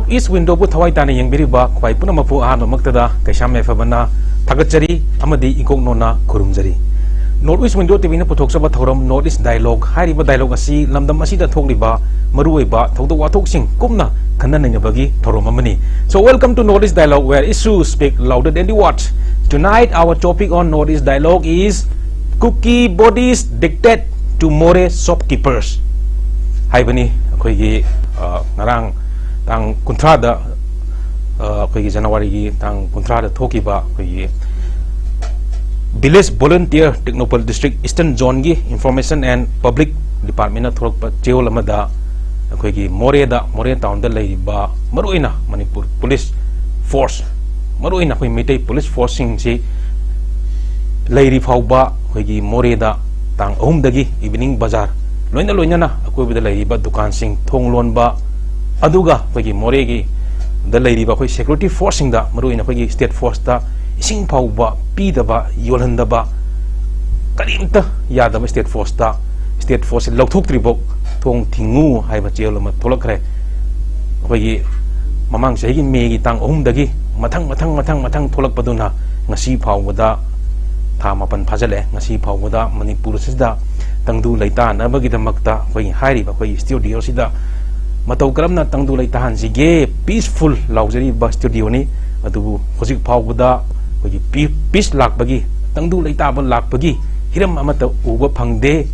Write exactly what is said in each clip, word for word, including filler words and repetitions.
East Window ꯕꯨ ꯊꯋꯥꯏ ꯇꯥꯅ ꯌꯦꯡꯕꯤꯔꯤꯕ ꯈ꯭ꯋꯥꯏ ꯄꯨꯝꯅꯃꯛꯄꯨ ꯑꯍꯥꯟꯕꯃꯛꯇꯗ ꯀꯩꯁꯥꯝ ꯌꯥꯏꯐꯕꯅ ꯊꯥꯒꯠꯆꯔꯤ ꯑꯃꯗꯤ ꯏꯀꯣꯛꯅꯣꯅ ꯈꯨꯔꯨꯝꯖꯔꯤ꯫ North East Window T V ꯅ ꯄꯨꯊꯣꯛꯆꯕ ꯊꯧꯔꯝ North East Dialogue ꯍꯥꯏꯔꯤꯕ dialogue ꯑꯁꯤ ꯂꯝꯗꯝ ꯑꯁꯤꯗ ꯊꯣꯛꯂꯤꯕ ꯃꯔꯨꯑꯣꯏꯕ ꯊꯧꯗꯣꯛ ꯋꯥꯊꯣꯛꯁꯤꯡ ꯀꯨꯞꯅ ꯈꯟꯅ ꯅꯩꯅꯕꯒꯤ ꯊꯧꯔꯝ ꯑꯃꯅꯤ꯫ So welcome to North East Dialogue, where issues speak louder than the words. Tonight our topic on North East Dialogue is Kuki bodies dictate to Moreh shopkeepers ꯍꯥꯏꯕꯅꯤ꯫ ꯑꯩꯈꯣꯏꯒꯤ, ꯑ, ꯉꯔꯥꯡ ꯇꯥꯡ ꯀꯨꯟꯊ꯭ꯔꯥꯗ, ꯑ, ꯑꯩꯈꯣꯏꯒꯤ ꯖꯅꯋꯥꯔꯤꯒꯤ ꯇꯥꯡ ꯀꯨꯟꯊ꯭ꯔꯥꯗ ꯊꯣꯛꯈꯤꯕ ꯑꯩꯈꯣꯏꯒꯤ Village Volunteer Tengnoupal District Eastern Zone ꯒꯤ Information and Public Department ꯅ ꯊꯣꯛꯂꯛꯄ ꯆꯦꯔꯣꯜ ꯑꯃꯗ ꯑꯩꯈꯣꯏꯒꯤ ꯃꯣꯔꯦꯗ, ꯃꯣꯔꯦ town ꯗ ꯂꯩꯔꯤꯕ ꯃꯔꯨꯑꯣꯏꯅ ꯃꯅꯤꯄꯨꯔ police force, ꯃꯔꯨꯑꯣꯏꯅ ꯑꯩꯈꯣꯏ ꯃꯩꯇꯩ police force ꯁꯤꯡꯁꯤ ꯂꯩꯔꯤ ꯐꯥꯎꯕ ꯑꯩꯈꯣꯏꯒꯤ ꯃꯣꯔꯦꯗ ꯇꯥꯡ ꯑꯍꯨꯝꯗꯒꯤ evening bazaar ꯂꯣꯏꯅ ꯂꯣꯏꯅꯅ ꯑꯀꯣꯏꯕꯗ ꯂꯩꯔꯤꯕ ꯗꯨꯀꯥꯟꯁꯤꯡ ꯊꯣꯡ ꯂꯣꯟꯕ, ꯑꯗꯨꯒ ꯑꯩꯈꯣꯏꯒꯤ ꯃꯣꯔꯦꯒꯤ ꯗ ꯂꯩꯔꯤꯕ ꯑꯩꯈꯣꯏ security force ꯁꯤꯡꯗ, ꯃꯔꯨꯑꯣꯏꯅ ꯑꯩꯈꯣꯏꯒꯤ state force ꯇ ꯏꯁꯤꯡ ꯐꯥꯎꯕ ꯄꯤꯗꯕ, ꯌꯣꯜꯍꯟꯗꯕ, ꯀꯔꯤꯝꯇ ꯌꯥꯗꯕ state force ꯇ, state force ꯁꯤ ꯂꯧꯊꯣꯛꯇ꯭ꯔꯤꯐꯥꯎ ꯊꯣꯡ ꯊꯤꯡꯉꯨ ꯍꯥꯏꯕ ꯆꯦꯔꯣꯜ ꯑꯃ ꯊꯣꯛꯂꯛꯈ꯭ꯔꯦ꯫ ꯑꯩꯈꯣꯏꯒꯤ ꯃꯃꯥꯡ ꯆꯍꯤꯒꯤ ꯃꯦꯒꯤ ꯇꯥꯡ ꯑꯍꯨꯝꯗꯒꯤ ꯃꯊꯪ, ꯃꯊꯪ, ꯃꯊꯪ, ꯃꯊꯪ ꯊꯣꯛꯂꯛꯄꯗꯨꯅ ꯉꯁꯤ ꯐꯥꯎꯕꯗ ꯊꯥ ꯃꯥꯄꯟ ꯐꯥꯖꯤꯜꯂꯛꯑꯦ꯫ ꯉꯁꯤ ꯐꯥꯎꯕꯗ ꯃꯅꯤꯄꯨꯔ ꯑꯁꯤꯗ ꯇꯪꯗꯨ ꯂꯩꯇꯥꯅꯕꯒꯤꯗꯃꯛꯇ ꯑꯩꯈꯣꯏꯒꯤ ꯍꯥꯏꯔꯤꯕ ꯑꯩꯈꯣꯏꯒꯤ studio ꯑꯁꯤꯗ ꯃꯇꯧ ꯀꯔꯝꯅ ꯇꯪꯗꯨ ꯂꯩꯇꯥꯍꯟꯁꯤꯒꯦ, peaceful ꯂꯥꯎꯖꯔꯤꯕ studio ꯅꯤ꯫ ꯑꯗꯨꯕꯨ ꯍꯧꯖꯤꯛ ꯐꯥꯎꯕꯗ ꯑꯩꯈꯣꯏꯒꯤ ꯄꯤ-, peace ꯂꯥꯛꯄꯒꯤ, ꯇꯪꯗꯨ ꯂꯩꯇꯥꯕ ꯂꯥꯛꯄꯒꯤ ꯍꯤꯔꯝ ꯑꯃꯠꯇ ꯎꯕ ꯐꯪꯗꯦ꯫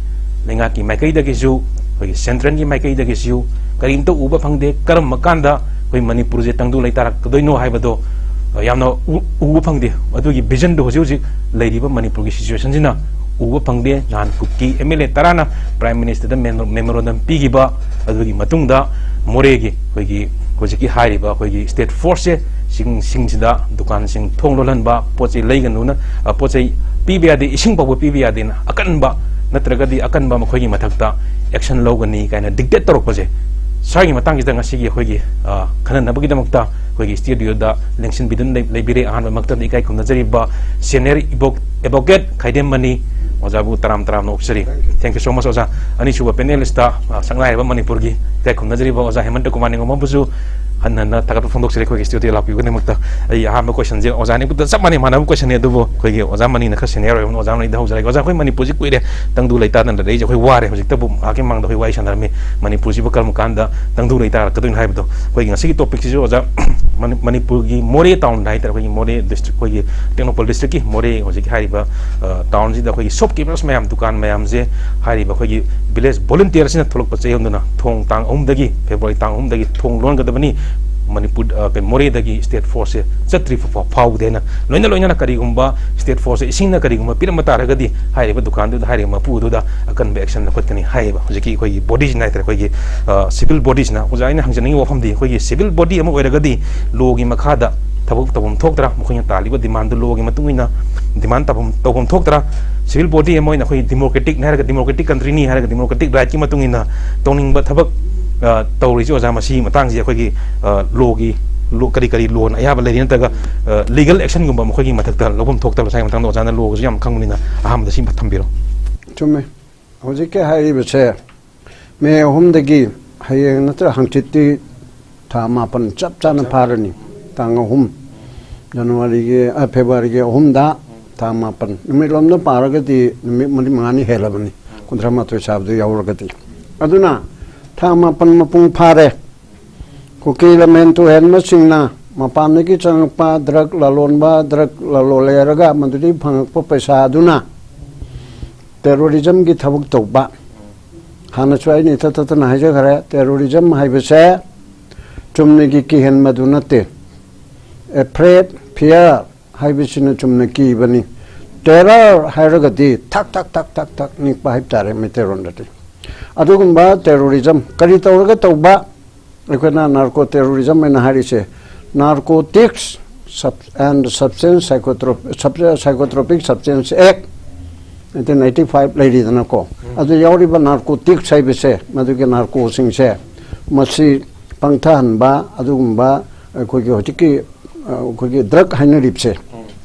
ꯂꯩꯉꯥꯛꯀꯤ ꯃꯥꯏꯀꯩꯗꯒꯤꯁꯨ, ꯑꯩꯈꯣꯏꯒꯤ central ꯒꯤ ꯃꯥꯏꯀꯩꯗꯒꯤꯁꯨ ꯀꯔꯤꯝꯇ ꯎꯕ ꯐꯪꯗꯦ꯫ ꯀꯔꯝꯕ ꯀꯥꯟꯗ ꯑꯩꯈꯣꯏ ꯃꯅꯤꯄꯨꯔꯁꯦ ꯇꯪꯗꯨ ꯂꯩꯇꯥꯔꯛꯀꯗꯣꯏꯅꯣ ꯍꯥꯏꯕꯗꯣ, ꯑ, ꯌꯥꯝꯅ ꯎ-, ꯎꯕ ꯐꯪꯗꯦ꯫ ꯑꯗꯨꯒꯤ vision ꯗꯣ ꯍꯧꯖꯤꯛ ꯍꯧꯖꯤꯛ ꯂꯩꯔꯤꯕ ꯃꯅꯤꯄꯨꯔꯒꯤ situation ꯁꯤꯅ ꯎꯕ ꯐꯪꯗꯦ꯫ ꯅꯍꯥꯟ ꯀꯨꯀꯤ M L A ꯇꯔꯥꯅ Prime Minister the memo-, memorandum ꯄꯤꯈꯤꯕ, ꯑꯗꯨꯒꯤ ꯃꯇꯨꯡꯗ ꯃꯣꯔꯦꯒꯤ ꯑꯩꯈꯣꯏꯒꯤ ꯍꯧꯖꯤꯛꯀꯤ ꯍꯥꯏꯔꯤꯕ ꯑꯩꯈꯣꯏꯒꯤ state force ꯁꯦ ꯁꯤꯡ-, ꯁꯤꯡꯁꯤꯗ ꯗꯨꯀꯥꯟꯁꯤꯡ ꯊꯣꯡ ꯂꯣꯜꯍꯟꯕ, ꯄꯣꯠ ꯆꯩ ꯂꯩꯒꯅꯨꯅ, ꯑ, ꯄꯣꯠ ꯆꯩ ꯄꯤꯕ ꯌꯥꯗꯦ, ꯏꯁꯤꯡ ꯐꯥꯎꯕ ꯄꯤꯕ ꯌꯥꯗꯦꯅ ꯑꯀꯟꯕ, ꯅꯠꯇ꯭ꯔꯒꯗꯤ ꯑꯀꯟꯕ ꯃꯈꯣꯏꯒꯤ ꯃꯊꯛꯇ action ꯂꯧꯒꯅꯤ ꯀꯥꯏꯅ dictate ꯇꯧꯔꯛꯄꯁꯦ, ꯁ꯭ꯋꯥꯏꯒꯤ ꯃꯇꯥꯡꯁꯤꯗ ꯉꯁꯤꯒꯤ ꯑꯩꯈꯣꯏꯒꯤ, ꯑ, ꯈꯟꯅꯅꯕꯒꯤꯗꯃꯛꯇ ꯑꯩꯈꯣꯏꯒꯤ studio ꯗ ꯂꯦꯡꯁꯤꯟꯕꯤꯗꯨꯅ ꯂꯩ-, ꯂꯩꯕꯤꯔꯦ꯫ ꯑꯍꯥꯟꯕꯃꯛꯇꯗ ꯏꯀꯥꯏ ꯈꯨꯝꯅꯖꯔꯤꯕ senior ꯏꯕꯣꯛ-, advocate ꯈꯥꯏꯗꯦꯝ ꯃꯅꯤ ꯑꯣꯖꯥꯕꯨ ꯇꯔꯥꯝ ꯇꯔꯥꯝꯅ ꯑꯣꯛꯆꯔꯤ꯫ Thank you so much ꯑꯣꯖꯥ꯫ ꯑꯅꯤꯁꯨꯕ panelist ꯇ, ꯑ, ꯁꯛꯅꯥꯏꯔꯕ ꯃꯅꯤꯄꯨꯔꯒꯤ ꯏꯀꯥꯏ ꯈꯨꯝꯅꯖꯔꯤꯕ ꯑꯣꯖꯥ ꯍꯦꯃꯟꯇ ꯀꯨꯃꯥꯔ ꯅꯤꯡꯉꯣꯝꯕꯝꯕꯨꯁꯨ ꯍꯟꯅ ꯍꯟꯅ ꯊꯥꯒꯠꯄ ꯐꯣꯡꯗꯣꯛꯆꯔꯤ ꯑꯩꯈꯣꯏꯒꯤ ꯁ꯭ꯇꯨꯗꯤꯑꯣ ꯂꯥꯛꯄꯤꯕꯒꯤꯗꯃꯛꯇ꯫ ꯑꯩ ꯑꯍꯥꯟꯕ ꯀꯣꯏꯁꯟꯁꯦ ꯑꯣꯖꯥꯅꯤꯕꯨꯗ ꯆꯞ ꯃꯥꯟꯅꯩ, ꯃꯥꯟꯅꯕ ꯀꯣꯏꯁꯟꯅꯤ, ꯑꯗꯨꯕꯨ ꯑꯩꯈꯣꯏꯒꯤ ꯑꯣꯖꯥ ꯃꯅꯤꯅ ꯈꯔ ꯁꯦꯅꯤꯌꯔ ꯑꯣꯏꯕꯅ ꯑꯣꯖꯥ ꯃꯅꯤꯗ ꯍꯧꯖꯔꯒꯦ꯫ ꯑꯣꯖꯥ, ꯑꯩꯈꯣꯏ ꯃꯅꯤꯄꯨꯔꯁꯤ ꯀꯨꯏꯔꯦ ꯇꯪꯗꯨ ꯂꯩꯇꯥꯗꯅ ꯂꯩꯔꯛꯏꯁꯦ, ꯑꯩꯈꯣꯏ ꯋꯥꯔꯦ꯫ ꯍꯧꯖꯤꯛꯇꯕꯨ ꯉꯥꯏꯍꯥꯛꯀꯤ ꯃꯃꯥꯡꯗ ꯑꯩꯈꯣꯏ ꯋꯥꯔꯤ ꯁꯥꯟꯅꯔꯝꯃꯤ, ꯃꯅꯤꯄꯨꯔꯁꯤꯕꯨ ꯀꯔꯝ ꯀꯥꯟꯗ ꯇꯪꯗꯨ ꯂꯩꯇꯥꯔꯛꯀꯗꯣꯏꯅꯣ ꯍꯥꯏꯕꯗꯣ꯫ ꯑꯩꯈꯣꯏꯒꯤ ꯉꯁꯤꯒꯤ ꯇꯣꯄꯤꯛꯁꯤꯁꯨ ꯑꯣꯖꯥ, ꯃꯅꯤ-, ꯃꯅꯤꯄꯨꯔꯒꯤ ꯃꯣꯔꯦ ꯇꯥꯎꯟꯗ ꯍꯥꯏꯇꯥꯔꯦ, ꯑꯩꯈꯣꯏꯒꯤ ꯃꯣꯔꯦ ꯗꯤꯁꯇ꯭ꯔꯤꯛ, ꯑꯩꯈꯣꯏꯒꯤ ꯇꯦꯡꯅꯧꯄꯜ ꯗꯤꯁꯇ꯭ꯔꯤꯛꯀꯤ ꯃꯣꯔꯦ ꯍꯧꯖꯤꯛ ꯍꯥꯏꯔꯤꯕ, ꯑ, ꯇꯥꯎꯟꯁꯤꯗ ꯑꯩꯈꯣꯏꯒꯤ ꯁꯣꯞꯀꯤꯄꯔꯁ ꯃꯌꯥꯝ, ꯗꯨꯀꯥꯟ ꯃꯌꯥꯝꯁꯦ ꯍꯥꯏꯔꯤꯕ ꯑꯩꯈꯣꯏꯒꯤ ꯚꯤꯂꯦꯖ ꯚꯣꯂꯨꯟꯇꯤꯌꯔꯁꯤꯅ ꯊꯣꯛꯂꯛꯄ ꯆꯌꯣꯜꯗꯨꯅ ꯊꯣꯡ ꯇꯥꯡ ꯑꯍꯨꯝꯗꯒꯤ, ꯐꯦꯕ꯭ꯔꯨꯋꯥꯔꯤ ꯇꯥꯡ ꯑꯍꯨꯝꯗꯒꯤ ꯊꯣꯡ ꯂꯣꯟꯒꯗꯕꯅꯤ꯫ ꯃꯅꯤꯄꯨꯔ, ꯑ, ꯀꯩ, ꯃꯣꯔꯦꯗꯒꯤ ꯁ꯭ꯇꯦꯠ ꯐꯣꯔꯁꯁꯦ ꯆꯠꯇ꯭ꯔꯤ ꯐꯥꯎ ꯐꯥꯎꯗꯦꯅ꯫ ꯂꯣꯏꯅ ꯂꯣꯏꯅꯅ ꯀꯔꯤꯒꯨꯝꯕ ꯁ꯭ꯇꯦꯠ ꯐꯣꯔꯁꯁꯦ ꯏꯁꯤꯡꯅ ꯀꯔꯤꯒꯨꯝꯕ ꯄꯤꯔꯝꯕ ꯇꯥꯔꯒꯗꯤ ꯍꯥꯏꯔꯤꯕ ꯗꯨꯀꯥꯟꯗꯨꯗ, ꯍꯥꯏꯔꯤꯕ ꯃꯄꯨ ꯑꯗꯨꯗ ꯑꯀꯟꯕ ꯑꯦꯛꯁꯟ ꯂꯧꯈꯠꯀꯅꯤ ꯍꯥꯏꯌꯦꯕ ꯍꯧꯖꯤꯛꯀꯤ ꯑꯩꯈꯣꯏꯒꯤ ꯕꯣꯗꯤꯁꯤꯅ ꯍꯥꯏꯇꯥꯔꯦ, ꯑꯩꯈꯣꯏꯒꯤ, ꯑ, ꯁꯤꯚꯤꯜ ꯕꯣꯗꯤꯁꯤꯅ꯫ ꯑꯣꯖꯥ, ꯑꯩꯅ ꯍꯪꯖꯅꯤꯡꯉꯤꯕ ꯋꯥꯐꯝꯗꯤ, ꯑꯩꯈꯣꯏꯒꯤ ꯁꯤꯚꯤꯜ ꯕꯣꯗꯤ ꯑꯃ ꯑꯣꯏꯔꯒꯗꯤ ꯂꯣꯒꯤ ꯃꯈꯥꯗ ꯊꯕꯛ ꯇꯧꯐꯝ ꯊꯣꯛꯇ꯭ꯔꯥ? ꯃꯈꯣꯏꯅ ꯇꯥꯜꯂꯤꯕ ꯗꯤꯃꯥꯟꯗꯨ ꯂꯣꯒꯤ ꯃꯇꯨꯡ ꯏꯟꯅ ꯗꯤꯃꯥꯟ ꯇꯧꯐꯝ, ꯇꯧꯐꯝ ꯊꯣꯛꯇ꯭ꯔꯥ? ꯁꯤꯚꯤꯜ ꯕꯣꯗꯤ ꯑꯃ ꯑꯣꯏꯅ ꯑꯩꯈꯣꯏ ꯗꯤꯃꯣꯀ꯭ꯔꯦꯇꯤꯛꯅꯤ ꯍꯥꯏꯔꯒ, ꯗꯤꯃꯣꯀ꯭ꯔꯦꯇꯤꯛ ꯀꯟꯇ꯭ꯔꯤꯅꯤ ꯍꯥꯏꯔꯒ, ꯗꯤꯃꯣꯀ꯭ꯔꯦꯇꯤꯛ ꯔꯥꯏꯠꯀꯤ ꯃꯇꯨꯡ ꯏꯟꯅ ꯇꯧꯅꯤꯡꯕ ꯊꯕꯛ, ꯑ, ꯇꯧꯔꯤꯁꯤ ꯑꯣꯖꯥ, ꯃꯁꯤꯒꯤ ꯃꯇꯥꯡꯁꯤ ꯑꯩꯈꯣꯏꯒꯤ, ꯑ, ꯂꯣꯒꯤ, ꯂꯣ, ꯀꯔꯤ ꯀꯔꯤ ꯂꯣꯅ ꯑꯌꯥꯕ ꯂꯩꯔꯤ, ꯅꯠꯇ꯭ꯔꯒ, ꯑ, ꯂꯤꯒꯜ ꯑꯦꯛꯁꯟꯒꯨꯝꯕ ꯃꯈꯣꯏꯒꯤ ꯃꯊꯛꯇ ꯂꯧꯐꯝ ꯊꯣꯛꯇꯕ꯭ꯔꯥ? ꯁ꯭ꯋꯥꯏꯒꯤ ꯃꯇꯥꯡꯗ ꯑꯣꯖꯥꯅ ꯂꯣꯒꯁꯨ ꯌꯥꯝ ꯈꯪꯕꯅꯤꯅ ꯑꯍꯥꯟꯕꯗ ꯁꯤ ꯊꯝꯕꯤꯔꯣ꯫ ꯆꯨꯝꯃꯦ꯫ ꯍꯧꯖꯤꯛꯀꯤ ꯍꯥꯏꯔꯤꯕꯁꯦ ꯃꯦ ꯑꯍꯨꯝꯗꯒꯤ, ꯍꯌꯦꯡ ꯅꯠꯇ꯭ꯔ ꯍꯪꯆꯤꯠꯇꯤ ꯊꯥ ꯃꯥꯄꯟ ꯆꯞ ꯆꯥꯅ ꯐꯥꯔꯅꯤ꯫ ꯇꯥꯡ ꯑꯍꯨꯝ, ꯖꯅꯋꯥꯔꯤꯒꯤ, ꯑ, ꯐꯦꯕ꯭ꯔꯨꯋꯥꯔꯤꯒꯤ ꯑꯍꯨꯝꯗ ꯊꯥ ꯃꯥꯄꯟ, ꯅꯨꯃꯤꯠ ꯂꯣꯝꯗ ꯄꯥꯔꯒꯗꯤ ꯅꯨꯃꯤꯠ ꯃꯔꯤ ꯃꯉꯥꯅꯤ ꯍꯦꯜꯂꯕꯅꯤ, ꯀꯨꯟꯊ꯭ꯔꯥ ꯃꯥꯊꯣꯏ ꯁꯥꯕꯗꯨ ꯌꯥꯎꯔꯒꯗꯤ꯫ ꯑꯗꯨꯅ ꯊꯥ ꯃꯥꯄꯟ ꯃꯄꯨꯡ ꯐꯥꯔꯦ꯫ ꯀꯨꯀꯤ ꯂꯝꯍꯦꯟ ꯇꯨꯍꯦꯟꯕꯁꯤꯡꯅ ꯃꯄꯥꯟꯗꯒꯤ ꯆꯪꯉꯛꯄ ꯗ꯭ꯔꯒ ꯂꯂꯣꯟꯕ, ꯗ꯭ꯔꯒ ꯂꯂꯣꯜꯂꯦꯔꯒ ꯃꯗꯨꯗꯒꯤ ꯐꯪꯉꯛꯄ ꯄꯩꯁꯥ ꯑꯗꯨꯅ ꯇꯦꯔꯣꯔꯤꯖꯝꯒꯤ ꯊꯕꯛ ꯇꯧꯕ꯫ ꯍꯥꯟꯅꯁꯨ ꯑꯩꯅ ꯏꯊꯠ ꯊꯠꯇꯅ ꯍꯥꯏꯖꯈ꯭ꯔꯦ, ꯇꯦꯔꯣꯔꯤꯖꯝ ꯍꯥꯏꯕꯁꯦ ꯆꯨꯝꯅꯒꯤ ꯀꯤꯍꯟꯕꯗꯨ ꯅꯠꯇꯦ꯫ ꯑꯦꯐ꯭ꯔꯦꯠ, ꯐꯤꯌꯔ ꯍꯥꯏꯕꯁꯤꯅ ꯆꯨꯝꯅ ꯀꯤꯕꯅꯤ꯫ ꯇꯦꯔꯔ ꯍꯥꯏꯔꯒꯗꯤ ꯊꯛ ꯊꯛ ꯊꯛ ꯊꯛ ꯊꯛ ꯅꯤꯛꯄ ꯍꯥꯏꯕ ꯇꯥꯔꯦ ꯃꯩꯇꯩꯂꯣꯟꯗꯗꯤ꯫ ꯑꯗꯨꯒꯨꯝꯕ ꯇꯦꯔꯣꯔꯤꯖꯝ ꯀꯔꯤ ꯇꯧꯔꯒ ꯇꯧꯕ? ꯑꯩꯈꯣꯏꯅ ꯅꯥꯔꯀꯣ ꯇꯦꯔꯣꯔꯤꯖꯝ ꯍꯥꯏꯅ ꯍꯥꯏꯔꯤꯁꯦ, Narcotics Sub-, and Substance Psychotrop-, Sub-, Psychotropic Substance Act nineteen ninety-five ꯂꯩꯔꯤꯗꯅꯀꯣ꯫ ꯑꯗꯨ ꯌꯥꯎꯔꯤꯕ ꯅꯥꯔꯀꯣꯇꯤꯛꯁ ꯍꯥꯏꯕꯁꯦ, ꯃꯗꯨꯒꯤ ꯅꯥꯔꯀꯣꯁꯤꯡꯁꯦ, ꯃꯁꯤ ꯄꯪꯊꯍꯟꯕ, ꯑꯗꯨꯒꯨꯝꯕ ꯑꯩꯈꯣꯏꯒꯤ ꯍꯧꯖꯤꯛꯀꯤ, ꯑ, ꯑꯩꯈꯣꯏꯒꯤ ꯗ꯭ꯔꯒ ꯍꯥꯏꯅꯔꯤꯕꯁꯦ,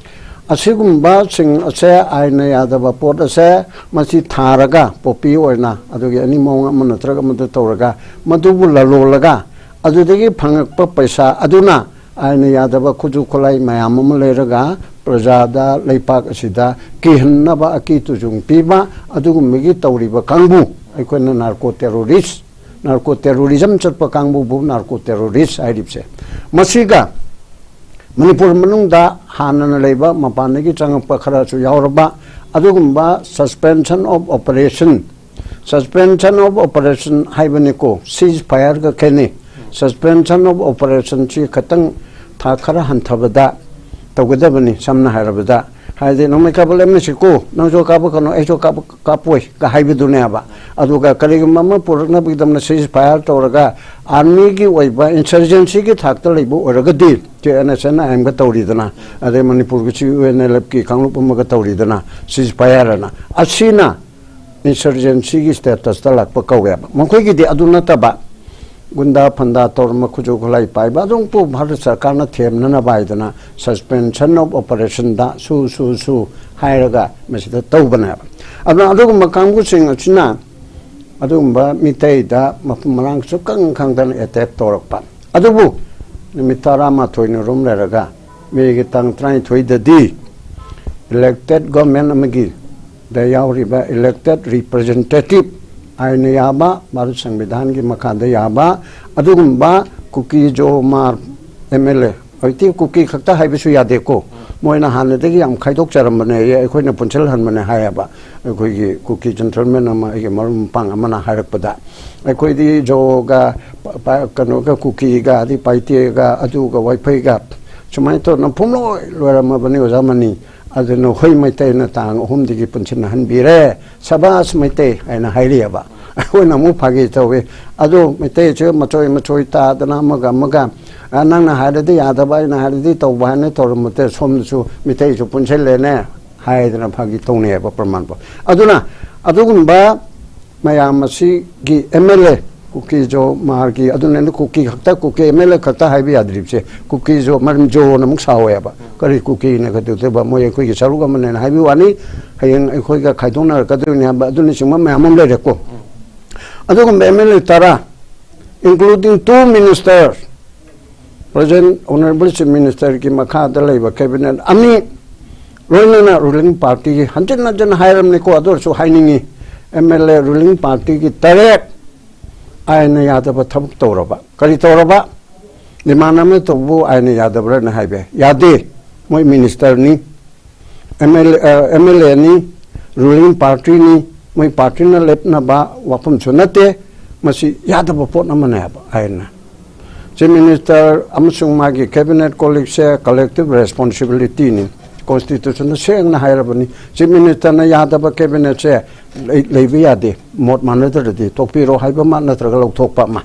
ꯑꯁꯤꯒꯨꯝꯕꯁꯤꯡ ꯑꯁꯦ, ꯑꯥꯏꯟꯅ ꯌꯥꯗꯕ ꯄꯣꯠ ꯑꯁꯦ, ꯃꯁꯤ ꯊꯥꯔꯒ, ꯄꯣꯄꯤ ꯑꯣꯏꯅ, ꯑꯗꯨꯒꯤ ꯑꯅꯤ ꯃꯑꯣꯡ ꯑꯃ ꯅꯠꯇ꯭ꯔꯒ ꯑꯃꯗ ꯇꯧꯔꯒ, ꯃꯗꯨꯕꯨ ꯂꯂꯣꯜꯂꯒ, ꯑꯗꯨꯗꯒꯤ ꯐꯪꯉꯛꯄ ꯄꯩꯁꯥ ꯑꯗꯨꯅ ꯑꯥꯏꯟꯅ ꯌꯥꯗꯕ ꯈꯨꯠꯁꯨ ꯈꯨꯠꯂꯥꯏ ꯃꯌꯥꯝ ꯑꯃ ꯂꯩꯔꯒ ꯄ꯭ꯔꯖꯥꯗ, ꯂꯩꯄꯥꯛ ꯑꯁꯤꯗ ꯀꯤꯍꯟꯅꯕ, ꯑꯀꯤ ꯇꯨꯖꯨꯡ ꯄꯤꯕ, ꯑꯗꯨꯒꯨꯝꯕꯒꯤ ꯇꯧꯔꯤꯕ ꯀꯥꯡꯕꯨ, ꯑꯩꯈꯣꯏꯅ ꯅꯥꯔꯀꯣ ꯇꯦꯔꯣꯔꯤꯁ, ꯅꯥꯔꯀꯣ ꯇꯦꯔꯣꯔꯤꯖꯝ ꯆꯠꯄ ꯀꯥꯡꯕꯨꯕꯨ ꯅꯥꯔꯀꯣ ꯇꯦꯔꯣꯔꯤꯁ ꯍꯥꯏꯔꯤꯕꯁꯦ꯫ ꯃꯁꯤꯒ ꯃꯅꯤꯄꯨꯔ ꯃꯅꯨꯡꯗ ꯍꯥꯟꯅꯅ ꯂꯩꯕ, ꯃꯄꯥꯟꯗꯒꯤ ꯆꯪꯉꯛꯄ ꯈꯔꯁꯨ ꯌꯥꯎꯔꯕ, ꯑꯗꯨꯒꯨꯝꯕ suspension of operation, suspension of operation ꯍꯥꯏꯕꯅꯤꯀꯣ, cease fireꯒ ꯈꯦꯠꯅꯩ꯫ Suspension of operationꯁꯤ ꯈꯇꯪ ꯊꯥꯛ ꯈꯔ ꯍꯟꯊꯕꯗ ꯇꯧꯒꯗꯕꯅꯤ꯫ ꯁꯝꯅ ꯍꯥꯏꯔꯕꯗ, ꯍꯥꯏꯗꯤ, "ꯅꯣꯡꯃꯩ ꯀꯥꯞꯄ ꯂꯦꯞꯅꯁꯤꯀꯣ, ꯅꯪꯁꯨ ꯀꯥꯞꯄꯛꯀꯅꯨ, ꯑꯩꯁꯨ ꯀꯥꯞꯄ-, ꯀꯥꯞꯄꯣꯏ"ꯒ ꯍꯥꯏꯕꯗꯨꯅꯦꯕ꯫ ꯑꯗꯨꯒ ꯀꯔꯤꯒꯨꯝꯕ ꯑꯃ ꯄꯨꯔꯛꯅꯕꯒꯤꯗꯃꯛꯇ cease fire ꯇꯧꯔꯒ ꯑꯥꯔꯃꯤꯒꯤ ꯑꯣꯏꯕ insurgencyꯒꯤ ꯊꯥꯛꯇ ꯂꯩꯕ ꯑꯣꯏꯔꯒꯗꯤ, ꯁꯤ NSCN-IMꯒ ꯇꯧꯔꯤꯗꯅ, ꯑꯗꯩ ꯃꯅꯤꯄꯨꯔꯒꯤꯁꯨ UNLFꯀꯤ ꯀꯥꯡꯂꯨꯞ ꯑꯃꯒ ꯇꯧꯔꯤꯗꯅ, cease fire ꯑꯅ, ꯑꯁꯤꯅ insurgencyꯒꯤ statusꯇ ꯂꯥꯛꯄ ꯀꯧꯋꯦꯕ꯫ ꯃꯈꯣꯏꯒꯤꯗꯤ ꯑꯗꯨ ꯅꯠꯇꯕ, ꯒꯨꯟꯗꯥ ꯐꯟꯗꯥ ꯇꯧꯔꯝꯕ, ꯈꯨꯠꯁꯨ ꯈꯨꯠꯂꯥꯏ ꯄꯥꯏꯕ, ꯑꯗꯨꯝ ꯄꯨ ꯚꯥꯔꯠ ꯁꯔꯀꯥꯔꯅ ꯊꯦꯝꯅꯅꯕ ꯍꯥꯏꯗꯅ suspension of operationꯗ ꯁꯨ, ꯁꯨ, ꯁꯨ ꯍꯥꯏꯔꯒ ꯃꯁꯤꯗ ꯇꯧꯕꯅꯦꯕ꯫ ꯑꯗꯨꯅ ꯑꯗꯨꯒꯨꯝꯕ ꯀꯥꯡꯕꯨꯁꯤꯡ ꯑꯁꯤꯅ ꯑꯗꯨꯒꯨꯝꯕ ꯃꯤꯇꯩꯗ ꯃꯐꯝ ꯃꯔꯥꯡ ꯁꯨꯛꯈꯪ ꯈꯪꯗꯅ attack ꯇꯧꯔꯛꯄ꯫ ꯑꯗꯨꯕꯨ ꯅꯨꯃꯤꯠ ꯇꯔꯥꯃꯥꯊꯣꯏꯅꯤ ꯔꯣꯝ ꯂꯩꯔꯒ, ꯃꯦꯒꯤ ꯇꯥꯡ ꯇꯔꯥꯅꯤꯊꯣꯏꯗꯗꯤ elected government ꯑꯃꯒꯤ ꯗ ꯌꯥꯎꯔꯤꯕ elected representative, ꯑꯥꯏꯟꯅ ꯌꯥꯕ, ꯚꯥꯔꯠ ꯁꯪꯕꯤꯙꯥꯟꯒꯤ ꯃꯈꯥꯗ ꯌꯥꯕ ꯑꯗꯨꯒꯨꯝꯕ ꯀꯨꯀꯤ ꯖꯣ ꯃꯥꯔ MLA, ꯍꯧꯖꯤꯛꯇꯤ ꯀꯨꯀꯤ ꯈꯛꯇ ꯍꯥꯏꯕꯁꯨ ꯌꯥꯗꯦꯀꯣ, ꯃꯣꯏꯅ ꯍꯥꯟꯅꯗꯒꯤ ꯌꯥꯝ ꯈꯥꯏꯗꯣꯛꯆꯔꯝꯕꯅꯦ, ꯑꯩꯈꯣꯏꯅ ꯄꯨꯟꯁꯤꯜꯍꯟꯕꯅꯦ ꯍꯥꯏꯌꯦꯕ꯫ ꯑꯩꯈꯣꯏꯒꯤ ꯀꯨꯀꯤ gentleman ꯑꯃ, ꯑꯩꯒꯤ ꯃꯔꯨꯞ ꯃꯄꯥꯡ ꯑꯃꯅ ꯍꯥꯏꯔꯛꯄꯗ, ꯑꯩꯈꯣꯏꯗꯤ ꯖꯣꯒ, ꯄ-, ꯄ-, ꯀꯩꯅꯣꯒ, ꯀꯨꯀꯤꯒ, ꯑꯗꯩ ꯄꯥꯏꯇꯦꯒ, ꯑꯗꯨꯒ ꯋꯥꯏꯐꯩꯒ ꯁꯨꯃꯥꯏꯅ ꯇꯧꯗꯅ ꯄꯨꯝꯂꯣꯏ ꯂꯣꯏꯔꯝꯃꯕꯅꯤ, ꯑꯣꯖꯥ ꯃꯅꯤ꯫ ꯑꯗꯨꯅ ꯍꯣꯏ, ꯃꯩꯇꯩꯅ ꯇꯥꯡ ꯑꯍꯨꯝꯗꯒꯤ ꯄꯨꯟꯁꯤꯟꯅꯍꯟꯕꯤꯔꯦ, ꯁꯕꯥꯁ ꯃꯩꯇꯩ ꯍꯥꯏꯅ ꯍꯥꯏꯔꯤꯑꯕ꯫ ꯑꯩꯈꯣꯏꯅ ꯑꯃꯨꯛ ꯐꯥꯒꯤ ꯇꯧꯏ, ꯑꯗꯨ ꯃꯩꯇꯩꯁꯨ ꯃꯆꯣꯏ ꯃꯆꯣꯏ ꯇꯥꯗꯅ ꯑꯃꯒ ꯑꯃꯒ, "ꯑ, ꯅꯪꯅ ꯍꯥꯏꯔꯗꯤ ꯌꯥꯗꯕ, ꯑꯩꯅ ꯍꯥꯏꯔꯗꯤ ꯇꯧꯕ" ꯍꯥꯏꯅ ꯇꯧꯔꯝꯕꯗ, ꯁꯣꯝꯗꯁꯨ ꯃꯤꯇꯩꯁꯨ ꯄꯨꯟꯁꯤꯜꯂꯦꯅꯦ ꯍꯥꯏꯗꯅ ꯐꯥꯒꯤ ꯇꯧꯅꯩꯑꯕ ꯄ꯭ꯔꯃꯥꯟꯕꯨ꯫ ꯑꯗꯨꯅ ꯑꯗꯨꯒꯨꯝꯕ ꯃꯌꯥꯝ ꯑꯁꯤꯒꯤ MLA, ꯀꯨꯀꯤ ꯖꯣ ꯃꯥꯔꯒꯤ, ꯑꯗꯨꯅ ꯑꯩꯅ ꯀꯨꯀꯤ ꯈꯛꯇ, ꯀꯨꯀꯤ MLA ꯈꯛꯇ ꯍꯥꯏꯕ ꯌꯥꯗ꯭ꯔꯤꯕꯁꯦ, ꯀꯨꯀꯤ ꯖꯣ, ꯃꯔꯝ ꯖꯣꯅ ꯑꯃꯨꯛ ꯁꯥꯎꯋꯦꯕ꯫ ꯀꯔꯤ ꯀꯨꯀꯤꯅ ꯀꯩꯗꯧꯗꯣꯏꯕ? ꯃꯣꯏ ꯑꯩꯈꯣꯏꯒꯤ ꯁꯔꯨꯛ ꯑꯃꯅꯦꯅ ꯍꯥꯏꯕꯒꯤ ꯋꯥꯅꯤ, ꯍꯌꯦꯡ ꯑꯩꯈꯣꯏꯒ ꯈꯥꯏꯗꯣꯛꯅꯔꯛꯀꯗꯣꯏꯅꯦ ꯍꯥꯏꯕ ꯑꯗꯨꯅꯆꯤꯡꯕ ꯃꯌꯥꯝ ꯑꯃ ꯂꯩꯔꯦꯀꯣ꯫ ꯑꯗꯨꯒꯨꯝꯕ MLA ꯇꯔꯥ including two ministers, present honorable chief ministerꯒꯤ ꯃꯈꯥꯗ ꯂꯩꯕ cabinet ꯑꯅꯤ, ꯂꯣꯏꯅꯅ ruling partyꯒꯤ, ꯍꯟꯖꯤꯟ ꯍꯟꯖꯤꯟ ꯍꯥꯏꯔꯝꯅꯤꯀꯣ, ꯑꯗꯨ ꯑꯣꯏꯔꯁꯨ ꯍꯥꯏꯅꯤꯡꯉꯤ, MLA ruling partyꯒꯤ ꯇꯔꯦꯠ ꯑꯥꯏꯟꯅ ꯌꯥꯗꯕ ꯊꯕꯛ ꯇꯧꯔꯕ꯫ ꯀꯔꯤ ꯇꯧꯔꯕ? Demand ꯑꯃ ꯇꯧꯕꯕꯨ ꯑꯥꯏꯟꯅ ꯌꯥꯗꯕ꯭ꯔꯥꯅ ꯍꯥꯏꯕ ꯌꯥꯗꯦ꯫ ꯃꯣꯏ ministerꯅꯤ, MLA, MLAꯅꯤ, ruling partyꯅꯤ, ꯃꯣꯏ partyꯅ ꯂꯦꯞꯅꯕ ꯋꯥꯐꯝꯁꯨ ꯅꯠꯇꯦ꯫ ꯃꯁꯤ ꯌꯥꯗꯕ ꯄꯣꯠ ꯑꯃꯅꯦ ꯍꯥꯏꯕ ꯑꯥꯏꯟꯅ꯫ Chief minister ꯑꯃꯁꯨꯡ ꯃꯥꯒꯤ cabinet colleagueꯁꯦ collective responsibilityꯅꯤ꯫ Constitutionꯅ ꯁꯦꯡꯅ ꯍꯥꯏꯔꯕꯅꯤ꯫ Chief ministerꯅ ꯌꯥꯗꯕ cabinetꯁꯦ ꯂꯩ-, ꯂꯩꯕ ꯌꯥꯗꯦ꯫ ꯃꯣꯠ ꯃꯥꯟꯅꯗ꯭ꯔꯗꯤ ꯇꯣꯛꯄꯤꯔꯣ ꯍꯥꯏꯕ ꯑꯃ ꯅꯠꯇ꯭ꯔꯒ ꯂꯧꯊꯣꯛꯄ ꯑꯃ꯫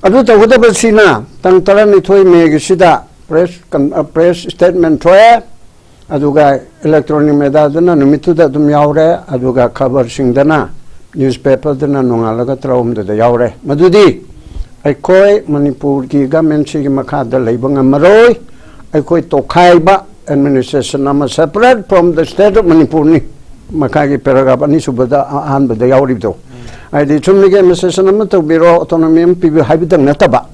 ꯑꯗꯨ ꯇꯧꯒꯗꯕꯁꯤꯅ ꯇꯥꯡ ꯇꯔꯥꯅꯤꯊꯣꯏ ꯃꯦꯒꯤꯁꯤꯗ press con-, press statement ꯊꯣꯛꯑꯦ꯫ ꯑꯗꯨꯒ electronic mediaꯗꯅ ꯅꯨꯃꯤꯠꯇꯨꯗ ꯑꯗꯨꯝ ꯌꯥꯎꯔꯦ, ꯑꯗꯨꯒ ꯈꯕꯔꯁꯤꯡꯗꯅ, newspaperꯗꯅ ꯅꯣꯡꯉꯥꯜꯂꯒ ꯇꯔꯥꯍꯨꯝꯗꯣꯏꯗ ꯌꯥꯎꯔꯦ꯫ ꯃꯗꯨꯗꯤ ꯑꯩꯈꯣꯏ ꯃꯅꯤꯄꯨꯔꯒꯤ governmentꯁꯤꯒꯤ ꯃꯈꯥꯗ ꯂꯩꯕ ꯉꯝꯃꯔꯣꯏ꯫ ꯑꯩꯈꯣꯏ ꯇꯣꯈꯥꯏꯕ administration ꯑꯃ separate from the state of Manipurꯅꯤ꯫ ꯃꯈꯥꯒꯤ paragraph ꯑꯅꯤꯁꯨꯕꯗ, ꯑꯍꯥꯟꯕꯗ ꯌꯥꯎꯔꯤꯕꯗꯣ꯫ ꯍꯥꯏꯗꯤ ꯁꯨꯝꯅꯒꯤ administration ꯑꯃ ꯇꯧꯕꯤꯔꯣ, autonomy ꯑꯃ ꯄꯤꯕꯤꯌꯨ ꯍꯥꯏꯕꯗꯪ ꯅꯠꯇꯕ,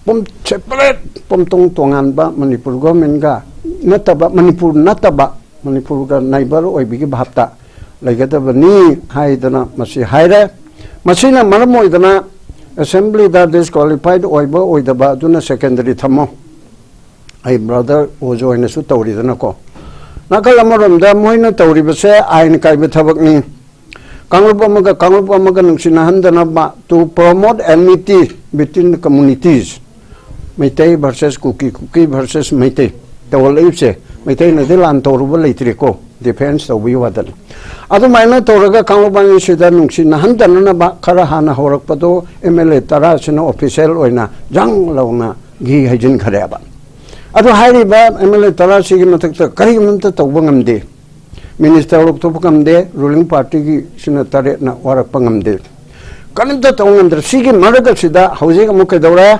ꯄꯨꯝ-, separate, ꯄꯨꯝꯇꯣꯡ ꯇꯣꯉꯥꯟꯕ ꯃꯅꯤꯄꯨꯔ governmentꯒ ꯅꯠꯇꯕ, ꯃꯅꯤꯄꯨꯔ ꯅꯠꯇꯕ, ꯃꯅꯤꯄꯨꯔꯒ neighbour ꯑꯣꯏꯕꯒꯤ ꯚꯥꯞꯇ ꯂꯩꯒꯗꯕꯅꯤ ꯍꯥꯏꯗꯅ ꯃꯁꯤ ꯍꯥꯏꯔꯦ꯫ ꯃꯁꯤꯅ ꯃꯔꯝ ꯑꯣꯏꯗꯅ assemblyꯗ disqualified ꯑꯣꯏꯕ ꯑꯣꯏꯗꯕ ꯑꯗꯨꯅ secondary ꯊꯝꯃꯣ꯫ ꯑꯩ brother ꯑꯣꯖꯥ ꯑꯣꯏꯅꯁꯨ ꯇꯧꯔꯤꯗꯅꯀꯣ꯫ ꯅꯥꯀꯜ ꯑꯃꯔꯣꯝꯗ ꯃꯣꯏꯅ ꯇꯧꯔꯤꯕꯁꯦ ꯑꯥꯏꯟ ꯀꯥꯏꯕ ꯊꯕꯛꯅꯤ꯫ ꯀꯥꯡꯂꯨꯞ ꯑꯃꯒ ꯀꯥꯡꯂꯨꯞ ꯑꯃꯒ ꯅꯨꯡꯁꯤꯅꯍꯟꯗꯅꯕ, to promote enmity between the communities꯫ Meitei versus Kuki, Kuki versus Meitei ꯇꯧꯍꯜꯂꯛꯏꯕꯁꯦ, ꯃꯩꯇꯩꯅꯗꯤ ꯂꯥꯟ ꯇꯧꯔꯨꯕ ꯂꯩꯇ꯭ꯔꯦꯀꯣ, defence ꯇꯧꯕꯒꯤ ꯋꯥꯗꯅꯤ꯫ ꯑꯗꯨꯃꯥꯏꯅ ꯇꯧꯔꯒ ꯀꯥꯡꯂꯨꯞ ꯑꯅꯤꯁꯤꯗ ꯅꯨꯡꯁꯤꯅꯍꯟꯗꯅꯅꯕ ꯈꯔ ꯍꯥꯟꯅ ꯍꯧꯔꯛꯄꯗꯣ MLA ꯇꯔꯥꯁꯤꯅ official ꯑꯣꯏꯅ ꯖꯪ ꯂꯥꯎꯅ ꯘꯤ ꯍꯩꯖꯤꯟꯈ꯭ꯔꯦꯕ꯫ ꯑꯗꯨ ꯍꯥꯏꯔꯤꯕ MLA ꯇꯔꯥꯁꯤꯒꯤ ꯃꯊꯛꯇ ꯀꯔꯤꯒꯨꯝꯕ ꯑꯝꯇ ꯇꯧꯕ ꯉꯝꯗꯦ꯫ Minister ꯂꯧꯊꯣꯛꯄ ꯉꯝꯗꯦ, ruling partyꯒꯤꯁꯤꯅ ꯇꯔꯦꯠꯅ ꯋꯥꯔꯛꯄ ꯉꯝꯗꯦ꯫ ꯀꯔꯤꯝꯇ ꯇꯧ ꯉꯝꯗ꯭ꯔꯦ꯫ ꯁꯤꯒꯤ ꯃꯔꯛ ꯑꯁꯤꯗ ꯍꯧꯖꯤꯛ ꯑꯃꯨꯛ ꯀꯩꯗꯧꯔꯦ?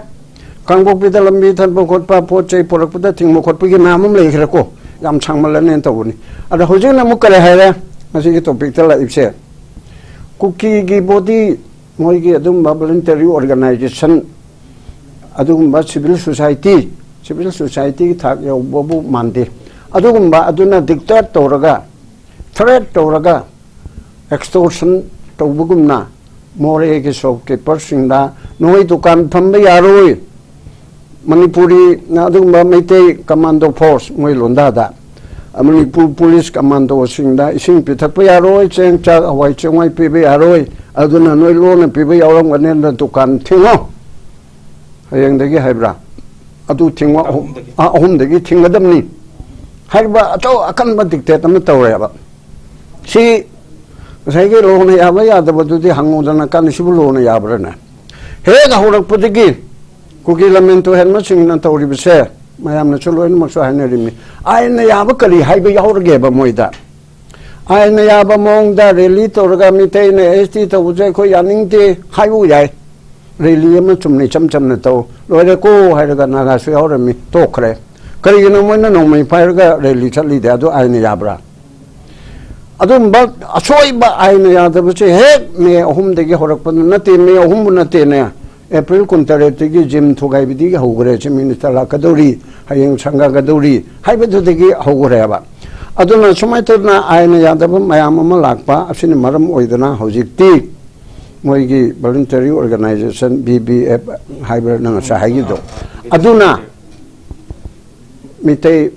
ꯀꯥꯡꯄꯣꯛꯄꯤꯗ ꯂꯝꯕꯤ ꯊꯠꯄ ꯈꯣꯠꯄ, ꯄꯣꯠ ꯆꯩ ꯄꯨꯔꯛꯄꯗ ꯊꯤꯡꯕ ꯈꯣꯠꯄꯒꯤ ꯃꯌꯥꯝ ꯑꯃ ꯂꯩꯈ꯭ꯔꯦꯀꯣ꯫ ꯌꯥꯝ ꯁꯥꯡꯃꯜꯂꯅꯦꯅ ꯇꯧꯕꯅꯤ꯫ ꯑꯗ ꯍꯧꯖꯤꯛꯅ ꯑꯃꯨꯛ ꯀꯔꯤ ꯍꯥꯏꯔꯦ? ꯉꯁꯤꯒꯤ topicꯇ ꯂꯥꯛꯏꯕꯁꯦ, ꯀꯨꯀꯤꯒꯤ body ꯃꯣꯏꯒꯤ ꯑꯗꯨꯝꯕ voluntary organization, ꯑꯗꯨꯒꯨꯝꯕ civil society, civil society ꯒꯤ ꯊꯥꯛ ꯌꯧꯕꯕꯨ ꯃꯥꯟꯗꯦ꯫ ꯑꯗꯨꯒꯨꯝꯕ ꯑꯗꯨꯅ dictate ꯇꯧꯔꯒ, threat ꯇꯧꯔꯒ, extortion ꯇꯧꯕꯒꯨꯝꯅ ꯃꯣꯔꯦꯒꯤ shopkeeper ꯁꯤꯡꯗ "ꯅꯣꯏ ꯗꯨꯀꯥꯟ ꯐꯝꯕ ꯌꯥꯔꯣꯏ, ꯃꯅꯤꯄꯨꯔꯤ ꯑꯗꯨꯒꯨꯝꯕ ꯃꯩꯇꯩ commando force, ꯃꯣꯏ ꯂꯣꯟꯗꯥꯗ ꯃꯅꯤꯄꯨꯔ police commando ꯁꯤꯡꯗ ꯏꯁꯤꯡ ꯄꯤꯊꯛꯄ ꯌꯥꯔꯣꯏ, ꯆꯦꯡ ꯆꯥꯛ ꯍꯋꯥꯏ ꯆꯦꯡꯋꯥꯏ ꯄꯤꯕ ꯌꯥꯔꯣꯏ, ꯑꯗꯨꯅ ꯅꯣꯏ ꯂꯣꯟꯅ ꯄꯤꯕ ꯌꯥꯎꯔꯝꯒꯅꯤꯅ ꯗꯨꯀꯥꯟ ꯊꯤꯡꯉꯣ, ꯍꯌꯦꯡꯗꯒꯤ" ꯍꯥꯏꯕ꯭ꯔꯥ, ꯑꯗꯨ ꯊꯤꯡꯉꯣ, ꯑꯍꯨꯝ-, ꯑꯍꯨꯝꯗꯒꯤ꯫ ꯑ, "ꯑꯍꯨꯝꯗꯒꯤ ꯊꯤꯡꯒꯗꯕꯅꯤ" ꯍꯥꯏꯕ ꯑꯆꯧ ꯑꯀꯟꯕ dictate ꯑꯃ ꯇꯧꯔꯦꯕ꯫ ꯁꯤ ꯉꯁꯥꯏꯒꯤ ꯂꯣꯅ ꯌꯥꯕ ꯌꯥꯗꯕꯗꯨꯗꯤ ꯍꯪꯉꯨꯗꯅ, ꯀꯥꯟꯅ ꯁꯤꯕꯨ ꯂꯣꯅ ꯌꯥꯕ꯭ꯔꯥꯅꯦ? ꯍꯦꯛ ꯍꯧꯔꯛꯄꯗꯒꯤ ꯀꯨꯀꯤ ꯂꯝꯃꯦꯟ ꯇꯨꯍꯦꯟ ꯃꯁꯤꯡꯅ ꯇꯧꯔꯤꯕꯁꯦ ꯃꯌꯥꯝꯅꯁꯨ ꯂꯣꯏꯅꯃꯛꯁꯨ ꯍꯥꯏꯅꯔꯤꯕꯅꯤ꯫ ꯑꯥꯏꯟꯅ ꯌꯥꯕ ꯀꯔꯤ ꯍꯥꯏꯕ ꯌꯥꯎꯔꯒꯦꯕ ꯃꯣꯏꯗ? ꯑꯥꯏꯟꯅ ꯌꯥꯕ ꯃꯑꯣꯡꯗ rally ꯇꯧꯔꯒ ꯃꯤꯇꯩꯅ ST ꯇꯧꯕꯁꯦ ꯑꯩꯈꯣꯏ ꯌꯥꯅꯤꯡꯗꯦ ꯍꯥꯏꯕ ꯌꯥꯏ꯫ Rally ꯑꯃ ꯆꯨꯝꯅ ꯏꯆꯝ ꯆꯝꯅ ꯇꯧ, ꯂꯣꯏꯔꯦ ꯀꯣ ꯍꯥꯏꯔꯒ ꯅꯥꯒꯥꯁꯨ ꯌꯥꯎꯔꯝꯃꯤ, ꯇꯣꯛꯈ꯭ꯔꯦ꯫ ꯀꯔꯤꯒꯤꯅꯣ ꯃꯣꯏꯅ ꯅꯣꯡꯃꯩ ꯄꯥꯏꯔꯒ rally ꯆꯠꯂꯤꯗꯦ? ꯑꯗꯨ ꯑꯥꯏꯟꯅ ꯌꯥꯕ꯭ꯔꯥ? ꯑꯗꯨꯝꯕ ꯑꯁꯣꯏꯕ ꯑꯥꯏꯟꯅ ꯌꯥꯗꯕꯁꯦ ꯍꯦꯛ ꯃꯦ ꯑꯍꯨꯝꯗꯒꯤ ꯍꯧꯔꯛꯄꯗ ꯅꯠꯇꯦ, ꯃꯦ ꯑꯍꯨꯝꯕꯨ ꯅꯠꯇꯦꯅꯦ, ꯑꯦꯄ꯭ꯔꯤꯜ ꯀꯨꯟꯇꯔꯦꯠꯇꯒꯤ gym ꯊꯨꯒꯥꯏꯕꯤꯗꯒꯤ ꯍꯧꯈ꯭ꯔꯦ, Chief Minister ꯂꯥꯛꯀꯗꯧꯔꯤ, ꯍꯌꯦꯡ ꯁꯪꯒꯥꯒꯗꯧꯔꯤ ꯍꯥꯏꯕꯗꯨꯗꯒꯤ ꯍꯧꯈ꯭ꯔꯦꯕ꯫ ꯑꯗꯨꯅ ꯁꯨꯃꯥꯏꯅ ꯇꯧꯗꯅ ꯑꯥꯏꯟꯅ ꯌꯥꯗꯕ ꯃꯌꯥꯝ ꯑꯃ ꯂꯥꯛꯄ ꯑꯁꯤꯅ ꯃꯔꯝ ꯑꯣꯏꯗꯅ ꯍꯧꯖꯤꯛꯇꯤ ꯃꯣꯏꯒꯤ voluntary organization, VVF ꯍꯥꯏꯕ꯭ꯔꯥ ꯅꯪ ꯉꯁꯥꯏ ꯍꯥꯏꯈꯤꯕꯗꯣ, ꯑꯗꯨꯅ ꯃꯤꯇꯩ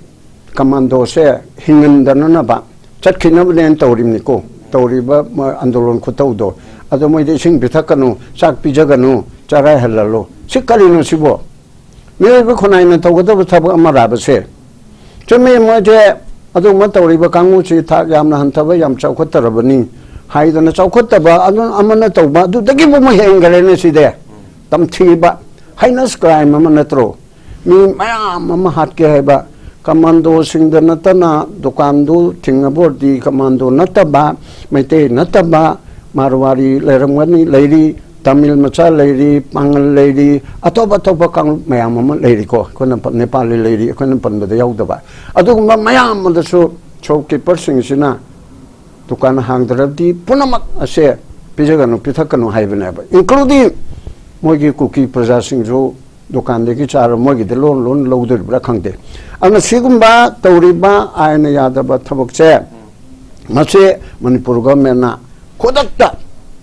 commandoꯁꯦ ꯍꯤꯡꯍꯟꯗꯅꯅꯕ ꯆꯠꯈꯤꯅꯕꯅꯦꯅ ꯇꯧꯔꯤꯕꯅꯤꯀꯣ, ꯇꯧꯔꯤꯕ ꯃ-, ꯑꯟꯗꯣꯂꯟ ꯈꯨꯇꯧꯗꯣ꯫ ꯑꯗꯣ ꯃꯣꯏꯗ ꯏꯁꯤꯡ ꯄꯤꯊꯛꯀꯅꯨ, ꯆꯥꯛ ꯄꯤꯖꯒꯅꯨ, ꯆꯔꯥ ꯍꯦꯜꯍꯜꯂꯨ, ꯁꯤ ꯀꯔꯤꯅꯣ ꯁꯤꯕꯣ? ꯃꯤꯑꯣꯏꯕ ꯈꯨꯟꯅꯥꯏꯅ ꯇꯧꯒꯗꯕ ꯊꯕꯛ ꯑꯃꯔꯥꯕꯁꯦ? ꯆꯨꯝꯃꯤ, ꯃꯣꯏꯁꯦ ꯑꯗꯨꯒꯨꯝꯕ ꯇꯧꯔꯤꯕ ꯀꯥꯡꯕꯨꯁꯤ ꯊꯥꯛ ꯌꯥꯝꯅ ꯍꯟꯊꯕ, ꯌꯥꯝ ꯆꯥꯎꯈꯠꯇꯔꯕꯅꯤ ꯍꯥꯏꯗꯅ, ꯆꯥꯎꯈꯠꯇꯕ ꯑꯗꯨ ꯑꯃꯅ ꯇꯧꯕ, ꯑꯗꯨꯗꯒꯤꯕꯨ ꯑꯃꯨꯛ ꯍꯦꯟꯈꯔꯦꯅꯦ ꯁꯤꯗꯤ꯫ ꯇꯝꯊꯤꯕ, heinous crime ꯑꯃ ꯅꯠꯇ꯭ꯔꯣ? ꯃꯤ ꯃꯌꯥꯝ ꯑꯃ ꯍꯥꯠꯀꯦ ꯍꯥꯏꯕ, commandoꯁꯤꯡꯗ ꯅꯠꯇꯅ, ꯗꯨꯀꯥꯟꯗꯨ ꯊꯤꯡꯉꯕ ꯑꯣꯏꯔꯗꯤ commando ꯅꯠꯇꯕ, ꯃꯩꯇꯩ ꯅꯠꯇꯕ, ꯃꯥꯔꯋꯥꯔꯤ ꯂꯩꯔꯝꯒꯅꯤ, ꯂꯩꯔꯤ, ꯇꯥꯃꯤꯜ ꯃꯆꯥ ꯂꯩꯔꯤ, ꯄꯥꯡꯒꯜ ꯂꯩꯔꯤ, ꯑꯇꯣꯞ ꯑꯇꯣꯞꯄ ꯀꯥꯡꯂꯨꯞ ꯃꯌꯥꯝ ꯑꯃ ꯂꯩꯔꯤꯀꯣ꯫ ꯑꯩꯈꯣꯏꯅ ꯄ-, ꯅꯦꯄꯥꯂꯤ ꯂꯩꯔꯤ, ꯑꯩꯈꯣꯏꯅ ꯄꯟꯕꯗ ꯌꯥꯎꯗꯕ꯫ ꯑꯗꯨꯒꯨꯝꯕ ꯃꯌꯥꯝ ꯑꯃꯗꯁꯨ shopkeeperꯁꯤꯡꯁꯤꯅ ꯗꯨꯀꯥꯟ ꯍꯥꯡꯗ꯭ꯔꯕꯗꯤ ꯄꯨꯝꯅꯃꯛ ꯑꯁꯦ ꯄꯤꯖꯒꯅꯨ, ꯄꯤꯊꯛꯀꯅꯨ ꯍꯥꯏꯕꯅꯦꯕ, including ꯃꯣꯏꯒꯤ ꯀꯨꯀꯤ ꯄ꯭ꯔꯖꯥꯁꯤꯡꯁꯨ ꯗꯨꯀꯥꯟꯗꯒꯤ ꯆꯥꯔ ꯃꯣꯏꯒꯤꯗꯤ ꯂꯣꯟ ꯂꯣꯟ ꯂꯧꯗꯣꯔꯤꯕ꯭ꯔꯥ ꯈꯪꯗꯦ꯫ ꯑꯗꯨꯅ ꯁꯤꯒꯨꯝꯕ ꯇꯧꯔꯤꯕ ꯑꯥꯏꯟꯅ ꯌꯥꯗꯕ ꯊꯕꯛꯁꯦ, ꯃꯁꯤ ꯃꯅꯤꯄꯨꯔ ꯒꯣꯔꯃꯦꯟꯅ ꯈꯨꯗꯛꯇ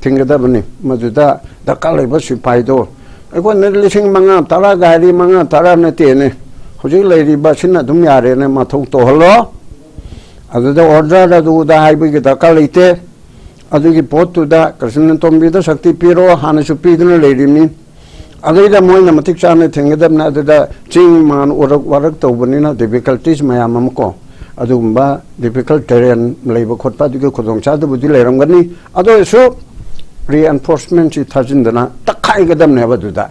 ꯊꯤꯡꯒꯗꯕꯅꯤ꯫ ꯃꯗꯨꯗ ꯗꯔꯀꯥꯔ ꯂꯩꯕ ꯁꯤꯐꯥꯏꯗꯣ, ꯑꯩꯈꯣꯏꯅ ꯂꯤꯁꯤꯡ ꯃꯉꯥ, ꯇꯔꯥ, ꯒꯥꯔꯤ ꯃꯉꯥ, ꯇꯔꯥ ꯅꯠꯇꯦꯅꯦ, ꯍꯧꯖꯤꯛ ꯂꯩꯔꯤꯕ ꯑꯁꯤꯅ ꯑꯗꯨꯝ ꯌꯥꯔꯦꯅꯦ, ꯃꯊꯧ ꯇꯧꯍꯜꯂꯣ꯫ ꯑꯗꯨꯗ ꯑꯣꯔꯗꯔ ꯑꯗꯨꯗ ꯍꯥꯏꯕꯒꯤ ꯗꯔꯀꯥꯔ ꯂꯩꯇꯦ꯫ ꯑꯗꯨꯒꯤ ꯄꯣꯠꯇꯨꯗ ꯀ꯭ꯔꯤꯁꯅ ꯇꯣꯝꯕꯤꯗ ꯁꯛꯇꯤ ꯄꯤꯔꯣ, ꯍꯥꯟꯅꯁꯨ ꯄꯤꯗꯨꯅ ꯂꯩꯔꯤꯕꯅꯤ꯫ ꯑꯗꯩꯗ ꯃꯣꯏꯅ ꯃꯇꯤꯛ ꯆꯥꯅ ꯊꯤꯡꯒꯗꯕꯅꯤ꯫ ꯑꯗꯨꯗ ꯆꯤꯡ ꯃꯥꯟ ꯎꯔꯛ ꯋꯥꯔꯛ ꯇꯧꯕꯅꯤꯅ difficulties ꯃꯌꯥꯝ ꯑꯃ ꯀꯣ, ꯑꯗꯨꯒꯨꯝꯕ difficult terrain ꯂꯩꯕ ꯈꯣꯠꯄ ꯑꯗꯨꯒꯤ ꯈꯨꯗꯣꯡꯆꯥꯗꯕꯗꯤ ꯂꯩꯔꯝꯒꯅꯤ꯫ ꯑꯗꯨ ꯑꯣꯏꯔꯁꯨ reinforcement ꯁꯤ ꯊꯥꯖꯤꯟꯗꯅ ꯇꯛꯈꯥꯏꯒꯗꯕꯅꯦꯕ꯫ ꯑꯗꯨꯗ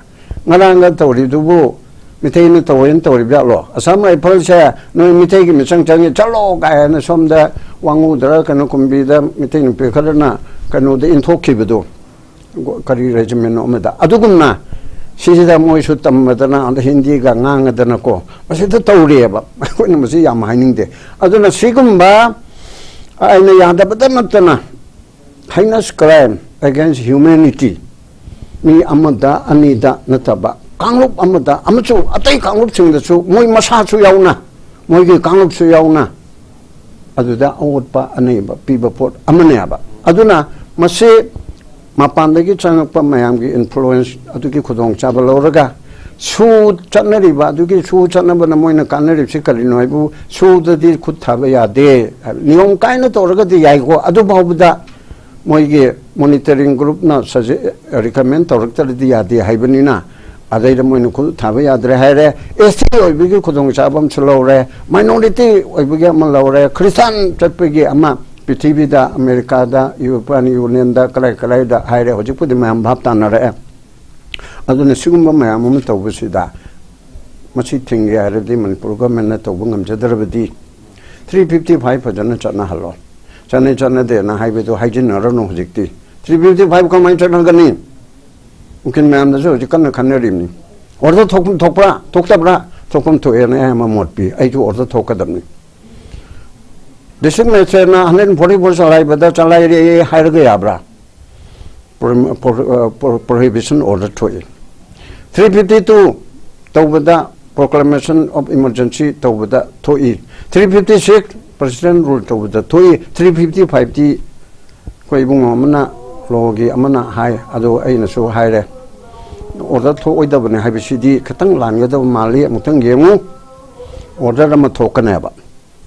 ꯉꯔꯥꯡꯒ ꯇꯧꯔꯤꯗꯨꯕꯨ ꯃꯤꯇꯩꯅ ꯇꯧꯋꯦꯅ ꯇꯧꯔꯤꯕ ꯖꯥꯠꯂꯣ? ꯑꯁꯥꯝ ꯔꯥꯏꯐꯜꯁꯦ ꯅꯣꯏ ꯃꯤꯇꯩꯒꯤ ꯃꯤꯆꯪ ꯆꯪꯉꯤ, ꯆꯠꯂꯣ ꯀꯥꯏꯅ ꯁꯣꯝꯗ ꯋꯥꯉꯨꯗꯔ ꯀꯩꯅꯣ ꯀꯨꯝꯕꯤꯗ ꯃꯤꯇꯩ ꯅꯨꯄꯤ ꯈꯔꯅ ꯀꯩꯅꯣꯗ ꯏꯟꯊꯣꯛꯈꯤꯕꯗꯣ, ꯀꯔꯤ ꯔꯦꯖꯤꯃꯦꯟ ꯑꯃꯗ, ꯑꯗꯨꯒꯨꯝꯅ ꯁꯤꯁꯤꯗ ꯃꯣꯏꯁꯨ ꯇꯝꯃꯗꯅ ꯑꯗ ꯍꯤꯟꯗꯤꯒ ꯉꯥꯡꯉꯗꯅꯀꯣ, ꯃꯁꯤꯗ ꯇꯧꯔꯤꯑꯕ꯫ ꯑꯩꯈꯣꯏꯅ ꯃꯁꯤ ꯌꯥꯝ ꯍꯥꯏꯅꯤꯡꯗꯦ꯫ ꯑꯗꯨꯅ ꯁꯤꯒꯨꯝꯕ ꯑꯩꯅ ꯌꯥꯗꯕꯗ ꯅꯠꯇꯅ heinous crime against humanity, ꯃꯤ ꯑꯃꯗ ꯑꯅꯤꯗ ꯅꯠꯇꯕ, ꯀꯥꯡꯂꯨꯞ ꯑꯃꯗ ꯑꯃꯁꯨꯡ ꯑꯇꯩ ꯀꯥꯡꯂꯨꯞꯁꯤꯡꯗꯁꯨ ꯃꯣꯏ ꯃꯁꯥꯁꯨ ꯌꯥꯎꯅ, ꯃꯣꯏꯒꯤ ꯀꯥꯡꯂꯨꯞꯁꯨ ꯌꯥꯎꯅ ꯑꯗꯨꯗ ꯑꯑꯣꯠꯄ ꯑꯅꯩꯕ ꯄꯤꯕ ꯄꯣꯠ ꯑꯃꯅꯦꯕ꯫ ꯑꯗꯨꯅ ꯃꯁꯤ ꯃꯄꯥꯟꯗꯒꯤ ꯆꯪꯉꯛꯄ ꯃꯌꯥꯝꯒꯤ influence ꯑꯗꯨꯒꯤ ꯈꯨꯗꯣꯡꯆꯥꯕ ꯂꯧꯔꯒ ꯁꯨ ꯆꯠꯅꯔꯤꯕ, ꯑꯗꯨꯒꯤ ꯁꯨ ꯆꯠꯅꯕꯅ ꯃꯣꯏꯅ ꯀꯥꯟꯅꯔꯤꯕꯁꯤ ꯀꯔꯤꯅꯣ ꯍꯥꯏꯕꯨ, ꯁꯨꯗꯗꯤ ꯈꯨꯠ ꯊꯥꯕ ꯌꯥꯗꯦ꯫ ꯅꯤꯌꯣꯝ ꯀꯥꯏꯅ ꯇꯧꯔꯒꯗꯤ ꯌꯥꯏꯀꯣ, ꯑꯗꯨ ꯐꯥꯎꯕꯗ ꯃꯣꯏꯒꯤ monitoring group ꯅ recommend ꯇꯧꯔꯛꯇ꯭ꯔꯗꯤ ꯌꯥꯗꯦ ꯍꯥꯏꯕꯅꯤꯅ, ꯑꯗꯩꯗ ꯃꯣꯏꯅ ꯈꯨꯠ ꯊꯥꯕ ꯌꯥꯗ꯭ꯔꯦ ꯍꯥꯏꯔꯦ꯫ ꯑꯦꯁ ꯇꯤ ꯑꯣꯏꯕꯒꯤ ꯈꯨꯗꯣꯡꯆꯥꯕ ꯑꯃꯁꯨ ꯂꯧꯔꯦ, minority ꯑꯣꯏꯕꯒꯤ ꯑꯃ ꯂꯧꯔꯦ, ꯈ꯭ꯔꯤꯁꯇꯥꯟ ꯆꯠꯄꯒꯤ ꯑꯃ, ꯄ꯭ꯔꯤꯊꯤꯕꯤꯗ, ꯑꯃꯦꯔꯤꯀꯥꯗ, European Union ꯗ, ꯀꯗꯥꯏ ꯀꯗꯥꯏꯗ ꯍꯥꯏꯔꯦ꯫ ꯍꯧꯖꯤꯛꯄꯨꯗꯤ ꯃꯌꯥꯝ ꯚꯥꯞ ꯇꯥꯅꯔꯛꯑꯦ꯫ ꯑꯗꯨꯅ ꯁꯤꯒꯨꯝꯕ ꯃꯌꯥꯝ ꯑꯃ ꯇꯧꯕꯁꯤꯗ ꯃꯁꯤ ꯊꯤꯡꯒꯦ ꯍꯥꯏꯔꯗꯤ ꯃꯅꯤꯄꯨꯔ ꯒꯣꯔꯃꯦꯟꯅ ꯇꯧꯕ ꯉꯝꯖꯗ꯭ꯔꯕꯗꯤ three fifty five ꯐꯖꯅ ꯆꯠꯅꯍꯜꯂꯣ꯫ ꯆꯠꯅꯩ ꯆꯠꯅꯗꯦꯅ ꯍꯥꯏꯕꯗꯨ ꯍꯥꯏꯖꯤꯟꯅꯔꯅꯨ ꯍꯧꯖꯤꯛꯇꯤ꯫ Three fifty five ꯀꯃꯥꯏꯅ ꯆꯠꯅꯒꯅꯤ? ꯎꯀꯤꯜ ꯃꯌꯥꯝꯗꯁꯨ ꯍꯧꯖꯤꯛ ꯀꯟꯅ ꯈꯟꯅꯔꯤꯕꯅꯤ꯫ ꯑꯣꯔꯗꯔ ꯊꯣꯛꯐꯝ ꯊꯣꯛꯄ꯭ꯔꯥ? ꯊꯣꯛꯇꯕ꯭ꯔꯥ? ꯊꯣꯛꯐꯝ ꯊꯣꯛꯑꯦꯅ ꯑꯌꯥꯝꯕ ꯃꯣꯠ ꯄꯤ꯫ ꯑꯩꯁꯨ ꯑꯣꯔꯗꯔ ꯊꯣꯛꯀꯗꯕꯅꯤ꯫ ꯗꯤꯁꯇ꯭ꯔꯤꯛ ꯃꯦꯖꯤꯁꯇ꯭ꯔꯦꯠꯅ hundred forty four ꯆꯂꯥꯏꯕꯗ ꯆꯂꯥꯏꯔꯦ ꯍꯥꯏꯔꯒ ꯌꯥꯕ꯭ꯔꯥ? prohibition order ꯊꯣꯛꯏ꯫ Three fifty two ꯇꯧꯕꯗ, proclamation of emergency ꯇꯧꯕꯗ ꯊꯣꯛꯏ꯫ Three fifty six president rule ꯇꯧꯕꯗ ꯊꯣꯛꯏ꯫ Three fifty five ꯇꯤ ꯑꯩꯈꯣꯏ ꯏꯕꯨꯡꯉꯣ ꯑꯃꯅ, ꯂꯣꯒꯤ ꯑꯃꯅ ꯍꯥꯏ, ꯑꯗꯨ ꯑꯩꯅꯁꯨ ꯍꯥꯏꯔꯦ, order ꯊꯣꯛꯑꯣꯏꯗꯕꯅꯤ ꯍꯥꯏꯕꯁꯤꯗꯤ ꯈꯤꯇꯪ ꯂꯥꯟꯒꯗꯕ ꯃꯥꯜꯂꯤ, ꯑꯃꯨꯛꯇꯪ ꯌꯦꯡꯉꯨ꯫ Order ꯑꯃ ꯊꯣꯛꯀꯅꯦꯕ,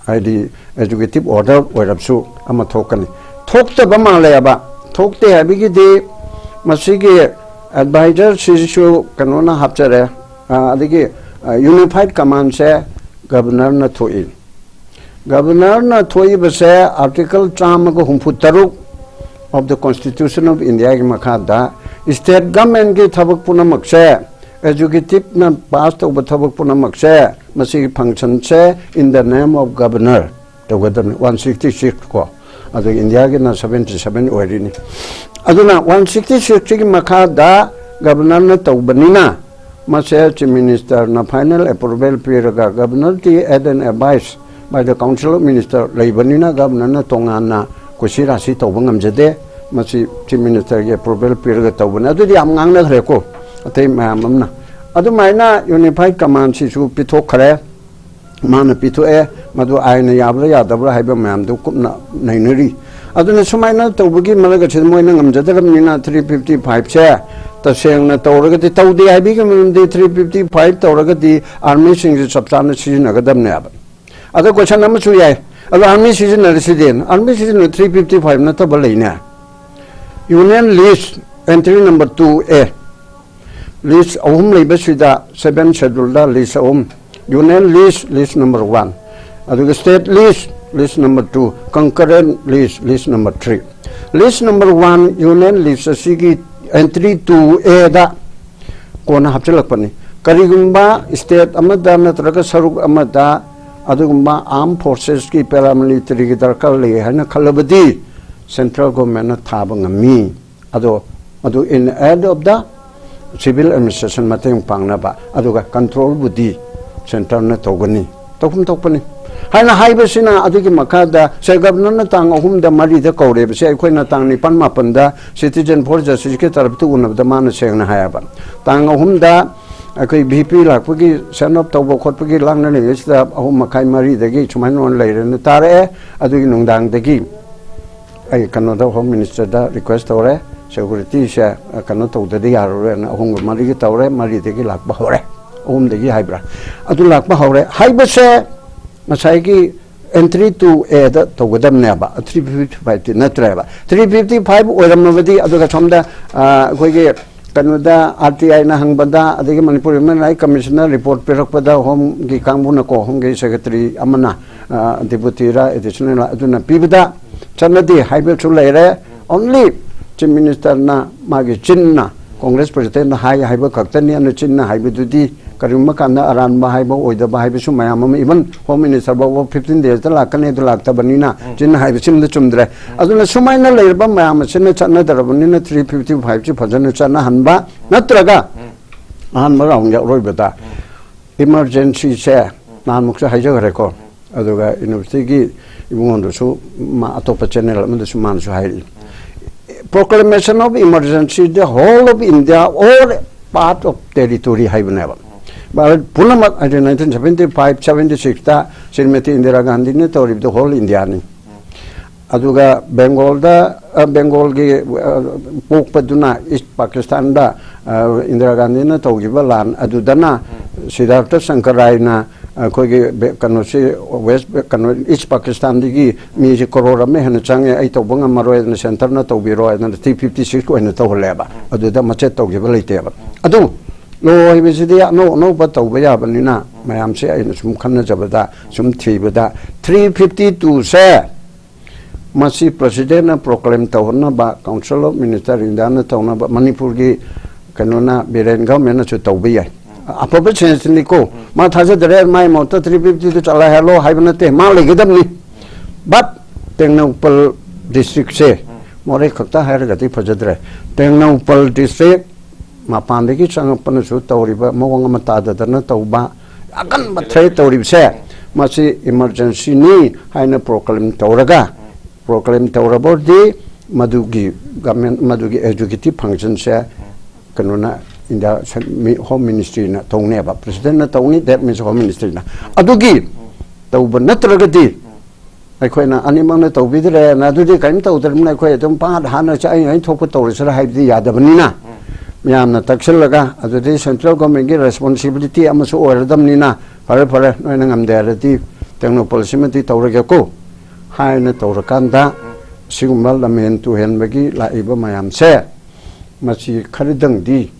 ꯍꯥꯏꯗꯤ executive order ꯑꯣꯏꯔꯕꯁꯨ ꯑꯃ ꯊꯣꯛꯀꯅꯤ꯫ ꯊꯣꯛꯇꯕ ꯃꯥꯜꯂꯦꯕ꯫ ꯊꯣꯛꯇꯦ ꯍꯥꯏꯕꯒꯤꯗꯤ ꯃꯁꯤꯒꯤ advisor ꯁꯤꯁꯨ ꯀꯩꯅꯣꯅ ꯍꯥꯞꯆꯔꯦ, ꯑ, ꯑꯗꯒꯤ, ꯑ, unified command ꯁꯦ governor ꯅ ꯊꯣꯛꯏ꯫ Governor ꯅ ꯊꯣꯛꯏꯕꯁꯦ article ꯆꯥꯝꯃꯒ ꯍꯨꯝꯐꯨ ꯇꯔꯨꯛ of the Constitution of India ꯒꯤ ꯃꯈꯥꯗ state government ꯀꯤ ꯊꯕꯛ ꯄꯨꯝꯅꯃꯛꯁꯦ, executive ꯅ pass ꯇꯧꯕ ꯊꯕꯛ ꯄꯨꯝꯅꯃꯛꯁꯦ, ꯃꯁꯤꯒꯤ function say in the name of governor ꯇꯧꯒꯗꯕꯅꯤ꯫ One sixty six ꯀꯣ, ꯑꯗꯨ ꯏꯟꯗꯤꯌꯥꯒꯤꯅ seventy seven ꯑꯣꯏꯔꯤꯅꯤ꯫ ꯑꯗꯨꯅ one sixty six ꯁꯤꯒꯤ ꯃꯈꯥꯗ governor ꯅ ꯇꯧꯕꯅꯤꯅ, ꯃꯁꯦ chief minister ꯅ final approval ꯄꯤꯔꯒ, governor D aid and advice by the council of minister ꯂꯩꯕꯅꯤꯅ, governor ꯅ ꯇꯣꯉꯥꯟꯅ ꯀꯨꯁꯤ ꯔꯥꯁꯤ ꯇꯧꯕ ꯉꯝꯖꯗꯦ꯫ ꯃꯁꯤ chief minister ꯒꯤ approval ꯄꯤꯔꯒ ꯇꯧꯕꯅꯤ꯫ ꯑꯗꯨꯗꯤ ꯌꯥꯝ ꯉꯥꯡꯅꯈ꯭ꯔꯦꯀꯣ, ꯑꯇꯩ ꯃꯌꯥꯝ ꯑꯃꯅ꯫ ꯑꯗꯨꯃꯥꯏꯅ unified command ꯁꯤꯁꯨ ꯄꯤꯊꯣꯛꯈ꯭ꯔꯦ꯫ ꯃꯥꯅ ꯄꯤꯊꯣꯛꯑꯦ, ꯃꯗꯨ ꯑꯥꯏꯟꯅ ꯌꯥꯕ꯭ꯔꯥ ꯌꯥꯗꯕ꯭ꯔꯥ ꯍꯥꯏꯕ ꯃꯌꯥꯝꯗꯨ ꯀꯨꯞꯅ ꯅꯩꯅꯔꯤ꯫ ꯑꯗꯨꯅ ꯁꯨꯃꯥꯏꯅ ꯇꯧꯕꯒꯤ ꯃꯔꯛ ꯑꯁꯤꯗ ꯃꯣꯏꯅ ꯉꯝꯖꯗ꯭ꯔꯕꯅꯤꯅ three fifty five ꯁꯦ ꯇꯁꯦꯡꯅ ꯇꯧꯔꯒꯗꯤ, ꯇꯧꯗꯦ ꯍꯥꯏꯕꯒꯤ ꯃꯔꯝꯗꯤ three fifty five ꯇꯧꯔꯒꯗꯤ army ꯁꯤꯡꯁꯦ ꯆꯞ ꯆꯥꯅ ꯁꯤꯖꯤꯟꯅꯒꯗꯕꯅꯦꯕ꯫ ꯑꯗꯣ question ꯑꯃꯁꯨ ꯌꯥꯏ, ꯑꯗꯣ army ꯁꯤꯖꯤꯟꯅꯔꯤꯁꯤꯗꯤ, army ꯁꯤꯖꯤꯟꯅ three fifty five ꯅꯠꯇꯕ ꯂꯩꯅꯦ꯫ Union list entry number two A, list ꯑꯍꯨꯝ ꯂꯩꯕꯁꯤꯗ, seven schedule ꯗ list ꯑꯍꯨꯝ, union list, list number one, ꯑꯗꯨꯒ state list, list number two, concurrent list, list number three꯫ List number one, union list ꯑꯁꯤꯒꯤ entry two A ꯗ ꯀꯣꯟꯅ ꯍꯥꯞꯆꯤꯜꯂꯛꯄꯅꯤ꯫ ꯀꯔꯤꯒꯨꯝꯕ state ꯑꯃꯗ ꯅꯠꯇ꯭ꯔꯒ ꯁꯔꯨꯛ ꯑꯃꯗ ꯑꯗꯨꯒꯨꯝꯕ armed forces ꯀꯤ paramilitary ꯒꯤ ꯗꯔꯀꯥꯔ ꯂꯩ ꯍꯥꯏꯅ ꯈꯜꯂꯕꯗꯤ, central government ꯅ ꯊꯥꯕ ꯉꯝꯃꯤ꯫ ꯑꯗꯣ, ꯑꯗꯨ in aid of the civil administration ꯃꯇꯦꯡ ꯄꯥꯡꯅꯕ, ꯑꯗꯨꯒ control ꯕꯨꯗꯤ centre ꯅ ꯇꯧꯒꯅꯤ꯫ ꯇꯧꯐꯝ ꯊꯣꯛꯄꯅꯤ꯫ ꯑꯩꯅ ꯍꯥꯏꯕꯁꯤꯅ ꯑꯗꯨꯒꯤ ꯃꯈꯥꯗ ꯁꯦ ꯒꯕꯔꯅꯔꯅ ꯇꯥꯡ ꯑꯍꯨꯝꯗ ꯃꯔꯤꯗ ꯀꯧꯔꯦꯕꯁꯦ, ꯑꯩꯈꯣꯏꯅ ꯇꯥꯡ ꯅꯤꯄꯥꯟ ꯃꯥꯄꯟꯗ Citizen for Justiceꯀꯤ ꯇꯔꯞꯇ ꯎꯅꯕꯗ ꯃꯥꯅ ꯁꯦꯡꯅ ꯍꯥꯏꯌꯦꯕ, ꯇꯥꯡ ꯑꯍꯨꯝꯗ ꯑꯩꯈꯣꯏ ꯚꯤ ꯄꯤ ꯂꯥꯛꯄꯒꯤ ꯁꯦꯟ ꯑꯣꯞ ꯇꯧꯕ ꯈꯣꯠꯄꯒꯤ ꯂꯥꯡꯅꯔꯤꯉꯩꯁꯤꯗ ꯑꯍꯨꯝ ꯃꯈꯥꯏ ꯃꯔꯤꯗꯒꯤ ꯁꯨꯃꯥꯏꯅ ꯑꯣꯏꯅ ꯂꯩꯔꯦꯅ ꯇꯥꯔꯛꯑꯦ꯫ ꯑꯗꯨꯒꯤ ꯅꯨꯡꯗꯥꯡꯗꯒꯤ ꯑꯩ ꯀꯩꯅꯣꯗ, ꯍꯣꯝ ꯃꯤꯅꯤꯁꯇꯔꯗ ꯔꯤꯀ꯭ꯋꯦꯁ ꯇꯧꯔꯦ, ꯁꯦꯀꯨꯔꯤꯇꯤꯁꯦ ꯀꯩꯅꯣ ꯇꯧꯗꯗꯤ ꯌꯥꯔꯔꯣꯏꯅ꯫ ꯑꯍꯨꯝꯒ ꯃꯔꯤꯒꯤ ꯇꯧꯔꯦ, ꯃꯔꯤꯗꯒꯤ ꯂꯥꯛꯄ ꯍꯧꯔꯦ, ꯑꯍꯨꯝꯗꯒꯤ ꯍꯥꯏꯕ꯭ꯔꯥ, ꯑꯗꯨ ꯂꯥꯛꯄ ꯍꯧꯔꯦ ꯍꯥꯏꯕꯁꯦ꯫ ꯉꯁꯥꯏꯒꯤ entry two Aꯗ ꯇꯧꯒꯗꯕꯅꯦꯕ, three fifty fiveꯇꯤ ꯅꯠꯇ꯭ꯔꯦꯕ꯫ Three fifty five ꯑꯣꯏꯔꯝꯃꯕꯗꯤ, ꯑꯗꯨꯒ ꯁꯣꯝꯗ ꯑꯩꯈꯣꯏꯒꯤ ꯀꯩꯅꯣꯗ, ꯑꯥꯔ ꯇꯤ ꯑꯥꯏꯅ ꯍꯪꯕꯗ, ꯑꯗꯒꯤ ꯃꯅꯤꯄꯨꯔ ꯍ꯭ꯌꯨꯃꯦꯟ ꯔꯥꯏꯠ ꯀꯃꯤꯁꯟꯅ ꯔꯤꯄꯣꯔꯠ ꯄꯤꯔꯛꯄꯗ, ꯍꯣꯝꯒꯤ ꯀꯥꯡꯕꯨꯅꯀꯣ, ꯍꯣꯝꯒꯤ ꯁꯦꯀ꯭ꯔꯦꯇꯔꯤ ꯑꯃꯅ, ꯗꯤꯄꯨꯇꯤꯔ ꯑꯦꯗꯤꯁꯅꯦꯜ ꯑꯗꯨꯅ ꯄꯤꯕꯗ ꯆꯠꯅꯗꯦ ꯍꯥꯏꯕꯁꯨ ꯂꯩꯔꯦ꯫ ꯑꯣꯟꯂꯤ ꯆꯤꯐ ꯃꯤꯅꯤꯁꯇꯔꯅ ꯃꯥꯒꯤ ꯆꯤꯟꯅ, ꯀꯣꯡꯒ꯭ꯔꯦꯁ ꯄ꯭ꯔꯁꯤꯗꯦꯟꯅ ꯍꯥꯏ ꯍꯥꯏꯕ ꯈꯛꯇꯅꯤ꯫ ꯑꯗꯨꯅ ꯆꯤꯟꯅ ꯍꯥꯏꯕꯗꯨꯗꯤ ꯀꯔꯤꯒꯨꯝꯕ ꯀꯥꯟꯗ ꯑꯔꯥꯟꯕ ꯍꯥꯏꯕ ꯑꯣꯏꯗꯕ ꯍꯥꯏꯕꯁꯨ ꯃꯌꯥꯝ ꯑꯃ, ꯏꯚꯟ ꯍꯣꯝ ꯃꯤꯅꯤꯁꯇꯔ ꯐꯥꯎꯕ fifteen daysꯇ ꯂꯥꯛꯀꯅꯤ, ꯑꯗꯨ ꯂꯥꯛꯇꯕꯅꯤꯅ ꯆꯤꯟꯅ ꯍꯥꯏꯕꯁꯤꯃꯗ ꯆꯨꯝꯗ꯭ꯔꯦ꯫ ꯑꯗꯨꯅ ꯁꯨꯃꯥꯏꯅ ꯂꯩꯔꯕ ꯃꯌꯥꯝ ꯑꯁꯤꯅ ꯆꯠꯅꯗ꯭ꯔꯕꯅꯤꯅ three fifty fiveꯁꯤ ꯐꯖꯅ ꯆꯠꯅꯍꯟꯕ, ꯅꯠꯇ꯭ꯔꯒ ꯑꯍꯥꯟꯕ ꯔꯥꯎꯟꯒꯤ ꯑꯔꯣꯏꯕꯗ ꯏꯃꯥꯔꯖꯦꯟꯁꯤꯁꯦ ꯅꯍꯥꯟꯃꯨꯛꯁꯨ ꯍꯥꯏꯖꯈ꯭ꯔꯦꯀꯣ, ꯑꯗꯨꯒ ꯌꯨꯅꯤꯚꯔꯁꯤꯇꯤꯒꯤ ꯏꯕꯨꯡꯉꯣꯟꯗꯨꯁꯨ, ꯃꯥ ꯑꯇꯣꯞꯄ ꯆꯦꯅꯦꯜ ꯑꯃꯗꯁꯨ ꯃꯥꯅꯁꯨ ꯍꯥꯏꯔꯛꯏ, proclamation of emergency the whole of India or part of territory ꯍꯥꯏꯕꯅꯦꯕ꯫ ꯚꯥꯔꯠ ꯄꯨꯝꯅꯃꯛ ꯍꯥꯏꯗꯤ nineteen seventy five seventy sixꯇ Shrimati Indira ꯒꯥꯟꯙꯤꯅ ꯇꯧꯔꯤꯕꯗꯨ ꯍꯣꯜ ꯏꯟꯗꯤꯌꯥꯅꯤ꯫ ꯑꯗꯨꯒ ꯕꯦꯡꯒꯣꯜꯗ, ꯕꯦꯡꯒꯣꯜꯒꯤ ꯄꯣꯛꯄꯗꯨꯅ ꯏꯁ ꯄꯥꯀꯤꯁꯇꯥꯟꯗ ꯏꯟꯗꯤꯔꯥ ꯒꯥꯟꯙꯤꯅ ꯇꯧꯈꯤꯕ ꯂꯥꯟ ꯑꯗꯨꯗꯅ ꯁꯤꯗꯥꯔꯊ ꯁꯪꯀꯔ ꯔꯥꯏꯅ ꯑꯩꯈꯣꯏꯒꯤ ꯀꯩꯅꯣꯁꯤ, ꯋꯦꯁ, ꯀꯩꯅꯣ, ꯏꯁ ꯄꯥꯀꯤꯁꯇꯥꯟꯗꯒꯤ ꯃꯤꯁꯤ ꯀꯔꯣꯔ ꯑꯃ ꯍꯦꯟꯅ ꯆꯪꯉꯦ, ꯑꯩ ꯇꯧꯕ ꯉꯝꯃꯔꯣꯏ, ꯑꯗꯨꯅ ꯁꯦꯟꯇꯔꯅ ꯇꯧꯕꯤꯔꯣ ꯍꯥꯏꯗꯅ three fifty six ꯑꯣꯏꯅ ꯇꯧꯍꯜꯂꯦꯕ꯫ ꯑꯗꯨꯗ ꯃꯆꯦꯠ ꯇꯧꯈꯤꯕ ꯂꯩꯇꯦꯕ꯫ ꯑꯗꯨ ꯂꯣ ꯍꯥꯏꯕꯁꯤꯗꯤ ꯑꯅꯧ ꯑꯅꯧꯕ ꯇꯧꯕ ꯌꯥꯕꯅꯤꯅ, ꯃꯌꯥꯝꯁꯦ ꯑꯩꯅ ꯁꯨꯝ ꯈꯟꯅꯖꯕꯗ, ꯁꯨꯝ ꯊꯤꯕꯗ, three fifty twoꯁꯦ ꯃꯁꯤ ꯄ꯭ꯔꯁꯤꯗꯦꯟꯅ ꯄ꯭ꯔꯣꯀ꯭ꯂꯦꯝ ꯇꯧꯍꯟꯅꯕ, ꯀꯥꯎꯟꯁꯤꯜ ꯑꯣꯐ ꯃꯤꯅꯤꯁꯇꯔ ꯏꯟꯗꯤꯌꯥꯅ ꯇꯧꯅꯕ, ꯃꯅꯤꯄꯨꯔꯒꯤ ꯀꯩꯅꯣꯅ, ꯕꯤꯔꯦꯟ ꯒꯚꯔꯟꯃꯦꯟꯅꯁꯨ ꯇꯧꯕ ꯌꯥꯏ꯫ ꯑꯐꯕ ꯁꯦꯟꯁꯅꯤꯀꯣ꯫ ꯃꯥ ꯊꯥꯖꯗ꯭ꯔꯦ, ꯃꯥꯏ ꯃꯍꯨꯠꯇ three fifty two ꯆꯠꯂꯦ ꯍꯥꯏꯍꯜꯂꯣ ꯍꯥꯏꯕ ꯅꯠꯇꯦ, ꯃꯥ ꯂꯩꯒꯗꯕꯅꯤ꯫ But ꯇꯦꯡꯅꯧꯄꯜ ꯗꯤꯁꯇ꯭ꯔꯤꯛꯁꯦ ꯃꯣꯔꯦ ꯈꯛꯇ ꯍꯥꯏꯔꯒꯗꯤ ꯐꯖꯗ꯭ꯔꯦ꯫ ꯇꯦꯡꯅꯧꯄꯜ ꯗꯤꯁꯇ꯭ꯔꯤꯛ ꯃꯄꯥꯟꯗꯒꯤ ꯆꯪꯉꯛꯄꯅꯁꯨ ꯇꯧꯔꯤꯕ ꯃꯑꯣꯡ ꯑꯃ ꯇꯥꯗꯗꯅ ꯇꯧꯕ, ꯑꯀꯟꯕ ꯊ꯭ꯔꯦꯠ ꯇꯧꯔꯤꯕꯁꯦ, ꯃꯁꯤ ꯏꯃꯔꯖꯦꯟꯁꯤꯅꯤ ꯍꯥꯏꯅ ꯄ꯭ꯔꯣꯀ꯭ꯂꯦꯝ ꯇꯧꯔꯒ, ꯄ꯭ꯔꯣꯀ꯭ꯂꯦꯝ ꯇꯧꯔꯕꯗꯤ ꯃꯗꯨꯒꯤ ꯒꯃꯦꯟ, ꯃꯗꯨꯒꯤ ꯑꯦꯛꯖꯤꯀ꯭ꯌꯨꯇꯤꯚ ꯐꯪꯁꯟꯁꯦ ꯀꯩꯅꯣꯅ, ꯏꯟꯗꯤꯌꯥ ꯁꯦꯟ-, ꯃꯤ-, ꯍꯣꯝ ꯃꯤꯅꯤꯁꯇ꯭ꯔꯤꯅ ꯇꯧꯅꯦꯕ, ꯄ꯭ꯔꯁꯤꯗꯦꯟꯅ ꯇꯧꯅꯤ, that means ꯍꯣꯝ ꯃꯤꯅꯤꯁꯇ꯭ꯔꯤꯅ꯫ ꯑꯗꯨꯒꯤ ꯇꯧꯕ ꯅꯠꯇ꯭ꯔꯒꯗꯤ ꯑꯩꯈꯣꯏꯅ ꯑꯅꯤꯃꯛꯅ ꯇꯧꯕꯤꯗ꯭ꯔꯦꯅ, ꯑꯗꯨꯗꯤ ꯀꯔꯤꯝ ꯇꯧꯗ꯭ꯔꯕꯅꯤꯅ ꯑꯩꯈꯣꯏ ꯑꯗꯨꯝ ꯄꯥꯠ ꯍꯥꯟꯅ ꯆꯥꯛ ꯑꯩ ꯑꯩ ꯊꯣꯛꯄ ꯇꯧꯔꯁꯤꯔꯥ ꯍꯥꯏꯕꯗꯤ ꯌꯥꯗꯕꯅꯤꯅ, ꯃꯌꯥꯝꯅ ꯇꯛꯁꯤꯜꯂꯒ ꯑꯗꯨꯗꯤ ꯁꯦꯟꯇ꯭ꯔꯦꯜ ꯒꯣꯔꯃꯦꯟꯒꯤ ꯔꯦꯁꯄꯣꯟꯁꯤꯕꯤꯂꯤꯇꯤ ꯑꯃꯁꯨ ꯑꯣꯏꯔꯗꯕꯅꯤꯅ, ꯐꯔꯦ, ꯐꯔꯦ, ꯅꯣꯏꯅ ꯉꯝꯗꯦ ꯍꯥꯏꯔꯗꯤ ꯇꯦꯡꯅꯧꯄꯜꯁꯤꯃꯗꯤ ꯇꯧꯔꯒꯦꯀꯣ ꯍꯥꯏꯅ ꯇꯧꯔꯀꯥꯟꯗ, ꯁꯤꯒꯨꯝꯕ ꯂꯝꯍꯦꯟ ꯇꯨꯍꯦꯟꯕꯒꯤ ꯂꯥꯛꯏꯕ ꯃꯌꯥꯝꯁꯦ, ꯃꯁꯤ ꯈꯔꯗꯪꯗꯤ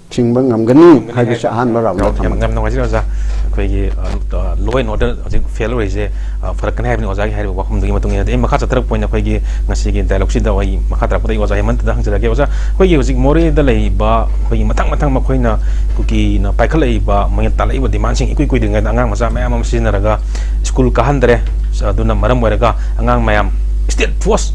ꯊꯤꯡꯕ ꯉꯝꯒꯅꯤ ꯍꯥꯏꯕꯁꯤ ꯑꯍꯥꯟꯕ ꯔꯥꯎꯟꯗ ꯌꯥꯝ, ꯌꯥꯝ, ꯊꯝꯃꯒꯦ꯫ ꯌꯥꯝ ꯅꯨꯡꯉꯥꯏꯖꯔꯦ, ꯑꯣꯖꯥ꯫ ꯑꯩꯈꯣꯏꯒꯤ, ꯑ, ꯑ, law and order ꯍꯧꯖꯤꯛ ꯐꯦꯜ ꯑꯣꯏꯔꯤꯁꯦ, ꯑ, ꯐꯔꯛꯀꯅꯤ ꯍꯥꯏꯕꯅꯤ ꯑꯣꯖꯥꯒꯤ ꯍꯥꯏꯔꯤꯕ ꯋꯥꯐꯝꯗꯨꯒꯤ ꯃꯇꯨꯡ ꯏꯟꯅ꯫ ꯑꯗꯩ ꯃꯈꯥ ꯆꯠꯊꯔꯛꯄ ꯑꯣꯏꯅ ꯑꯩꯈꯣꯏꯒꯤ ꯉꯁꯤꯒꯤ ꯗꯥꯏꯂꯣꯒꯁꯤꯗ ꯑꯩ ꯃꯈꯥ ꯇꯥꯔꯛꯄꯗ ꯑꯩ ꯑꯣꯖꯥ ꯍꯦꯃꯟꯇꯗ ꯍꯪꯖꯔꯛꯀꯦ꯫ ꯑꯣꯖꯥ, ꯑꯩꯈꯣꯏꯒꯤ ꯍꯧꯖꯤꯛ ꯃꯣꯔꯦꯗ ꯂꯩꯔꯤꯕ ꯑꯩꯈꯣꯏꯒꯤ ꯃꯊꯪ ꯃꯊꯪ ꯃꯈꯣꯏꯅ ꯀꯨꯀꯤꯅ ꯄꯥꯏꯈꯠꯂꯛꯏꯕ, ꯃꯣꯏꯅ ꯇꯥꯜꯂꯛꯏꯕ ꯗꯤꯃꯥꯟꯁꯤꯡ ꯏꯀꯨꯏ ꯀꯨꯏꯗ꯭ꯔꯤꯉꯩꯗ ꯑꯉꯥꯡ ꯃꯆꯥ ꯃꯌꯥꯝ ꯑꯃ ꯁꯤꯖꯤꯟꯅꯔꯒ ꯁ꯭ꯀꯨꯜ ꯀꯥꯍꯟꯗꯔꯦ꯫ ꯑꯗꯨꯅ ꯃꯔꯝ ꯑꯣꯏꯔꯒ ꯑꯉꯥꯡ ꯃꯌꯥꯝ state force,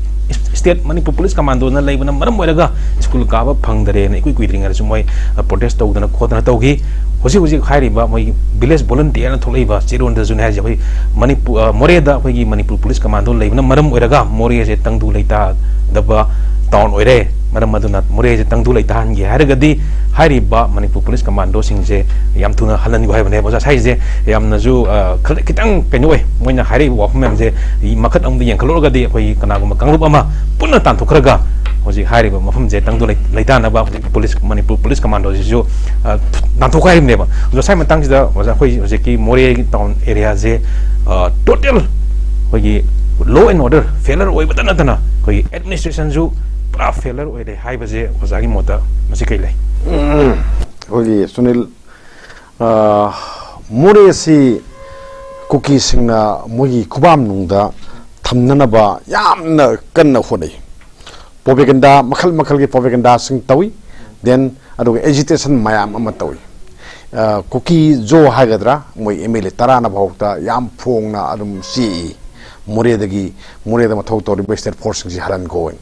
state Manipur police ꯀꯃꯥꯟꯗꯣꯅ ꯂꯩꯕꯅ ꯃꯔꯝ ꯑꯣꯏꯔꯒ ꯁ꯭ꯀꯨꯜ ꯀꯥꯕ ꯐꯪꯗꯔꯦꯅ ꯏꯀꯨꯏ ꯀꯨꯏꯗ꯭ꯔꯤꯉꯩꯗꯁꯨ ꯃꯣꯏ, ꯑ, ꯄ꯭ꯔꯣꯇꯦꯁ ꯇꯧꯗꯅ ꯈꯣꯠꯇꯅ ꯇꯧꯈꯤ꯫ ꯍꯧꯖꯤꯛ ꯍꯧꯖꯤꯛ ꯍꯥꯏꯔꯤꯕ ꯃꯣꯏꯒꯤ ꯚꯤꯂꯦꯖ ꯚꯣꯂꯨꯟꯇꯤꯌꯔꯅ ꯊꯣꯛꯂꯛꯏꯕ ꯆꯦꯔꯣꯟꯗꯁꯨꯅꯦ ꯍꯥꯏꯁꯦ, ꯑꯩꯈꯣꯏ ꯃꯅꯤꯄꯨꯔ, ꯑ, ꯃꯣꯔꯦꯗ ꯑꯩꯈꯣꯏꯒꯤ ꯃꯅꯤꯄꯨꯔ ꯄꯨꯂꯤꯁ ꯀꯃꯥꯟꯗꯣ ꯂꯩꯕꯅ ꯃꯔꯝ ꯑꯣꯏꯔꯒ ꯃꯣꯔꯦꯁꯦ ꯇꯪꯗꯨ ꯂꯩꯇꯥꯗꯕ ꯇꯥꯎꯟ ꯑꯣꯏꯔꯦ꯫ ꯃꯔꯝ ꯑꯗꯨꯅ ꯃꯣꯔꯦꯁꯦ ꯇꯪꯗꯨ ꯂꯩꯇꯥꯍꯟꯒꯦ ꯍꯥꯏꯔꯒꯗꯤ ꯍꯥꯏꯔꯤꯕ ꯃꯅꯤꯄꯨꯔ ꯄꯨꯂꯤꯁ ꯀꯃꯥꯟꯗꯣꯁꯤꯡꯁꯦ ꯌꯥꯝ ꯊꯨꯅ ꯍꯜꯍꯟꯈꯣ ꯍꯥꯏꯕꯅꯦꯕ꯫ ꯑꯣꯖꯥ, ꯍꯥꯏꯁꯦ ꯌꯥꯝꯅꯁꯨ, ꯑ, ꯈꯔ ꯈꯤꯇꯪ ꯀꯩꯅꯣ ꯑꯣꯏ꯫ ꯃꯣꯏꯅ ꯍꯥꯏꯔꯛꯏꯕ ꯋꯥꯐꯝ ꯃꯌꯥꯝꯁꯦ ꯃꯈꯠ ꯑꯃꯗ ꯌꯦꯡꯈꯠꯂꯨꯔꯒꯗꯤ ꯑꯩꯈꯣꯏꯒꯤ ꯀꯅꯥꯒꯨꯝꯕ ꯀꯥꯡꯂꯨꯞ ꯑꯃ ꯄꯨꯟꯅ ꯇꯥꯟꯊꯣꯛꯈ꯭ꯔꯒ ꯍꯧꯖꯤꯛ ꯍꯥꯏꯔꯤꯕ ꯃꯐꯝꯁꯦ ꯇꯪꯗꯨ ꯂꯩ-, ꯂꯩꯇꯥꯅꯕ ꯍꯧꯖꯤꯛ ꯄꯨꯂꯤꯁ, ꯃꯅꯤꯄꯨꯔ ꯄꯨꯂꯤꯁ ꯀꯃꯥꯟꯗꯣꯁꯤꯁꯨ, ꯑ, ꯇꯥꯟꯊꯣꯛꯈꯣ ꯍꯥꯏꯔꯤꯕꯅꯦꯕ꯫ ꯑꯗꯣ ꯉꯁꯥꯏ ꯃꯇꯥꯡꯁꯤꯗ ꯑꯣꯖꯥ, ꯑꯩꯈꯣꯏ ꯍꯧꯖꯤꯛꯀꯤ ꯃꯣꯔꯦꯒꯤ ꯇꯥꯎꯟ ꯑꯦꯔꯤꯌꯥꯁꯦ, ꯑ, ꯇꯣꯇꯦꯜ ꯑꯩꯈꯣꯏꯒꯤ law and order failure ꯑꯣꯏꯕꯇ ꯅꯠꯇꯅ ꯑꯩꯈꯣꯏꯒꯤ ꯑꯦꯗꯃꯤꯅꯤꯁꯇ꯭ꯔꯦꯁꯟꯁꯨ ꯄꯨꯔꯥ ꯐꯦꯂꯔ ꯑꯣꯏꯔꯦ ꯍꯥꯏꯕꯁꯦ ꯑꯣꯖꯥꯒꯤ ꯃꯣꯠꯇ ꯃꯁꯤ ꯀꯩ ꯂꯩ? ꯎꯝ, ꯑꯩꯈꯣꯏꯒꯤ ꯁꯨꯅꯤꯜ, ꯑ, ꯃꯣꯔꯦ ꯑꯁꯤ ꯀꯨꯀꯤꯁꯤꯡꯅ ꯃꯣꯏꯒꯤ ꯈꯨꯕꯥꯝꯅꯨꯡꯗ ꯊꯝꯅꯅꯕ ꯌꯥꯝꯅ ꯀꯟꯅ ꯍꯣꯠꯅꯩ꯫ ꯄ꯭ꯔꯣꯄꯦꯒꯦꯟꯗꯥ, ꯃꯈꯜ ꯃꯈꯜꯒꯤ ꯄ꯭ꯔꯣꯄꯦꯒꯦꯟꯗꯥꯁꯤꯡ ꯇꯧꯏ꯫ Then ꯑꯗꯨꯒ ꯑꯦꯖꯤꯇꯦꯁꯟ ꯃꯌꯥꯝ ꯑꯃ ꯇꯧꯏ꯫ ꯑ, ꯀꯨꯀꯤ ꯖꯣ ꯍꯥꯏꯒꯗ꯭ꯔꯥ, ꯃꯣꯏ ꯑꯦꯝ ꯑꯦꯜ ꯑꯦ ꯇꯔꯥꯅ ꯐꯥꯎꯗ ꯌꯥꯝ ꯐꯣꯡꯅ ꯑꯗꯨꯝ ꯆꯦꯛꯏ, ꯃꯣꯔꯦꯗꯒꯤ, ꯃꯣꯔꯦꯗ ꯃꯊꯧ ꯇꯧꯔꯤꯕ ꯁ꯭ꯇꯦꯠ ꯐꯣꯔꯁꯁꯤꯡꯁꯤ ꯍꯜꯍꯟꯈꯣ꯫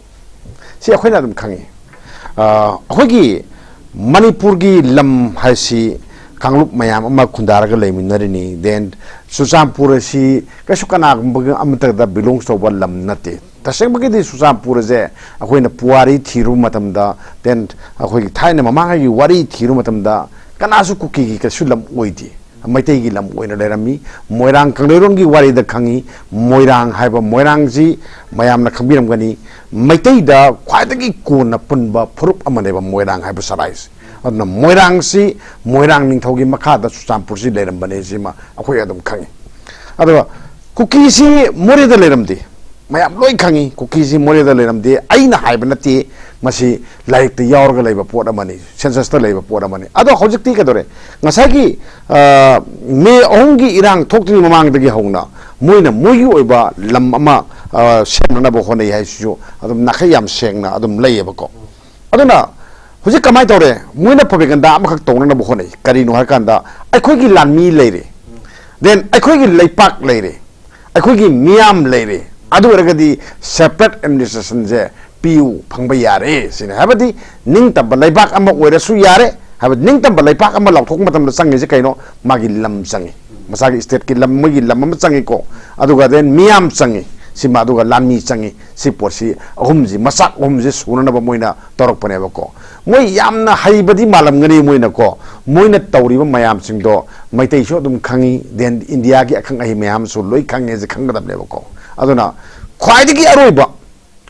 ꯁꯤ ꯑꯩꯈꯣꯏꯅ ꯑꯗꯨꯝ ꯈꯪꯉꯤ꯫ ꯑ, ꯑꯩꯈꯣꯏꯒꯤ ꯃꯅꯤꯄꯨꯔꯒꯤ ꯂꯝ ꯍꯥꯏꯁꯤ ꯀꯥꯡꯂꯨꯞ ꯃꯌꯥꯝ ꯑꯃ ꯈꯨꯟꯗꯥꯔꯒ ꯂꯩꯃꯤꯟꯅꯔꯤꯅꯤ꯫ Then ꯆꯨꯔꯆꯥꯟꯄꯨꯔ ꯑꯁꯤ ꯀꯩꯁꯨ ꯀꯅꯥꯒꯨꯝꯕ ꯑꯃꯠꯇꯗ ꯕꯤꯂꯣꯡꯁ ꯇꯧꯕ ꯂꯝ ꯅꯠꯇꯦ꯫ ꯇꯁꯦꯡꯕꯒꯤꯗꯤ ꯆꯨꯔꯆꯥꯟꯄꯨꯔ ꯑꯁꯦ ꯑꯩꯈꯣꯏꯅ ꯄꯨꯋꯥꯔꯤ ꯊꯤꯔꯨꯕ ꯃꯇꯝꯗ, then ꯑꯩꯈꯣꯏꯒꯤ ꯊꯥꯏꯅ ꯃꯃꯥꯡꯉꯩꯒꯤ ꯋꯥꯔꯤ ꯊꯤꯔꯨꯕ ꯃꯇꯝꯗ, ꯀꯅꯥꯁꯨ ꯀꯨꯀꯤꯒꯤ ꯀꯩꯁꯨ ꯂꯝ ꯑꯣꯏꯗꯦ, ꯃꯩꯇꯩꯒꯤ ꯂꯝ ꯑꯣꯏꯅ ꯂꯩꯔꯝꯃꯤ꯫ ꯃꯣꯏꯔꯥꯡ ꯀꯪꯂꯩꯔꯣꯡꯒꯤ ꯋꯥꯔꯤꯗ ꯈꯪꯉꯤ꯫ ꯃꯣꯏꯔꯥꯡ ꯍꯥꯏꯕ ꯃꯣꯏꯔꯥꯡꯁꯤ ꯃꯌꯥꯝꯅ ꯈꯪꯕꯤꯔꯝꯒꯅꯤ, ꯃꯩꯇꯩꯗ ꯈ꯭ꯋꯥꯏꯗꯒꯤ ꯀꯣꯟꯅ ꯄꯨꯟꯕ ꯐꯨꯔꯨꯞ ꯑꯃꯅꯦꯕ ꯃꯣꯏꯔꯥꯡ ꯍꯥꯏꯕ ꯁꯔꯥꯏꯁꯦ꯫ ꯑꯗꯨꯅ ꯃꯣꯏꯔꯥꯡꯁꯤ, ꯃꯣꯏꯔꯥꯡ ꯅꯤꯡꯊꯧꯒꯤ ꯃꯈꯥꯗ ꯆꯨꯔꯆꯥꯟꯄꯨꯔꯁꯤ ꯂꯩꯔꯝꯕꯅꯦ, ꯁꯤꯃ ꯑꯩꯈꯣꯏ ꯑꯗꯨꯝ ꯈꯪꯉꯤ꯫ ꯑꯗꯨꯒ ꯀꯨꯀꯤꯁꯤ ꯃꯣꯔꯦꯗ ꯂꯩꯔꯝꯗꯦ, ꯃꯌꯥꯝ ꯂꯣꯏ ꯈꯪꯉꯤ꯫ ꯀꯨꯀꯤꯁꯤ ꯃꯣꯔꯦꯗ ꯂꯩꯔꯝꯗꯦ, ꯑꯩꯅ ꯍꯥꯏꯕ ꯅꯠꯇꯦ, ꯃꯁꯤ ꯂꯥꯏꯔꯤꯛꯇ ꯌꯥꯎꯔꯒ ꯂꯩꯕ ꯄꯣꯠ ꯑꯃꯅꯤ, ꯁꯦꯟꯁꯁꯇ ꯂꯩꯕ ꯄꯣꯠ ꯑꯃꯅꯤ꯫ ꯑꯗꯣ ꯍꯧꯖꯤꯛꯇꯤ ꯀꯩꯗꯧꯔꯦ? ꯉꯁꯥꯏꯒꯤ, ꯑ, ꯃꯦ ꯑꯍꯨꯝꯒꯤ ꯏꯔꯥꯡ ꯊꯣꯛꯇ꯭ꯔꯤꯉꯩ ꯃꯃꯥꯡꯗꯒꯤ ꯍꯧꯅ ꯃꯣꯏꯅ ꯃꯣꯏꯒꯤ ꯑꯣꯏꯕ ꯂꯝ ꯑꯃ, ꯑ, ꯁꯦꯝꯅꯅꯕ ꯍꯣꯠꯅꯩ ꯍꯥꯏꯁꯤꯁꯨ ꯑꯗꯨꯝ ꯅꯥꯈꯩ ꯌꯥꯝ ꯁꯦꯡꯅ ꯑꯗꯨꯝ ꯂꯩꯌꯦꯕꯀꯣ꯫ ꯑꯗꯨꯅ ꯍꯧꯖꯤꯛ ꯀꯃꯥꯏꯅ ꯇꯧꯔꯦ? ꯃꯣꯏꯅ ꯄ꯭ꯔꯣꯄꯦꯒꯟꯗꯥ ꯑꯃꯈꯛ ꯇꯧꯅꯅꯕ ꯍꯣꯠꯅꯩ꯫ ꯀꯔꯤꯅꯣ ꯍꯥꯏꯔꯀꯥꯟꯗ, ꯑꯩꯈꯣꯏꯒꯤ ꯂꯥꯟꯃꯤ ꯂꯩꯔꯦ, then ꯑꯩꯈꯣꯏꯒꯤ ꯂꯩꯄꯥꯛ ꯂꯩꯔꯦ, ꯑꯩꯈꯣꯏꯒꯤ ꯃꯤꯌꯥꯝ ꯂꯩꯔꯦ, ꯑꯗꯨ ꯑꯣꯏꯔꯒꯗꯤ separate administrationꯁꯦ ꯄꯤꯌꯨ, ꯐꯪꯕ ꯌꯥꯔꯦ ꯁꯤꯅꯤ꯫ ꯍꯥꯏꯕꯗꯤ ꯅꯤꯡꯇꯝꯕ ꯂꯩꯕꯥꯛ ꯑꯃ ꯑꯣꯏꯔꯁꯨ ꯌꯥꯔꯦ꯫ ꯍꯥꯏꯕꯗꯤ ꯅꯤꯡꯇꯝꯕ ꯂꯩꯕꯥꯛ ꯑꯃ ꯂꯥꯎꯊꯣꯛꯄ ꯃꯇꯝꯗ ꯆꯪꯉꯤꯁꯦ ꯀꯩꯅꯣ? ꯃꯥꯒꯤ ꯂꯝ ꯆꯪꯉꯤ, ꯃꯁꯥꯒꯤ stateꯀꯤ ꯂꯝ, ꯃꯣꯏꯒꯤ ꯂꯝ ꯑꯃ ꯆꯪꯉꯤꯀꯣ꯫ ꯑꯗꯨꯒ then ꯃꯤꯌꯥꯝ ꯆꯪꯉꯤ, ꯁꯤꯃ, ꯑꯗꯨꯒ ꯂꯥꯟꯃꯤ ꯆꯪꯉꯤ꯫ ꯁꯤ ꯄꯣꯠꯁꯤ ꯑꯍꯨꯝꯁꯤ, ꯃꯆꯥꯛ ꯑꯍꯨꯝꯁꯤ ꯁꯨꯅꯅꯕ ꯃꯣꯏꯅ ꯇꯧꯔꯛꯄꯅꯦꯕꯀꯣ꯫ ꯃꯣꯏ ꯌꯥꯝꯅ ꯍꯩꯕꯗꯤ ꯃꯥꯜꯂꯝꯒꯅꯤ ꯃꯣꯏꯅꯀꯣ꯫ ꯃꯣꯏꯅ ꯇꯧꯔꯤꯕ ꯃꯌꯥꯝꯁꯤꯡꯗꯣ ꯃꯩꯇꯩꯁꯨ ꯑꯗꯨꯝ ꯈꯪꯉꯤ, then ꯏꯟꯗꯤꯌꯥꯒꯤ ꯑꯈꯪ ꯑꯍꯩ ꯃꯌꯥꯝꯁꯨ ꯂꯣꯏ ꯈꯪꯉꯦꯁꯦ ꯈꯪꯒꯗꯕꯅꯦꯕꯀꯣ꯫ ꯑꯗꯨꯅ ꯈ꯭ꯋꯥꯏꯗꯒꯤ ꯑꯔꯣꯏꯕ,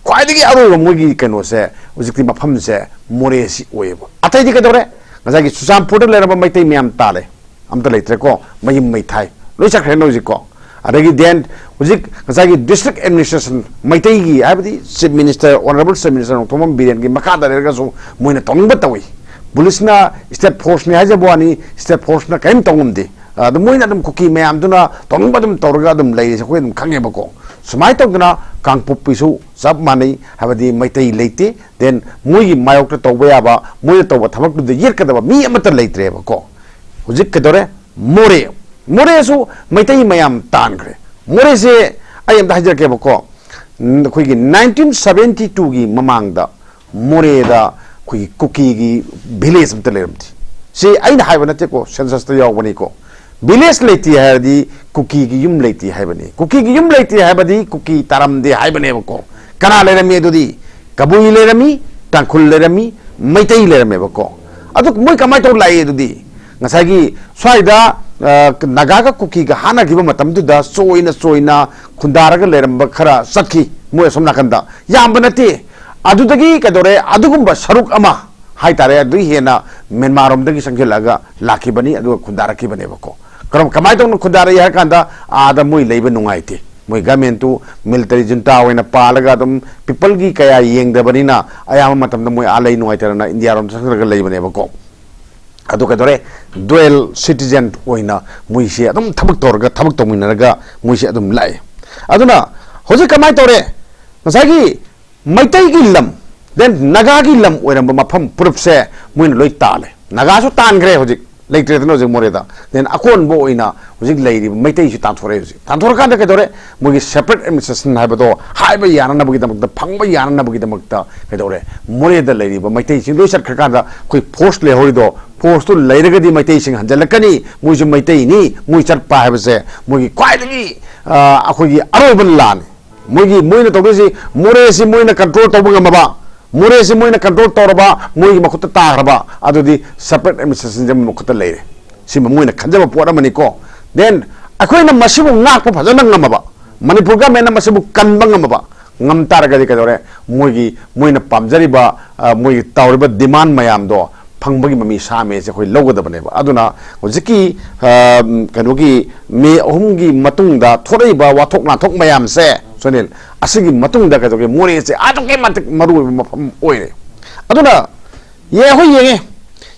ꯈ꯭ꯋꯥꯏꯗꯒꯤ ꯑꯔꯣꯏꯕ ꯃꯣꯏꯒꯤ ꯀꯩꯅꯣꯁꯦ, ꯍꯧꯖꯤꯛꯇꯤ ꯃꯐꯝꯁꯦ ꯃꯣꯔꯦꯁꯤ ꯑꯣꯏꯌꯦꯕ꯫ ꯑꯇꯩꯗꯤ ꯀꯩꯗꯧꯔꯦ? ꯉꯁꯥꯏꯒꯤ ꯆꯨꯔꯆꯥꯟꯄꯨꯔꯗ ꯂꯩꯔꯝꯕ ꯃꯩꯇꯩ ꯃꯌꯥꯝ ꯇꯥꯔꯦ, ꯑꯝꯇ ꯂꯩꯇ꯭ꯔꯦꯀꯣ, ꯃꯌꯨꯝ ꯃꯩ ꯊꯥꯏ, ꯂꯣꯏ ꯆꯠꯈ꯭ꯔꯦꯅ ꯍꯧꯖꯤꯛꯀꯣ꯫ ꯑꯗꯒꯤ then ꯍꯧꯖꯤꯛ ꯉꯁꯥꯏꯒꯤ district administration, ꯃꯩꯇꯩꯒꯤ, ꯍꯥꯏꯕꯗꯤ chief minister, honourable chief minister Nongthombam ꯕꯤꯔꯦꯟꯒꯤ ꯃꯈꯥꯗ ꯂꯩꯔꯒꯁꯨ ꯃꯣꯏꯅ ꯇꯧꯅꯤꯡꯕ ꯇꯧꯏ꯫ ꯄꯨꯂꯤꯁꯅ, state forceꯅꯤ ꯍꯥꯏꯖꯕ ꯋꯥꯅꯤ, state forceꯅ ꯀꯔꯤꯝ ꯇꯧ ꯉꯝꯗꯦ꯫ ꯑꯗꯨ ꯃꯣꯏꯅ ꯑꯗꯨꯝ ꯀꯨꯀꯤ ꯃꯌꯥꯝꯗꯨꯅ ꯇꯧꯅꯤꯡꯕ ꯑꯗꯨꯝ ꯇꯧꯔꯒ ꯑꯗꯨꯝ ꯂꯩꯔꯤꯁꯦ ꯑꯩꯈꯣꯏ ꯑꯗꯨꯝ ꯈꯪꯉꯦꯕꯀꯣ꯫ ꯁꯨꯃꯥꯏꯅ ꯇꯧꯗꯅ ꯀꯥꯡꯄꯣꯛꯄꯤꯁꯨ ꯆꯞ ꯃꯥꯟꯅꯩ, ꯍꯥꯏꯕꯗꯤ ꯃꯩꯇꯩ ꯂꯩꯇꯦ, then ꯃꯣꯏꯒꯤ ꯃꯥꯌꯣꯛꯇ ꯇꯧꯕ ꯌꯥꯕ, ꯃꯣꯏꯅ ꯇꯧꯕ ꯊꯕꯛꯇꯨꯗ ꯌꯦꯠꯀꯗꯕ ꯃꯤ ꯑꯃꯠꯇ ꯂꯩꯇ꯭ꯔꯦꯕꯀꯣ꯫ ꯍꯧꯖꯤꯛ ꯀꯩꯗꯧꯔꯦ? ꯃꯣꯔꯦ, ꯃꯣꯔꯦꯁꯨ ꯃꯩꯇꯩ ꯃꯌꯥꯝ ꯇꯥꯟꯈ꯭ꯔꯦ꯫ ꯃꯣꯔꯦꯁꯦ ꯑꯩ ꯑꯝꯇ ꯍꯥꯏꯖꯔꯛꯀꯦꯕꯀꯣ, ꯎꯝ, ꯑꯩꯈꯣꯏꯒꯤ nineteen seventy twoꯒꯤ ꯃꯃꯥꯡꯗ ꯃꯣꯔꯦꯗ ꯑꯩꯈꯣꯏꯒꯤ ꯀꯨꯀꯤꯒꯤ village ꯑꯝꯇ ꯂꯩꯔꯝꯗꯦ꯫ ꯁꯤ ꯑꯩꯅ ꯍꯥꯏꯕ ꯅꯠꯇꯦꯀꯣ, censusꯇ ꯌꯥꯎꯕꯅꯤꯀꯣ꯫ Village ꯂꯩꯇꯦ ꯍꯥꯏꯔꯗꯤ ꯀꯨꯀꯤꯒꯤ ꯌꯨꯝ ꯂꯩꯇꯦ ꯍꯥꯏꯕꯅꯤ꯫ ꯀꯨꯀꯤꯒꯤ ꯌꯨꯝ ꯂꯩꯇꯦ ꯍꯥꯏꯕꯗꯤ ꯀꯨꯀꯤ ꯇꯥꯔꯝꯗꯦ ꯍꯥꯏꯕꯅꯦꯕꯀꯣ꯫ ꯀꯅꯥ ꯂꯩꯔꯝꯃꯤ ꯑꯗꯨꯗꯤ? ꯀꯕꯨꯏ ꯂꯩꯔꯝꯃꯤ, ꯇꯥꯡꯈꯨꯜ ꯂꯩꯔꯝꯃꯤ, ꯃꯩꯇꯩ ꯂꯩꯔꯝꯃꯦꯕꯀꯣ꯫ ꯑꯗꯨ ꯃꯣꯏ ꯀꯃꯥꯏꯅ ꯇꯧꯔ ꯂꯥꯛꯏ ꯑꯗꯨꯗꯤ? ꯉꯁꯥꯏꯒꯤ ꯁ꯭ꯋꯥꯏꯗ, ꯑ, ꯅꯥꯒꯥꯒ ꯀꯨꯀꯤꯒ ꯍꯥꯠꯅꯈꯤꯕ ꯃꯇꯝꯗꯨꯗ ꯆꯣꯏꯅ ꯆꯣꯏꯅ ꯈꯨꯟꯗꯥꯔꯒ ꯂꯩꯔꯝꯕ ꯈꯔ ꯆꯠꯈꯤ ꯃꯣꯏ ꯑꯁꯣꯝ ꯅꯥꯀꯟꯗ꯫ ꯌꯥꯝꯕ ꯅꯠꯇꯦ꯫ ꯑꯗꯨꯗꯒꯤ ꯀꯩꯗꯧꯔꯦ? ꯑꯗꯨꯒꯨꯝꯕ ꯁꯔꯨꯛ ꯑꯃ ꯍꯥꯏꯇꯥꯔꯦ, ꯑꯗꯨꯗꯒꯤ ꯍꯦꯟꯅ ꯃ꯭ꯌꯥꯟꯃꯥꯔ ꯔꯣꯝꯗꯒꯤ ꯆꯪꯁꯤꯜꯂꯛꯑꯒ ꯂꯥꯛꯈꯤꯕꯅꯤ, ꯑꯗꯨꯒ ꯈꯨꯟꯗꯥꯔꯛꯈꯤꯕꯅꯦꯕꯀꯣ꯫ ꯀꯔꯝ, ꯀꯃꯥꯏꯅ ꯇꯧꯅ ꯈꯨꯟꯗꯥꯔꯛꯏ ꯍꯥꯏꯔ ꯀꯥꯟꯗ, ꯑꯥꯗ ꯃꯣꯏ ꯂꯩꯕ ꯅꯨꯡꯉꯥꯏꯇꯦ, ꯃꯣꯏ ꯒꯃꯦꯟꯇꯨ ꯃꯤꯂꯤꯇꯔꯤ ꯖꯨꯟꯇꯥ ꯑꯣꯏꯅ ꯄꯥꯜꯂꯒ ꯑꯗꯨꯝ ꯄꯤꯄꯜꯒꯤ ꯀꯌꯥ ꯌꯦꯡꯗꯕꯅꯤꯅ ꯑꯌꯥꯝꯕ ꯃꯇꯝꯗ ꯃꯣꯏ ꯑꯥ ꯂꯩ ꯅꯨꯡꯉꯥꯏꯇꯗꯅ ꯏꯟꯗꯤꯌꯥꯔꯣꯝꯗ ꯆꯪꯁꯤꯜꯂꯒ ꯂꯩꯕꯅꯦꯕꯀꯣ꯫ ꯑꯗꯨ ꯀꯩꯗꯧꯔꯦ? ꯗꯨꯋꯦꯜ ꯁꯤꯇꯤꯖꯦꯟ ꯑꯣꯏꯅ ꯃꯣꯏꯁꯦ ꯑꯗꯨꯝ ꯊꯕꯛ ꯇꯧꯔꯒ, ꯊꯕꯛ ꯇꯧꯃꯤꯟꯅꯔꯒ ꯃꯣꯏꯁꯦ ꯑꯗꯨꯝ ꯂꯥꯛꯑꯦ꯫ ꯑꯗꯨꯅ ꯍꯧꯖꯤꯛ ꯀꯃꯥꯏꯅ ꯇꯧꯔꯦ? ꯉꯁꯥꯏꯒꯤ ꯃꯩꯇꯩꯒꯤ ꯂꯝ, then ꯅꯥꯒꯥꯒꯤ ꯂꯝ ꯑꯣꯏꯔꯝꯕ ꯃꯐꯝ ꯄꯨꯔꯞꯁꯦ ꯃꯣꯏꯅ ꯂꯣꯏ ꯇꯥꯜꯂꯦ꯫ ꯅꯥꯒꯥꯁꯨ ꯇꯥꯟꯈ꯭ꯔꯦ, ꯍꯧꯖꯤꯛ ꯂꯩꯇ꯭ꯔꯦꯗꯅ ꯍꯧꯖꯤꯛ ꯃꯣꯔꯦꯗ꯫ Then ꯑꯀꯣꯟꯕ ꯑꯣꯏꯅ ꯍꯧꯖꯤꯛ ꯂꯩꯔꯤꯕ ꯃꯩꯇꯩꯁꯤ ꯇꯥꯟꯊꯣꯔꯛꯑꯦ꯫ ꯍꯧꯖꯤꯛ ꯇꯥꯟꯊꯣꯔꯀꯥꯟꯗ ꯀꯩꯗꯧꯔꯦ? ꯃꯣꯏꯒꯤ separate administration ꯍꯥꯏꯕꯗꯣ ꯍꯥꯏꯕ ꯌꯥꯅꯅꯕꯒꯤꯗꯃꯛꯇ, ꯐꯪꯕ ꯌꯥꯅꯅꯕꯒꯤꯗꯃꯛꯇ ꯀꯩꯗꯧꯔꯦ? ꯃꯣꯔꯦꯗ ꯂꯩꯔꯤꯕ ꯃꯩꯇꯩꯁꯤꯡ ꯂꯣꯏ ꯆꯠꯈ꯭ꯔꯀꯥꯟꯗ ꯑꯩꯈꯣꯏ ꯐꯣꯔꯁ ꯂꯩꯍꯧꯔꯤꯗꯣ, ꯐꯣꯔꯁꯇꯨ ꯂꯩꯔꯒꯗꯤ ꯃꯩꯇꯩꯁꯤꯡ ꯍꯟꯖꯤꯜꯂꯛꯀꯅꯤ, ꯃꯣꯏꯁꯨ ꯃꯩꯇꯩꯅꯤ, ꯃꯣꯏ ꯆꯠꯄ ꯍꯥꯏꯕꯁꯦ ꯃꯣꯏꯒꯤ ꯈ꯭ꯋꯥꯏꯗꯒꯤ, ꯑ, ꯑꯩꯈꯣꯏꯒꯤ ꯑꯔꯣꯏꯕ ꯂꯥꯟꯅꯤ꯫ ꯃꯣꯏꯒꯤ, ꯃꯣꯏꯅ ꯇꯧꯗꯣꯏꯁꯤ, ꯃꯣꯔꯦꯁꯤ ꯃꯣꯏꯅ ꯀꯟꯇ꯭ꯔꯣꯜ ꯇꯧꯕ ꯉꯝꯃꯕ, ꯃꯣꯔꯦꯁꯤ ꯃꯣꯏꯅ ꯀꯟꯇ꯭ꯔꯣꯜ ꯇꯧꯔꯕ, ꯃꯣꯏꯒꯤ ꯃꯈꯨꯠꯇ ꯇꯥꯈ꯭ꯔꯕ, ꯑꯗꯨꯗꯤ separate administration ꯁꯦ ꯃꯈꯨꯠꯇ ꯂꯩꯔꯦ꯫ ꯁꯤꯃ ꯃꯣꯏꯅ ꯈꯟꯖꯕ ꯄꯣꯠ ꯑꯃꯅꯤꯀꯣ꯫ Then ꯑꯩꯈꯣꯏꯅ ꯃꯁꯤꯕꯨ ꯉꯥꯛꯄ ꯐꯖꯅ ꯉꯝꯃꯕ, ꯃꯅꯤꯄꯨꯔ ꯒꯃꯦꯟꯅ ꯃꯁꯤꯕꯨ ꯀꯟꯕ ꯉꯝꯃꯕ, ꯉꯝ ꯇꯥꯔꯒꯗꯤ ꯀꯩꯗꯧꯔꯦ? ꯃꯣꯏꯒꯤ, ꯃꯣꯏꯅ ꯄꯥꯝꯖꯔꯤꯕ, ꯑ, ꯃꯣꯏꯒꯤ ꯇꯧꯔꯤꯕ demand ꯃꯌꯥꯝꯗꯣ ꯐꯪꯕꯒꯤ ꯃꯃꯤ ꯁꯥꯃꯦꯁꯦ ꯑꯩꯈꯣꯏ ꯂꯧꯒꯗꯕꯅꯦꯕ꯫ ꯑꯗꯨꯅ ꯍꯧꯖꯤꯛꯀꯤ, ꯑ, ꯀꯩꯅꯣꯒꯤ ꯃꯦ ꯑꯍꯨꯝꯒꯤ ꯃꯇꯨꯡꯗ ꯊꯣꯛꯂꯛꯏꯕ ꯋꯥꯊꯣꯛ ꯂꯥꯟꯊꯣꯛ ꯃꯌꯥꯝꯁꯦ, ꯁꯨꯅꯤꯜ, ꯑꯁꯤꯒꯤ ꯃꯇꯨꯡꯗ ꯀꯩꯗꯧꯒꯦ? ꯃꯣꯔꯦꯁꯦ ꯑꯗꯨꯛꯀꯤ ꯃꯇꯤꯛ ꯃꯔꯨꯑꯣꯏꯕ ꯃꯐꯝ ꯑꯣꯏꯔꯦ꯫ ꯑꯗꯨꯅ ꯌꯦ-, ꯑꯩꯈꯣꯏ ꯌꯦꯡꯉꯦ꯫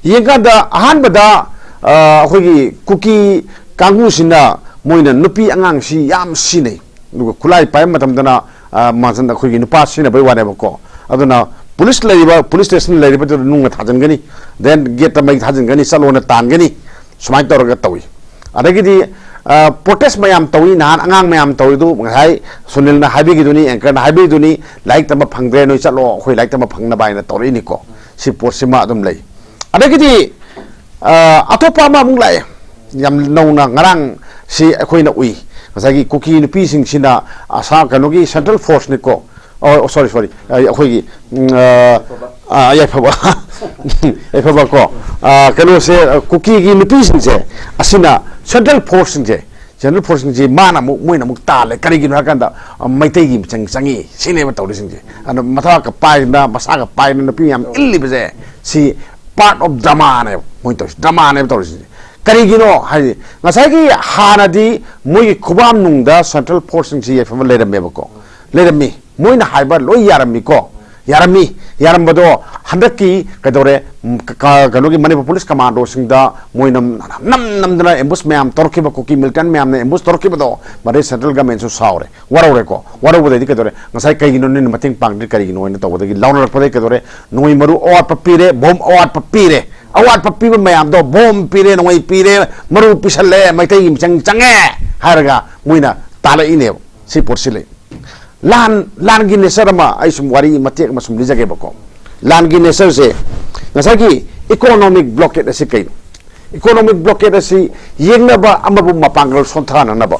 ꯌꯦꯡꯀꯥꯟꯗ ꯑꯍꯥꯟꯕꯗ, ꯑ, ꯑꯩꯈꯣꯏꯒꯤ ꯀꯨꯀꯤ ꯀꯥꯡꯕꯨꯁꯤꯅ ꯃꯣꯏꯅ ꯅꯨꯄꯤ ꯑꯉꯥꯡꯁꯤ ꯌꯥꯝ ꯁꯤꯅꯩ꯫ ꯑꯗꯨꯒ ꯈꯨꯠꯂꯥꯏ ꯄꯥꯏꯕ ꯃꯇꯝꯗꯅ, ꯑ, ꯃꯥꯁꯟ-, ꯑꯩꯈꯣꯏꯒꯤ ꯅꯨꯄꯥ ꯁꯤꯖꯤꯟꯅꯕꯒꯤ ꯋꯥꯅꯦꯕꯀꯣ꯫ ꯑꯗꯨꯅ ꯄꯨꯂꯤꯁ ꯂꯩꯔꯤꯕ, ꯄꯨꯂꯤꯁ ꯁ꯭ꯇꯦꯁꯟ ꯂꯩꯔꯤꯕꯗꯨꯗ ꯅꯨꯡꯅ ꯊꯥꯖꯤꯟꯒꯅꯤ, then ꯒꯦꯠꯇ ꯃꯩ ꯊꯥꯖꯤꯟꯒꯅꯤ, ꯆꯠꯂꯣꯅ ꯇꯥꯟꯒꯅꯤ, ꯁꯨꯃꯥꯏꯅ ꯇꯧꯔꯒ ꯇꯧꯏ꯫ ꯑꯗꯒꯤꯗꯤ, ꯑ, ꯄ꯭ꯔꯣꯇꯦꯁ ꯃꯌꯥꯝ ꯇꯧꯏ, ꯅꯍꯥꯟ ꯑꯉꯥꯡ ꯃꯌꯥꯝ ꯇꯧꯔꯤꯗꯨ ꯉꯁꯥꯏ ꯁꯨꯅꯤꯜꯅ ꯍꯥꯏꯕꯤꯈꯤꯗꯨꯅꯤ, ꯑꯦꯡꯀꯔꯅ ꯍꯥꯏꯕꯤꯈꯤꯗꯨꯅꯤ, "ꯂꯥꯏꯔꯤꯛ ꯇꯝꯕ ꯐꯪꯗ꯭ꯔꯦ, ꯅꯣꯏ ꯆꯠꯂꯣ, ꯑꯩꯈꯣꯏ ꯂꯥꯏꯔꯤꯛ ꯇꯝꯕ ꯐꯪꯅꯕ" ꯍꯥꯏꯅ ꯇꯧꯔꯛꯏꯅꯤꯀꯣ꯫ ꯁꯤ ꯄꯣꯠꯁꯤꯃ ꯑꯗꯨꯝ ꯂꯩ꯫ ꯑꯗꯒꯤꯗꯤ, ꯑ, ꯑꯇꯣꯞꯄ ꯑꯃ ꯑꯃꯨꯛ ꯂꯥꯛꯑꯦ, ꯌꯥꯝ ꯅꯧꯅ ꯉꯔꯥꯡ ꯁꯤ ꯑꯩꯈꯣꯏꯅ ꯎꯏ꯫ ꯉꯁꯥꯏꯒꯤ ꯀꯨꯀꯤ ꯅꯨꯄꯤꯁꯤꯡꯁꯤꯅ ꯑꯁꯥ, ꯀꯩꯅꯣꯒꯤ central forceꯅꯤꯀꯣ, ꯑꯣ, ꯁꯣꯔꯤ, ꯁꯣꯔꯤ, ꯑꯩꯈꯣꯏꯒꯤ, ꯎꯝ, ꯑ, ꯑ, ꯌꯥꯏꯐꯕ, ꯌꯥꯏꯐꯕ ꯀꯣ, ꯑ, ꯀꯩꯅꯣꯁꯦ, ꯑ, ꯀꯨꯀꯤꯒꯤ ꯅꯨꯄꯤꯁꯤꯡꯁꯦ, ꯑꯁꯤꯅ central forceꯁꯤꯡꯁꯦ, central forceꯁꯤꯡꯁꯦ ꯃꯥꯅ ꯑꯃꯨꯛ, ꯃꯣꯏꯅ ꯑꯃꯨꯛ ꯇꯥꯜꯂꯦ꯫ ꯀꯔꯤꯒꯤꯅꯣ ꯍꯥꯏ ꯀꯥꯟꯗ, ꯑ, ꯃꯩꯇꯩꯒꯤ ꯃꯤꯆꯪ ꯆꯪꯉꯤ ꯁꯤꯅꯦꯕ ꯇꯧꯔꯤꯁꯤꯡꯁꯦ꯫ ꯑꯗꯨꯅ ꯃꯊꯥꯒ ꯄꯥꯏꯗꯅ, ꯃꯁꯥꯒ ꯄꯥꯏꯗꯅ ꯅꯨꯄꯤ ꯃꯌꯥꯝ ꯏꯜꯂꯤꯕꯁꯦ, ꯁꯤ part of dramaꯅꯦꯕ ꯃꯣꯏꯅ ꯇꯧꯔꯤꯁꯦ, dramaꯅꯦꯕ ꯇꯧꯔꯤꯁꯦ꯫ ꯀꯔꯤꯒꯤꯅꯣ ꯍꯥꯏꯗꯤ, ꯉꯁꯥꯏꯒꯤ ꯍꯥꯟꯅꯗꯤ ꯃꯣꯏꯒꯤ ꯈꯨꯕꯥꯝꯅꯨꯡꯗ central forceꯁꯤꯡꯁꯤ ꯌꯥꯏꯐꯕ ꯂꯩꯔꯝꯃꯦꯕꯀꯣ, ꯂꯩꯔꯝꯃꯤ꯫ ꯃꯣꯏꯅ ꯍꯥꯏꯕ ꯂꯣꯏ ꯌꯥꯔꯝꯃꯤꯀꯣ, ꯌꯥꯔꯝꯃꯤ꯫ ꯌꯥꯔꯝꯕꯗꯣ ꯍꯟꯗꯛꯀꯤ ꯀꯩꯗꯧꯔꯦ, ꯎꯝ, ꯀ-, ꯀ-, ꯀꯩꯅꯣꯒꯤ ꯃꯅꯤꯄꯨꯔ police commandoꯁꯤꯡꯗ ꯃꯣꯏꯅ ꯅꯝ ꯅꯝꯗꯅ ambush ꯃꯌꯥꯝ ꯇꯧꯔꯛꯈꯤꯕ, ꯀꯨꯀꯤ militant ꯃꯌꯥꯝꯅ ambush ꯇꯧꯔꯛꯈꯤꯕꯗꯣ, ꯃꯗꯩ central governmentꯁꯨ ꯁꯥꯎꯔꯦ, ꯋꯥꯔꯧꯔꯦꯀꯣ꯫ ꯋꯥꯔꯧꯕꯗꯩꯗꯤ ꯀꯩꯗꯧꯔꯦ, ꯉꯁꯥꯏ ꯀꯩꯒꯤꯅꯣ ꯅꯣꯏꯅ ꯃꯇꯦꯡ ꯄꯥꯡꯗ꯭ꯔꯤ, ꯀꯔꯤꯒꯤꯅꯣ ꯍꯥꯏꯅ ꯇꯧꯕꯗꯒꯤ ꯂꯥꯎꯅꯔꯛꯄꯗꯒꯤ ꯀꯩꯗꯧꯔꯦ, ꯅꯣꯡꯃꯩ ꯃꯔꯨ ꯑꯋꯥꯠꯄ ꯄꯤꯔꯦ, bomb ꯑꯋꯥꯠꯄ ꯄꯤꯔꯦ, ꯑꯋꯥꯠꯄ ꯄꯤꯕ ꯃꯌꯥꯝꯗꯣ, bomb ꯄꯤꯔꯦ, ꯅꯣꯡꯃꯩ ꯄꯤꯔꯦ, ꯃꯔꯨ ꯄꯤꯁꯜꯂꯦ, ꯃꯩꯇꯩꯒꯤ ꯃꯤꯆꯪ ꯆꯪꯉꯦ ꯍꯥꯏꯔꯒ ꯃꯣꯏꯅ ꯇꯥꯜꯂꯛꯏꯅꯦꯕ꯫ ꯁꯤ ꯄꯣꯠꯁꯤ ꯂꯩ꯫ ꯂꯥꯟ, ꯂꯥꯟꯒꯤ nature ꯑꯃ ꯑꯩ ꯁꯨꯝ ꯋꯥꯔꯤ ꯃꯇꯦꯛ ꯑꯃ ꯁꯨꯝ ꯂꯤꯖꯒꯦꯕꯀꯣ꯫ ꯂꯥꯟꯒꯤ natureꯁꯦ, ꯉꯁꯥꯏꯒꯤ economic blockade ꯑꯁꯤ ꯀꯩꯅꯣ? Economic blockade ꯑꯁꯤ ꯌꯦꯡꯅꯕ, ꯑꯃꯕꯨ ꯃꯄꯥꯡꯒꯜ ꯁꯣꯟꯊꯍꯟꯅꯕ,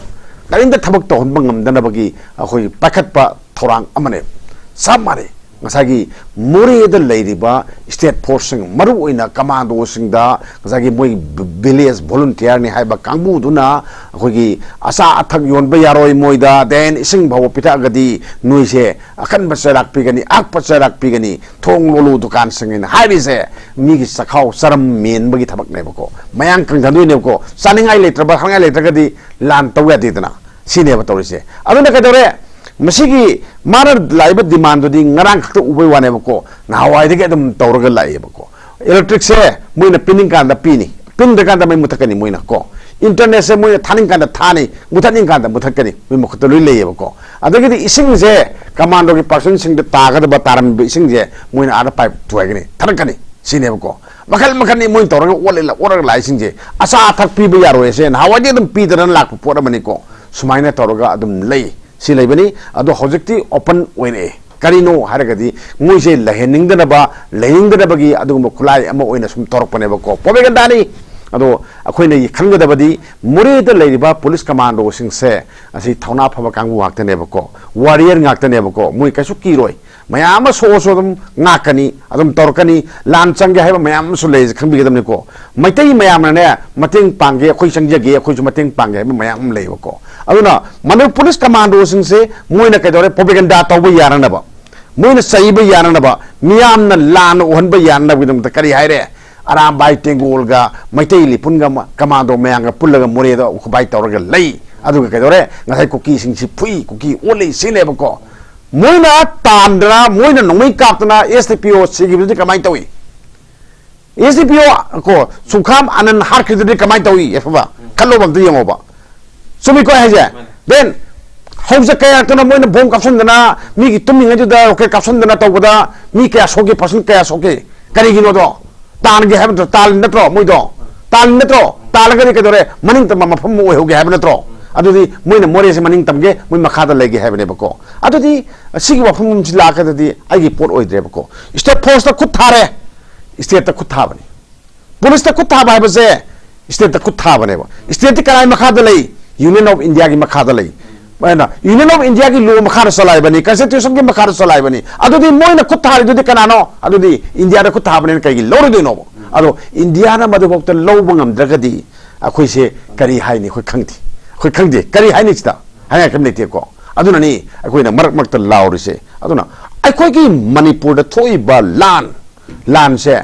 ꯀꯔꯤꯝꯇ ꯊꯕꯛ ꯇꯧꯍꯟꯕ ꯉꯝꯗꯅꯕꯒꯤ ꯑꯩꯈꯣꯏ ꯄꯥꯏꯈꯠꯄ ꯊꯧꯔꯥꯡ ꯑꯃꯅꯦꯕ꯫ ꯆꯞ ꯃꯥꯟꯅꯩ꯫ ꯉꯁꯥꯏꯒꯤ ꯃꯣꯔꯦꯗ ꯂꯩꯔꯤꯕ state forceꯁꯤꯡ, ꯃꯔꯨꯑꯣꯏꯅ commandoꯁꯤꯡꯗ, ꯉꯁꯥꯏꯒꯤ ꯃꯣꯏ village volunteerꯅꯤ ꯍꯥꯏꯕ ꯀꯥꯡꯕꯨꯗꯨꯅ ꯑꯩꯈꯣꯏꯒꯤ ꯑꯆꯥ ꯑꯊꯛ ꯌꯣꯟꯕ ꯌꯥꯔꯣꯏ, ꯃꯣꯏꯗ then ꯏꯁꯤꯡ ꯐꯥꯎꯕ ꯄꯤꯊꯛꯑꯒꯗꯤ ꯅꯣꯏꯁꯦ ꯑꯀꯟꯕ ꯆꯩꯔꯥꯛ ꯄꯤꯒꯅꯤ, ꯑꯀꯛꯄ ꯆꯩꯔꯥꯛ ꯄꯤꯒꯅꯤ, ꯊꯣꯡ ꯂꯣꯜꯂꯨ ꯗꯨꯀꯥꯟꯁꯤꯡ ꯍꯥꯏꯅ ꯍꯥꯏꯔꯤꯁꯦ, ꯃꯤꯒꯤ ꯆꯈꯥꯎ ꯆꯔꯝ ꯃꯦꯟꯕꯒꯤ ꯊꯕꯛꯅꯦꯕꯀꯣ꯫ ꯃꯌꯥꯡ ꯀꯪꯊꯗꯣꯏꯅꯦꯕꯀꯣ꯫ ꯆꯥꯅꯤꯡꯉꯥꯏ ꯂꯩꯇ꯭ꯔꯕ, ꯊꯛꯅꯤꯡꯉꯥꯏ ꯂꯩꯇ꯭ꯔꯒꯗꯤ ꯂꯥꯟ ꯇꯧ ꯌꯥꯗꯦꯗꯅ꯫ ꯁꯤꯅꯦꯕ ꯇꯧꯔꯤꯁꯦ꯫ ꯑꯗꯨꯅ ꯀꯩꯗꯧꯔꯦ? ꯃꯁꯤꯒꯤ ꯃꯥꯅ ꯂꯥꯛꯏꯕ demandꯗꯨꯗꯤ ꯉꯔꯥꯡ ꯈꯛꯇ ꯎꯕꯩ ꯋꯥꯅꯦꯕꯀꯣ, ꯅꯍꯥꯟꯋꯥꯏꯗꯒꯤ ꯑꯗꯨꯝ ꯇꯧꯔꯒ ꯂꯥꯛꯑꯦꯕꯀꯣ꯫ Electricꯁꯦ ꯃꯣꯏꯅ ꯄꯤꯅꯤꯡꯀꯥꯟꯗ ꯄꯤꯅꯤ, ꯄꯤꯅꯤꯡꯗ꯭ꯔꯀꯥꯟꯗ ꯃꯩ ꯃꯨꯊꯠꯀꯅꯤ ꯃꯣꯏꯅ ꯀꯣ꯫ Internetꯁꯦ ꯃꯣꯏꯅ ꯊꯥꯅꯤꯡꯀꯥꯟꯗ ꯊꯥꯅꯤ, ꯃꯨꯊꯠꯅꯤꯡꯀꯥꯟꯗ ꯃꯨꯊꯠꯀꯅꯤ, ꯃꯣꯏ ꯃꯈꯨꯠꯇ ꯂꯣꯏ ꯂꯩꯌꯦꯕꯀꯣ꯫ ꯑꯗꯒꯤꯗꯤ ꯏꯁꯤꯡꯁꯦ commandoꯒꯤ personꯁꯤꯡꯗ ꯇꯥꯒꯗꯕ, ꯇꯥꯔꯝꯃꯤꯕ ꯏꯁꯤꯡꯁꯦ ꯃꯣꯏꯅ ꯑꯥꯗ pipe ꯊꯨꯒꯥꯏꯒꯅꯤ, ꯊꯥꯔꯛꯀꯅꯤ, ꯁꯤꯅꯦꯕꯀꯣ꯫ ꯃꯈꯜ ꯃꯈꯜꯅꯤ ꯃꯣꯏꯅ ꯇꯧꯔꯒ ꯑꯣꯠꯂ-, ꯑꯣꯠꯂꯒ ꯂꯥꯛꯏꯁꯤꯡꯁꯦ꯫ ꯑꯆꯥ ꯑꯊꯛ ꯄꯤꯕ ꯌꯥꯔꯣꯏꯁꯦ ꯅꯍꯥꯟꯋꯥꯏꯗꯤ ꯑꯗꯨꯝ ꯄꯤꯗꯅ ꯂꯥꯛꯄ ꯄꯣꯠ ꯑꯃꯅꯤꯀꯣ꯫ ꯁꯨꯃꯥꯏꯅ ꯇꯧꯔꯒ ꯑꯗꯨꯝ ꯂꯩ꯫ ꯁꯤ ꯂꯩꯕꯅꯤ꯫ ꯑꯗꯣ ꯍꯧꯖꯤꯛꯇꯤ open ꯑꯣꯏꯔꯛꯑꯦ꯫ ꯀꯔꯤꯅꯣ ꯍꯥꯏꯔꯒꯗꯤ ꯃꯣꯏꯁꯦ ꯂꯩꯍꯟꯅꯤꯡꯗꯅꯕ, ꯂꯩꯅꯤꯡꯗꯅꯕꯒꯤ ꯑꯗꯨꯒꯨꯝꯕ ꯈꯨꯠꯂꯥꯏ ꯑꯃ ꯑꯣꯏꯅ ꯁꯨꯝ ꯇꯧꯔꯛꯄꯅꯦꯕꯀꯣ꯫ Propagandaꯅꯤ꯫ ꯑꯗꯣ ꯑꯩꯈꯣꯏꯅ ꯈꯪꯒꯗꯕꯗꯤ, ꯃꯣꯔꯦꯗ ꯂꯩꯔꯤꯕ ꯄꯨꯂꯤꯁ ꯀꯃꯥꯟꯗꯣꯁꯤꯡꯁꯦ ꯑꯁꯤ ꯊꯧꯅꯥ ꯐꯕ ꯀꯥꯡꯕꯨ ꯉꯥꯛꯇꯅꯦꯕꯀꯣ, ꯋꯥꯔꯤꯌꯔ ꯉꯥꯛꯇꯅꯦꯕꯀꯣ꯫ ꯃꯣꯏ ꯀꯩꯁꯨ ꯀꯤꯔꯣꯏ, ꯃꯌꯥꯝ ꯑꯃ ꯁꯣꯛꯑꯁꯨ ꯑꯗꯨꯝ ꯉꯥꯛꯀꯅꯤ, ꯑꯗꯨꯝ ꯇꯧꯔꯛꯀꯅꯤ꯫ ꯂꯥꯟ ꯆꯪꯒꯦ ꯍꯥꯏꯕ ꯃꯌꯥꯝ ꯑꯃꯁꯨ ꯂꯩ, ꯈꯪꯕꯤꯒꯗꯕꯅꯤꯀꯣ꯫ ꯃꯩꯇꯩ ꯃꯌꯥꯝꯅꯅꯦ ꯃꯇꯦꯡ ꯄꯥꯡꯒꯦ, ꯑꯩꯈꯣꯏ ꯆꯪꯖꯒꯦ, ꯑꯩꯈꯣꯏꯁꯨ ꯃꯇꯦꯡ ꯄꯥꯡꯒꯦ ꯍꯥꯏꯕ ꯃꯌꯥꯝ ꯑꯃ ꯂꯩꯌꯦꯕꯀꯣ꯫ ꯑꯗꯨꯅ ꯃꯅꯤ ꯄꯨꯂꯤꯁ ꯀꯃꯥꯟꯗꯣꯁꯤꯡꯁꯦ ꯃꯣꯏꯅ ꯀꯩꯗꯧꯔꯦ, ꯄ꯭ꯔꯣꯄꯦꯒꯦꯟꯗꯥ ꯇꯧꯕ ꯌꯥꯅꯅꯕ, ꯃꯣꯏꯅ ꯆꯩꯕ ꯌꯥꯅꯅꯕ, ꯃꯤꯌꯥꯝꯅ ꯂꯥꯟꯅ ꯎꯍꯟꯕ ꯌꯥꯅꯅꯕꯒꯤꯗꯃꯛꯇ ꯀꯔꯤ ꯍꯥꯏꯔꯦ? ꯑꯔꯥꯝꯕꯥꯏ ꯇꯦꯡꯒꯣꯜꯒ ꯃꯩꯇꯩ ꯂꯤꯄꯨꯟꯒ ꯃ-, ꯀꯃꯥꯟꯗꯣ ꯃꯌꯥꯝꯒ ꯄꯨꯜꯂꯒ ꯃꯣꯔꯦꯗ ꯎꯈꯨꯕꯥꯏ ꯇꯧꯔꯒ ꯂꯩ꯫ ꯑꯗꯨꯒ ꯀꯩꯗꯧꯔꯦ? ꯉꯁꯥꯏ ꯀꯨꯀꯤꯁꯤꯡꯁꯤ ꯐꯨꯏ, ꯀꯨꯀꯤ ꯑꯣꯜꯂꯤ, ꯁꯤꯅꯦꯕꯀꯣ꯫ ꯃꯣꯏꯅ ꯇꯥꯟꯗꯅ, ꯃꯣꯏꯅ ꯅꯣꯡꯃꯩ ꯀꯥꯞꯇꯅ ꯑꯦꯁ ꯗꯤ ꯄꯤ ꯑꯣ ꯁꯤꯈꯤꯕꯗꯨꯗꯤ ꯀꯃꯥꯏꯅ ꯇꯧꯏ? ꯑꯦꯁ ꯗꯤ ꯄꯤ ꯑꯣ ꯀꯣ, ꯁꯨꯡꯈꯥꯝ ꯑꯅꯟ ꯍꯥꯠꯈ꯭ꯔꯤꯗꯨꯗꯤ ꯀꯃꯥꯏꯅ ꯇꯧꯏ? ꯈꯜꯂꯣꯕ, ꯑꯝꯇ ꯌꯦꯡꯉꯣꯕ꯫ ꯆꯨꯝꯃꯤꯀꯣ ꯑꯩ ꯍꯥꯏꯁꯦ? ꯗꯦꯟ ꯍꯧꯖꯤꯛ ꯀꯌꯥ ꯉꯥꯛꯇꯅ ꯃꯣꯏꯅ ꯕꯣꯝ ꯀꯥꯞꯁꯤꯟꯗꯅ, ꯃꯤꯒꯤ ꯇꯨꯝꯃꯤꯉꯩꯗꯨꯗ ꯔꯣꯀꯦꯠ ꯀꯥꯞꯁꯤꯟꯗꯅ ꯇꯧꯕꯗ ꯃꯤ ꯀꯌꯥ ꯁꯣꯛꯀꯦ, ꯄꯥꯔꯁꯟ ꯀꯌꯥ ꯁꯣꯛꯀꯦ? ꯀꯔꯤꯒꯤꯅꯣꯗꯣ? ꯇꯥꯟꯒꯦ ꯍꯥꯏꯕ ꯅꯠꯇ꯭ꯔꯣ? ꯇꯥꯜꯂꯤ ꯅꯠꯇ꯭ꯔꯣ ꯃꯣꯏꯗꯣ? ꯇꯥꯜꯂꯤ ꯅꯠꯇ꯭ꯔꯣ? ꯇꯥꯜꯂꯒꯗꯤ ꯀꯩꯗꯧꯔꯦ? ꯃꯅꯤꯡ ꯇꯝꯕ ꯃꯐꯝ ꯑꯃ ꯑꯣꯏꯍꯧꯒꯦ ꯍꯥꯏꯕ ꯅꯠꯇ꯭ꯔꯣ? ꯑꯗꯨꯗꯤ ꯃꯣꯏꯅ ꯃꯣꯔꯦꯁꯦ ꯃꯅꯤꯡ ꯇꯝꯒꯦ, ꯃꯣꯏ ꯃꯈꯥꯗ ꯂꯩꯒꯦ ꯍꯥꯏꯕꯅꯦꯕꯀꯣ꯫ ꯑꯗꯨꯗꯤ ꯁꯤꯒꯤ ꯋꯥꯐꯝꯁꯤ ꯂꯥꯛꯀꯗꯗꯤ ꯑꯩꯒꯤ ꯄꯣꯠ ꯑꯣꯏꯗ꯭ꯔꯦꯕꯀꯣ꯫ ꯁ꯭ꯇꯦꯠ ꯐꯣꯔꯁꯇ ꯈꯨꯠ ꯊꯥꯔꯦ, ꯁ꯭ꯇꯦꯠꯇ ꯈꯨꯠ ꯊꯥꯕꯅꯤ꯫ ꯄꯨꯂꯤꯁꯇ ꯈꯨꯠ ꯊꯥꯕ ꯍꯥꯏꯕꯁꯦ ꯁ꯭ꯇꯦꯠꯇ ꯈꯨꯠ ꯊꯥꯕꯅꯦꯕ꯫ ꯁ꯭ꯇꯦꯠꯇꯤ ꯀꯅꯥꯒꯤ ꯃꯈꯥꯗ ꯂꯩ? ꯌꯨꯅꯤꯌꯟ ꯑꯣꯐ ꯏꯟꯗꯤꯌꯥꯒꯤ ꯃꯈꯥꯗ ꯂꯩ꯫ ꯑꯗꯨꯅ ꯌꯨꯅꯤꯌꯟ ꯑꯣꯐ ꯏꯟꯗꯤꯌꯥꯒꯤ ꯂꯣ ꯃꯈꯥꯗ ꯆꯂꯥꯏꯕꯅꯤ, ꯀꯟꯁꯇꯤꯇ꯭ꯌꯨꯁꯟꯒꯤ ꯃꯈꯥꯗ ꯆꯂꯥꯏꯕꯅꯤ꯫ ꯑꯗꯨꯗꯤ ꯃꯣꯏꯅ ꯈꯨꯠ ꯊꯥꯔꯤꯗꯨꯗꯤ ꯀꯅꯥꯅꯣ? ꯑꯗꯨꯗꯤ ꯏꯟꯗꯤꯌꯥꯗ ꯈꯨꯠ ꯊꯥꯕꯅꯤꯅ ꯀꯩꯒꯤ ꯂꯧꯔꯣꯏꯗꯣꯏꯅꯣꯕ? ꯑꯗꯣ ꯏꯟꯗꯤꯌꯥꯅ ꯃꯗꯨꯐꯥꯎꯗ ꯂꯧꯕ ꯉꯝꯗ꯭ꯔꯒꯗꯤ ꯑꯩꯈꯣꯏꯁꯦ ꯀꯔꯤ ꯍꯥꯏꯅꯤ? ꯑꯩꯈꯣꯏ ꯈꯪꯗꯦ꯫ ꯑꯩꯈꯣꯏ ꯈꯪꯗꯦ꯫ ꯀꯔꯤ ꯍꯥꯏꯅꯤ ꯁꯤꯗ? ꯍꯥꯏꯅꯤꯡꯉꯥꯏ ꯀꯔꯤꯝ ꯂꯩꯇꯦꯀꯣ꯫ ꯑꯗꯨꯅꯅꯤ ꯑꯩꯈꯣꯏꯅ ꯃꯔꯛ ꯃꯔꯛꯇ ꯂꯥꯎꯔꯤꯁꯦ꯫ ꯑꯗꯨꯅ ꯑꯩꯈꯣꯏꯒꯤ ꯃꯅꯤꯄꯨꯔꯗ ꯊꯣꯛꯏꯕ ꯂꯥꯟ, ꯂꯥꯟꯁꯦ,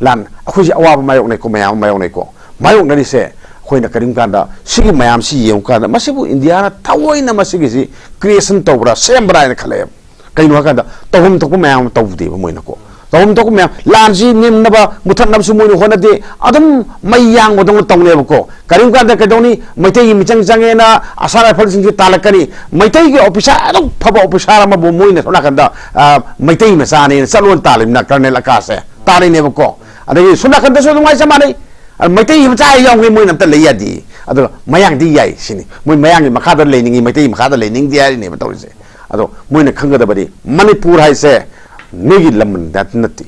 ꯂꯥꯟ, ꯑꯩꯈꯣꯏꯁꯦ ꯑꯋꯥꯕ ꯃꯥꯌꯣꯛꯅꯩꯀꯣ, ꯃꯌꯥꯝ ꯑꯃ ꯃꯥꯌꯣꯛꯅꯩꯀꯣ꯫ ꯃꯥꯌꯣꯛꯅꯔꯤꯁꯦ ꯑꯩꯈꯣꯏꯅ ꯀꯔꯤꯒꯨꯝꯕ ꯀꯥꯟꯗ ꯁꯤꯒꯤ ꯃꯌꯥꯝꯁꯤ ꯌꯦꯡꯉꯨ ꯀꯥꯟꯗ ꯃꯁꯤꯕꯨ ꯏꯟꯗꯤꯌꯥꯅ ꯊꯑꯣꯏꯅ ꯃꯁꯤꯒꯤꯁꯤ ꯀ꯭ꯔꯤꯌꯦꯁꯟ ꯇꯧꯕ꯭ꯔꯥ, ꯁꯦꯝꯕ꯭ꯔꯥ ꯍꯥꯏꯅ ꯈꯜꯂꯛꯑꯦꯕ꯫ ꯀꯩꯅꯣ ꯍꯥꯏꯀꯥꯟꯗ ꯇꯧꯐꯝ ꯊꯣꯛꯄ ꯃꯌꯥꯝ ꯑꯃ ꯇꯧꯗꯦꯕ ꯃꯣꯏꯅꯀꯣ꯫ ꯇꯧꯐꯝ ꯊꯣꯛꯄ ꯃꯌꯥꯝ, ꯂꯥꯟꯁꯤ ꯅꯦꯝꯅꯕ, ꯃꯨꯊꯠꯅꯕꯁꯨ ꯃꯣꯏꯅ ꯍꯣꯠꯅꯗꯦ꯫ ꯑꯗꯨꯝ ꯃꯩ ꯌꯥꯡꯕꯗꯧꯅ ꯇꯧꯅꯦꯕꯀꯣ꯫ ꯀꯔꯤꯒꯨꯝꯕ ꯀꯥꯟꯗ ꯀꯩꯗꯧꯅꯤ? ꯃꯩꯇꯩꯒꯤ ꯃꯤꯆꯪ ꯆꯪꯉꯦꯅ ꯑꯁꯥꯝ ꯔꯥꯏꯐꯜꯁꯤꯡꯁꯤ ꯇꯥꯜꯂꯛꯀꯅꯤ꯫ ꯃꯩꯇꯩꯒꯤ ꯑꯣꯐꯤꯁꯥꯔ ꯑꯗꯨꯛ ꯐꯕ ꯑꯣꯐꯤꯁꯥꯔ ꯑꯃꯕꯨ ꯃꯣꯏꯅ ꯁꯣꯝ ꯅꯥꯀꯟꯗ, ꯑ, ꯃꯩꯇꯩ ꯃꯆꯥꯅꯦꯅ ꯆꯠꯂꯣꯅ ꯇꯥꯜꯂꯤꯕꯅ ꯀꯔꯅꯦꯜ ꯑꯀꯥꯁꯁꯦ ꯇꯥꯜꯂꯤꯅꯦꯕꯀꯣ꯫ ꯑꯗꯒꯤ ꯁꯣꯝ ꯅꯥꯀꯟꯗꯁꯨ ꯑꯗꯨꯃꯥꯏꯅ ꯆꯞ ꯃꯥꯟꯅꯩ꯫ ꯑ, ꯃꯩꯇꯩ ꯃꯆꯥ ꯍꯦꯛ ꯌꯥꯎꯕꯒꯤ ꯃꯣꯏꯅ ꯑꯝꯇ ꯂꯩ ꯌꯥꯗꯦ꯫ ꯑꯗꯨꯒ ꯃꯌꯥꯡꯗꯤ ꯌꯥꯏ ꯁꯤꯅꯤ꯫ ꯃꯣꯏ ꯃꯌꯥꯡꯒꯤ ꯃꯈꯥꯗ ꯂꯩꯅꯤꯡꯉꯤ, ꯃꯩꯇꯩ ꯃꯈꯥꯗ ꯂꯩꯅꯤꯡꯗꯦ ꯍꯥꯏꯔꯤꯅꯦꯕ ꯇꯧꯔꯤꯁꯦ꯫ ꯑꯗꯣ ꯃꯣꯏꯅ ꯈꯪꯒꯗꯕꯗꯤ ꯃꯅꯤꯄꯨꯔ ꯍꯥꯏꯁꯦ ꯅꯣꯏꯒꯤ ꯂꯝ ꯅꯠ-, ꯅꯠꯇꯦ꯫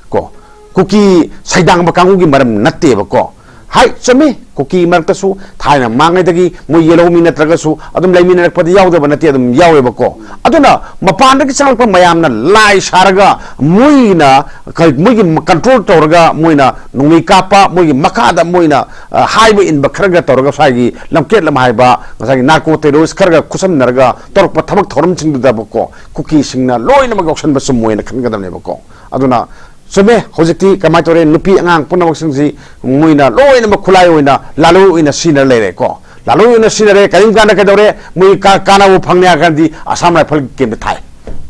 ꯀꯣ, ꯀꯨꯀꯤ ꯁꯩꯗꯥꯡꯕ ꯀꯥꯡꯕꯨꯒꯤ ꯃꯔꯝ ꯅꯠꯇꯦꯕꯀꯣ꯫ ꯍꯥꯏ, ꯆꯨꯝꯃꯤ, ꯀꯨꯀꯤ ꯃꯔꯛꯇꯁꯨ ꯊꯥꯏꯅ ꯃꯥꯡꯉꯩꯗꯒꯤ ꯃꯣꯏ ꯌꯦꯜꯍꯧꯃꯤ ꯅꯠꯇ꯭ꯔꯒꯁꯨ ꯑꯗꯨꯝ ꯂꯩꯃꯤꯟꯅꯔꯛꯄꯗꯤ ꯌꯥꯎꯗꯕ ꯅꯠꯇꯦ, ꯑꯗꯨꯝ ꯌꯥꯎꯋꯦꯕꯀꯣ꯫ ꯑꯗꯨꯅ ꯃꯄꯥꯟꯗꯒꯤ ꯆꯪꯂꯛꯄ ꯃꯌꯥꯝꯅ ꯂꯥꯏ ꯁꯥꯔꯒ ꯃꯣꯏꯅ ꯀ-, ꯃꯣꯏꯒꯤ ꯀꯟꯇ꯭ꯔꯣꯜ ꯇꯧꯔꯒ ꯃꯣꯏꯅ ꯅꯣꯡꯃꯩ ꯀꯥꯞꯄ, ꯃꯣꯏꯒꯤ ꯃꯈꯥꯗ ꯃꯣꯏꯅ, ꯑ, ꯍꯥꯏꯕ ꯏꯟꯕ ꯈꯔꯒ ꯇꯧꯔꯒ ꯁ꯭ꯋꯥꯏꯒꯤ ꯂꯝꯀꯦꯠ ꯂꯝꯍꯥꯏꯕ ꯉꯁꯥꯏꯒꯤ ꯅꯥꯔꯀꯣ ꯇꯦꯔꯣꯔꯤꯁ ꯈꯔꯒ ꯈꯨꯠꯁꯝꯅꯔꯒ ꯇꯧꯔꯛꯄ ꯊꯕꯛ ꯊꯧꯔꯝꯁꯤꯡꯗꯨꯗꯕꯀꯣ ꯀꯨꯀꯤꯁꯤꯡꯅ ꯂꯣꯏꯅꯃꯛ ꯌꯥꯎꯁꯟꯕ ꯆꯨꯝꯃꯣꯏꯅ ꯈꯟꯒꯗꯕꯅꯦꯕꯀꯣ꯫ ꯑꯗꯨꯅ ꯆꯨꯝꯃꯦ, ꯍꯧꯖꯤꯛꯇꯤ ꯀꯃꯥꯏꯅ ꯇꯧꯔꯦ, ꯅꯨꯄꯤ ꯑꯉꯥꯡ ꯄꯨꯝꯅꯃꯛꯁꯤꯡꯁꯤ ꯃꯣꯏꯅ ꯂꯣꯏꯅꯃꯛ ꯈꯨꯠꯂꯥꯏ ꯑꯣꯏꯅ, ꯂꯥꯂꯣꯏ ꯑꯣꯏꯅ ꯁꯤꯖꯤꯟꯅꯔ ꯂꯩꯔꯦꯀꯣ꯫ ꯂꯥꯂꯣꯏ ꯑꯣꯏꯅ ꯁꯤꯖꯤꯟꯅꯔꯦ, ꯀꯔꯤꯒꯨꯝ ꯀꯥꯟꯗ ꯀꯩꯗꯧꯔꯦ, ꯃꯣꯏ ꯀꯥ-, ꯀꯥꯟꯅꯕ ꯐꯪꯅꯤ ꯍꯥꯏꯔ ꯀꯥꯟꯗꯗꯤ ꯑꯁꯥꯝ ꯔꯥꯏꯐꯜ ꯀꯦꯝꯗ ꯊꯥꯏ꯫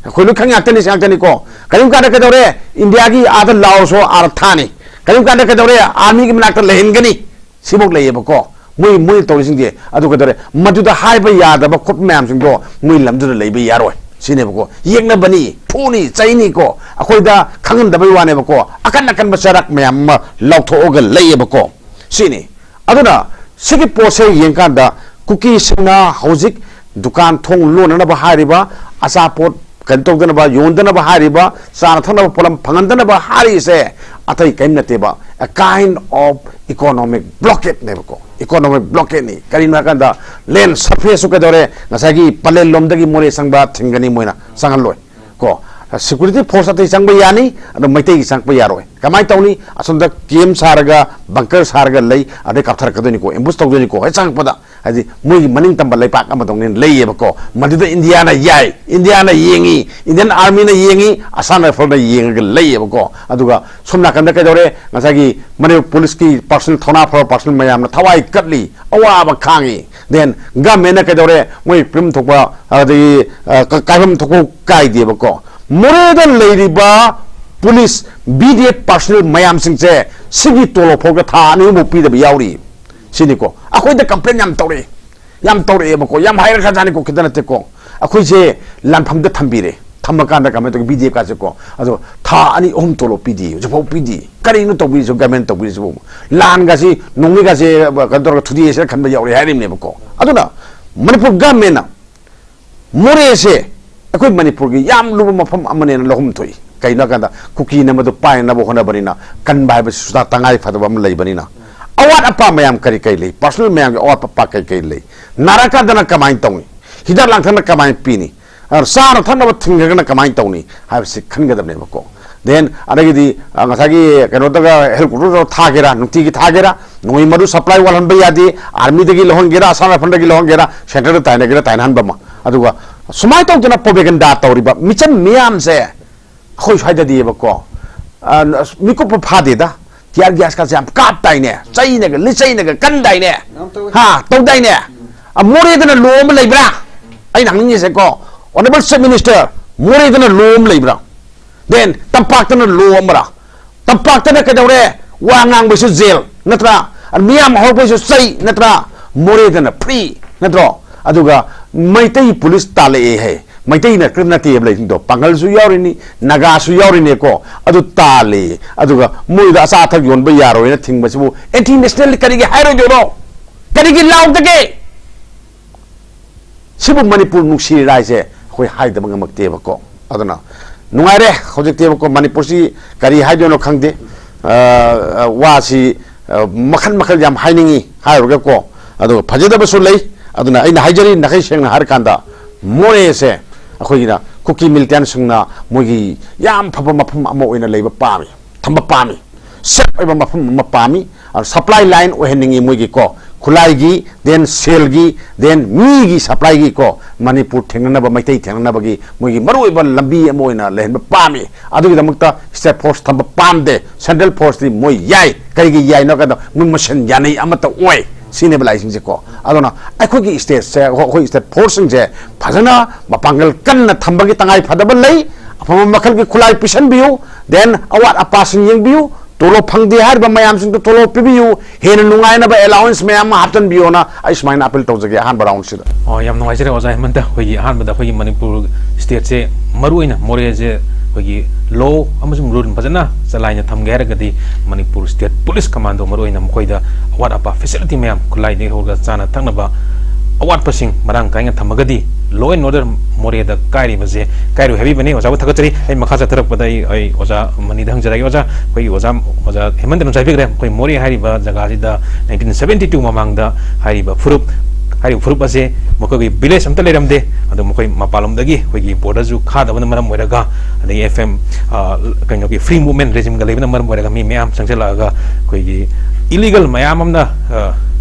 ꯑꯩꯈꯣꯏ ꯂꯣꯏ ꯈꯪ ꯉꯥꯛꯇꯅꯤ, ꯁꯤ ꯉꯥꯛꯇꯅꯤꯀꯣ꯫ ꯀꯔꯤꯒꯨꯝ ꯀꯥꯟꯗ ꯀꯩꯗꯧꯔꯦ, ꯏꯟꯗꯤꯌꯥꯒꯤ ꯑꯥꯗ ꯂꯥꯎꯔꯁꯨ ꯑꯥꯗ ꯊꯥꯅꯤ꯫ ꯀꯔꯤꯒꯨꯝ ꯀꯥꯟꯗ ꯀꯩꯗꯧꯔꯦ, ꯑꯥꯔꯃꯤꯒꯤ ꯃꯅꯥꯛꯇ ꯂꯩꯍꯟꯒꯅꯤ꯫ ꯁꯤꯐꯧ ꯂꯩꯌꯦꯕꯀꯣ꯫ ꯃꯣꯏ, ꯃꯣꯏꯅ ꯇꯧꯔꯤꯁꯤꯡꯁꯦ ꯑꯗꯨ ꯀꯩꯗꯧꯔꯦ, ꯃꯗꯨꯗ ꯍꯥꯏꯕ ꯌꯥꯗꯕ ꯈꯣꯠꯄ ꯃꯌꯥꯝꯁꯤꯡꯗꯣ ꯃꯣꯏ ꯂꯝꯗꯨꯗ ꯂꯩꯕ ꯌꯥꯔꯣꯏ ꯁꯤꯅꯦꯕꯀꯣ꯫ ꯌꯦꯛꯅꯕꯅꯤ, ꯐꯨꯅꯤ, ꯆꯩꯅꯤꯀꯣ, ꯑꯩꯈꯣꯏꯗ ꯈꯪꯍꯟꯗꯕꯩ ꯋꯥꯅꯦꯕꯀꯣ꯫ ꯑꯀꯟ ꯑꯀꯟꯕ ꯆꯩꯔꯥꯛ ꯃꯌꯥꯝ ꯑꯃ ꯂꯧꯊꯣꯛꯑꯒ ꯂꯩꯌꯦꯕꯀꯣ꯫ ꯁꯤꯅꯤ꯫ ꯑꯗꯨꯅ ꯁꯤꯒꯤ ꯄꯣꯠꯁꯦ ꯌꯦꯡꯀꯥꯟꯗ ꯀꯨꯀꯤꯁꯤꯡꯅ ꯍꯧꯖꯤꯛ ꯗꯨꯀꯥꯟ ꯊꯣꯡ ꯂꯣꯟꯅꯅꯕ ꯍꯥꯏꯔꯤꯕ, ꯑꯆꯥꯄꯣꯠ ꯀꯩꯅꯣ ꯇꯧꯗꯅꯕ, ꯌꯣꯟꯗꯅꯕ ꯍꯥꯏꯔꯤꯕ, ꯆꯥꯅ ꯊꯛꯅꯕ ꯄꯣꯠꯂꯝ ꯐꯪꯍꯟꯗꯅꯕ ꯍꯥꯏꯔꯤꯁꯦ ꯑꯇꯩ ꯀꯔꯤꯝ ꯅꯠꯇꯦꯕ, a kind of economic blockade ꯅꯦꯕꯀꯣ꯫ Economic blockade ꯅꯤ꯫ ꯀꯔꯤꯅꯣ ꯍꯥꯏꯀꯥꯟꯗ, land surface ꯁꯨ ꯀꯩꯗꯧꯔꯦ, ꯉꯁꯥꯏꯒꯤ ꯄꯂꯦꯜ ꯂꯣꯝꯗꯒꯤ ꯃꯣꯔꯦ ꯆꯪꯕ ꯊꯤꯡꯒꯅꯤ, ꯃꯣꯏꯅ ꯆꯪꯍꯜꯂꯣꯏ ꯀꯣ꯫ Security force ꯑꯇꯩ ꯆꯪꯕ ꯌꯥꯅꯤ, ꯑꯗꯣ ꯃꯩꯇꯩꯒꯤ ꯆꯪꯉꯛꯄ ꯌꯥꯔꯣꯏ꯫ ꯀꯃꯥꯏꯅ ꯇꯧꯅꯤ? ꯑꯁꯣꯝꯗ camp ꯁꯥꯔꯒ, bunker ꯁꯥꯔꯒ ꯂꯩ, ꯑꯗꯩ ꯀꯥꯞꯊꯔꯛꯀꯗꯣꯏꯅꯤꯀꯣ, ambush ꯇꯧꯗꯣꯏꯅꯤꯀꯣ ꯍꯦꯛ ꯆꯪꯉꯛꯄꯗ꯫ ꯍꯥꯏꯗꯤ ꯃꯣꯏꯒꯤ ꯃꯅꯤꯡ ꯇꯝꯕ ꯂꯩꯄꯥꯛ ꯑꯃꯗꯧꯅ ꯂꯩꯌꯦꯕꯀꯣ꯫ ꯃꯗꯨꯗ ꯏꯟꯗꯤꯌꯥꯅ ꯌꯥꯏ, ꯏꯟꯗꯤꯌꯥꯅ ꯌꯦꯡꯉꯤ, Indian Army ꯅ ꯌꯦꯡꯉꯤ, ꯑꯁꯥꯝ ꯔꯥꯏꯐꯜꯅ ꯌꯦꯡꯉꯒ ꯂꯩꯌꯦꯕꯀꯣ꯫ ꯑꯗꯨꯒ ꯁꯣꯝ ꯅꯥꯀꯟꯗ ꯀꯩꯗꯧꯔꯦ, ꯉꯁꯥꯏꯒꯤ ꯃꯅꯤꯄꯨꯔ ꯄꯨꯂꯤꯁꯀꯤ ꯄꯥꯔꯁꯅꯦꯜ, ꯊꯧꯅꯥ ꯐꯕ ꯄꯥꯔꯁꯅꯦꯜ ꯃꯌꯥꯝꯅ ꯊꯋꯥꯏ ꯀꯠꯂꯤ, ꯑꯋꯥꯕ ꯈꯥꯡꯉꯤ꯫ Then government ꯅ ꯀꯩꯗꯧꯔꯦ, ꯃꯣꯏ ꯄꯤꯐꯝ ꯊꯣꯛꯄ, ꯑꯗꯒꯤ, ꯑ, ꯀ-, ꯀꯥꯏꯐꯝ ꯊꯣꯛꯄ ꯀꯥꯏꯗꯦꯕꯀꯣ꯫ ꯃꯣꯔꯦꯗ ꯂꯩꯔꯤꯕ police, B D F personnel ꯃꯌꯥꯝꯁꯤꯡꯁꯦ ꯁꯤꯒꯤ ꯇꯣꯂꯣꯞ ꯐꯥꯎꯗ ꯊꯥ ꯑꯅꯤ ꯑꯍꯨꯝꯐꯥꯎ ꯄꯤꯗꯕ ꯌꯥꯎꯔꯤ꯫ ꯁꯤꯅꯤꯀꯣ꯫ ꯑꯩꯈꯣꯏꯗ complain ꯌꯥꯝ ꯇꯧꯔꯛꯑꯦ꯫ ꯌꯥꯝ ꯇꯧꯔꯛꯑꯦꯕꯀꯣ꯫ ꯌꯥꯝ ꯍꯥꯏꯔꯈ꯭ꯔꯖꯥꯠꯅꯤꯀꯣ, ꯈꯤꯇ ꯅꯠꯇꯦꯀꯣ꯫ ꯑꯩꯈꯣꯏꯁꯦ ꯂꯥꯟꯐꯝꯗ ꯊꯝꯕꯤꯔꯦ꯫ ꯊꯝꯃꯀꯥꯟꯗ ꯀꯃꯥꯏꯅ ꯇꯧꯒꯦ, B D F ꯀꯥꯁꯦꯀꯣ꯫ ꯑꯗꯣ ꯊꯥ ꯑꯅꯤ ꯑꯍꯨꯝ ꯇꯣꯂꯣꯞ ꯄꯤꯗꯦ, ꯍꯧꯖꯤꯛꯐꯥꯎ ꯄꯤꯗꯦ꯫ ꯀꯔꯤꯅꯣ ꯇꯧꯕꯤꯔꯤꯁꯤꯕꯣ, government ꯇꯧꯕꯤꯔꯤꯁꯤꯕꯣ? ꯂꯥꯟꯒꯁꯤ, ꯅꯣꯡꯃꯩꯒꯁꯦ, ꯀꯩꯅꯣ ꯇꯧꯔꯒ ꯊꯨꯗꯦꯛꯑꯁꯤꯔ ꯈꯟꯕ ꯌꯥꯎꯔꯦ ꯍꯥꯏꯔꯤꯕꯅꯦꯕꯀꯣ꯫ ꯑꯗꯨꯅ ꯃꯅꯤꯄꯨꯔ government ꯅ ꯃꯣꯔꯦꯁꯦ ꯑꯩꯈꯣꯏ ꯃꯅꯤꯄꯨꯔꯒꯤ ꯌꯥꯝ ꯂꯨꯕ ꯃꯐꯝ ꯑꯃꯅꯦꯅ ꯂꯧꯐꯝ ꯊꯣꯛꯏ꯫ ꯀꯩꯅꯣ ꯍꯥꯏꯀꯥꯟꯗ, ꯀꯨꯀꯤꯅ ꯃꯗꯨ ꯄꯥꯏꯅꯅꯕ ꯍꯣꯠꯅꯕꯅꯤꯅ, ꯀꯟꯕ ꯍꯥꯏꯕꯁꯤ ꯁꯨꯡꯇꯥ ꯇꯉꯥꯏ ꯐꯗꯕ ꯑꯃ ꯂꯩꯕꯅꯤꯅ, ꯑꯋꯥꯠ ꯑꯄꯥ ꯃꯌꯥꯝ ꯀꯔꯤ ꯀꯔꯤ ꯂꯩ, personal ꯃꯌꯥꯝꯒꯤ ꯑꯋꯥꯠ ꯑꯄꯥ ꯀꯔꯤ ꯀꯔꯤ ꯂꯩ, ꯅꯥꯔꯛꯀꯥꯟꯗꯅ ꯀꯃꯥꯏꯅ ꯇꯧꯅꯤ, ꯍꯤꯗꯥꯛ ꯂꯥꯡꯊꯛꯅ ꯀꯃꯥꯏꯅ ꯄꯤꯅꯤ, ꯑ, ꯆꯥꯅ ꯊꯛꯅꯕ ꯊꯤꯡꯉꯒꯅ ꯀꯃꯥꯏꯅ ꯇꯧꯅꯤ ꯍꯥꯏꯕꯁꯤ ꯈꯟꯒꯗꯕꯅꯦꯕꯀꯣ꯫ Then ꯑꯗꯒꯤꯗꯤ, ꯑ, ꯉꯁꯥꯏꯒꯤ ꯀꯩꯅꯣꯗꯒ helicopterꯗ ꯊꯥꯒꯦꯔꯥ, ꯅꯨꯡꯇꯤꯒꯤ ꯊꯥꯒꯦꯔꯥ, ꯅꯣꯡꯃꯩ ꯃꯔꯨ supply ꯋꯥꯠꯍꯟꯕ ꯌꯥꯗꯦ, armyꯗꯒꯤ ꯂꯧꯍꯟꯒꯦꯔꯥ, ꯑꯁꯥꯝ rifleꯗꯒꯤ ꯂꯧꯍꯟꯒꯦꯔꯥ, centreꯗ ꯇꯥꯏꯅꯒꯦꯔꯥ ꯇꯥꯏꯅꯍꯟꯕ ꯑꯃ꯫ ꯑꯗꯨꯒ ꯁꯨꯃꯥꯏꯅ ꯇꯧꯗꯅ propaganda ꯇꯧꯔꯤꯕ ꯃꯤꯆꯝ ꯃꯤꯌꯥꯝꯁꯦ ꯑꯩꯈꯣꯏ ꯁ꯭ꯋꯥꯏꯗꯗꯤꯕꯀꯣ, ꯑ, ꯃꯤꯀꯨꯞꯄ ꯐꯥꯗꯦꯗ, tear gasꯀꯁꯦ ꯌꯥꯝ ꯀꯥꯞꯇꯥꯏꯅꯦ, ꯆꯩꯅꯒ ꯂꯤꯆꯩꯅꯒ ꯀꯟꯗꯥꯏꯅꯦ, ꯌꯥꯝ ꯇꯧꯋꯦ꯫ ꯍꯥ, ꯇꯧꯗꯥꯏꯅꯦ? ꯑ, ꯃꯣꯔꯦꯗꯅ law ꯑꯃ ꯂꯩꯕ꯭ꯔꯥ? ꯑꯩꯅ ꯍꯪꯅꯤꯡꯉꯤꯁꯦꯀꯣ, Honourable Chief Minister, ꯃꯣꯔꯦꯗꯅ law ꯑꯃ ꯂꯩꯕ꯭ꯔꯥ? Then ꯇꯝꯄꯥꯛꯇꯅ law ꯑꯃꯔꯥ? ꯇꯝꯄꯥꯛꯇꯅ ꯀꯩꯗꯧꯔꯦ? ꯋꯥ ꯉꯥꯡꯕꯁꯨ jail ꯅꯠꯇ꯭ꯔꯥ? ꯑ, ꯃꯤꯌꯥꯝ ꯍꯧꯔꯛꯄꯁꯨ ꯆꯩ ꯅꯠꯇ꯭ꯔꯥ? ꯃꯣꯔꯦꯗꯅ free ꯅꯠꯇ꯭ꯔꯣ? ꯑꯗꯨꯒ ꯃꯩꯇꯩ police ꯇꯥꯜꯂꯛꯑꯦ ꯍꯥꯏ꯫ ꯃꯩꯇꯩ ꯅꯠꯇ ꯅꯠꯇꯦꯕ ꯂꯩꯁꯤꯡꯗꯣ, ꯄꯥꯡꯒꯜꯁꯨ ꯌꯥꯎꯔꯤꯅꯤ, ꯅꯥꯒꯥꯁꯨ ꯌꯥꯎꯔꯤꯅꯦꯀꯣ꯫ ꯑꯗꯨ ꯇꯥꯜꯂꯦ, ꯑꯗꯨꯒ ꯃꯣꯏꯗ ꯑꯆꯥ ꯑꯊꯛ ꯌꯣꯟꯕ ꯌꯥꯔꯣꯏꯅ ꯊꯤꯡꯕꯁꯤꯕꯨ anti national ꯀꯔꯤꯒꯤ ꯍꯥꯏꯔꯣꯏꯗꯣꯏꯅꯣ? ꯀꯔꯤꯒꯤ ꯂꯥꯎꯗꯒꯦ? ꯁꯤꯕꯨ ꯃꯅꯤꯄꯨꯔ ꯅꯨꯡꯁꯤꯔꯤꯔꯥ ꯍꯥꯏꯁꯦ ꯑꯩꯈꯣꯏ ꯍꯥꯏꯗꯕ ꯉꯝꯃꯛꯇꯦꯕꯀꯣ꯫ ꯑꯗꯨꯅ ꯅꯨꯡꯉꯥꯏꯔꯦ ꯍꯧꯖꯤꯛꯇꯤꯕꯀꯣ, ꯃꯅꯤꯄꯨꯔꯁꯤ ꯀꯔꯤ ꯍꯥꯏꯗꯣꯏꯅꯣ ꯈꯪꯗꯦ꯫ ꯑ, ꯑ, ꯋꯥꯁꯤ, ꯑ, ꯃꯈꯜ ꯃꯈꯜ ꯌꯥꯝ ꯍꯥꯏꯅꯤꯡꯉꯤ ꯍꯥꯏꯔꯨꯔꯒꯀꯣ, ꯑꯗꯨꯒ ꯐꯖꯗꯕꯁꯨ ꯂꯩ꯫ ꯑꯗꯨꯅ ꯑꯩꯅ ꯍꯥꯏꯖꯔꯤ, ꯅꯥꯈꯩ ꯁꯦꯡꯅ ꯍꯥꯏꯔꯀꯥꯟꯗ, ꯃꯣꯔꯦꯁꯦ ꯑꯩꯈꯣꯏꯒꯤꯅ ꯀꯨꯀꯤ militantꯁꯤꯡꯅ ꯃꯣꯏꯒꯤ ꯌꯥꯝ ꯐꯕ ꯃꯐꯝ ꯑꯃ ꯑꯣꯏꯅ ꯂꯩꯕ ꯄꯥꯝꯃꯤ, ꯊꯝꯕ ꯄꯥꯝꯃꯤ, safe ꯑꯣꯏꯕ ꯃꯐꯝ ꯑꯃ ꯄꯥꯝꯃꯤ꯫ ꯑ, supply line ꯑꯣꯏꯍꯟꯅꯤꯡꯉꯤ ꯃꯣꯏꯒꯤ ꯀꯣ, ꯈꯨꯠꯂꯥꯏꯒꯤ, then ꯁꯦꯜꯒꯤ, then ꯃꯤꯒꯤ supplyꯒꯤ ꯀꯣ, ꯃꯅꯤꯄꯨꯔ ꯊꯦꯡꯅꯅꯕ, ꯃꯩꯇꯩ ꯊꯦꯡꯅꯅꯕꯒꯤ ꯃꯣꯏꯒꯤ ꯃꯔꯨꯑꯣꯏꯕ ꯂꯝꯕꯤ ꯑꯃ ꯑꯣꯏꯅ ꯂꯩꯍꯟꯕ ꯄꯥꯝꯃꯤ꯫ ꯑꯗꯨꯒꯤꯗꯃꯛꯇ state force ꯊꯝꯕ ꯄꯥꯝꯗꯦ꯫ Central forceꯇꯤ ꯃꯣꯏ ꯌꯥꯏ꯫ ꯀꯔꯤꯒꯤ ꯌꯥꯏꯅꯣ ꯍꯥꯏ ꯀꯥꯟꯗ ꯃꯣꯏ ꯃꯁꯦꯟ ꯌꯥꯅꯩ, ꯑꯃꯠꯇ ꯑꯣꯏ ꯁꯤꯅꯦꯕ ꯂꯥꯏꯁꯤꯡꯁꯦꯀꯣ꯫ ꯑꯗꯨꯅ ꯑꯩꯈꯣꯏꯒꯤ stateꯁꯦ, ꯑꯩꯈꯣꯏ state forceꯁꯤꯡꯁꯦ ꯐꯖꯅ ꯃꯄꯥꯡꯒꯜ ꯀꯟꯅ ꯊꯝꯕꯒꯤ ꯇꯉꯥꯏ ꯐꯗꯕ ꯂꯩ꯫ ꯑꯐꯕ ꯃꯈꯜꯒꯤ ꯈꯨꯠꯂꯥꯏ ꯄꯤꯁꯟꯕꯤꯌꯨ, then ꯑꯋꯥꯠ ꯑꯄꯥꯁꯤꯡ ꯌꯦꯡꯕꯤꯌꯨ, ꯇꯣꯂꯣꯞ ꯐꯪꯗꯦ ꯍꯥꯏꯔꯤꯕ ꯃꯌꯥꯝꯁꯤꯡꯗꯨ ꯇꯣꯂꯣꯞ ꯄꯤꯕꯤꯌꯨ, ꯍꯦꯟꯅ ꯅꯨꯡꯉꯥꯏꯅꯕ allowance ꯃꯌꯥꯝ ꯑꯃ ꯍꯥꯞꯆꯤꯟꯕꯤꯌꯣꯅ ꯑꯩ ꯁꯨꯃꯥꯏꯅ appeal ꯇꯧꯖꯒꯦ ꯑꯍꯥꯟꯕ roundꯁꯤꯗ꯫ ꯑꯣ, ꯌꯥꯝ ꯅꯨꯡꯉꯥꯏꯖꯔꯦ ꯑꯣꯖꯥ ꯍꯦꯃꯟꯇ꯫ ꯑꯩꯈꯣꯏꯒꯤ ꯑꯍꯥꯟꯕꯗ ꯑꯩꯈꯣꯏꯒꯤ ꯃꯅꯤꯄꯨꯔ stateꯁꯦ, ꯃꯔꯨꯑꯣꯏꯅ ꯃꯣꯔꯦꯁꯦ ꯑꯩꯈꯣꯏꯒꯤ law ꯑꯃꯁꯨꯡ rule ꯐꯖꯅ ꯆꯂꯥꯏꯅ ꯊꯝꯒꯦ ꯍꯥꯏꯔꯒꯗꯤ ꯃꯅꯤꯄꯨꯔ state police commando, ꯃꯔꯨꯑꯣꯏꯅ ꯃꯈꯣꯏꯗ ꯑꯋꯥꯠ ꯑꯄꯥ facility ꯃꯌꯥꯝ, ꯈꯨꯠꯂꯥꯏꯗꯒꯤ ꯍꯧꯔꯒ ꯆꯥꯅ ꯊꯛꯅꯕ ꯑꯋꯥꯠꯄꯁꯤꯡ ꯃꯔꯥꯡ ꯀꯥꯏꯅ ꯊꯝꯃꯒꯗꯤ law and order ꯃꯣꯔꯦꯗ ꯀꯥꯏꯔꯤꯕꯁꯦ ꯀꯥꯏꯔꯣꯏ ꯍꯥꯏꯕꯤꯕꯅꯤ꯫ ꯑꯣꯖꯥꯕꯨ ꯊꯥꯒꯠꯆꯔꯤ꯫ ꯑꯩ ꯃꯈꯥ ꯆꯠꯊꯔꯛꯄꯗ ꯑꯩ ꯑꯩ ꯑꯣꯖꯥ ꯃꯅꯤꯗ ꯍꯪꯖꯔꯒꯦ꯫ ꯑꯣꯖꯥ, ꯑꯩꯈꯣꯏꯒꯤ ꯑꯣꯖꯥ ꯑꯣꯖꯥ ꯍꯦꯃꯟꯇꯅꯁꯨ ꯍꯥꯏꯕꯤꯈ꯭ꯔꯦ, ꯑꯩꯈꯣꯏ ꯃꯣꯔꯦ ꯍꯥꯏꯔꯤꯕ ꯖꯒꯥꯁꯤꯗ nineteen seventy two ꯃꯃꯥꯡꯗ ꯍꯥꯏꯔꯤꯕ ꯐꯨꯔꯨꯞ ꯍꯥꯏꯔꯤꯕ ꯐꯨꯔꯨꯞ ꯑꯁꯦ ꯃꯈꯣꯏꯒꯤ village ꯑꯝꯇ ꯂꯩꯔꯝꯗꯦ꯫ ꯑꯗꯣ ꯃꯈꯣꯏ ꯃꯄꯥꯟꯂꯣꯝꯗꯒꯤ ꯑꯩꯈꯣꯏꯒꯤ borderꯁꯨ ꯈꯥꯗꯕꯅ ꯃꯔꯝ ꯑꯣꯏꯔꯒ, ꯑꯗꯒꯤ F M, ꯑ, ꯀꯩꯅꯣꯒꯤ free movement regimeꯒ ꯂꯩꯕꯅ ꯃꯔꯝ ꯑꯣꯏꯔꯒ ꯃꯤ ꯃꯌꯥꯝ ꯆꯪꯁꯤꯜꯂꯛꯑꯒ ꯑꯩꯈꯣꯏꯒꯤ illegal ꯃꯌꯥꯝ ꯑꯃꯅ, ꯑ,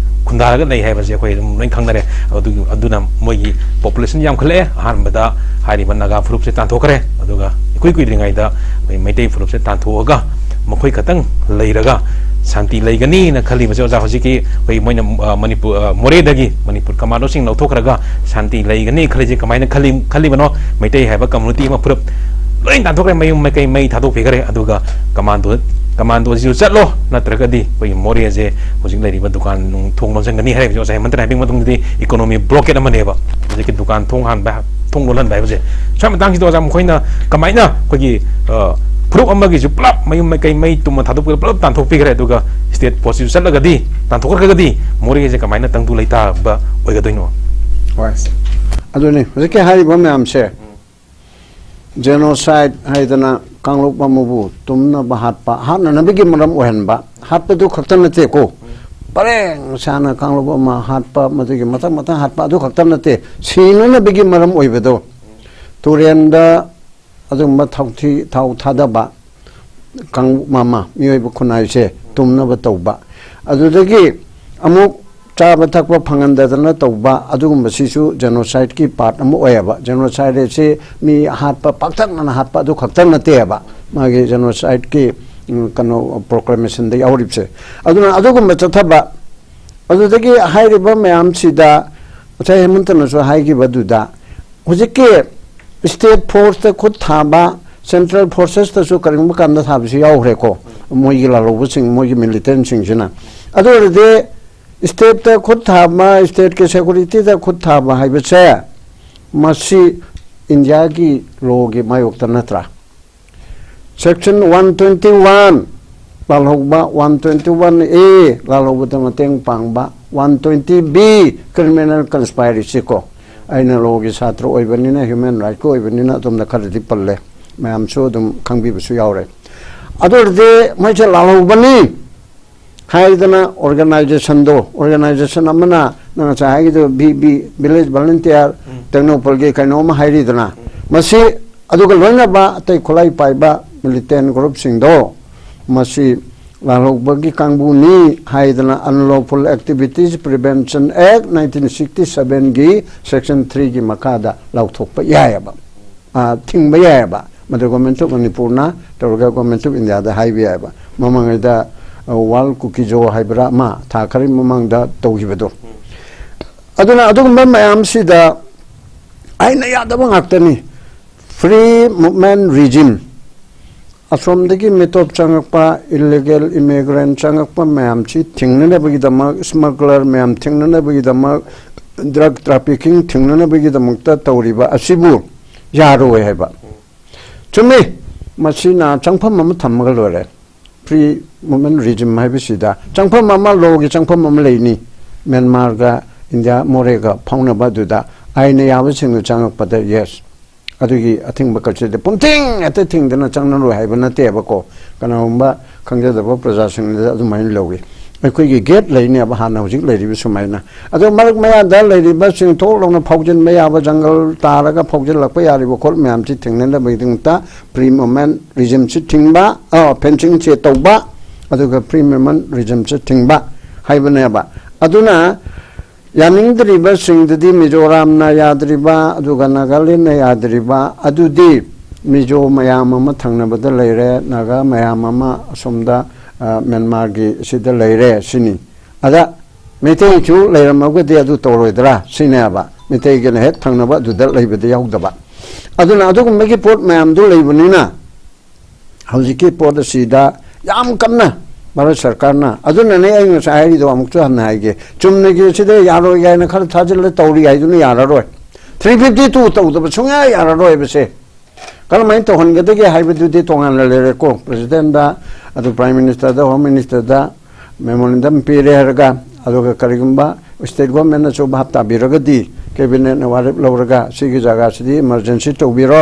ꯈꯨꯟꯗꯥꯔꯒ ꯂꯩ ꯍꯥꯏꯕꯁꯦ ꯑꯩꯈꯣꯏ ꯑꯗꯨꯝ ꯂꯣꯏ ꯈꯪꯅꯔꯦ꯫ ꯑꯗꯨ, ꯑꯗꯨꯅ ꯃꯣꯏꯒꯤ population ꯌꯥꯝꯈꯠꯂꯛꯑꯦ꯫ ꯑꯍꯥꯟꯕꯗ ꯍꯥꯏꯔꯤꯕ ꯅꯥꯒꯥ ꯐꯨꯔꯨꯞꯁꯦ ꯇꯥꯟꯊꯣꯛꯈ꯭ꯔꯦ, ꯑꯗꯨꯒ ꯏꯀꯨꯏ ꯀꯨꯏꯗ꯭ꯔꯤꯉꯩꯗ ꯑꯩꯈꯣꯏ ꯃꯩꯇꯩ ꯐꯨꯔꯨꯞꯁꯦ ꯇꯥꯟꯊꯣꯛꯑꯒ ꯃꯈꯣꯏ ꯈꯛꯇꯪ ꯂꯩꯔꯒ ꯁꯥꯟꯇꯤ ꯂꯩꯒꯅꯤꯅ ꯈꯜꯂꯤꯕꯁꯦ, ꯑꯣꯖꯥ, ꯍꯧꯖꯤꯛꯀꯤ ꯑꯩꯈꯣꯏ ꯃꯣꯏꯅ, ꯑ, ꯃꯅꯤꯄꯨꯔ, ꯑ, ꯃꯣꯔꯦꯗꯒꯤ ꯃꯅꯤꯄꯨꯔ commandoꯁꯤꯡ ꯂꯧꯊꯣꯛꯈ꯭ꯔꯒ ꯁꯥꯟꯇꯤ ꯂꯩꯒꯅꯤ ꯈꯜꯂꯤꯁꯦ ꯀꯃꯥꯏꯅ ꯈꯜꯂꯤ, ꯈꯜꯂꯤꯕꯅꯣ? ꯃꯩꯇꯩ ꯍꯥꯏꯕ community ꯑꯃ, ꯐꯨꯔꯨꯞ ꯂꯣꯏ ꯇꯥꯟꯊꯣꯛꯈ꯭ꯔꯦ, ꯃꯌꯨꯝ ꯃꯀꯩ ꯃꯩ ꯊꯥꯗꯣꯛꯄꯤꯈ꯭ꯔꯦ, ꯑꯗꯨꯒ commando, commandoꯁꯤꯁꯨ ꯆꯠꯂꯣ, ꯅꯠꯇ꯭ꯔꯒꯗꯤ ꯑꯩꯈꯣꯏꯒꯤ ꯃꯣꯔꯦꯁꯦ ꯍꯧꯖꯤꯛ ꯂꯩꯔꯤꯕ ꯗꯨꯀꯥꯟ ꯅꯨꯡ ꯊꯣꯡ ꯂꯣꯟꯁꯤꯟꯒꯅꯤ ꯍꯥꯏꯔꯤꯕꯁꯦ, ꯑꯣꯖꯥ ꯍꯦꯃꯟꯇꯅ ꯍꯥꯏꯕꯤꯕ ꯃꯇꯨꯡꯗꯗꯤ economy blockade ꯑꯃꯅꯦꯕ꯫ ꯍꯧꯖꯤꯛꯀꯤ ꯗꯨꯀꯥꯟ ꯊꯣꯡ ꯍꯥꯟꯕ, ꯊꯣꯡ ꯂꯣꯜꯍꯟꯕ ꯍꯥꯏꯕꯁꯦ꯫ ꯁ꯭ꯋꯥꯏ ꯃꯇꯥꯡꯁꯤꯗ, ꯑꯣꯖꯥ, ꯃꯈꯣꯏꯅ ꯀꯃꯥꯏꯅ ꯑꯩꯈꯣꯏꯒꯤ, ꯑ, ꯐꯨꯔꯨꯞ ꯑꯃꯒꯤꯁꯨ ꯄꯨꯂꯞ ꯃꯌꯨꯝ ꯃꯀꯩ ꯃꯩ ꯇꯨꯝꯃ ꯊꯥꯗꯣꯛꯄꯗ ꯄꯨꯂꯞ ꯇꯥꯟꯊꯣꯛꯄꯤꯈ꯭ꯔꯦ, ꯑꯗꯨꯒ state forceꯁꯤꯁꯨ ꯆꯠꯂꯒꯗꯤ, ꯇꯥꯟꯊꯣꯛꯈ꯭ꯔꯒꯗꯤ ꯃꯣꯔꯦꯁꯦ ꯀꯃꯥꯏꯅ ꯇꯪꯗꯨ ꯂꯩꯇꯥꯕ ꯑꯣꯏꯒꯗꯣꯏꯅꯣ? ꯍꯣꯏ, ꯑꯗꯨꯅꯤ ꯍꯧꯖꯤꯛꯀꯤ ꯍꯥꯏꯔꯤꯕ ꯃꯌꯥꯝꯁꯦ genocide ꯍꯥꯏꯗꯅ ꯀꯥꯡꯂꯨꯞ ꯑꯃꯕꯨ ꯇꯨꯝꯅꯕ ꯍꯥꯠꯄ, ꯍꯥꯠꯅꯅꯕꯒꯤ ꯃꯔꯝ ꯑꯣꯏꯍꯟꯕ, ꯍꯥꯠꯄꯗꯨ ꯈꯛꯇ ꯅꯠꯇꯦꯀꯣ, ꯄꯔꯦꯡ ꯁꯥꯅ ꯀꯥꯡꯂꯨꯞ ꯑꯃ ꯍꯥꯠꯄ, ꯃꯗꯨꯒꯤ ꯃꯊꯪ ꯃꯊꯪ ꯍꯥꯠꯄ ꯑꯗꯨ ꯈꯛꯇ ꯅꯠꯇꯦ, ꯁꯤꯅꯅꯕꯒꯤ ꯃꯔꯝ ꯑꯣꯏꯕꯗꯣ, ꯇꯨꯔꯦꯟꯗ ꯑꯗꯨꯒꯨꯝꯕ ꯊꯥꯎꯊꯤ, ꯊꯥꯎ ꯊꯥꯗꯕ, ꯀꯥꯡꯂꯨꯞ ꯑꯃ, ꯃꯤꯑꯣꯏꯕ ꯈꯨꯟꯅꯥꯏꯁꯦ ꯇꯨꯝꯅꯕ ꯇꯧꯕ, ꯑꯗꯨꯗꯒꯤ ꯑꯃꯨꯛ ꯆꯥꯕ ꯊꯛꯄ ꯐꯪꯍꯟꯗꯗꯅ ꯇꯧꯕ, ꯑꯗꯨꯒꯨꯝꯕꯁꯤꯁꯨ genocideꯀꯤ part ꯑꯃ ꯑꯣꯏꯌꯦꯕ꯫ Genocide ꯑꯁꯤ ꯃꯤ ꯍꯥꯠꯄ, ꯄꯥꯛꯇꯛꯅꯅ ꯍꯥꯠꯄ ꯑꯗꯨ ꯈꯛꯇ ꯅꯠꯇꯦꯕ, ꯃꯥꯒꯤ genocideꯀꯤ, ꯎꯝ, ꯀꯩꯅꯣ, proclamationꯗ ꯌꯥꯎꯔꯤꯕꯁꯦ꯫ ꯑꯗꯨꯅ ꯑꯗꯨꯒꯨꯝꯕ ꯆꯠꯊꯕ, ꯑꯗꯨꯗꯒꯤ ꯍꯥꯏꯔꯤꯕ ꯃꯌꯥꯝꯁꯤꯗ ꯉꯁꯥꯏ ꯍꯦꯃꯟꯇꯅꯁꯨ ꯍꯥꯏꯈꯤꯕꯗꯨꯗ, ꯍꯧꯖꯤꯛꯀꯤ state forceꯇ ꯈꯨꯠ ꯊꯥꯕ, central forcesꯇꯁꯨ ꯀꯔꯤꯒꯨꯝꯕ ꯀꯥꯟꯗ ꯊꯥꯕꯁꯨ ꯌꯥꯎꯈ꯭ꯔꯦꯀꯣ, ꯃꯣꯏꯒꯤ ꯂꯥꯜꯍꯧꯕꯁꯤꯡ, ꯃꯣꯏꯒꯤ militantꯁꯤꯡꯁꯤꯅ꯫ ꯑꯗꯨ ꯑꯣꯏꯔꯗꯤ stateꯇ ꯈꯨꯠ ꯊꯥꯕ, stateꯀꯤ securityꯗ ꯈꯨꯠ ꯊꯥꯕ ꯍꯥꯏꯕꯁꯦ, ꯃꯁꯤ Indiaꯒꯤ lawꯒꯤ ꯃꯥꯌꯣꯛꯇ ꯅꯠꯇ꯭ꯔꯥ? Section one twenty one, ꯂꯥꯜꯍꯧꯕ, one twenty one A, ꯂꯥꯜꯍꯧꯕꯗ ꯃꯇꯦꯡ ꯄꯥꯡꯕ, One twenty B criminal conspiracy ꯀꯣ, ꯑꯩꯅ ꯂꯣꯒꯤ ꯁꯥꯇ꯭ꯔ ꯑꯣꯏꯕꯅꯤꯅ, ꯍ꯭ꯌꯨꯃꯦꯟ ꯔꯥꯏꯠꯀꯤ ꯑꯣꯏꯕꯅꯤꯅ ꯑꯗꯣꯝꯗ ꯈꯔꯗꯤ ꯄꯜꯂꯦ, ꯃꯌꯥꯝꯁꯨ ꯑꯗꯨꯝ ꯈꯪꯕꯤꯕꯁꯨ ꯌꯥꯎꯔꯦ꯫ ꯑꯗꯨ ꯑꯣꯏꯔꯗꯤ ꯃꯣꯏꯁꯦ ꯂꯥꯜꯍꯧꯕꯅꯤ ꯍꯥꯏꯗꯅ ꯑꯣꯔꯒꯅꯥꯏꯖꯦꯁꯟꯗꯣ, ꯑꯣꯔꯒꯅꯥꯏꯖꯦꯁꯟ ꯑꯃꯅ, ꯅꯪ ꯉꯁꯥꯏ ꯍꯥꯏꯒꯤꯗꯣ, ꯚꯤ ꯚꯤ, ꯚꯤꯂꯦꯖ ꯚꯣꯂꯨꯟꯇꯤꯌꯔ, ꯇꯦꯡꯅꯧꯄꯜꯒꯤ ꯀꯩꯅꯣꯝꯃ ꯍꯥꯏꯔꯤꯗꯅ, ꯃꯁꯤ, ꯑꯗꯨꯒ ꯂꯣꯏꯅꯕ ꯑꯇꯩ ꯈꯨꯠꯂꯥꯏ ꯄꯥꯏꯕ ꯃꯤꯂꯤꯇꯦꯟ ꯒ꯭ꯔꯨꯞꯁꯤꯡꯗꯣ, ꯃꯁꯤ ꯂꯥꯜꯍꯧꯕꯒꯤ ꯀꯥꯡꯕꯨꯅꯤ ꯍꯥꯏꯗꯅ, Unlawful Activities Prevention Act nineteen sixty seven ꯒꯤ section three ꯒꯤ ꯃꯈꯥꯗ ꯂꯥꯎꯊꯣꯛꯄ ꯌꯥꯏꯑꯕ, ꯑ, ꯊꯤꯡꯕ ꯌꯥꯏꯑꯕ꯫ ꯃꯗꯨ Government of ꯃꯅꯤꯄꯨꯔꯅ ꯇꯧꯔꯒ Government of India ꯗ ꯍꯥꯏꯕ ꯌꯥꯏꯑꯕ꯫ ꯃꯃꯥꯡꯉꯩꯗ, ꯑ, ꯋꯥꯔꯜ ꯀꯨꯀꯤꯖꯣ ꯍꯥꯏꯕ꯭ꯔꯥ ꯑꯃ ꯊꯥ ꯈꯔꯒꯤ ꯃꯃꯥꯡꯗ ꯇꯧꯈꯤꯕꯗꯣ꯫ ꯑꯗꯨꯅ ꯑꯗꯨꯒꯨꯝꯕ ꯃꯌꯥꯝꯁꯤꯗ ꯑꯩꯅ ꯌꯥꯗꯕ ꯉꯥꯛꯇꯅꯤ꯫ Free movement regime, ꯑꯁꯣꯝꯗꯒꯤ ꯃꯤꯇꯣꯞ ꯆꯪꯉꯛꯄ, illegal immigrant ꯆꯪꯉꯛꯄ ꯃꯌꯥꯝꯁꯤ ꯊꯤꯡꯅꯅꯕꯒꯤꯗꯃꯛ, smuggler ꯃꯌꯥꯝ ꯊꯤꯡꯅꯅꯕꯒꯤꯗꯃꯛ, drug trafficking ꯊꯤꯡꯅꯅꯕꯒꯤꯗꯃꯛꯇ ꯇꯧꯔꯤꯕ ꯑꯁꯤꯕꯨ ꯌꯥꯔꯣꯏ ꯍꯥꯏꯕ꯫ ꯆꯨꯝꯃꯤ, ꯃꯁꯤꯅ ꯆꯪꯐꯝ ꯑꯃ ꯊꯝꯃꯒ ꯂꯣꯏꯔꯦ꯫ Free movement regime ꯍꯥꯏꯕꯁꯤꯗ ꯆꯪꯐꯝ ꯑꯃ, ꯂꯣꯒꯤ ꯆꯪꯐꯝ ꯑꯃ ꯂꯩꯅꯤ꯫ ꯃ꯭ꯌꯥꯟꯃꯥꯔꯒ ꯏꯟꯗꯤꯌꯥ ꯃꯣꯔꯦꯒ ꯐꯥꯎꯅꯕ ꯑꯗꯨꯗ ꯑꯥꯏꯟꯅ ꯌꯥꯕꯁꯤꯡꯗꯨ ꯆꯪꯉꯛꯄꯗ, yes, ꯑꯗꯨꯒꯤ ꯑꯊꯤꯡꯕ ꯀꯔꯁꯤꯗ ꯄꯨꯝꯊꯤꯡ ꯍꯦꯛꯇ ꯊꯤꯡꯗꯅ ꯆꯪꯅꯔꯣꯏ ꯍꯥꯏꯕ ꯅꯠꯇꯦꯕꯀꯣ꯫ ꯀꯅꯥꯒꯨꯝꯕ ꯈꯪꯖꯗꯕ ꯄ꯭ꯔꯖꯥꯁꯤꯡꯅꯗꯤ ꯑꯗꯨꯃꯥꯏꯅ ꯂꯧꯏ꯫ ꯑꯩꯈꯣꯏꯒꯤ gate ꯂꯩꯅꯦꯕ ꯍꯥꯟꯅ ꯍꯧꯖꯤꯛ ꯂꯩꯔꯤꯕ ꯁꯨꯃꯥꯏꯅ꯫ ꯑꯗꯣ ꯃꯔꯛ ꯃꯌꯥꯗ ꯂꯩꯔꯤꯕꯁꯤꯡ ꯊꯣꯛ ꯂꯥꯎꯅ ꯐꯥꯎꯖꯤꯟꯕ ꯌꯥꯕ, ꯖꯪꯒꯜ ꯇꯥꯔꯒ ꯐꯥꯎꯖꯤꯜꯂꯛꯄ ꯌꯥꯔꯤꯕ ꯈꯣꯠ ꯃꯌꯥꯝꯁꯤ ꯊꯦꯡꯅꯅꯕꯒꯤꯗꯃꯛꯇ free movement regime ꯁꯤ ꯊꯤꯡꯕ, ꯑ, fencing ꯁꯦ ꯇꯧꯕ, ꯑꯗꯨꯒ free movement regime ꯁꯤ ꯊꯤꯡꯕ ꯍꯥꯏꯕꯅꯦꯕ꯫ ꯑꯗꯨꯅ ꯌꯥꯅꯤꯡꯗ꯭ꯔꯤꯕꯁꯤꯡꯗꯨꯗꯤ ꯃꯤꯖꯣꯔꯥꯝꯅ ꯌꯥꯗ꯭ꯔꯤꯕ, ꯑꯗꯨꯒ ꯅꯥꯒꯥꯂꯦꯟꯅ ꯌꯥꯗ꯭ꯔꯤꯕ, ꯑꯗꯨꯗꯤ ꯃꯤꯖꯣ ꯃꯌꯥꯝ ꯑꯃ ꯊꯪꯅꯕꯗ ꯂꯩꯔꯦ, ꯅꯥꯒꯥ ꯃꯌꯥꯝ ꯑꯃ ꯑꯁꯣꯝꯗ, ꯑ, ꯃ꯭ꯌꯥꯟꯃꯥꯔꯒꯤ ꯁꯤꯗ ꯂꯩꯔꯦ ꯁꯤꯅꯤ꯫ ꯑꯗ ꯃꯩꯇꯩꯁꯨ ꯂꯩꯔꯝꯃꯒꯗꯤ ꯑꯗꯨ ꯇꯧꯔꯣꯏꯗ꯭ꯔꯥ ꯁꯤꯅꯦꯕ꯫ ꯃꯩꯇꯩꯒꯤꯅ ꯍꯦꯛ ꯊꯪꯅꯕ ꯑꯗꯨꯗ ꯂꯩꯕꯗꯤ ꯌꯥꯎꯗꯕ꯫ ꯑꯗꯨꯅ ꯑꯗꯨꯒꯨꯝꯕꯒꯤ ꯄꯣꯠ ꯃꯌꯥꯝꯗꯨ ꯂꯩꯕꯅꯤꯅ ꯍꯧꯖꯤꯛꯀꯤ ꯄꯣꯠ ꯑꯁꯤꯗ ꯌꯥꯝ ꯀꯟꯅ ꯚꯥꯔꯠ ꯁꯔꯀꯥꯔꯅ, ꯑꯗꯨꯅꯅꯦ ꯑꯩ ꯉꯁꯥꯏ ꯍꯥꯏꯔꯤꯗꯣ, ꯑꯃꯨꯛꯁꯨ ꯍꯟꯅ ꯍꯥꯏꯒꯦ, ꯆꯨꯝꯅꯒꯤ ꯁꯤꯗ ꯌꯥꯔꯣꯏ ꯍꯥꯏꯅ ꯈꯔ ꯊꯥꯖꯤꯜꯂ ꯇꯧꯔꯤ ꯍꯥꯏꯗꯨꯅ ꯌꯥꯔꯔꯣꯏ꯫ Three fifty two ꯇꯧꯗꯕ ꯁꯨꯡꯌꯥ ꯌꯥꯔꯔꯣꯏꯕꯁꯦ꯫ ꯀꯔꯝꯍꯥꯏꯅ ꯇꯧꯍꯟꯒꯗꯒꯦ ꯍꯥꯏꯕꯗꯨꯗꯤ ꯇꯣꯉꯥꯟꯅ ꯂꯩꯔꯦꯀꯣ꯫ President ꯗ, ꯑꯗꯨ Prime Minister ꯗ, Home Minister ꯗ memorandum ꯄꯤꯔꯦ ꯍꯥꯏꯔꯒ, ꯑꯗꯨꯒ ꯀꯔꯤꯒꯨꯝꯕ state governmentꯅꯁꯨ ꯚꯥꯞ ꯇꯥꯕꯤꯔꯒꯗꯤ, cabinetꯅ ꯋꯥꯔꯦꯞ ꯂꯧꯔꯒ ꯁꯤꯒꯤ ꯖꯒꯥꯁꯤꯗꯤ emergency ꯇꯧꯕꯤꯔꯣ,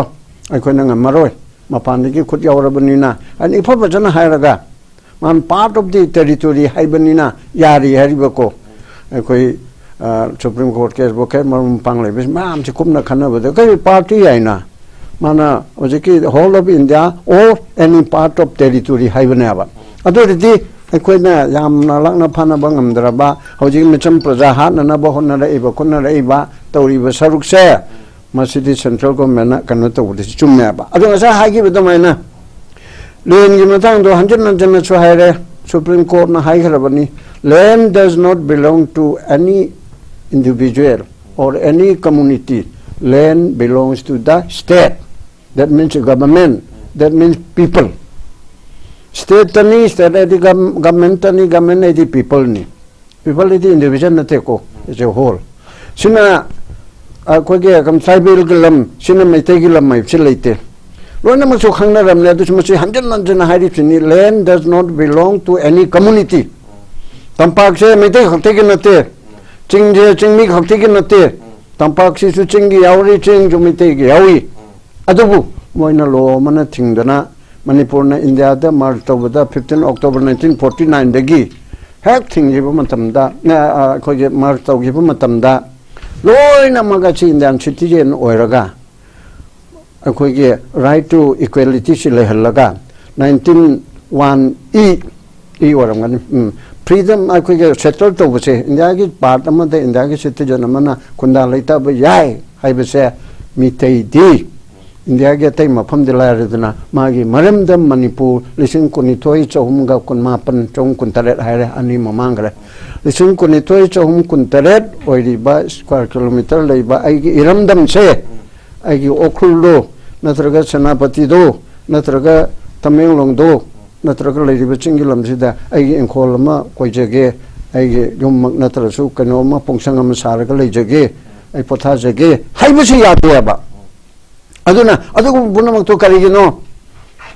ꯑꯩꯈꯣꯏꯅ ꯉꯝꯃꯔꯣꯏ, ꯃꯄꯥꯟꯗꯒꯤ ꯈꯨꯠ ꯌꯥꯎꯔꯕꯅꯤꯅ ꯍꯥꯏꯅ ꯏꯐ ꯐꯖꯅ ꯍꯥꯏꯔꯒ, ꯃꯥꯅ part of the territory ꯍꯥꯏꯕꯅꯤꯅ ꯌꯥꯔꯤ ꯍꯥꯏꯔꯤꯕꯀꯣ꯫ ꯑꯩꯈꯣꯏ, ꯑ, Supreme Court case ꯕꯨ ꯀꯩ ꯃꯔꯨꯞ ꯃꯄꯥꯡ ꯂꯩꯕꯁꯤ ꯃꯌꯥꯝꯁꯤ ꯀꯨꯞꯅ ꯈꯟꯅꯕꯗ ꯀꯔꯤ party ꯍꯥꯏꯅ, ꯃꯥꯅ ꯍꯧꯖꯤꯛꯀꯤ whole of India or any part of territory ꯍꯥꯏꯕꯅꯦꯕ꯫ ꯑꯗꯨ ꯑꯣꯏꯔꯗꯤ ꯑꯩꯈꯣꯏꯅ ꯌꯥꯝꯅ ꯂꯥꯛꯅ ꯐꯥꯅꯕ ꯉꯝꯗ꯭ꯔꯕ, ꯍꯧꯖꯤꯛ ꯃꯤꯆꯝ ꯄ꯭ꯔꯖꯥ ꯍꯥꯠꯅꯅꯕ ꯍꯣꯠꯅꯔꯛꯏꯕ, ꯈꯣꯠꯅꯔꯛꯏꯕ ꯇꯧꯔꯤꯕ ꯁꯔꯨꯛꯁꯦ, ꯃꯁꯤꯗꯤ central governmentꯅ ꯀꯩꯅꯣ ꯇꯧꯕꯗꯤ ꯆꯨꯝꯃꯦꯕ꯫ ꯑꯗꯣ ꯉꯁꯥꯏ ꯍꯥꯏꯈꯤꯕ ꯑꯗꯨꯃꯥꯏꯅ landꯒꯤ ꯃꯇꯥꯡꯗꯣ ꯍꯟꯖꯤꯟ ꯍꯟꯖꯤꯟꯅꯁꯨ ꯍꯥꯏꯔꯦ, Supreme Courtꯅ ꯍꯥꯏꯈ꯭ꯔꯕꯅꯤ, "Land does not belong to any individual or any community, land belongs to the state, that means government, that means people." Stateꯇꯅꯤ, state ꯍꯥꯏꯗꯤ governmentꯇꯅꯤ, government ꯍꯥꯏꯗꯤ peopleꯅꯤ꯫ People ꯍꯥꯏꯗꯤ individual ꯅꯠꯇꯦꯀꯣ, it's a whole꯫ ꯁꯤꯅ ꯑꯩꯈꯣꯏꯒꯤ ꯀꯝ-, tribalꯒꯤ ꯂꯝ, ꯁꯤꯅ ꯃꯩꯇꯩꯒꯤ ꯂꯝ ꯍꯥꯏꯕꯁꯤ ꯂꯩꯇꯦ꯫ ꯂꯣꯏꯅꯃꯛꯁꯨ ꯈꯪꯅꯔꯝꯅꯦ, ꯑꯗꯨꯁꯨ ꯃꯁꯤ ꯍꯟꯖꯤꯟ ꯍꯟꯖꯤꯟꯅ ꯍꯥꯏꯔꯤꯕꯁꯤꯅꯤ, "Land does not belong to any community." ꯇꯝꯄꯥꯛꯁꯦ Meitei ꯈꯛꯇꯒꯤ ꯅꯠꯇꯦ, ꯆꯤꯡꯁꯦ ꯆꯤꯡꯃꯤ ꯈꯛꯇꯒꯤ ꯅꯠꯇꯦ, ꯇꯝꯄꯥꯛꯁꯤꯁꯨ ꯆꯤꯡꯒꯤ ꯌꯥꯎꯔꯤ, ꯆꯤꯡꯁꯨ ꯃꯩꯇꯩꯒꯤ ꯌꯥꯎꯏ꯫ ꯑꯗꯨꯕꯨ ꯃꯣꯏꯅ law ꯑꯃꯅ ꯊꯤꯡꯗꯅ ꯃꯅꯤꯄꯨꯔꯅ ꯏꯟꯗꯤꯌꯥꯗ merge ꯇꯧꯕꯗ fifteen October nineteen forty nineꯗꯒꯤ ꯍꯦꯛ ꯊꯤꯡꯈꯤꯕ ꯃꯇꯝꯗ, ꯑ, ꯑ, ꯑꯩꯈꯣꯏꯒꯤ merge ꯇꯧꯈꯤꯕ ꯃꯇꯝꯗ ꯂꯣꯏꯅꯃꯛ ꯑꯁꯤ Indian citizen ꯑꯣꯏꯔꯒ ꯑꯩꯈꯣꯏꯒꯤ right to equalityꯁꯤ ꯂꯩꯍꯜꯂꯒ nineteen one E, E ꯑꯣꯏꯔꯝꯒꯅꯤ, ꯎꯝ, freedom ꯑꯩꯈꯣꯏꯒꯤ settle ꯇꯧꯕꯁꯦ, ꯏꯟꯗꯤꯌꯥꯒꯤ part ꯑꯃꯗ ꯏꯟꯗꯤꯌꯥꯒꯤ citizen ꯑꯃꯅ ꯈꯨꯟꯗꯥ ꯂꯩꯇꯥꯕ ꯌꯥꯏ ꯍꯥꯏꯕꯁꯦ ꯃꯤꯇꯩꯗꯤ ꯏꯟꯗꯤꯌꯥꯒꯤ ꯑꯇꯩ ꯃꯐꯝꯗꯤ ꯂꯥꯏꯔꯗꯅ ꯃꯥꯒꯤ ꯃꯔꯝꯗ ꯃꯅꯤꯄꯨꯔ ꯂꯤꯁꯤꯡ ꯀꯨꯟꯅꯤꯊꯣꯏ ꯆꯍꯨꯝꯒ ꯀꯨꯟꯃꯥꯄꯟ, ꯆꯍꯨꯝ ꯀꯨꯟꯇꯔꯦꯠ ꯍꯥꯏꯔꯦ, ꯑꯅꯤ ꯑꯃ ꯃꯥꯡꯈ꯭ꯔꯦ꯫ ꯂꯤꯁꯤꯡ ꯀꯨꯟꯅꯤꯊꯣꯏ ꯆꯍꯨꯝ ꯀꯨꯟꯇꯔꯦꯠ ꯑꯣꯏꯔꯤꯕ square kilometre ꯂꯩꯕ ꯑꯩꯒꯤ ꯏꯔꯝꯗꯝꯁꯦ, ꯑꯩꯒꯤ ꯎꯈ꯭ꯔꯨꯜꯗꯣ, ꯅꯠꯇ꯭ꯔꯒ ꯁꯦꯅꯥꯄꯇꯤꯗꯣ, ꯅꯠꯇ꯭ꯔꯒ ꯇꯃꯦꯡꯂꯣꯡꯗꯣ, ꯅꯠꯇ꯭ꯔꯒ ꯂꯩꯔꯤꯕ ꯆꯤꯡꯒꯤ ꯂꯝꯁꯤꯗ ꯑꯩꯒꯤ ꯏꯪꯈꯣꯜ ꯑꯃ ꯀꯣꯏꯖꯒꯦ, ꯑꯩꯒꯤ ꯌꯨꯝꯃꯛ ꯅꯠꯇ꯭ꯔꯁꯨ ꯀꯩꯅꯣ ꯑꯃ ꯄꯣꯡꯁꯪ ꯑꯃ ꯁꯥꯔꯒ ꯂꯩꯖꯒꯦ, ꯑꯩ ꯄꯣꯊꯥꯖꯒꯦ ꯍꯥꯏꯕꯁꯤ ꯌꯥꯗꯦꯕ꯫ ꯑꯗꯨꯅ ꯑꯗꯨꯒꯨꯝꯕ ꯄꯨꯝꯅꯃꯛꯇꯣ ꯀꯔꯤꯒꯤꯅꯣ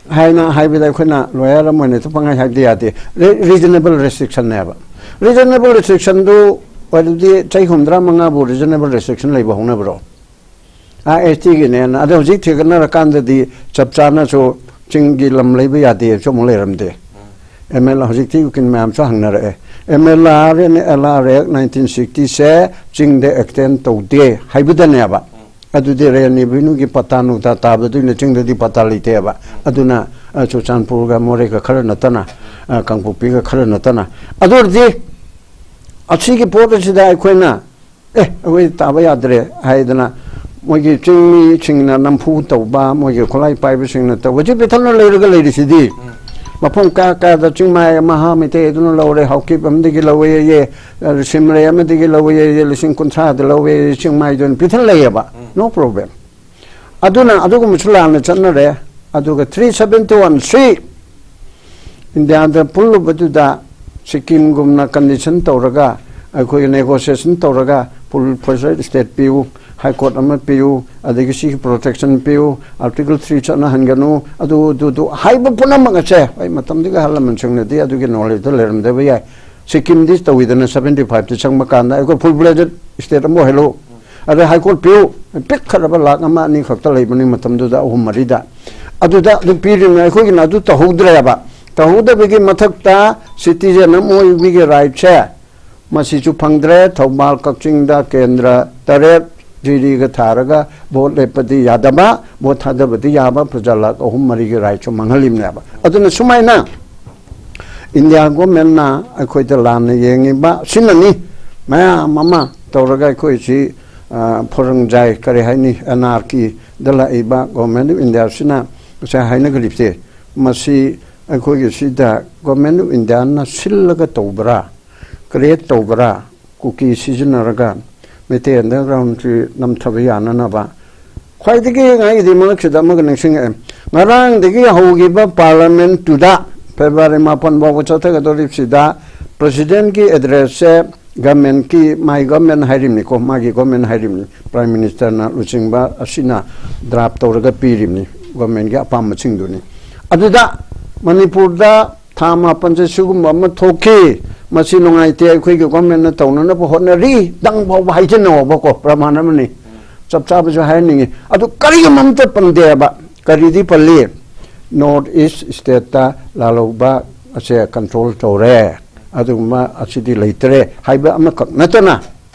ꯍꯥꯏꯅ ꯍꯥꯏꯕꯗ ꯑꯩꯈꯣꯏꯅ lawyer ꯑꯃ ꯑꯣꯏꯅ ꯄꯪꯍꯥꯏ ꯍꯥꯏꯕꯗꯤ ꯌꯥꯗꯦ꯫ Re-, reasonable restrictionꯅꯦꯕ꯫ Reasonable restrictionꯗꯨ ꯑꯗꯨꯗꯤ ꯆꯍꯤ ꯍꯨꯝꯗ꯭ꯔꯥ ꯃꯉꯥꯕꯨ reasonable restriction ꯂꯩꯕ ꯍꯧꯅꯕ꯭ꯔꯣ? ꯑꯥ, ꯑꯦꯁ ꯇꯤꯒꯤꯅꯦꯅ꯫ ꯑꯗꯣ ꯍꯧꯖꯤꯛ ꯊꯤꯒꯠꯅꯔꯀꯥꯟꯗꯗꯤ ꯆꯞ ꯆꯥꯅꯁꯨ ꯆꯤꯡꯒꯤ ꯂꯝ ꯂꯩꯕ ꯌꯥꯗꯦꯁꯨ ꯑꯃꯨꯛ ꯂꯩꯔꯝꯗꯦ꯫ ꯑꯦꯝ ꯑꯦꯜ ꯍꯧꯖꯤꯛꯇꯤ ꯎꯀꯤꯜ ꯃꯌꯥꯝꯁꯨ ꯍꯪꯅꯔꯛꯑꯦ꯫ M L R and L R act nineteen ꯁꯤꯛꯁꯇꯤꯁꯦ ꯆꯤꯡꯗ extend ꯇꯧꯗꯦ ꯍꯥꯏꯕꯗꯅꯦꯕ꯫ ꯑꯗꯨꯗꯤ ꯔꯦꯟ ꯔꯦꯚꯤꯅ꯭ꯌꯨꯒꯤ ꯄꯇꯥ ꯅꯨꯡꯇꯥ ꯇꯥꯕꯗꯨꯅ ꯆꯤꯡꯗꯗꯤ ꯄꯇꯥ ꯂꯩꯇꯦꯕ꯫ ꯑꯗꯨꯅ, ꯑ, ꯆꯨꯔꯆꯥꯟꯄꯨꯔꯒ ꯃꯣꯔꯦꯒ ꯈꯔ ꯅꯠꯇꯅ, ꯑ, ꯀꯥꯡꯄꯣꯛꯄꯤꯒ ꯈꯔ ꯅꯠꯇꯅ꯫ ꯑꯗꯨ ꯑꯣꯏꯔꯗꯤ ꯑꯁꯤꯒꯤ ꯄꯣꯠ ꯑꯁꯤꯗ ꯑꯩꯈꯣꯏꯅ, "ꯑꯦ, ꯑꯩꯈꯣꯏ ꯇꯥꯕ ꯌꯥꯗ꯭ꯔꯦ" ꯍꯥꯏꯗꯅ ꯃꯣꯏꯒꯤ ꯆꯤꯡꯃꯤꯁꯤꯡꯅ ꯅꯝꯐꯨ ꯇꯧꯕ, ꯃꯣꯏꯒꯤ ꯈꯨꯠꯂꯥꯏ ꯄꯥꯏꯕꯁꯤꯡꯅ ꯇꯧꯕꯁꯤ ꯄꯤꯊꯅ ꯂꯩꯔꯒ ꯂꯩꯔꯤꯁꯤꯗꯤ꯫ ꯃꯐꯝ ꯀꯌꯥ ꯀꯌꯥꯗ ꯆꯤꯡꯃꯥꯏ ꯃꯍꯥ ꯃꯩꯇꯩ ꯑꯗꯨꯅ ꯂꯧꯔꯦ, ꯍꯥꯎꯀꯤꯞ ꯑꯃꯗꯒꯤ ꯂꯧꯋꯦꯌꯦ, ꯁꯤꯝꯔꯩ ꯑꯃꯗꯒꯤ ꯂꯧꯋꯦꯌꯦ, ꯂꯤꯁꯤꯡ ꯀꯨꯟꯊ꯭ꯔꯥꯗ ꯂꯧꯋꯦ, ꯆꯤꯡꯃꯥꯏꯗꯨꯅ ꯄꯤꯊꯅ ꯂꯩꯌꯦꯕ꯫ No problem꯫ ꯑꯗꯨꯅ ꯑꯗꯨꯒꯨꯝꯕꯁꯨ ꯂꯥꯟꯅ ꯆꯠꯅꯔꯦ꯫ ꯑꯗꯨꯒ three seventy one C ꯏꯟꯗꯤꯌꯥꯗ ꯄꯨꯜꯂꯨꯕꯗꯨꯗ ꯁꯤꯛꯀꯤꯝꯒꯨꯝꯅ condition ꯇꯧꯔꯒ, ꯑꯩꯈꯣꯏꯒꯤ negotiation ꯇꯧꯔꯒ full fledged state ꯄꯤꯌꯨ, high court ꯑꯃ ꯄꯤꯌꯨ, ꯑꯗꯒꯤ ꯁꯤꯒꯤ protection ꯄꯤꯌꯨ, article three ꯆꯠꯅꯍꯟꯒꯅꯨ, ꯑꯗꯨ, ꯑꯗꯨ, ꯑꯗꯨ ꯍꯥꯏꯕ ꯄꯨꯝꯅꯃꯛ ꯑꯁꯦ, ꯑꯩ ꯃꯇꯝꯗꯨꯒꯤ ꯑꯍꯜ ꯂꯃꯟꯁꯤꯡꯅꯗꯤ ꯑꯗꯨꯒꯤ knowledgeꯇ ꯂꯩꯔꯝꯗꯕ ꯌꯥꯏ꯫ ꯁꯤꯛꯀꯤꯝꯗꯤ ꯇꯧꯋꯤꯗꯅ seventy fiveꯇ ꯆꯪꯕ ꯀꯥꯟꯗ ꯑꯩꯈꯣꯏ full fledged state ꯑꯃ ꯑꯣꯏꯍꯜꯂꯨ꯫ ꯑꯗꯩ high court ꯄꯤꯌꯨ, ꯄꯤꯛꯈ꯭ꯔꯕ ꯂꯥꯛ ꯑꯃ ꯑꯅꯤ ꯈꯛꯇ ꯂꯩꯕꯅꯤ ꯃꯇꯝꯗꯨꯗ, ꯑꯍꯨꯝ ꯃꯔꯤꯗ꯫ ꯑꯗꯨꯗ ꯑꯗꯨ ꯄꯤꯔꯤꯕꯅꯤ, ꯑꯩꯈꯣꯏꯒꯤꯅ ꯑꯗꯨ ꯇꯧꯍꯧꯗ꯭ꯔꯦꯕ꯫ ꯇꯧꯍꯧꯗꯕꯒꯤ ꯃꯊꯛꯇ citizen ꯑꯃ ꯑꯣꯏꯕꯒꯤ rightꯁꯦ ꯃꯁꯤꯁꯨ ꯐꯪꯗ꯭ꯔꯦ꯫ ꯊꯧꯕꯥꯜ, ꯀꯛꯆꯤꯡꯗ ꯀꯦꯟꯗ꯭ꯔ ꯇꯔꯦꯠ ꯖꯤꯔꯤꯒ ꯊꯥꯔꯒ vote ꯂꯦꯞꯄꯗꯤ ꯌꯥꯗꯕ, vote ꯊꯥꯗꯕꯗꯤ ꯌꯥꯕ, ꯄ꯭ꯔꯖꯥ ꯂꯥꯛ ꯑꯍꯨꯝ ꯃꯔꯤꯒꯤ rightꯁꯨ ꯃꯥꯡꯍꯜꯂꯤꯕꯅꯦꯕ꯫ ꯑꯗꯨꯅ ꯁꯨꯃꯥꯏꯅ ꯏꯟꯗꯤꯌꯥ governmentꯅ ꯑꯩꯈꯣꯏꯗ ꯂꯥꯟꯅ ꯌꯦꯡꯉꯤꯕ ꯑꯁꯤꯅꯅꯤ꯫ ꯃꯌꯥꯝ ꯑꯃ ꯇꯧꯔꯒ ꯑꯩꯈꯣꯏꯁꯤ, ꯑ, ꯐꯣꯔꯪꯖꯥꯏ, ꯀꯔꯤ ꯍꯥꯏꯅꯤ, anarchyꯗ ꯂꯥꯛꯏꯕ Government of Indiaꯁꯤꯅ ꯉꯁꯥꯏ ꯍꯥꯏꯅꯈ꯭ꯔꯤꯕꯁꯦ, ꯃꯁꯤ ꯑꯩꯈꯣꯏꯒꯤ ꯁꯤꯗ Government of Indiaꯅ ꯁꯤꯜꯂꯒ ꯇꯧꯕ꯭ꯔꯥ, create ꯇꯧꯕ꯭ꯔꯥ, ꯀꯨꯀꯤ ꯁꯤꯖꯤꯟꯅꯔꯒ ꯃꯩꯇꯩ undergroundꯁꯤ ꯅꯝꯊꯕ ꯌꯥꯅꯅꯕ꯫ ꯈ꯭ꯋꯥꯏꯗꯒꯤ ꯉꯥꯏꯒꯤꯗꯤ ꯃꯔꯛꯁꯤꯗ ꯑꯃꯒ ꯅꯤꯡꯁꯤꯡꯉꯛꯑꯦ꯫ ꯉꯔꯥꯡꯗꯒꯤ ꯍꯧꯈꯤꯕ Parliamentꯇꯨꯗ, February ꯃꯥꯄꯟ ꯐꯥꯎꯕ ꯆꯠꯊꯒꯗꯧꯔꯤꯕꯁꯤꯗ, Presidentꯀꯤ addressꯁꯦ governmentꯀꯤ, my government ꯍꯥꯏꯔꯤꯕꯅꯤꯀꯣ, ꯃꯥꯒꯤ government ꯍꯥꯏꯔꯤꯕꯅꯤ, Prime Ministerꯅ ꯂꯨꯆꯤꯡꯕ ꯑꯁꯤꯅ draft ꯇꯧꯔꯒ ꯄꯤꯔꯤꯕꯅꯤ, governmentꯀꯤ ꯑꯄꯥꯝꯕꯁꯤꯡꯗꯨꯅꯤ꯫ ꯑꯗꯨꯗ ꯃꯅꯤꯄꯨꯔꯗ ꯊꯥ ꯃꯥꯄꯟꯁꯦ ꯁꯤꯒꯨꯝꯕ ꯑꯃ ꯊꯣꯛꯈꯤ, ꯃꯁꯤ ꯅꯨꯡꯉꯥꯏꯇꯦ, ꯑꯩꯈꯣꯏꯒꯤ ꯒꯣꯔꯃꯦꯟꯅ ꯇꯧꯅꯅꯕ ꯍꯣꯠꯅꯔꯤ, ꯗꯪ ꯐꯥꯎꯕ ꯍꯥꯏꯖꯟꯅꯧꯕꯀꯣ, ꯄ꯭ꯔꯃꯥꯟ ꯑꯃꯅꯤ꯫ ꯆꯞ ꯆꯥꯕꯁꯨ ꯍꯥꯏꯍꯟꯅꯤꯡꯉꯤ꯫ ꯑꯗꯨ ꯀꯔꯤꯒꯨꯝꯕ ꯑꯝꯇ ꯄꯟꯗꯦꯕ꯫ ꯀꯔꯤꯗꯤ ꯄꯜꯂꯤ? ꯅꯣꯔꯠ ꯏꯁ ꯁ꯭ꯇꯦꯠꯇ ꯂꯥꯜꯍꯧꯕ ꯑꯁꯦ ꯀꯟꯇ꯭ꯔꯣꯜ ꯇꯧꯔꯦ, ꯑꯗꯨꯒꯨꯝꯕ ꯑꯁꯤꯗꯤ ꯂꯩꯇ꯭ꯔꯦ ꯍꯥꯏꯕ ꯑꯃꯈꯛ ꯅꯠꯇꯅ,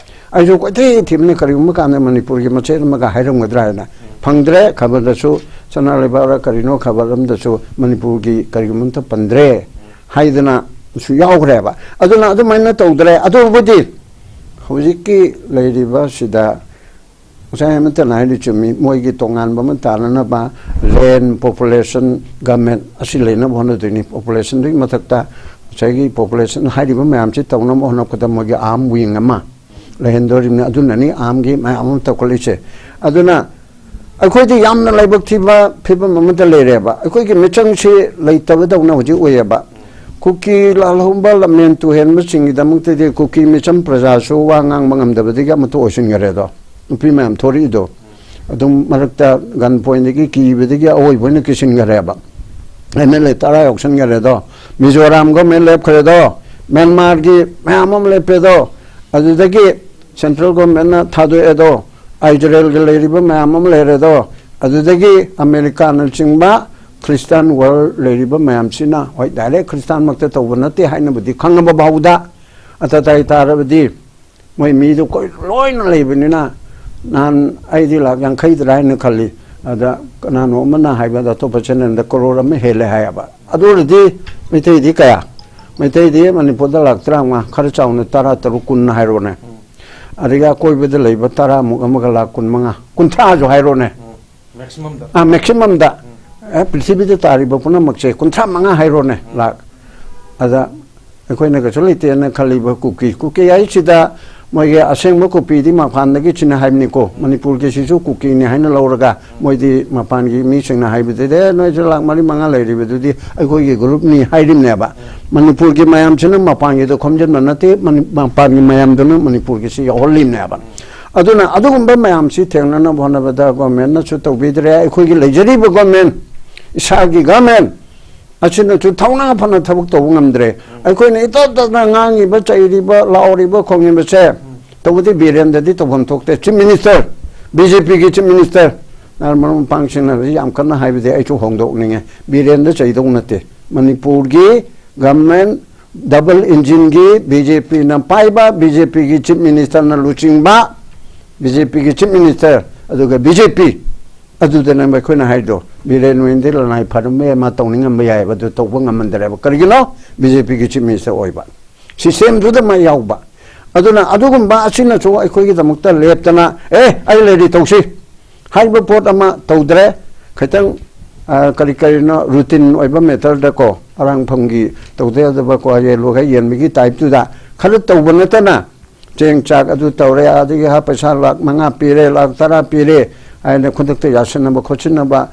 ꯑꯩꯁꯨ ꯀꯣꯏꯊꯤ ꯊꯤꯕꯅꯤ, ꯀꯔꯤꯒꯨꯝꯕ ꯀꯥꯟꯗ ꯃꯅꯤꯄꯨꯔꯒꯤ ꯃꯆꯦꯠ ꯑꯃꯒ ꯍꯥꯏꯔꯝꯒꯗ꯭ꯔꯥ ꯍꯥꯏꯅ꯫ ꯐꯪꯗ꯭ꯔꯦ꯫ ꯈꯕꯔꯗꯁꯨ, ꯁꯅꯥ ꯂꯩꯕꯥꯛꯔ ꯀꯔꯤꯅꯣ, ꯈꯕꯔ ꯑꯃꯗꯁꯨ ꯃꯅꯤꯄꯨꯔꯒꯤ ꯀꯔꯤꯒꯨꯝꯕ ꯑꯝꯇ ꯄꯟꯗ꯭ꯔꯦ ꯍꯥꯏꯗꯅꯁꯨ ꯌꯥꯎꯈ꯭ꯔꯦꯕ꯫ ꯑꯗꯨꯅ ꯑꯗꯨꯃꯥꯏꯅ ꯇꯧꯗ꯭ꯔꯦ꯫ ꯑꯗꯨꯕꯨꯗꯤ ꯍꯧꯖꯤꯛꯀꯤ ꯂꯩꯔꯤꯕꯁꯤꯗ ꯉꯁꯥꯏ ꯑꯃꯠꯇꯅ ꯍꯥꯏꯔꯤ ꯆꯨꯝꯃꯤ, ꯃꯣꯏꯒꯤ ꯇꯣꯉꯥꯟꯕ ꯑꯃ ꯇꯥꯅꯅꯕ ꯂꯦꯟ, ꯄꯣꯄꯨꯂꯦꯁꯟ, ꯒꯃꯦꯟ ꯑꯁꯤ ꯂꯩꯅꯕ ꯍꯣꯠꯅꯗꯣꯏꯅꯤ꯫ ꯄꯣꯄꯨꯂꯦꯁꯟꯗꯨꯒꯤ ꯃꯊꯛꯇ ꯉꯁꯥꯏꯒꯤ ꯄꯣꯄꯨꯂꯦꯁꯟ ꯍꯥꯏꯔꯤꯕ ꯃꯌꯥꯝꯁꯤ ꯇꯧꯅꯕ ꯍꯣꯠꯅꯕꯗ ꯃꯣꯏꯒꯤ ꯑꯥꯔꯝ ꯋꯤꯡ ꯑꯃ ꯂꯩꯍꯟꯗꯣꯔꯤꯕꯅꯤ꯫ ꯑꯗꯨꯅꯅꯤ ꯑꯥꯔꯝꯒꯤ ꯃꯌꯥꯝ ꯑꯃ ꯇꯧꯈꯠꯂꯤꯁꯦ꯫ ꯑꯗꯨꯅ ꯑꯩꯈꯣꯏꯗꯤ ꯌꯥꯝꯅ ꯂꯥꯏꯕꯛ ꯊꯤꯕ ꯐꯤꯕꯝ ꯑꯃꯗ ꯂꯩꯔꯦꯕ꯫ ꯑꯩꯈꯣꯏꯒꯤ ꯃꯤꯆꯪꯁꯤ ꯂꯩꯇꯕꯗꯧꯅ ꯍꯧꯖꯤꯛ ꯑꯣꯏꯌꯦꯕ꯫ ꯀꯨꯀꯤ ꯂꯥꯜꯍꯧꯕ ꯂꯝꯃꯦꯟ ꯇꯨꯍꯦꯟꯕꯁꯤꯡꯒꯤꯗꯃꯛꯇꯗꯤ ꯀꯨꯀꯤ ꯃꯤꯆꯝ ꯄ꯭ꯔꯖꯥꯁꯨ ꯋꯥ ꯉꯥꯡꯕ ꯉꯝꯗꯕꯗꯒꯤ ꯑꯃꯠꯇ ꯑꯣꯏꯁꯤꯟꯈꯔꯦꯗꯣ꯫ ꯅꯨꯄꯤ ꯃꯌꯥꯝ ꯊꯣꯔꯛꯏꯗꯣ꯫ ꯑꯗꯨꯝ ꯃꯔꯛꯇ ꯒꯟ ꯄꯣꯏꯟꯗꯒꯤ ꯀꯤꯕꯗꯒꯤ ꯑꯋꯣꯏꯕ ꯑꯣꯏꯅ ꯀꯤꯁꯤꯟꯈꯔꯦꯕ꯫ ꯑꯦꯝ ꯑꯦꯜ ꯑꯦ ꯇꯔꯥ ꯌꯥꯎꯁꯟꯈꯔꯦꯗꯣ꯫ ꯃꯤꯖꯣꯔꯥꯝ ꯒꯣꯔꯃꯦꯟ ꯂꯦꯞꯈ꯭ꯔꯦꯗꯣ꯫ ꯃ꯭ꯌꯥꯟꯃꯥꯔꯒꯤ ꯃꯌꯥꯝ ꯑꯃ ꯂꯦꯞꯄꯦꯗꯣ꯫ ꯑꯗꯨꯗꯒꯤ ꯁꯦꯟꯇ꯭ꯔꯦꯜ ꯒꯣꯔꯃꯦꯟꯅ ꯊꯥꯗꯣꯛꯑꯦꯗꯣ꯫ ꯏꯖꯔꯦꯜꯒ ꯂꯩꯔꯤꯕ ꯃꯌꯥꯝ ꯑꯃ ꯂꯩꯔꯦꯗꯣ꯫ ꯑꯗꯨꯗꯒꯤ ꯑꯃꯦꯔꯤꯀꯥꯅꯆꯤꯡꯕ ꯈ꯭ꯔꯤꯁꯇꯥꯟ ꯋꯥꯔꯜ ꯂꯩꯔꯤꯕ ꯃꯌꯥꯝꯁꯤꯅ, ꯍꯣꯏ, ꯗꯥꯏꯔꯦꯛ ꯈ꯭ꯔꯤꯁꯇꯥꯟꯃꯛꯇ ꯇꯧꯕ ꯅꯠꯇꯦ ꯍꯥꯏꯅꯕꯨꯗꯤ ꯈꯪꯉꯕ ꯐꯥꯎꯗ, ꯑꯇ ꯇꯥꯏ ꯇꯥꯔꯕꯗꯤ ꯃꯣꯏ ꯃꯤꯗꯣ ꯀꯣꯏ ꯂꯣꯏꯅ ꯂꯩꯕꯅꯤꯅ, ꯅꯍꯥꯟ ꯑꯩꯗꯤ ꯂꯥꯛ ꯌꯥꯡꯈꯩꯗꯔ ꯍꯥꯏꯅ ꯈꯜꯂꯤ꯫ ꯑꯗ ꯀꯅꯥꯅꯣ ꯑꯃꯅ ꯍꯥꯏꯕꯗ ꯑꯇꯣꯞꯄ ꯆꯦꯅꯦꯜꯗ ꯀꯔꯣꯔ ꯑꯃ ꯍꯦꯜꯂꯦ ꯍꯥꯏꯌꯦꯕ꯫ ꯑꯗꯨ ꯑꯣꯏꯔꯗꯤ ꯃꯩꯇꯩꯗꯤ ꯀꯌꯥ? ꯃꯩꯇꯩꯗꯤ ꯃꯅꯤꯄꯨꯔꯗ ꯂꯥꯛ ꯇꯔꯥꯃꯉꯥ, ꯈꯔ ꯆꯥꯎꯅ ꯇꯔꯥ ꯇꯔꯨꯛ, ꯀꯨꯟ ꯍꯥꯏꯔꯣꯅꯦ꯫ ꯑꯗꯒꯤ ꯑꯀꯣꯏꯕꯗ ꯂꯩꯕ ꯇꯔꯥꯃꯨꯛ ꯑꯃꯒ ꯂꯥꯛ ꯀꯨꯟꯃꯉꯥ, ꯀꯨꯟꯊ꯭ꯔꯥꯁꯨ ꯍꯥꯏꯔꯣꯅꯦ꯫ ꯃꯦꯛꯁꯤꯃꯝꯗ꯫ ꯑꯥ, ꯃꯦꯛꯁꯤꯃꯝꯗ꯫ ꯑꯦ, ꯄ꯭ꯔꯤꯊꯤꯕꯤꯗ ꯇꯥꯔꯤꯕ ꯄꯨꯝꯅꯃꯛꯁꯦ ꯀꯨꯟꯊ꯭ꯔꯥ ꯃꯉꯥ ꯍꯥꯏꯔꯣꯅꯦ, ꯂꯥꯛ꯫ ꯑꯗ ꯑꯩꯈꯣꯏꯅ ꯀꯩꯁꯨ ꯂꯩꯇꯦꯅ ꯈꯜꯂꯤꯕ ꯀꯨꯀꯤ꯫ ꯀꯨꯀꯤ ꯍꯥꯏꯁꯤꯗ ꯃꯣꯏꯒꯤ ꯑꯁꯦꯡꯕ ꯀꯨꯀꯤꯗꯤ ꯃꯄꯥꯟꯗꯒꯤ ꯁꯤꯅ ꯍꯥꯏꯕꯅꯤꯀꯣ꯫ ꯃꯅꯤꯄꯨꯔꯒꯤꯁꯤꯁꯨ ꯀꯨꯀꯤꯅꯤ ꯍꯥꯏꯅ ꯂꯧꯔꯒ ꯃꯣꯏꯗꯤ ꯃꯄꯥꯟꯒꯤ ꯃꯤꯁꯤꯡꯅ ꯍꯥꯏꯕꯗꯨꯗꯤ, "ꯑꯦ, ꯅꯣꯏꯁꯨ ꯂꯥꯛ ꯃꯔꯤ ꯃꯉꯥ ꯂꯩꯔꯤꯕꯗꯨꯗꯤ ꯑꯩꯈꯣꯏꯒꯤ ꯒ꯭ꯔꯨꯞꯅꯤ" ꯍꯥꯏꯔꯤꯕꯅꯦꯕ꯫ ꯃꯅꯤꯄꯨꯔꯒꯤ ꯃꯌꯥꯝꯁꯤꯅ ꯃꯄꯥꯟꯒꯤꯗꯣ ꯈꯣꯝꯖꯤꯟꯕ ꯅꯠꯇꯦ, ꯃꯅꯤ-, ꯃꯄꯥꯟꯒꯤ ꯃꯌꯥꯝꯗꯨꯅ ꯃꯅꯤꯄꯨꯔꯒꯤꯁꯤ ꯌꯥꯎꯍꯜꯂꯤꯕꯅꯦꯕ꯫ ꯑꯗꯨꯅ ꯑꯗꯨꯒꯨꯝꯕ ꯃꯌꯥꯝꯁꯤ ꯊꯦꯡꯅꯅꯕ ꯍꯣꯠꯅꯕꯗ ꯒꯣꯔꯃꯦꯟꯅꯁꯨ ꯇꯧꯕꯤꯗ꯭ꯔꯦ꯫ ꯑꯩꯈꯣꯏꯒꯤ ꯂꯩꯖꯔꯤꯕ ꯒꯣꯔꯃꯦꯟ, ꯏꯁꯥꯒꯤ ꯒꯣꯔꯃꯦꯟ, ꯑꯁꯤꯅꯁꯨ ꯊꯧꯅꯥ ꯐꯅ ꯊꯕꯛ ꯇꯧꯕ ꯉꯝꯗ꯭ꯔꯦ꯫ ꯑꯩꯈꯣꯏꯅ ꯏꯇꯠ ꯇꯠꯅ ꯉꯥꯡꯉꯤꯕ, ꯆꯩꯔꯤꯕ, ꯂꯥꯎꯔꯤꯕ, ꯈꯣꯡꯉꯤꯕꯁꯦ, ꯇꯧꯕꯗꯤ ꯕꯤꯔꯦꯟꯗꯗꯤ ꯇꯧꯐꯝ ꯊꯣꯛꯇꯦ꯫ ꯆꯤꯐ ꯃꯤꯅꯤꯁꯇꯔ, ꯕꯤ ꯖꯦ ꯄꯤꯒꯤ ꯆꯤꯐ ꯃꯤꯅꯤꯁꯇꯔ, ꯃꯔꯨꯞ ꯃꯄꯥꯡꯁꯤꯡꯅ ꯌꯥꯝ ꯀꯟꯅ ꯍꯥꯏꯕꯗꯤ ꯑꯩꯁꯨ ꯍꯣꯡꯗꯣꯛꯅꯤꯡꯉꯦ꯫ ꯕꯤꯔꯦꯟꯗ ꯆꯩꯗꯧ ꯅꯠꯇꯦ꯫ ꯃꯅꯤꯄꯨꯔꯒꯤ ꯒꯚꯔꯟꯃꯦꯟ ꯗꯕꯜ ꯏꯟꯖꯤꯟꯒꯤ ꯕꯤ ꯖꯦ ꯄꯤꯅ ꯄꯥꯏꯕ, ꯕꯤ ꯖꯦ ꯄꯤꯒꯤ ꯆꯤꯐ ꯃꯤꯅꯤꯁꯇꯔꯅ ꯂꯨꯆꯤꯡꯕ, ꯕꯤ ꯖꯦ ꯄꯤꯒꯤ ꯆꯤꯐ ꯃꯤꯅꯤꯁꯇꯔ, ꯑꯗꯨꯒ ꯕꯤ ꯖꯦ ꯄꯤ, ꯑꯗꯨꯗꯅꯦꯕ ꯑꯩꯈꯣꯏꯅ ꯍꯥꯏꯗꯣ, ꯕꯤꯔꯦꯟ ꯍꯣꯏꯅꯗꯤ ꯂꯅꯥꯏ ꯐꯔꯝꯃꯦ, ꯃꯥ ꯇꯧꯅꯤꯡꯉꯝꯕ ꯌꯥꯏꯑꯕ, ꯑꯗꯨ ꯇꯧꯕ ꯉꯝꯃꯟꯗ꯭ꯔꯦꯕ꯫ ꯀꯔꯤꯒꯤꯅꯣ? ꯕꯤ ꯖꯦ ꯄꯤꯒꯤ ꯆꯤꯐ ꯃꯤꯅꯤꯁꯇꯔ ꯑꯣꯏꯕ, ꯁꯤꯁꯇꯦꯝꯗꯨꯗ ꯃꯥ ꯌꯥꯎꯕ꯫ ꯑꯗꯨꯅ ꯑꯗꯨꯒꯨꯝꯕ ꯑꯁꯤꯅꯁꯨ ꯑꯩꯈꯣꯏꯒꯤꯗꯃꯛꯇ ꯂꯦꯞꯇꯅ, "ꯑꯦ, ꯑꯩ ꯂꯩꯔꯤ, ꯇꯧꯁꯤ" ꯍꯥꯏꯕ ꯄꯣꯠ ꯑꯃ ꯇꯧꯗ꯭ꯔꯦ꯫ ꯈꯤꯇꯪ, ꯑ, ꯀꯔꯤ ꯀꯔꯤꯅꯣ ꯔꯨꯇꯤꯟ ꯑꯣꯏꯕ ꯃꯦꯇꯔꯗꯀꯣ, ꯑꯔꯥꯡꯐꯝꯒꯤ ꯇꯧꯗ ꯌꯥꯗꯕ ꯀ꯭ꯋꯥ ꯌꯦꯜꯂꯨꯒ ꯌꯦꯟꯕꯒꯤ ꯇꯥꯏꯞꯇꯨꯗ ꯈꯔ ꯇꯧꯕ ꯅꯠꯇꯅ, ꯆꯦꯡ ꯆꯥꯛ ꯑꯗꯨ ꯇꯧꯔꯦ, ꯑꯗꯒꯤ ꯍꯥ ꯄꯩꯁꯥ ꯂꯥꯈ ꯃꯉꯥ ꯄꯤꯔꯦ, ꯂꯥꯈ ꯇꯔꯥ ꯄꯤꯔꯦ ꯍꯥꯏꯅ ꯈꯨꯗꯛꯇ ꯌꯥꯁꯤꯟꯅꯕ ꯈꯣꯠꯆꯤꯟꯅꯕ,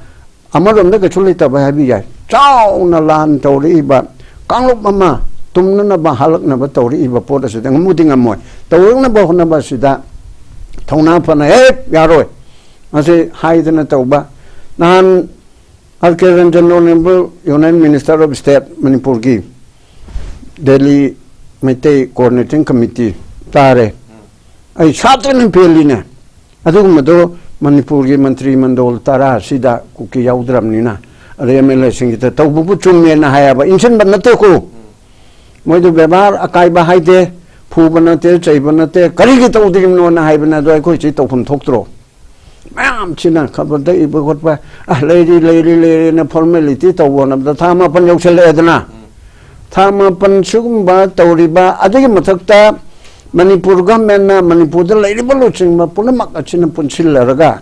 ꯑꯃꯔꯣꯝꯗ ꯀꯩꯁꯨ ꯂꯩꯇꯕ ꯍꯥꯏꯕ ꯌꯥꯏ꯫ ꯆꯥꯎꯅ ꯂꯥꯟ ꯇꯧꯔꯛꯏꯕ ꯀꯥꯡꯂꯨꯞ ꯑꯃ ꯇꯨꯝꯅꯅꯕ, ꯍꯜꯂꯛꯅꯕ ꯇꯧꯔꯛꯏꯕ ꯄꯣꯠ ꯑꯁꯤꯗ ꯉꯝꯃꯨꯗꯤ ꯉꯝꯃꯣꯏ꯫ ꯇꯧꯔꯛꯅꯕ ꯍꯣꯠꯅꯕ ꯑꯁꯤꯗ ꯊꯧꯅꯥ ꯐꯅ ꯍꯦꯛ ꯌꯥꯔꯣꯏ꯫ ꯃꯁꯤ ꯍꯥꯏꯗꯅ ꯇꯧꯕ꯫ ꯅꯍꯥꯟ R K Ranjan, Honourable Union Minister of State ꯃꯅꯤꯄꯨꯔꯒꯤ, ꯗꯦꯜꯂꯤ ꯃꯩꯇꯩ Coordinating Committee ꯇꯥꯔꯦ꯫ ꯑꯩ ꯁꯥꯊꯤꯅ ꯄꯦꯜꯂꯤꯅꯦ꯫ ꯑꯗꯨꯒꯨꯝꯕꯗꯣ ꯃꯅꯤꯄꯨꯔꯒꯤ ꯃꯟꯇ꯭ꯔꯤ ꯃꯟꯗꯣꯜ ꯇꯔꯥ ꯑꯁꯤꯗ ꯀꯨꯀꯤ ꯌꯥꯎꯗ꯭ꯔꯕꯅꯤꯅ, ꯑꯗꯩ ꯑꯦꯝ ꯑꯦꯜ ꯑꯦꯁꯤꯡꯁꯤꯗ ꯇꯧꯕꯕꯨ ꯆꯨꯝꯃꯦꯅ ꯍꯥꯏꯌꯦꯕ, ꯏꯟꯁꯤꯟꯕ ꯅꯠꯇꯦꯀꯣ꯫ ꯃꯣꯏꯗꯨ ꯕꯦꯕꯥꯔ ꯑꯀꯥꯏꯕ ꯍꯥꯏꯗꯦ, ꯐꯨꯕ ꯅꯠꯇꯦ, ꯆꯩꯕ ꯅꯠꯇꯦ, ꯀꯔꯤꯒꯤ ꯇꯧꯗ꯭ꯔꯤꯕꯅꯣꯅ ꯍꯥꯏꯕꯅꯦ꯫ ꯑꯗꯣ ꯑꯩꯈꯣꯏ ꯁꯤ ꯇꯧꯐꯝ ꯊꯣꯛꯇ꯭ꯔꯣ? ꯃꯌꯥꯝꯁꯤꯅ ꯈꯕꯔꯗ ꯏꯕ ꯈꯣꯠꯄ, "ꯑ, ꯂꯩꯔꯤ, ꯂꯩꯔꯤ, ꯂꯩꯔꯤꯅ formality ꯇꯧꯕ ꯍꯣꯠꯅꯕꯗ ꯊꯥ ꯃꯥꯄꯟ ꯌꯧꯁꯜꯂꯛꯑꯦꯗꯅ꯫ ꯊꯥ ꯃꯥꯄꯟ ꯁꯤꯒꯨꯝꯕ ꯇꯧꯔꯤꯕ, ꯑꯗꯨꯒꯤ ꯃꯊꯛꯇ ꯃꯅꯤꯄꯨꯔ ꯒꯚꯔꯟꯃꯦꯟꯅ ꯃꯅꯤꯄꯨꯔꯗ ꯂꯩꯔꯤꯕ ꯂꯨꯆꯤꯡꯕ ꯄꯨꯝꯅꯃꯛ ꯑꯁꯤꯅ ꯄꯨꯟꯁꯤꯜꯂꯔꯒ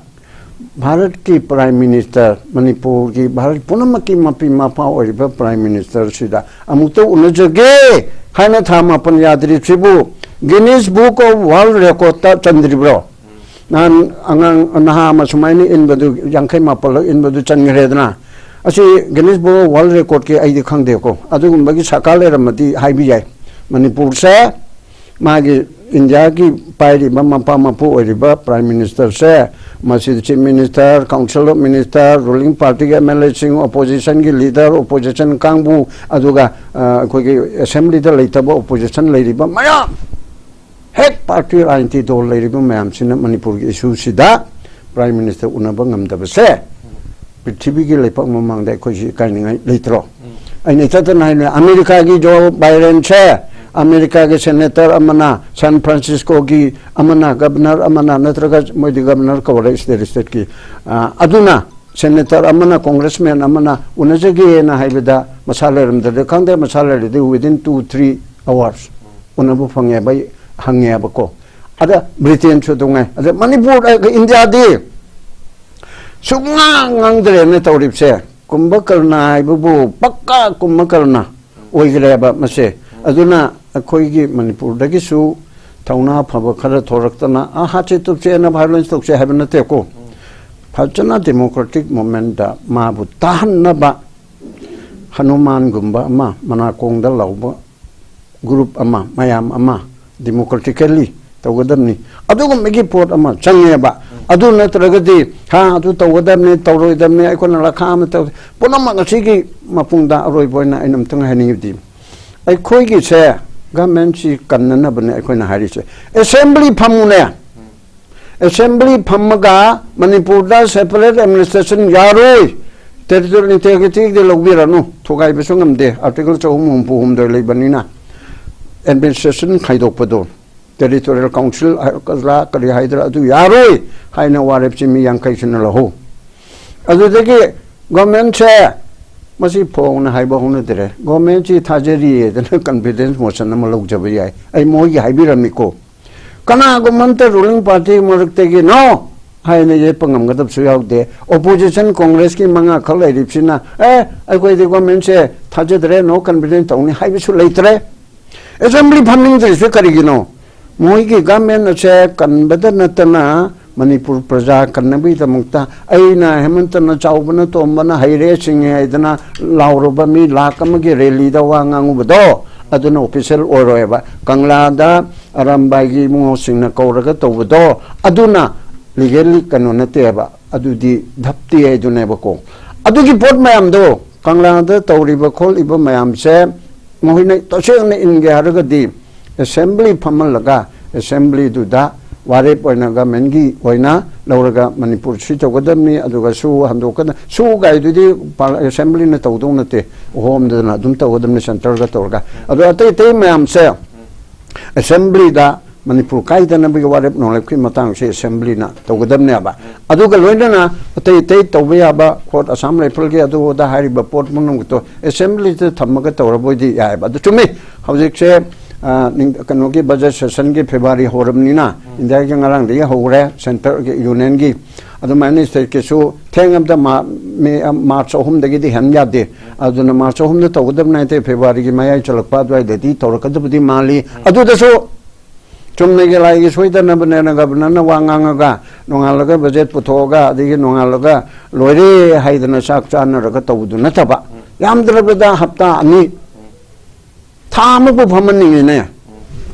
ꯚꯥꯔꯠꯀꯤ ꯄ꯭ꯔꯥꯏꯝ ꯃꯤꯅꯤꯁꯇꯔ, ꯃꯅꯤꯄꯨꯔꯒꯤ, ꯚꯥꯔꯠ ꯄꯨꯝꯅꯃꯛꯀꯤ ꯃꯄꯤ ꯃꯄꯥ ꯑꯣꯏꯔꯤꯕ ꯄ꯭ꯔꯥꯏꯝ ꯃꯤꯅꯤꯁꯇꯔꯁꯤꯗ ꯑꯃꯨꯛꯇ ꯎꯅꯖꯒꯦ ꯍꯥꯏꯅ ꯊꯥ ꯃꯥꯄꯟ ꯌꯥꯗ꯭ꯔꯤꯕꯁꯤꯕꯨ Guinness Book of World Recordꯇ ꯆꯟꯗ꯭ꯔꯤꯕ꯭ꯔꯣ?" ꯅꯍꯥꯟ ꯑꯉꯥꯡ ꯅꯍꯥ ꯑꯃ ꯁꯨꯃꯥꯏꯅ ꯏꯟꯕꯗꯨ, ꯌꯥꯡꯈꯩ ꯃꯥꯄꯜꯂꯛ ꯏꯟꯕꯗꯨ ꯆꯟꯈ꯭ꯔꯦꯗꯅ꯫ ꯑꯁꯤ Guinness Book of World Recordꯀꯤ ꯑꯩꯗꯤ ꯈꯪꯗꯦꯀꯣ, ꯑꯗꯨꯒꯨꯝꯕꯒꯤ ꯁꯔꯀꯥꯔ ꯂꯩꯔꯝꯃꯗꯤ ꯍꯥꯏꯕ ꯌꯥꯏ꯫ ꯃꯅꯤꯄꯨꯔꯁꯦ ꯃꯥꯒꯤ ꯏꯟꯗꯤꯌꯥꯒꯤ ꯄꯥꯏꯔꯤꯕ ꯃꯄꯥ ꯃꯄꯨ ꯑꯣꯏꯔꯤꯕ ꯄ꯭ꯔꯥꯏꯝ ꯃꯤꯅꯤꯁꯇꯔꯁꯦ ꯃꯁꯤꯗ Chief Minister, Council of Minister, ruling party ꯒꯤ M L A ꯁꯤꯡ, opposition ꯒꯤ leader, opposition ꯀꯥꯡꯕꯨ, ꯑꯗꯨꯒ ꯑ, ꯑꯩꯈꯣꯏꯒꯤ assembly ꯗ ꯂꯩꯇꯕ opposition ꯂꯩꯔꯤꯕ ꯃꯌꯥꯝ, ꯍꯦꯛ party ꯔꯥꯖꯅꯤꯇꯤ ꯗꯣꯜ ꯂꯩꯔꯤꯕ ꯃꯌꯥꯝꯁꯤꯅ ꯃꯅꯤꯄꯨꯔꯒꯤ issue ꯁꯤꯗ Prime Minister ꯎꯅꯕ ꯉꯝꯗꯕꯁꯦ ꯄ꯭ꯔꯤꯊꯤꯕꯤꯒꯤ ꯂꯩꯄꯥꯛ ꯃꯃꯥꯡꯗ ꯑꯩꯈꯣꯏꯁꯤ ꯏꯀꯥꯏꯅꯤꯡꯉꯥꯏ ꯂꯩꯇ꯭ꯔꯣ? ꯑꯩꯅ ꯏꯇꯠꯇꯅ ꯍꯥꯏꯅ ꯑꯃꯦꯔꯤꯀꯥꯒꯤ ꯖꯣ ꯕꯥꯏꯗꯦꯟꯁꯦ, ꯑꯃꯦꯔꯤꯀꯥꯒꯤ senator ꯑꯃꯅ, ꯁꯥꯟ ꯐ꯭ꯔꯥꯟꯁꯤꯁꯀꯣꯒꯤ ꯑꯃꯅ, governor ꯑꯃꯅ, ꯅꯠꯇ꯭ꯔꯒ ꯃꯣꯏꯗꯤ governor ꯀꯧꯔꯦ state state ꯀꯤ, ꯑ, ꯑꯗꯨꯅ senator ꯑꯃꯅ, congressman ꯑꯃꯅ ꯎꯅꯖꯒꯦꯅ ꯍꯥꯏꯕꯗ ꯃꯁꯥ ꯂꯩꯔꯝꯗ꯭ꯔꯗꯤ ꯈꯪꯗꯦ, ꯃꯁꯥ ꯂꯩꯔꯗꯤ within two three hours ꯎꯅꯕ ꯐꯪꯉꯦꯕ, ꯑꯩ ꯍꯪꯉꯦꯕꯀꯣ꯫ ꯑꯗ ꯕ꯭ꯔꯤꯇꯦꯟꯁꯨ ꯑꯗꯨꯉꯥꯏ꯫ ꯑꯗ ꯃꯅꯤꯄꯨꯔ, ꯑ, ꯏꯟꯗꯤꯌꯥꯗꯤ ꯁꯨꯡꯉꯥꯡ ꯉꯥꯡꯗ꯭ꯔꯦꯅ ꯇꯧꯔꯤꯕꯁꯦ꯫ ꯀꯨꯝꯚꯀꯔꯅ ꯍꯥꯏꯕꯕꯨ ꯄꯛꯀꯥ ꯀꯨꯝꯚꯀꯔꯅ ꯑꯣꯏꯈ꯭ꯔꯦꯕ ꯃꯁꯦ꯫ ꯑꯗꯨꯅ ꯑꯩꯈꯣꯏꯒꯤ ꯃꯅꯤꯄꯨꯔꯗꯒꯤꯁꯨ ꯊꯧꯅꯥ ꯐꯕ ꯈꯔ ꯊꯣꯔꯛꯇꯅ, "ꯑ, ꯍꯥꯠꯁꯦ ꯇꯨꯞꯁꯦꯅ violence ꯇꯧꯁꯦ" ꯍꯥꯏꯕ ꯅꯠꯇꯦꯀꯣ꯫ ꯐꯖꯅ democratic movement ꯇ ꯃꯥꯕꯨ ꯇꯥꯍꯟꯅꯕ ꯍꯅꯨꯃꯥꯟꯒꯨꯝꯕ ꯑꯃ, ꯃꯅꯥꯀꯣꯡꯗ ꯂꯥꯎꯕ group ꯑꯃ, ꯃꯌꯥꯝ ꯑꯃ democratically ꯇꯧꯒꯗꯕꯅꯤ꯫ ꯑꯗꯨꯒꯨꯝꯕꯒꯤ ꯄꯣꯠ ꯑꯃ ꯆꯪꯉꯦꯕ꯫ ꯑꯗꯨ ꯅꯠꯇ꯭ꯔꯒꯗꯤ, "ꯍꯥ, ꯑꯗꯨ ꯇꯧꯒꯗꯕꯅꯤ, ꯇꯧꯔꯣꯏꯗꯕꯅꯤ, ꯑꯩꯈꯣꯏꯅ ꯂꯈꯥ ꯑꯃ ꯇꯧ-," ꯄꯨꯝꯅꯃꯛ ꯑꯁꯤꯒꯤ ꯃꯄꯨꯡꯗ ꯑꯔꯣꯏꯕ ꯑꯣꯏꯅ ꯑꯩꯅ ꯑꯝꯇꯪ ꯍꯥꯏꯅꯤꯡꯉꯤꯕꯗꯤ, ꯑꯩꯈꯣꯏꯒꯤꯁꯦ government ꯁꯤ ꯀꯟꯅꯅꯕꯅꯦ ꯑꯩꯈꯣꯏꯅ ꯍꯥꯏꯔꯤꯁꯦ꯫ Assembly ꯐꯝꯃꯨꯅꯦ꯫ Assembly ꯐꯝꯃꯒ ꯃꯅꯤꯄꯨꯔꯗ separate administration ꯌꯥꯔꯣꯏ, territorial integrity ꯗꯤ ꯂꯧꯕꯤꯔꯅꯨ, ꯊꯨꯒꯥꯏꯕꯁꯨ ꯉꯝꯗꯦ, Article ꯆꯍꯨꯝ ꯍꯨꯝꯐꯨ ꯍꯨꯝꯗꯣꯏ ꯂꯩꯕꯅꯤꯅ, administration ꯈꯥꯏꯗꯣꯛꯄꯗꯣ, territorial council ꯍꯥꯏꯔꯛꯀꯗ꯭ꯔꯥ ꯀꯔꯤ ꯍꯥꯏꯗ꯭ꯔꯥ, ꯑꯗꯨ ꯌꯥꯔꯣꯏ ꯍꯥꯏꯅ ꯋꯥꯔꯦꯞꯁꯤ ꯃꯤ ꯌꯥꯡꯈꯩ ꯁꯨꯅ ꯂꯧꯍꯧ꯫ ꯑꯗꯨꯗꯒꯤ government ꯁꯦ ꯃꯁꯤ ꯐꯣꯡꯅ ꯍꯥꯏꯕ ꯍꯧꯅꯗ꯭ꯔꯦ, government ꯁꯤ ꯊꯥꯖꯔꯤꯌꯦꯗꯅ confidence motion ꯑꯃ ꯂꯧꯖꯕ ꯌꯥꯏ, ꯑꯩ ꯃꯣꯏꯒꯤ ꯍꯥꯏꯕꯤꯔꯝꯃꯤꯀꯣ꯫ ꯀꯅꯥꯒꯨꯝꯕ ꯑꯝꯇ ruling party ꯃꯔꯛꯇꯒꯤ "No" ꯍꯥꯏꯅ ꯌꯦꯠꯄ ꯉꯝꯒꯗꯕꯁꯨ ꯌꯥꯎꯗꯦ꯫ Opposition Congress ꯀꯤ ꯃꯉꯥ ꯈꯛ ꯂꯩꯔꯤꯕꯁꯤꯅ, "ꯑꯦ, ꯑꯩꯈꯣꯏꯗꯤ government ꯁꯦ ꯊꯥꯖꯗ꯭ꯔꯦ, no confidence ꯇꯧꯅꯤ" ꯍꯥꯏꯕꯁꯨ ꯂꯩꯇ꯭ꯔꯦ꯫ Assembly ꯐꯝꯅꯤꯡꯗ꯭ꯔꯤꯁꯦ ꯀꯔꯤꯒꯤꯅꯣ? ꯃꯣꯏꯒꯤ government ꯑꯁꯦ ꯀꯟꯕꯗ ꯅꯠꯇꯅ ꯃꯅꯤꯄꯨꯔ ꯄ꯭ꯔꯖꯥ ꯀꯟꯅꯕꯒꯤꯗꯃꯛꯇ ꯑꯩꯅ ꯍꯦꯃꯟꯇꯅ ꯆꯥꯎꯕꯅ ꯇꯣꯝꯕꯅ ꯍꯩꯔꯦ ꯁꯤꯡꯉꯦ ꯍꯥꯏꯗꯅ ꯂꯥꯎꯔꯨꯕ ꯃꯤ ꯂꯥꯈ ꯑꯃꯒꯤ rally ꯗ ꯋꯥ ꯉꯥꯡꯉꯨꯕꯗꯣ, ꯑꯗꯨꯅ official ꯑꯣꯏꯔꯣꯏꯕ꯫ ꯀꯪꯂꯥꯗ ꯑꯔꯥꯝꯕꯥꯏꯒꯤ ꯏꯕꯨꯡꯉꯣꯁꯤꯡꯅ ꯀꯧꯔꯒ ꯇꯧꯕꯗꯣ, ꯑꯗꯨꯅ ꯂꯤꯒꯦꯜꯂꯤ ꯀꯩꯅꯣ ꯅꯠꯇꯦꯕ, ꯑꯗꯨꯗꯤ ꯙꯞꯇꯤ ꯍꯥꯏꯗꯨꯅꯦꯕꯀꯣ꯫ ꯑꯗꯨꯒꯤ ꯄꯣꯠ ꯃꯌꯥꯝꯗꯣ, ꯀꯪꯂꯥꯗ ꯇꯧꯔꯤꯕ ꯈꯣꯠꯂꯤꯕ ꯃꯌꯥꯝꯁꯦ ꯃꯈꯣꯏꯅ ꯇꯁꯦꯡꯅ ꯏꯟꯒꯦ ꯍꯥꯏꯔꯒꯗꯤ ꯑꯦꯁꯦꯝꯕ꯭ꯂꯤ ꯐꯝꯍꯜꯂꯒ, ꯑꯦꯁꯦꯝꯕ꯭ꯂꯤꯗꯨꯗ ꯋꯥꯔꯦꯞ ꯑꯣꯏꯅ ꯒꯃꯦꯟꯒꯤ ꯑꯣꯏꯅ ꯂꯧꯔꯒ ꯃꯅꯤꯄꯨꯔ ꯁꯤ ꯇꯧꯒꯗꯕꯅꯤ, ꯑꯗꯨꯒ ꯁꯨ ꯍꯟꯗꯣꯛꯀꯗ-, ꯁꯨ ꯀꯥꯏꯗꯨꯗꯤ ꯄꯥꯔ-, ꯑꯦꯁꯦꯝꯕ꯭ꯂꯤꯅ ꯇꯧꯗꯧ ꯅꯠꯇꯦ, ꯍꯣꯝꯗꯅ ꯑꯗꯨꯝ ꯇꯧꯒꯗꯕꯅꯤ ꯁꯦꯟꯇꯔꯒ ꯇꯧꯔꯒ꯫ ꯑꯗꯣ ꯑꯇꯩ ꯑꯇꯩ ꯃꯌꯥꯝꯁꯦ ꯑꯦꯁꯦꯝꯕ꯭ꯂꯤꯗ ꯃꯅꯤꯄꯨꯔ ꯀꯥꯏꯗꯅꯕꯒꯤ ꯋꯥꯔꯦꯞ ꯅꯣꯂꯦꯞꯀꯤ ꯃꯇꯥꯡꯁꯦ ꯑꯦꯁꯦꯝꯕ꯭ꯂꯤꯅ ꯇꯧꯒꯗꯕꯅꯦꯕ꯫ ꯑꯗꯨꯒ ꯂꯣꯏꯅꯅ ꯑꯇꯩ ꯑꯇꯩ ꯇꯧꯕ ꯌꯥꯕ ꯀꯣꯔꯠ, ꯑꯁꯥꯝ ꯔꯥꯏꯐꯜꯒꯤ ꯑꯗꯨ ꯑꯗꯥ ꯍꯥꯏꯔꯤꯕ ꯄꯣꯠ ꯄꯨꯝꯅꯃꯛꯇꯣ ꯑꯦꯁꯦꯝꯕ꯭ꯂꯤꯗ ꯊꯝꯃꯒ ꯇꯧꯔꯕꯣꯏꯗꯤ ꯌꯥꯏꯑꯕ꯫ ꯑꯗꯨ ꯆꯨꯝꯃꯤ, ꯍꯧꯖꯤꯛꯁꯦ, ꯑ, ꯅꯤꯡ-, ꯀꯩꯅꯣꯒꯤ ꯕꯖꯦꯠ ꯁꯦꯁꯟꯒꯤ ꯐꯦꯕ꯭ꯔꯨꯋꯥꯔꯤ ꯍꯧꯔꯕꯅꯤꯅ, ꯏꯟꯗꯤꯌꯥꯒꯤ ꯉꯔꯥꯡꯗꯒꯤ ꯍꯧꯈ꯭ꯔꯦ, ꯁꯦꯟꯇꯔꯒꯤ, ꯌꯨꯅꯤꯌꯟꯒꯤ꯫ ꯑꯗꯨꯃꯥꯏꯅ ꯁ꯭ꯇꯦꯠꯀꯤꯁꯨ ꯊꯦꯡꯉꯕꯗ ꯃꯥ-, ꯃꯦ-, ꯃꯥꯔꯆ ꯑꯍꯨꯝꯗꯒꯤꯗꯤ ꯍꯦꯟ ꯌꯥꯗꯦ꯫ ꯑꯗꯨꯅ ꯃꯥꯔꯆ ꯑꯍꯨꯝꯗ ꯇꯧꯒꯗꯕ ꯅꯠꯇꯦ, ꯐꯦꯕ꯭ꯔꯨꯋꯥꯔꯤꯒꯤ ꯃꯌꯥꯏ ꯆꯜꯂꯛꯄ ꯑꯗꯨꯋꯥꯏꯗꯗꯤ ꯇꯧꯔꯛꯀꯗꯕꯗꯤ ꯃꯥꯜꯂꯤ꯫ ꯑꯗꯨꯗꯁꯨ ꯆꯨꯝꯅꯒꯤ ꯂꯥꯏꯒꯤ ꯁꯣꯏꯗꯅꯕꯅꯦꯅ ꯒꯕꯔꯅꯔꯅ ꯋꯥ ꯉꯥꯡꯉꯒ, ꯅꯣꯡꯉꯥꯜꯂꯒ ꯕꯖꯦꯠ ꯄꯨꯊꯣꯛꯑꯒ, ꯑꯗꯒꯤ ꯅꯣꯡꯉꯥꯜꯂꯒ ꯂꯣꯏꯔꯦ ꯍꯥꯏꯗꯅ ꯆꯥꯛ ꯆꯥꯅꯔꯒ ꯇꯧꯕꯗꯨ ꯅꯠꯇꯕ, ꯌꯥꯝꯗ꯭ꯔꯕꯗ ꯍꯞꯇꯥ ꯑꯅꯤ, ꯊꯥ ꯑꯃꯕꯨ ꯐꯝꯍꯟꯅꯤꯡꯉꯤꯅꯦ꯫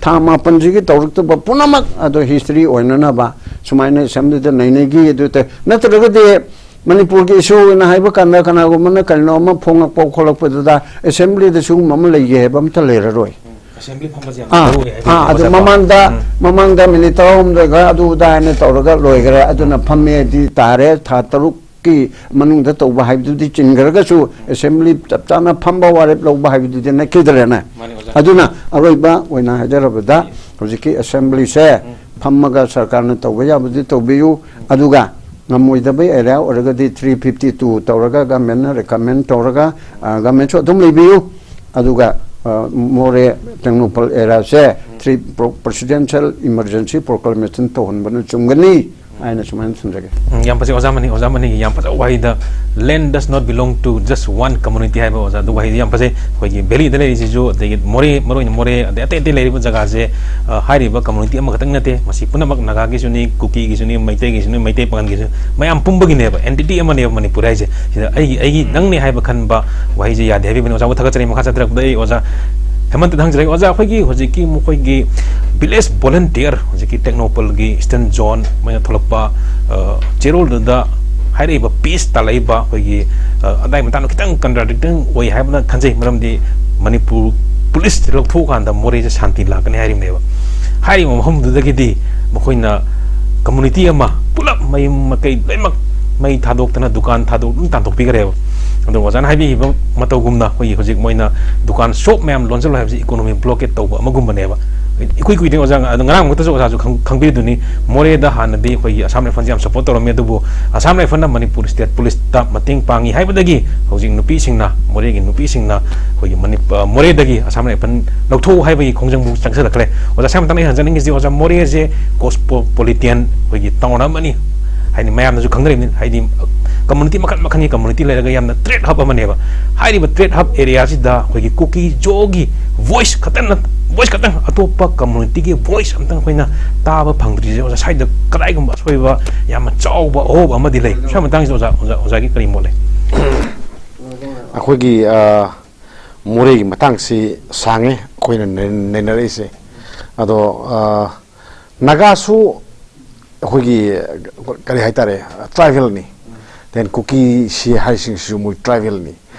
ꯊꯥ ꯃꯥꯄꯟꯁꯤꯒꯤ ꯇꯧꯔꯛꯇꯕ ꯄꯨꯝꯅꯃꯛ ꯑꯗꯣ ꯍꯤꯁꯇ꯭ꯔꯤ ꯑꯣꯏꯅꯅꯕ ꯁꯨꯃꯥꯏꯅ ꯑꯦꯁꯦꯝꯕ꯭ꯂꯤꯗ ꯅꯩꯅꯈꯤ꯫ ꯑꯗꯨ ꯇ-, ꯅꯠꯇ꯭ꯔꯒꯗꯤ ꯃꯅꯤꯄꯨꯔꯒꯤ ꯏꯁꯨ ꯑꯣꯏꯅ ꯍꯥꯏꯕ ꯀꯥꯟꯗ ꯀꯅꯥꯒꯨꯝꯕꯅ ꯀꯔꯤꯅꯣ ꯑꯃ ꯐꯣꯡꯉꯛꯄ ꯈꯣꯠꯂꯛꯄꯗꯨꯗ ꯑꯦꯁꯦꯝꯕ꯭ꯂꯤꯗ ꯁꯤꯒꯨꯝꯕ ꯑꯃ ꯂꯩꯒꯦ ꯍꯥꯏꯕ ꯑꯝꯇ ꯂꯩꯔꯔꯣꯏ꯫ ꯑꯦꯁꯦꯝꯕ꯭ꯂꯤ ꯐꯝꯕꯁꯦ ꯌꯥꯝ ꯑꯥ, ꯃꯔꯨ ꯑꯣꯏ ꯍꯥꯏꯗꯤ ꯑꯥ, ꯑꯗꯨ ꯃꯁꯛ ꯃꯃꯥꯡꯗ, ꯎꯝ꯫ ꯃꯃꯥꯡꯗ ꯃꯤꯅꯤꯠ ꯇꯔꯥꯍꯨꯝꯗꯣꯏꯒ ꯑꯗꯨ ꯑꯗꯥ ꯍꯥꯏꯅ ꯇꯧꯔꯒ ꯂꯣꯏꯈ꯭ꯔꯦ꯫ ꯑꯗꯨꯅ ꯐꯝꯃꯦꯗꯤ ꯇꯥꯔꯦ, ꯊꯥ ꯇꯔꯨꯛꯀꯤ ꯃꯅꯨꯡꯗ ꯇꯧꯕ ꯍꯥꯏꯕꯗꯨꯗꯤ ꯆꯤꯟꯈ꯭ꯔꯒꯁꯨ ꯑꯦꯁꯦꯝꯕ꯭ꯂꯤ ꯆꯞ ꯆꯥꯅ ꯐꯝꯕ ꯋꯥꯔꯦꯞ ꯂꯧꯕ ꯍꯥꯏꯕꯗꯨꯗꯤ ꯅꯠꯈꯤꯗ꯭ꯔꯦꯅꯦ꯫ ꯃꯥꯅꯤ, ꯑꯣꯖꯥ꯫ ꯑꯗꯨꯅ ꯑꯔꯣꯏꯕ ꯑꯣꯏꯅ ꯍꯥꯏꯖꯔꯕꯗ ꯍꯧꯖꯤꯛꯀꯤ ꯑꯦꯁꯦꯝꯕ꯭ꯂꯤꯁꯦ ꯐꯝꯃꯒ ꯁꯔꯀꯥꯔꯅ ꯇꯧꯕ ꯌꯥꯕꯗꯤ ꯇꯧꯕꯤꯌꯨ, ꯑꯗꯨꯒ ꯉꯝꯃꯣꯏꯗꯕ ꯑꯦꯔꯤꯌꯥ ꯑꯣꯏꯔꯒꯗꯤ ꯊ꯭ꯔꯤ ꯐꯤꯐꯇꯤ ꯇꯨ ꯇꯧꯔꯒ ꯒꯃꯦꯟꯅ ꯔꯤꯀꯃꯦꯟ ꯇꯧꯔꯒ, ꯑ, ꯒꯃꯦꯟꯁꯨ ꯑꯗꯨꯝ ꯂꯩꯕꯤꯌꯨ꯫ ꯑꯗꯨꯒ, ꯑ, ꯃꯣꯔꯦ ꯇꯦꯡꯅꯧꯄꯜ ꯑꯦꯔꯤꯌꯥꯁꯦ three pro-, presidential emergency proclamation ꯇꯧꯍꯟꯕꯅ ꯆꯨꯝꯒꯅꯤ ꯍꯥꯏꯅ ꯁꯨꯃꯥꯏꯅ ꯊꯝꯖꯒꯦ꯫ ꯎꯝ, ꯌꯥꯝ ꯐꯖꯩ ꯑꯣꯖꯥ ꯃꯅꯤ, ꯑꯣꯖꯥ ꯃꯅꯤꯒꯤ ꯌꯥꯝ ꯐꯖꯕ ꯋꯥꯍꯩꯗ "Land does not belong to just one community" ꯍꯥꯏꯕ ꯑꯣꯖꯥ, ꯑꯗꯨ ꯋꯥꯍꯩꯗꯤ ꯌꯥꯝ ꯐꯖꯩ꯫ ꯑꯩꯈꯣꯏꯒꯤ ꯚꯦꯂꯤꯗ ꯂꯩꯔꯤꯁꯤꯁꯨ, ꯑꯗꯒꯤ ꯃꯣꯔꯦ, ꯃꯔꯨꯑꯣꯏꯅ ꯃꯣꯔꯦ, ꯑꯗꯩ ꯑꯇꯩ ꯑꯇꯩ ꯂꯩꯔꯤꯕ ꯖꯒꯥꯁꯦ, ꯑ, ꯍꯥꯏꯔꯤꯕ ꯀꯝꯃꯨꯅꯤꯇꯤ ꯑꯃꯈꯛꯇꯪ ꯅꯠꯇꯦ, ꯃꯁꯤ ꯄꯨꯝꯅꯃꯛ ꯅꯥꯒꯥꯒꯤꯁꯨꯅꯤ, ꯀꯨꯀꯤꯒꯤꯁꯨꯅꯤ, ꯃꯩꯇꯩꯒꯤꯁꯨꯅꯤ, ꯃꯩꯇꯩ ꯄꯥꯉꯜꯒꯤꯁꯨ, ꯃꯌꯥꯝ ꯄꯨꯝꯕꯒꯤꯅꯦꯕ, ꯑꯦꯟꯇꯤꯇꯤ ꯑꯃꯅꯦꯕ ꯃꯅꯤꯄꯨꯔ ꯍꯥꯏꯁꯦ꯫ ꯁꯤꯗ ꯑꯩꯒꯤ, ꯑꯩꯒꯤ ꯅꯪꯅꯦ ꯍꯥꯏꯕ ꯈꯟꯕ ꯋꯥꯍꯩꯁꯦ ꯌꯥꯗꯦ ꯍꯥꯏꯕꯤꯕꯅꯤ꯫ ꯑꯣꯖꯥꯕꯨ ꯊꯥꯒꯠꯆꯔꯤ꯫ ꯃꯈꯥ ꯆꯠꯊꯔꯛꯄꯗ ꯑꯩ ꯑꯣꯖꯥ ꯍꯦꯃꯟꯇꯗ ꯍꯪꯖꯔꯒꯦ ꯑꯣꯖꯥ, ꯑꯩꯈꯣꯏꯒꯤ ꯍꯧꯖꯤꯛꯀꯤ ꯃꯈꯣꯏꯒꯤ village volunteer, ꯍꯧꯖꯤꯛꯀꯤ ꯇꯦꯡꯅꯧꯄꯜꯒꯤ Eastern Zone ꯃꯣꯏꯅ ꯊꯣꯛꯂꯛꯄ, ꯑ, ꯆꯦꯔꯣꯜꯗꯨꯗ ꯍꯥꯏꯔꯛꯏꯕ peace ꯇꯥꯜꯂꯛꯏꯕ ꯑꯩꯈꯣꯏꯒꯤ, ꯑ, ꯑꯗꯥꯏ ꯃꯇꯥꯡꯗ ꯈꯤꯇꯪ contradicting ꯑꯣꯏ ꯍꯥꯏꯕꯅ ꯈꯟꯖꯩ꯫ ꯃꯔꯝꯗꯤ ꯃꯅꯤꯄꯨꯔ ꯄꯨꯂꯤꯁ ꯂꯧꯊꯣꯛꯑꯀꯥꯟꯗ ꯃꯣꯔꯦꯁꯦ ꯁꯥꯟꯇꯤ ꯂꯥꯛꯀꯅꯤ ꯍꯥꯏꯔꯤꯕꯅꯦꯕ꯫ ꯍꯥꯏꯔꯤꯕ ꯃꯐꯝꯗꯨꯗꯒꯤꯗꯤ ꯃꯈꯣꯏꯅ community ꯑꯃ ꯄꯨꯂꯞ ꯃꯌꯨꯝ ꯃꯀꯩ ꯂꯣꯏꯅꯃꯛ ꯃꯩ ꯊꯥꯗꯣꯛꯇꯅ ꯗꯨꯀꯥꯟ ꯊꯥꯗꯣꯛ ꯑꯗꯨꯝ ꯇꯥꯟꯊꯣꯛꯄꯤꯈ꯭ꯔꯦꯕ꯫ ꯑꯗꯣ ꯑꯣꯖꯥꯅ ꯍꯥꯏꯕꯤꯈꯤꯕ ꯃꯇꯧꯒꯨꯝꯅ ꯑꯩꯈꯣꯏꯒꯤ ꯍꯧꯖꯤꯛ ꯃꯣꯏꯅ ꯗꯨꯀꯥꯟ shop ꯃꯌꯥꯝ ꯂꯣꯟꯁꯤꯜꯂꯣ ꯍꯥꯏꯕꯁꯤ economic blockade ꯇꯧꯕ ꯑꯃꯒꯨꯝꯕꯅꯦꯕ꯫ ꯏꯀꯨꯏ ꯀꯨꯏꯗ꯭ꯔꯤ ꯑꯣꯖꯥ, ꯑꯗꯣ ꯉꯔꯥꯡꯃꯛꯇꯁꯨ ꯑꯣꯖꯥꯁꯨ ꯈꯪ-, ꯈꯪꯕꯤꯗꯨꯅꯤ, ꯃꯣꯔꯦꯗ ꯍꯥꯟꯅꯗꯤ ꯑꯩꯈꯣꯏꯒꯤ Assam Rifles ꯌꯥꯝ support ꯇꯧꯔꯝꯃꯤ, ꯑꯗꯨꯕꯨ Assam Rifles ꯅ ꯃꯅꯤꯄꯨꯔ state police ꯇ ꯃꯇꯦꯡ ꯄꯥꯡꯉꯤ ꯍꯥꯏꯕꯗꯒꯤ ꯍꯧꯖꯤꯛ ꯅꯨꯄꯤꯁꯤꯡꯅ, ꯃꯣꯔꯦꯒꯤ ꯅꯨꯄꯤꯁꯤꯡꯅ ꯑꯩꯈꯣꯏꯒꯤ ꯃꯅꯤꯞ-, ꯑ, ꯃꯣꯔꯦꯗꯒꯤ Assam Rifles ꯂꯧꯊꯣꯛꯎ ꯍꯥꯏꯕꯒꯤ ꯈꯣꯡꯖꯪꯕꯨ ꯆꯪꯁꯤꯜꯂꯛꯈ꯭ꯔꯦ꯫ ꯑꯣꯖꯥ, ꯁ꯭ꯋꯥꯏ ꯃꯇꯥꯡꯗ ꯑꯩ ꯍꯪꯖꯅꯤꯡꯉꯤꯁꯤ, ꯑꯣꯖꯥ, ꯃꯣꯔꯦꯁꯦ cosmopolitan ꯑꯩꯈꯣꯏꯒꯤ town ꯑꯃꯅꯤ, ꯍꯥꯏꯗꯤ ꯃꯌꯥꯝꯅꯁꯨ ꯈꯪꯅꯔꯤꯕꯅꯤ, ꯍꯥꯏꯗꯤ community ꯃꯈꯜ ꯃꯈꯜꯒꯤ community ꯂꯩꯔꯒ ꯌꯥꯝꯅ trade hub ꯑꯃꯅꯦꯕ꯫ ꯍꯥꯏꯔꯤꯕ trade hub area ꯁꯤꯗ ꯑꯩꯈꯣꯏꯒꯤ ꯀꯨꯀꯤ ꯖꯣꯒꯤ voice ꯈꯛꯇꯪ, voice ꯈꯛꯇꯪ, ꯑꯇꯣꯞꯄ community ꯒꯤ voice ꯑꯝꯇꯪ ꯑꯩꯈꯣꯏꯅ ꯇꯥꯕ ꯐꯪꯗ꯭ꯔꯤꯁꯦ ꯑꯣꯖꯥ, ꯁ꯭ꯋꯥꯏꯗ ꯀꯗꯥꯏꯒꯨꯝꯕ ꯑꯁꯣꯏꯕ ꯌꯥꯝꯅ ꯆꯥꯎꯕ ꯑꯍꯣꯕ ꯑꯃꯗꯤ ꯂꯩ꯫ ꯁ꯭ꯋꯥꯏ ꯃꯇꯥꯡꯁꯤꯗ ꯑꯣꯖꯥ, ꯑꯣꯖꯥ, ꯑꯣꯖꯥꯒꯤ ꯀꯔꯤ ꯃꯣꯠ ꯂꯩ? ꯑꯩꯈꯣꯏꯒꯤ, ꯑ, ꯃꯣꯔꯦꯒꯤ ꯃꯇꯥꯡꯁꯤ ꯁꯥꯡꯉꯦ ꯑꯩꯈꯣꯏꯅ ꯅꯩ-, ꯅꯩꯅꯔꯛꯏꯁꯦ꯫ ꯑꯗꯣ, ꯑ, ꯅꯥꯒꯥꯁꯨ ꯑꯩꯈꯣꯏꯒꯤ ꯀꯔꯤ ꯍꯥꯏꯇꯥꯔꯦ, tribal ꯅꯤ꯫ Then ꯀꯨꯀꯤꯁꯤ ꯍꯥꯏꯔꯤꯁꯤꯡꯁꯤꯁꯨ ꯃꯣꯏ tribal ꯅꯤ꯫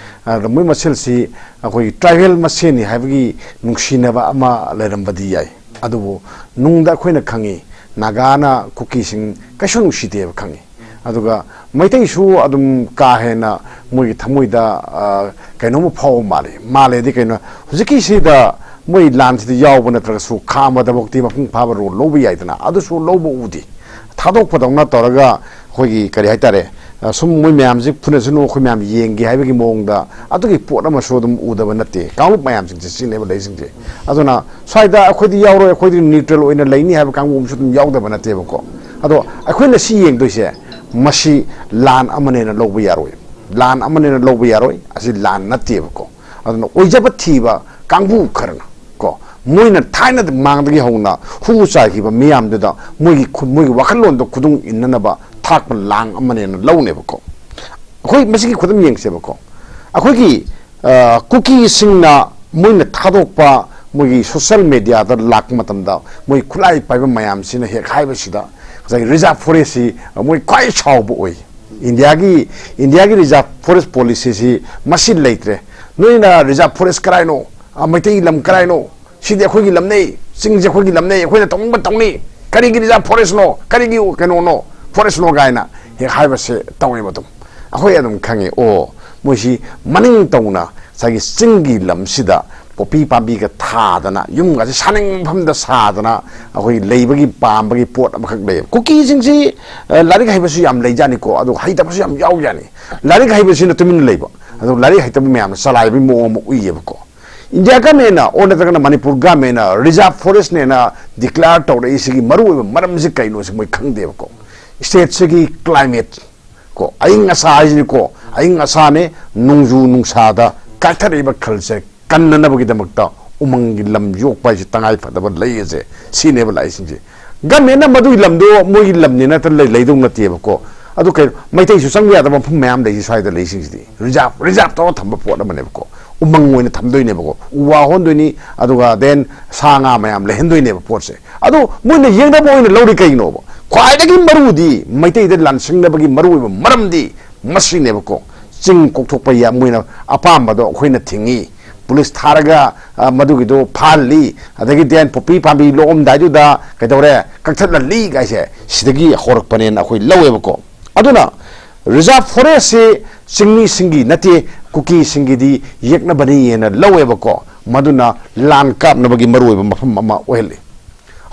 ꯑꯗ ꯃꯣꯏ ꯃꯁꯦꯜꯁꯤ ꯑꯩꯈꯣꯏꯒꯤ tribal ꯃꯁꯦꯜꯅꯤ ꯍꯥꯏꯕꯒꯤ ꯅꯨꯡꯁꯤꯅꯕ ꯑꯃ ꯂꯩꯔꯝꯕꯗꯤ ꯌꯥꯏ꯫ ꯑꯗꯨꯕꯨ ꯅꯨꯡꯗ ꯑꯩꯈꯣꯏꯅ ꯈꯪꯉꯤ, ꯅꯥꯒꯥꯅ ꯀꯨꯀꯤꯁꯤꯡ ꯀꯩꯁꯨ ꯅꯨꯡꯁꯤꯗꯦꯕ ꯈꯪꯉꯤ꯫ ꯑꯗꯨꯒ ꯃꯩꯇꯩꯁꯨ ꯑꯗꯨꯝ ꯀꯥ ꯍꯦꯟꯅ ꯃꯣꯏꯒꯤ ꯊꯃꯣꯏꯗ, ꯑ, ꯀꯩꯅꯣꯝꯃ ꯐꯥꯎꯕ ꯃꯥꯜꯂꯤ꯫ ꯃꯥꯜꯂꯦꯗꯤ ꯀꯩꯅꯣ, ꯍꯧꯖꯤꯛꯀꯤꯁꯤꯗ ꯃꯣꯏ ꯂꯥꯟꯁꯤꯗ ꯌꯥꯎꯕ ꯅꯠꯇ꯭ꯔꯒꯁꯨ ꯈꯥꯝꯕꯗꯃꯛꯇꯤ ꯃꯄꯨꯡ ꯐꯥꯕ role ꯂꯧꯕ ꯌꯥꯏꯗꯅ, ꯑꯗꯨꯁꯨ ꯂꯧꯕ ꯎꯗꯦ꯫ ꯊꯥꯗꯣꯛꯄꯗꯧꯅ ꯇꯧꯔꯒ ꯑꯩꯈꯣꯏꯒꯤ ꯀꯔꯤ ꯍꯥꯏꯇꯥꯔꯦ, ꯑ, ꯁꯨꯝ ꯃꯣꯏ ꯃꯌꯥꯝꯁꯤ ꯐꯨꯅꯁꯅꯨ, ꯑꯩꯈꯣꯏ ꯃꯌꯥꯝ ꯌꯦꯡꯒꯦ ꯍꯥꯏꯕꯒꯤ ꯃꯑꯣꯡꯗ ꯑꯗꯨꯒꯤ ꯄꯣꯠ ꯑꯃꯁꯨ ꯑꯗꯨꯝ ꯎꯗꯕ ꯅꯠꯇꯦ꯫ ꯀꯥꯡꯂꯨꯞ ꯃꯌꯥꯝꯁꯤꯡꯁꯦ ꯁꯤꯅꯦꯕ ꯂꯩꯁꯤꯡꯁꯦ꯫ ꯑꯗꯨꯅ ꯁ꯭ꯋꯥꯏꯗ ꯑꯩꯈꯣꯏꯗꯤ ꯌꯥꯎꯔꯣꯏ, ꯑꯩꯈꯣꯏꯗꯤ neutral ꯑꯣꯏꯅ ꯂꯩꯅꯤ ꯍꯥꯏꯕ ꯀꯥꯡꯕꯨ ꯑꯃꯁꯨ ꯑꯗꯨꯝ ꯌꯥꯎꯗꯕ ꯅꯠꯇꯦꯕꯀꯣ꯫ ꯑꯗꯣ ꯑꯩꯈꯣꯏꯅ ꯁꯤ ꯌꯦꯡꯗꯣꯏꯁꯦ, ꯃꯁꯤ ꯂꯥꯟ ꯑꯃꯅꯦꯅ ꯂꯧꯕ ꯌꯥꯔꯣꯏ꯫ ꯂꯥꯟ ꯑꯃꯅꯦꯅ ꯂꯧꯕ ꯌꯥꯔꯣꯏ꯫ ꯑꯁꯤ ꯂꯥꯟ ꯅꯠꯇꯦꯕꯀꯣ꯫ ꯑꯗꯨꯅ ꯑꯣꯏꯖꯕ ꯊꯤꯕ ꯀꯥꯡꯕꯨ ꯈꯔꯅ ꯀꯣ, ꯃꯣꯏꯅ ꯊꯥꯏꯅ ꯃꯥꯡꯗꯒꯤ ꯍꯧꯅ ꯍꯨ ꯆꯥꯏꯈꯤꯕ ꯃꯤꯌꯥꯝꯗꯨꯗ ꯃꯣꯏꯒꯤ ꯈꯨ-, ꯃꯣꯏꯒꯤ ꯋꯥꯈꯜꯂꯣꯟꯗꯣ ꯈꯨꯗꯨꯡ ꯏꯟꯅꯅꯕ ꯊꯥꯛꯄ ꯂꯥꯡ ꯑꯃꯅꯦꯅ ꯂꯧꯅꯦꯕꯀꯣ꯫ ꯑꯩꯈꯣꯏ ꯃꯁꯤꯒꯤ ꯈꯨꯗꯝ ꯌꯦꯡꯁꯦꯕꯀꯣ꯫ ꯑꯩꯈꯣꯏꯒꯤ, ꯑ, ꯀꯨꯀꯤꯁꯤꯡꯅ ꯃꯣꯏꯅ ꯊꯥꯗꯣꯛꯄ ꯃꯣꯏꯒꯤ ꯁꯣꯁꯤꯌꯦꯜ ꯃꯦꯗꯤꯌꯥꯗ ꯂꯥꯛꯄ ꯃꯇꯝꯗ, ꯃꯣꯏ ꯈꯨꯠꯂꯥꯏ ꯄꯥꯏꯕ ꯃꯌꯥꯝꯁꯤꯅ ꯍꯦꯛ ꯍꯥꯏꯕꯁꯤꯗ, ꯉꯁꯥꯏꯒꯤ ꯔꯤꯖꯥꯔꯚ ꯐꯣꯔꯦꯁꯁꯤ ꯃꯣꯏ ꯈ꯭ꯋꯥꯏ ꯁꯥꯎꯕ ꯑꯣꯏ꯫ ꯏꯟꯗꯤꯌꯥꯒꯤ, ꯏꯟꯗꯤꯌꯥꯒꯤ ꯔꯤꯖꯥꯔꯚ ꯐꯣꯔꯦꯁ ꯄꯣꯂꯤꯁꯤꯁꯤ ꯃꯁꯤ ꯂꯩꯇ꯭ꯔꯦ꯫ ꯅꯣꯏꯅ ꯔꯤꯖꯥꯔꯚ ꯐꯣꯔꯦꯁ ꯀꯔꯥꯏꯅꯣ? ꯑ, ꯃꯩꯇꯩ ꯂꯝ ꯀꯔꯥꯏꯅꯣ? ꯁꯤꯗꯤ ꯑꯩꯈꯣꯏꯒꯤ ꯂꯝꯅꯦ, ꯆꯤꯡꯁꯦ ꯑꯩꯈꯣꯏꯒꯤ ꯂꯝꯅꯦ, ꯑꯩꯈꯣꯏꯅ ꯇꯧꯅꯤꯡꯕ ꯇꯧꯅꯤ, ꯀꯔꯤꯒꯤ ꯔꯤꯖꯥꯔꯚ ꯐꯣꯔꯦꯁꯅꯣ, ꯀꯔꯤꯒꯤ ꯀꯩꯅꯣꯅꯣ, ꯐꯣꯔꯦꯁꯅꯣ ꯀꯥꯏꯅ ꯍꯦꯛ ꯍꯥꯏꯕꯁꯦ ꯇꯧꯋꯦꯕ꯫ ꯑꯗꯨꯝ ꯑꯩꯈꯣꯏ ꯑꯗꯨꯝ ꯈꯪꯉꯤ, ꯑꯣ, ꯃꯣꯏꯁꯤ ꯃꯅꯤꯡ ꯇꯧꯅ ꯉꯁꯥꯏꯒꯤ ꯆꯤꯡꯒꯤ ꯂꯝꯁꯤꯗ ꯄꯣꯄꯤ ꯄꯥꯝꯕꯤꯒ ꯊꯥꯗꯅ, ꯌꯨꯝꯒꯁꯦ ꯁꯥꯅꯤꯡ ꯃꯐꯝꯗ ꯁꯥꯗꯅ, ꯑꯩꯈꯣꯏ ꯂꯩꯕꯒꯤ ꯄꯥꯝꯕꯒꯤ ꯄꯣꯠ ꯑꯃꯈꯛ ꯂꯩꯌꯦꯕ꯫ ꯀꯨꯀꯤꯁꯤꯡꯁꯤ, ꯑ, ꯂꯥꯏꯔꯤꯛ ꯍꯩꯕꯁꯨ ꯌꯥꯝ ꯂꯩꯖꯥꯠꯅꯤꯀꯣ, ꯑꯗꯨꯒ ꯍꯩꯇꯕꯁꯨ ꯌꯥꯝ ꯌꯥꯎꯖꯥꯠꯅꯤ꯫ ꯂꯥꯏꯔꯤꯛ ꯍꯩꯕꯁꯤꯅ ꯇꯨꯃꯤꯟꯅ ꯂꯩꯕ, ꯑꯗꯨꯒ ꯂꯥꯏꯔꯤꯛ ꯍꯩꯇꯕ ꯃꯌꯥꯝꯅ ꯆꯂꯥꯏꯕꯒꯤ ꯃꯑꯣꯡ ꯑꯃ ꯎꯏꯌꯦꯕꯀꯣ꯫ ꯏꯟꯗꯤꯌꯥ ꯒꯃꯦꯟꯅ, ꯑꯣꯔ ꯅꯠꯇ꯭ꯔꯒꯅ ꯃꯅꯤꯄꯨꯔ ꯒꯃꯦꯟꯅ ꯔꯤꯖꯥꯔꯚ ꯐꯣꯔꯦꯁꯅꯦꯅ ꯗꯤꯀ꯭ꯂꯦꯌꯔ ꯇꯧꯔꯛꯏꯁꯤꯒꯤ ꯃꯔꯨꯑꯣꯏꯕ ꯃꯔꯝꯁꯤ ꯀꯩꯅꯣꯁꯤ ꯃꯣꯏ ꯈꯪꯗꯦꯕꯀꯣ꯫ ꯁ꯭ꯇꯦꯠꯁꯤꯒꯤ ꯀ꯭ꯂꯥꯏꯃꯦꯠ ꯀꯣ, ꯑꯏꯪ ꯑꯁꯥ ꯍꯥꯏꯁꯤꯅꯤꯀꯣ, ꯑꯏꯪ ꯑꯁꯥꯅꯦ, ꯅꯣꯡꯖꯨ ꯅꯨꯡꯁꯥꯗ ꯀꯥꯏꯊꯔꯛꯏꯕ ꯈꯜꯁꯦ ꯀꯟꯅꯅꯕꯒꯤꯗꯃꯛꯇ ꯎꯃꯪꯒꯤ ꯂꯝ ꯌꯣꯛꯄ ꯍꯥꯏꯁꯦ ꯇꯉꯥꯏ ꯐꯗꯕ ꯂꯩ ꯑꯁꯦ, ꯁꯤꯅꯦꯕ ꯂꯥꯛꯏꯁꯤꯡꯁꯦ꯫ ꯒꯃꯦꯟꯅ ꯃꯗꯨꯒꯤ ꯂꯝꯗꯣ ꯃꯣꯏꯒꯤ ꯂꯝꯅꯦꯅ ꯂꯩ-, ꯂꯩꯗꯧ ꯅꯠꯇꯦꯕꯀꯣ꯫ ꯑꯗꯨ ꯀꯩ, ꯃꯩꯇꯩꯁꯨ ꯆꯪꯕ ꯌꯥꯗꯕ ꯃꯐꯝ ꯃꯌꯥꯝ ꯂꯩꯁꯤ ꯁ꯭ꯋꯥꯏꯗ ꯂꯩꯁꯤꯡꯁꯤꯗꯤ꯫ ꯔꯤꯖꯥꯔꯚ, ꯔꯤꯖꯥꯔꯚ ꯇꯧꯔ ꯊꯝꯕ ꯄꯣꯠ ꯑꯃꯅꯦꯕꯀꯣ꯫ ꯎꯃꯪ ꯑꯣꯏꯅ ꯊꯝꯗꯣꯏꯅꯦꯕꯀꯣ, ꯎ ꯋꯥ ꯍꯧꯍꯟꯗꯣꯏꯅꯤ, ꯑꯗꯨꯒ then ꯁꯥ ꯉꯥ ꯃꯌꯥꯝ ꯂꯩꯍꯟꯗꯣꯏꯅꯦꯕ ꯄꯣꯠꯁꯦ꯫ ꯑꯗꯨ ꯃꯣꯏꯅ ꯌꯦꯡꯗꯕ ꯑꯣꯏꯅ ꯂꯧꯔꯤ ꯀꯩꯒꯤꯅꯣꯕ? ꯈ꯭ꯋꯥꯏꯗꯒꯤ ꯃꯔꯨꯗꯤ, ꯃꯩꯇꯩꯗ ꯂꯥꯟꯁꯤꯡꯅꯕꯒꯤ ꯃꯔꯨꯑꯣꯏꯕ ꯃꯔꯝꯗꯤ ꯃꯁꯤꯅꯦꯕꯀꯣ꯫ ꯆꯤꯡ ꯀꯣꯛꯊꯣꯛꯄ ꯌꯥ-, ꯃꯣꯏꯅ ꯑꯄꯥꯝꯕꯗꯣ ꯑꯩꯈꯣꯏꯅ ꯊꯤꯡꯉꯤ, ꯄꯨꯂꯤꯁ ꯊꯥꯔꯒ, ꯑ, ꯃꯗꯨꯒꯤꯗꯣ ꯐꯥꯍꯜꯂꯤ, ꯑꯗꯒꯤ then ꯄꯣꯄꯤ ꯄꯥꯝꯕꯤ ꯂꯣꯛꯑꯝꯗꯥꯏꯗꯨꯗ ꯀꯩꯗꯧꯔꯦ, ꯀꯛꯊꯠꯍꯜꯂꯤ ꯀꯥꯏꯁꯦ ꯁꯤꯗꯒꯤ ꯍꯧꯔꯛꯄꯅꯦꯅ ꯑꯩꯈꯣꯏ ꯂꯧꯋꯦꯕꯀꯣ꯫ ꯑꯗꯨꯅ ꯔꯤꯖꯥꯔꯚ ꯐꯣꯔꯦꯁꯁꯤ ꯆꯤꯡꯃꯤꯁꯤꯡꯒꯤ ꯅꯠꯇꯦ, ꯀꯨꯀꯤꯁꯤꯡꯒꯤꯗꯤ ꯌꯦꯛꯅꯕꯅꯤꯅ ꯂꯧꯋꯦꯕꯀꯣ꯫ ꯃꯗꯨꯅ ꯂꯥꯟ ꯀꯥꯞꯅꯕꯒꯤ ꯃꯔꯨꯑꯣꯏꯕ ꯃꯐꯝ ꯑꯃ ꯑꯣꯏꯍꯜꯂꯤ꯫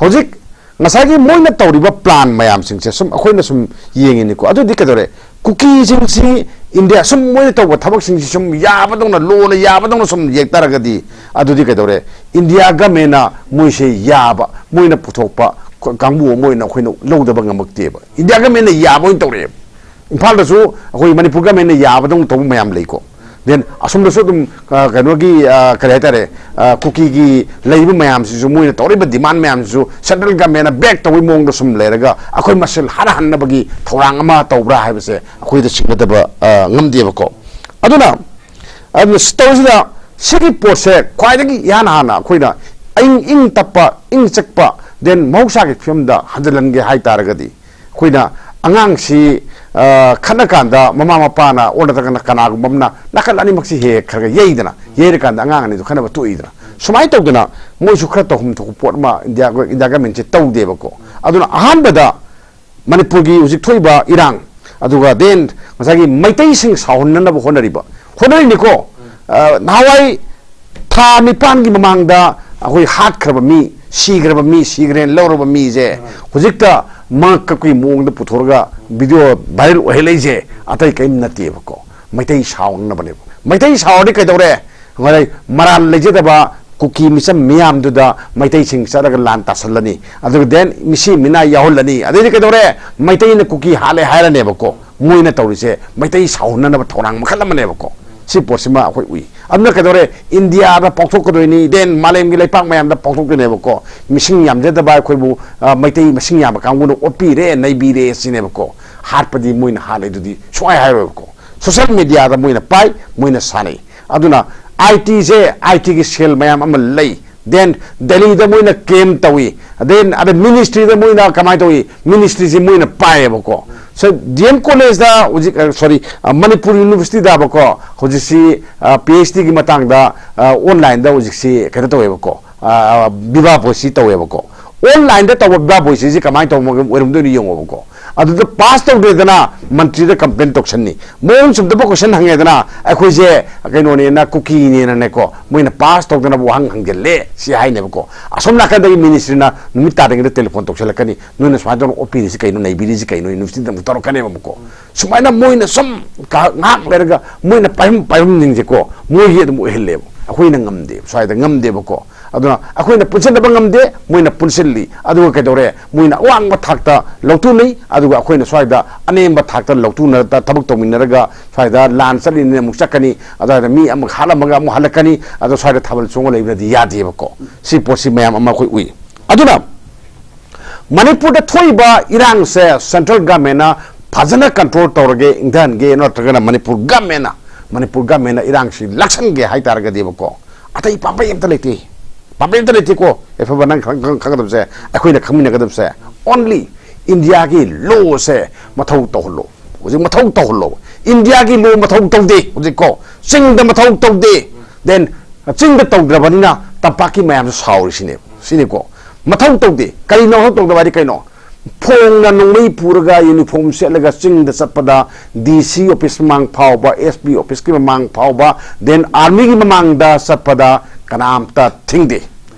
ꯍꯧꯖꯤꯛ ꯉꯁꯥꯏꯒꯤ ꯃꯣꯏꯅ ꯇꯧꯔꯤꯕ ꯄ꯭ꯂꯥꯟ ꯃꯌꯥꯝꯁꯤꯡꯁꯦ ꯁꯨꯝ ꯑꯩꯈꯣꯏꯅ ꯁꯨꯝ ꯌꯦꯡꯉꯤꯅꯤꯀꯣ꯫ ꯑꯗꯨꯗꯤ ꯀꯩꯗꯧꯔꯦ? ꯀꯨꯀꯤꯁꯤꯡꯁꯤ ꯏꯟꯗꯤꯌꯥ ꯁꯨꯝ ꯃꯣꯏꯅ ꯇꯧꯕ ꯊꯕꯛꯁꯤꯡꯁꯤ ꯁꯨꯝ ꯌꯥꯕꯗꯧꯅ, ꯂꯣꯅ ꯌꯥꯕꯗꯧꯅ ꯁꯨꯝ ꯌꯦꯛ ꯇꯥꯔꯒꯗꯤ, ꯑꯗꯨꯗꯤ ꯀꯩꯗꯧꯔꯦ? ꯏꯟꯗꯤꯌꯥ ꯒꯃꯦꯟꯅ ꯃꯣꯏꯁꯦ ꯌꯥꯕ, ꯃꯣꯏꯅ ꯄꯨꯊꯣꯛꯄ ꯀ-, ꯀꯥꯡꯕꯨ ꯑꯃ ꯑꯣꯏꯅ ꯑꯩꯈꯣꯏꯅ ꯂꯧꯗꯕ ꯉꯝꯃꯛꯇꯦꯕ꯫ ꯏꯟꯗꯤꯌꯥ ꯒꯃꯦꯟꯅ ꯌꯥꯕ ꯑꯣꯏꯅ ꯇꯧꯔꯛꯑꯦꯕ꯫ ꯏꯝꯐꯥꯜꯗꯁꯨ ꯑꯩꯈꯣꯏ ꯃꯅꯤꯄꯨꯔ ꯒꯃꯦꯟꯅ ꯌꯥꯕꯗꯧꯅ ꯇꯧꯕ ꯃꯌꯥꯝ ꯂꯩꯀꯣ꯫ Then ꯑꯁꯣꯝꯗꯁꯨ ꯑꯗꯨꯝ, ꯑ, ꯀꯩꯅꯣꯒꯤ, ꯑ, ꯀꯔꯤ ꯍꯥꯏꯇꯥꯔꯦ, ꯑ, ꯀꯨꯀꯤꯒꯤ ꯂꯩꯔꯤꯕ ꯃꯌꯥꯝꯁꯤꯁꯨ, ꯃꯣꯏꯅ ꯇꯧꯔꯤꯕ ꯗꯤꯃꯥꯟ ꯃꯌꯥꯝꯁꯤꯁꯨ ꯁꯦꯟꯇ꯭ꯔꯦꯜ ꯒꯃꯦꯟꯅ ꯕꯦꯛ ꯇꯧꯕꯒꯤ ꯃꯑꯣꯡꯗ ꯁꯨꯝ ꯂꯩꯔꯒ ꯑꯩꯈꯣꯏ ꯃꯁꯦꯜ ꯍꯥꯠꯅꯍꯟꯅꯕꯒꯤ ꯊꯧꯔꯥꯡ ꯑꯃ ꯇꯧꯕ꯭ꯔꯥ ꯍꯥꯏꯕꯁꯦ ꯑꯩꯈꯣꯏꯗ ꯆꯤꯡꯅꯗꯕ, ꯑ, ꯉꯝꯗꯦꯕꯀꯣ꯫ ꯑꯗꯨꯅ, ꯑꯗꯨꯅ ꯁꯤ ꯇꯧꯔꯤꯁꯤꯗ ꯁꯤꯒꯤ ꯄꯣꯠꯁꯦ ꯈ꯭ꯋꯥꯏꯗꯒꯤ ꯏꯍꯥꯟ ꯍꯥꯟꯅ ꯑꯩꯈꯣꯏꯅ ꯏꯪ ꯏꯪ ꯇꯞꯄ, ꯏꯪ ꯆꯤꯛꯄ, then ꯃꯍꯧꯁꯥꯒꯤ ꯐꯤꯕꯝꯗ ꯍꯟꯖꯤꯜꯍꯟꯒꯦ ꯍꯥꯏ ꯇꯥꯔꯒꯗꯤ, ꯑꯩꯈꯣꯏꯅ ꯑꯉꯥꯡꯁꯤ, ꯑ, ꯈꯠꯅ ꯀꯥꯟꯗ ꯃꯃꯥ ꯃꯄꯥꯅ ꯑꯣꯔ ꯅꯠꯇ꯭ꯔꯒꯅ ꯀꯅꯥꯒꯨꯝꯕ ꯑꯃꯅ ꯅꯥꯀꯜ ꯑꯅꯤꯃꯛꯁꯤ ꯍꯦꯛ ꯍꯦꯛ ꯈꯔ ꯈꯔ ꯌꯩꯗꯅ, ꯌꯩꯔꯀꯥꯟꯗ ꯑꯉꯥꯡ ꯑꯅꯤꯗꯨ ꯈꯠꯅꯕ ꯇꯣꯛꯏꯗꯅ, ꯁꯨꯃꯥꯏꯅ ꯇꯧꯗꯅ ꯃꯣꯏꯁꯨ ꯈꯔ ꯇꯧꯐꯝ ꯊꯣꯛꯄ ꯄꯣꯠ ꯑꯃ ꯏꯟꯗꯤꯌꯥ, ꯏꯟꯗꯤꯌꯥ ꯒꯃꯦꯟꯁꯦ ꯇꯧꯗꯦꯕꯀꯣ꯫ ꯑꯗꯨꯅ ꯑꯍꯥꯟꯕꯗ ꯃꯅꯤꯄꯨꯔꯒꯤ ꯍꯧꯖꯤꯛ ꯊꯣꯛꯏꯕ ꯏꯔꯥꯡ, ꯑꯗꯨꯒ then ꯉꯁꯥꯏꯒꯤ ꯃꯩꯇꯩꯁꯤꯡ ꯁꯥꯎꯍꯟꯅꯅꯕ ꯍꯣꯠꯅꯔꯤꯕ, ꯍꯣꯠꯅꯔꯤꯅꯤꯀꯣ꯫ ꯑ, ꯅꯍꯥꯟꯋꯥꯏ ꯊꯥ ꯅꯤꯄꯥꯟꯒꯤ ꯃꯃꯥꯡꯗ ꯑꯩꯈꯣꯏ ꯍꯥꯠꯈ꯭ꯔꯕ ꯃꯤ, ꯁꯤꯈ꯭ꯔꯕ ꯃꯤ, ꯁꯤꯈ꯭ꯔꯦꯅ ꯂꯧꯔꯕ ꯃꯤꯁꯦ ꯍꯧꯖꯤꯛꯇ ꯃꯉꯛ ꯀꯛꯄꯒꯤ ꯃꯑꯣꯡꯗ ꯄꯨꯊꯣꯔꯒ video viral ꯑꯣꯏꯍꯜꯂꯛꯏꯁꯦ ꯑꯇꯩ ꯀꯔꯤꯝ ꯅꯠꯇꯦꯕꯀꯣ, ꯃꯩꯇꯩ ꯁꯥꯎꯅꯅꯕꯅꯦꯕ꯫ ꯃꯩꯇꯩ ꯁꯥꯎꯔꯗꯤ ꯀꯩꯗꯧꯔꯦ? ꯉꯁꯥꯏ ꯃꯔꯥꯜ ꯂꯩꯖꯗꯕ ꯀꯨꯀꯤ ꯃꯤꯆꯝ ꯃꯤꯌꯥꯝꯗꯨꯗ ꯃꯩꯇꯩꯁꯤꯡ ꯆꯠꯂꯒ ꯂꯥꯟ ꯇꯥꯁꯜꯂꯅꯤ, ꯑꯗꯨꯒ then ꯃꯤꯁꯤ ꯃꯤꯅꯥ ꯌꯥꯎꯍꯜꯂꯅꯤ, ꯑꯗꯩꯗꯤ ꯀꯩꯗꯧꯔꯦ? ꯃꯩꯇꯩꯅ ꯀꯨꯀꯤ ꯍꯥꯠꯂꯦ ꯍꯥꯏꯔꯅꯦꯕꯀꯣ꯫ ꯃꯣꯏꯅ ꯇꯧꯔꯤꯁꯦ ꯃꯩꯇꯩ ꯁꯥꯎꯍꯟꯅꯅꯕ ꯊꯧꯔꯥꯡ ꯃꯈꯜ ꯑꯃꯅꯦꯕꯀꯣ꯫ ꯁꯤ ꯄꯣꯠꯁꯤꯃ ꯑꯩꯈꯣꯏ ꯎꯏ꯫ ꯑꯗꯨꯅ ꯀꯩꯗꯧꯔꯦ? ꯏꯟꯗꯤꯌꯥꯗ ꯄꯥꯎꯊꯣꯛꯀꯗꯣꯏꯅꯤ, then ꯃꯥꯂꯦꯝꯒꯤ ꯂꯩꯄꯥꯛ ꯃꯌꯥꯝꯗ ꯄꯥꯎꯊꯣꯛꯇꯣꯏꯅꯦꯕꯀꯣ꯫ ꯃꯤꯁꯤꯡ ꯌꯥꯝꯖꯗꯕ ꯑꯩꯈꯣꯏꯕꯨ, ꯑ, ꯃꯩꯇꯩ ꯃꯁꯤꯡ ꯌꯥꯝꯕ ꯀꯥꯡꯕꯨꯅ ꯑꯣꯠꯄꯤꯔꯦ, ꯅꯩꯕꯤꯔꯦ ꯁꯤꯅꯦꯕꯀꯣ꯫ ꯍꯥꯠꯄꯗꯤ ꯃꯣꯏꯅ ꯍꯥꯠꯂꯦ ꯑꯗꯨꯗꯤ ꯁꯨꯡꯍꯥꯏ ꯍꯥꯏꯔꯣꯏꯕꯀꯣ꯫ Social media ꯗ ꯃꯣꯏꯅ ꯄꯥꯏ, ꯃꯣꯏꯅ ꯁꯥꯟꯅꯩ꯫ ꯑꯗꯨꯅ I T say, I T ꯒꯤ cell ꯃꯌꯥꯝ ꯑꯃ ꯂꯩ꯫ Then ꯗꯦꯜꯂꯤꯗ ꯃꯣꯏꯅ camp ꯇꯧꯏ꯫ Then ꯑꯗ ministry ꯗ ꯃꯣꯏꯅ ꯀꯃꯥꯏꯅ ꯇꯧꯏ? Ministry ꯁꯤ ꯃꯣꯏꯅ ꯄꯥꯏꯌꯦꯕꯀꯣ꯫ So D M college ꯗ ꯍꯧꯖꯤꯛ, ꯑ, sorry, ꯑ, ꯃꯅꯤꯄꯨꯔ University ꯗꯕꯀꯣ, ꯍꯧꯖꯤꯛꯁꯤ, ꯑ, P H D ꯒꯤ ꯃꯇꯥꯡꯗ, ꯑ, online ꯗ ꯍꯧꯖꯤꯛꯁꯤ ꯀꯩꯅꯣ ꯇꯧꯋꯦꯕꯀꯣ, ꯑ, ꯕꯤꯕꯥ ꯕꯣꯏꯁꯤ ꯇꯧꯋꯦꯕꯀꯣ꯫ Online ꯗ ꯇꯧꯕ ꯕꯤꯕꯥ ꯕꯣꯏꯁꯤ ꯀꯃꯥꯏꯅ ꯇꯧꯕ ꯑꯣꯏꯔꯝꯗꯣꯏꯅꯣ ꯌꯦꯡꯉꯣꯕꯀꯣ꯫ ꯑꯗꯨꯗ pass ꯇꯧꯗ꯭ꯔꯦꯗꯅ, ꯃꯟꯇ꯭ꯔꯤꯗ complain ꯇꯧꯁꯟꯅꯤ꯫ ꯃꯑꯣꯡ ꯆꯨꯝꯗꯕ question ꯍꯪꯉꯦꯗꯅ, ꯑꯩꯈꯣꯏꯁꯦ ꯀꯩꯅꯣꯅꯦꯅ, ꯀꯨꯀꯤꯅꯦꯅꯅꯦꯀꯣ, ꯃꯣꯏꯅ pass ꯇꯧꯗꯅꯕ ꯋꯥꯍꯪ ꯍꯪꯖꯜꯂꯦ ꯁꯤ ꯍꯥꯏꯅꯦꯕꯀꯣ꯫ ꯑꯁꯣꯝ ꯅꯥꯀꯟꯗꯒꯤ ministry ꯅ ꯅꯨꯃꯤꯠ ꯇꯥꯗ꯭ꯔꯤꯉꯩꯗ telephone ꯇꯧꯁꯜꯂꯛꯀꯅꯤ, "ꯅꯣꯏꯅ ꯁꯨꯃꯥꯏꯅ ꯇꯧꯔ ꯑꯣꯠꯄꯤꯔꯤꯁꯤ ꯀꯩꯅꯣ, ꯅꯩꯕꯤꯔꯤꯁꯤ ꯀꯩꯅꯣ?" University ꯗ ꯑꯃꯨꯛ ꯇꯧꯔꯛꯀꯅꯦꯕ ꯑꯃꯨꯛꯀꯣ꯫ ꯁꯨꯃꯥꯏꯅ ꯃꯣꯏꯅ ꯁꯨꯝ ꯀ-, ꯉꯥꯏꯍꯥꯛ ꯂꯩꯔꯒ ꯃꯣꯏꯅ ꯄꯥꯏꯐꯝ ꯄꯥꯏꯐꯝꯁꯤꯡꯁꯦꯀꯣ, ꯃꯣꯏꯒꯤ ꯑꯗꯨꯝ ꯑꯣꯏꯍꯜꯂꯦꯕ꯫ ꯑꯩꯈꯣꯏꯅ ꯉꯝꯗꯦꯕ, ꯁ꯭ꯋꯥꯏꯗ ꯉꯝꯗꯦꯕꯀꯣ꯫ ꯑꯗꯨꯅ ꯑꯩꯈꯣꯏꯅ ꯄꯨꯟꯁꯤꯟꯅꯕ ꯉꯝꯗꯦ, ꯃꯣꯏꯅ ꯄꯨꯟꯁꯤꯜꯂꯤ꯫ ꯑꯗꯨꯒ ꯀꯩꯗꯧꯔꯦ? ꯃꯣꯏꯅ ꯑꯋꯥꯡꯕ ꯊꯥꯛꯇ ꯂꯧꯊꯣꯛꯅꯩ, ꯑꯗꯨꯒ ꯑꯩꯈꯣꯏꯅ ꯁ꯭ꯋꯥꯏꯗ ꯑꯅꯦꯝꯕ ꯊꯥꯛꯇ ꯂꯧꯊꯣꯛꯅꯔ ꯊꯕꯛ ꯇꯧꯃꯤꯟꯅꯔꯒ ꯁ꯭ꯋꯥꯏꯗ ꯂꯥꯟ ꯆꯠꯂꯤꯅꯦꯅ ꯑꯃꯨꯛ ꯆꯠꯀꯅꯤ, ꯑꯗꯨꯋꯥꯏꯗ ꯃꯤ ꯑꯃꯨꯛ ꯍꯥꯠꯂꯝꯃꯒ ꯑꯃꯨꯛ ꯍꯜꯂꯛꯀꯅꯤ, ꯑꯗꯣ ꯁ꯭ꯋꯥꯏꯗ ꯊꯥꯕꯜ ꯆꯣꯡꯉ ꯂꯩꯕꯗꯤ ꯌꯥꯗꯦꯕꯀꯣ꯫ ꯁꯤ ꯄꯣꯠꯁꯤ ꯃꯌꯥꯝ ꯑꯃ ꯑꯩꯈꯣꯏ ꯎꯏ꯫ ꯑꯗꯨꯅ ꯃꯅꯤꯄꯨꯔꯗ ꯊꯣꯛꯏꯕ ꯏꯔꯥꯡꯁꯦ central government ꯅ ꯐꯖꯅ control ꯇꯧꯔꯒꯦ, ꯏꯪꯊꯍꯟꯒꯦ, ꯅꯠꯇ꯭ꯔꯒꯅ ꯃꯅꯤꯄꯨꯔ government ꯅ ꯃꯅꯤꯄꯨꯔ ꯒꯃꯦꯟꯅ ꯏꯔꯥꯡꯁꯤ ꯂꯥꯛꯁꯟꯒꯦ ꯍꯥꯏꯇꯥꯔꯒꯗꯤꯕꯀꯣ, ꯑꯇꯩ ꯄꯥꯝꯕꯩ ꯑꯝꯇ ꯂꯩꯇꯦ꯫ ꯄꯥꯝꯕꯩ ꯑꯝꯇ ꯂꯩꯇꯦꯀꯣ꯫ ꯑꯐꯕ ꯅꯪ ꯈꯪ-, ꯈꯪ-, ꯈꯪꯒꯗꯕꯁꯦ, ꯑꯩꯈꯣꯏꯅ ꯈꯪꯃꯤꯟꯅꯒꯗꯕꯁꯦ, only ꯏꯟꯗꯤꯌꯥꯒꯤ ꯂꯣꯁꯦ ꯃꯊꯧ ꯇꯧꯍꯜꯂꯣ꯫ ꯍꯧꯖꯤꯛ ꯃꯊꯧ ꯇꯧꯍꯜꯂꯣ꯫ ꯏꯟꯗꯤꯌꯥꯒꯤ ꯂꯣ ꯃꯊꯧ ꯇꯧꯗꯦ ꯍꯧꯖꯤꯛꯀꯣ꯫ ꯆꯤꯡꯗ ꯃꯊꯧ ꯇꯧꯗꯦ꯫ Then ꯆꯤꯡꯗ ꯇꯧꯗ꯭ꯔꯕꯅꯤꯅ ꯇꯝꯄꯥꯛꯀꯤ ꯃꯌꯥꯝꯁꯨ ꯁꯥꯎꯔꯤꯁꯤꯅꯦ꯫ ꯁꯤꯅꯤꯀꯣ꯫ ꯃꯊꯧ ꯇꯧꯗꯦ꯫ ꯀꯔꯤꯅꯣ ꯃꯊꯧ ꯇꯧꯗꯕ ꯍꯥꯏꯗꯤ ꯀꯩꯅꯣ? ꯐꯣꯡꯅ ꯅꯣꯡꯃꯩ ꯄꯨꯔꯒ uniform ꯁꯦꯠꯂꯒ ꯆꯤꯡꯗ ꯆꯠꯄꯗ, D C office ꯃꯃꯥꯡ ꯐꯥꯎꯕ, S P officeꯀꯤ ꯃꯃꯥꯡ ꯐꯥꯎꯕ, then armyꯒꯤ ꯃꯃꯥꯡꯗ ꯆꯠꯄꯗ ꯀꯅꯥꯝꯇ ꯊꯤꯡꯗꯦ꯫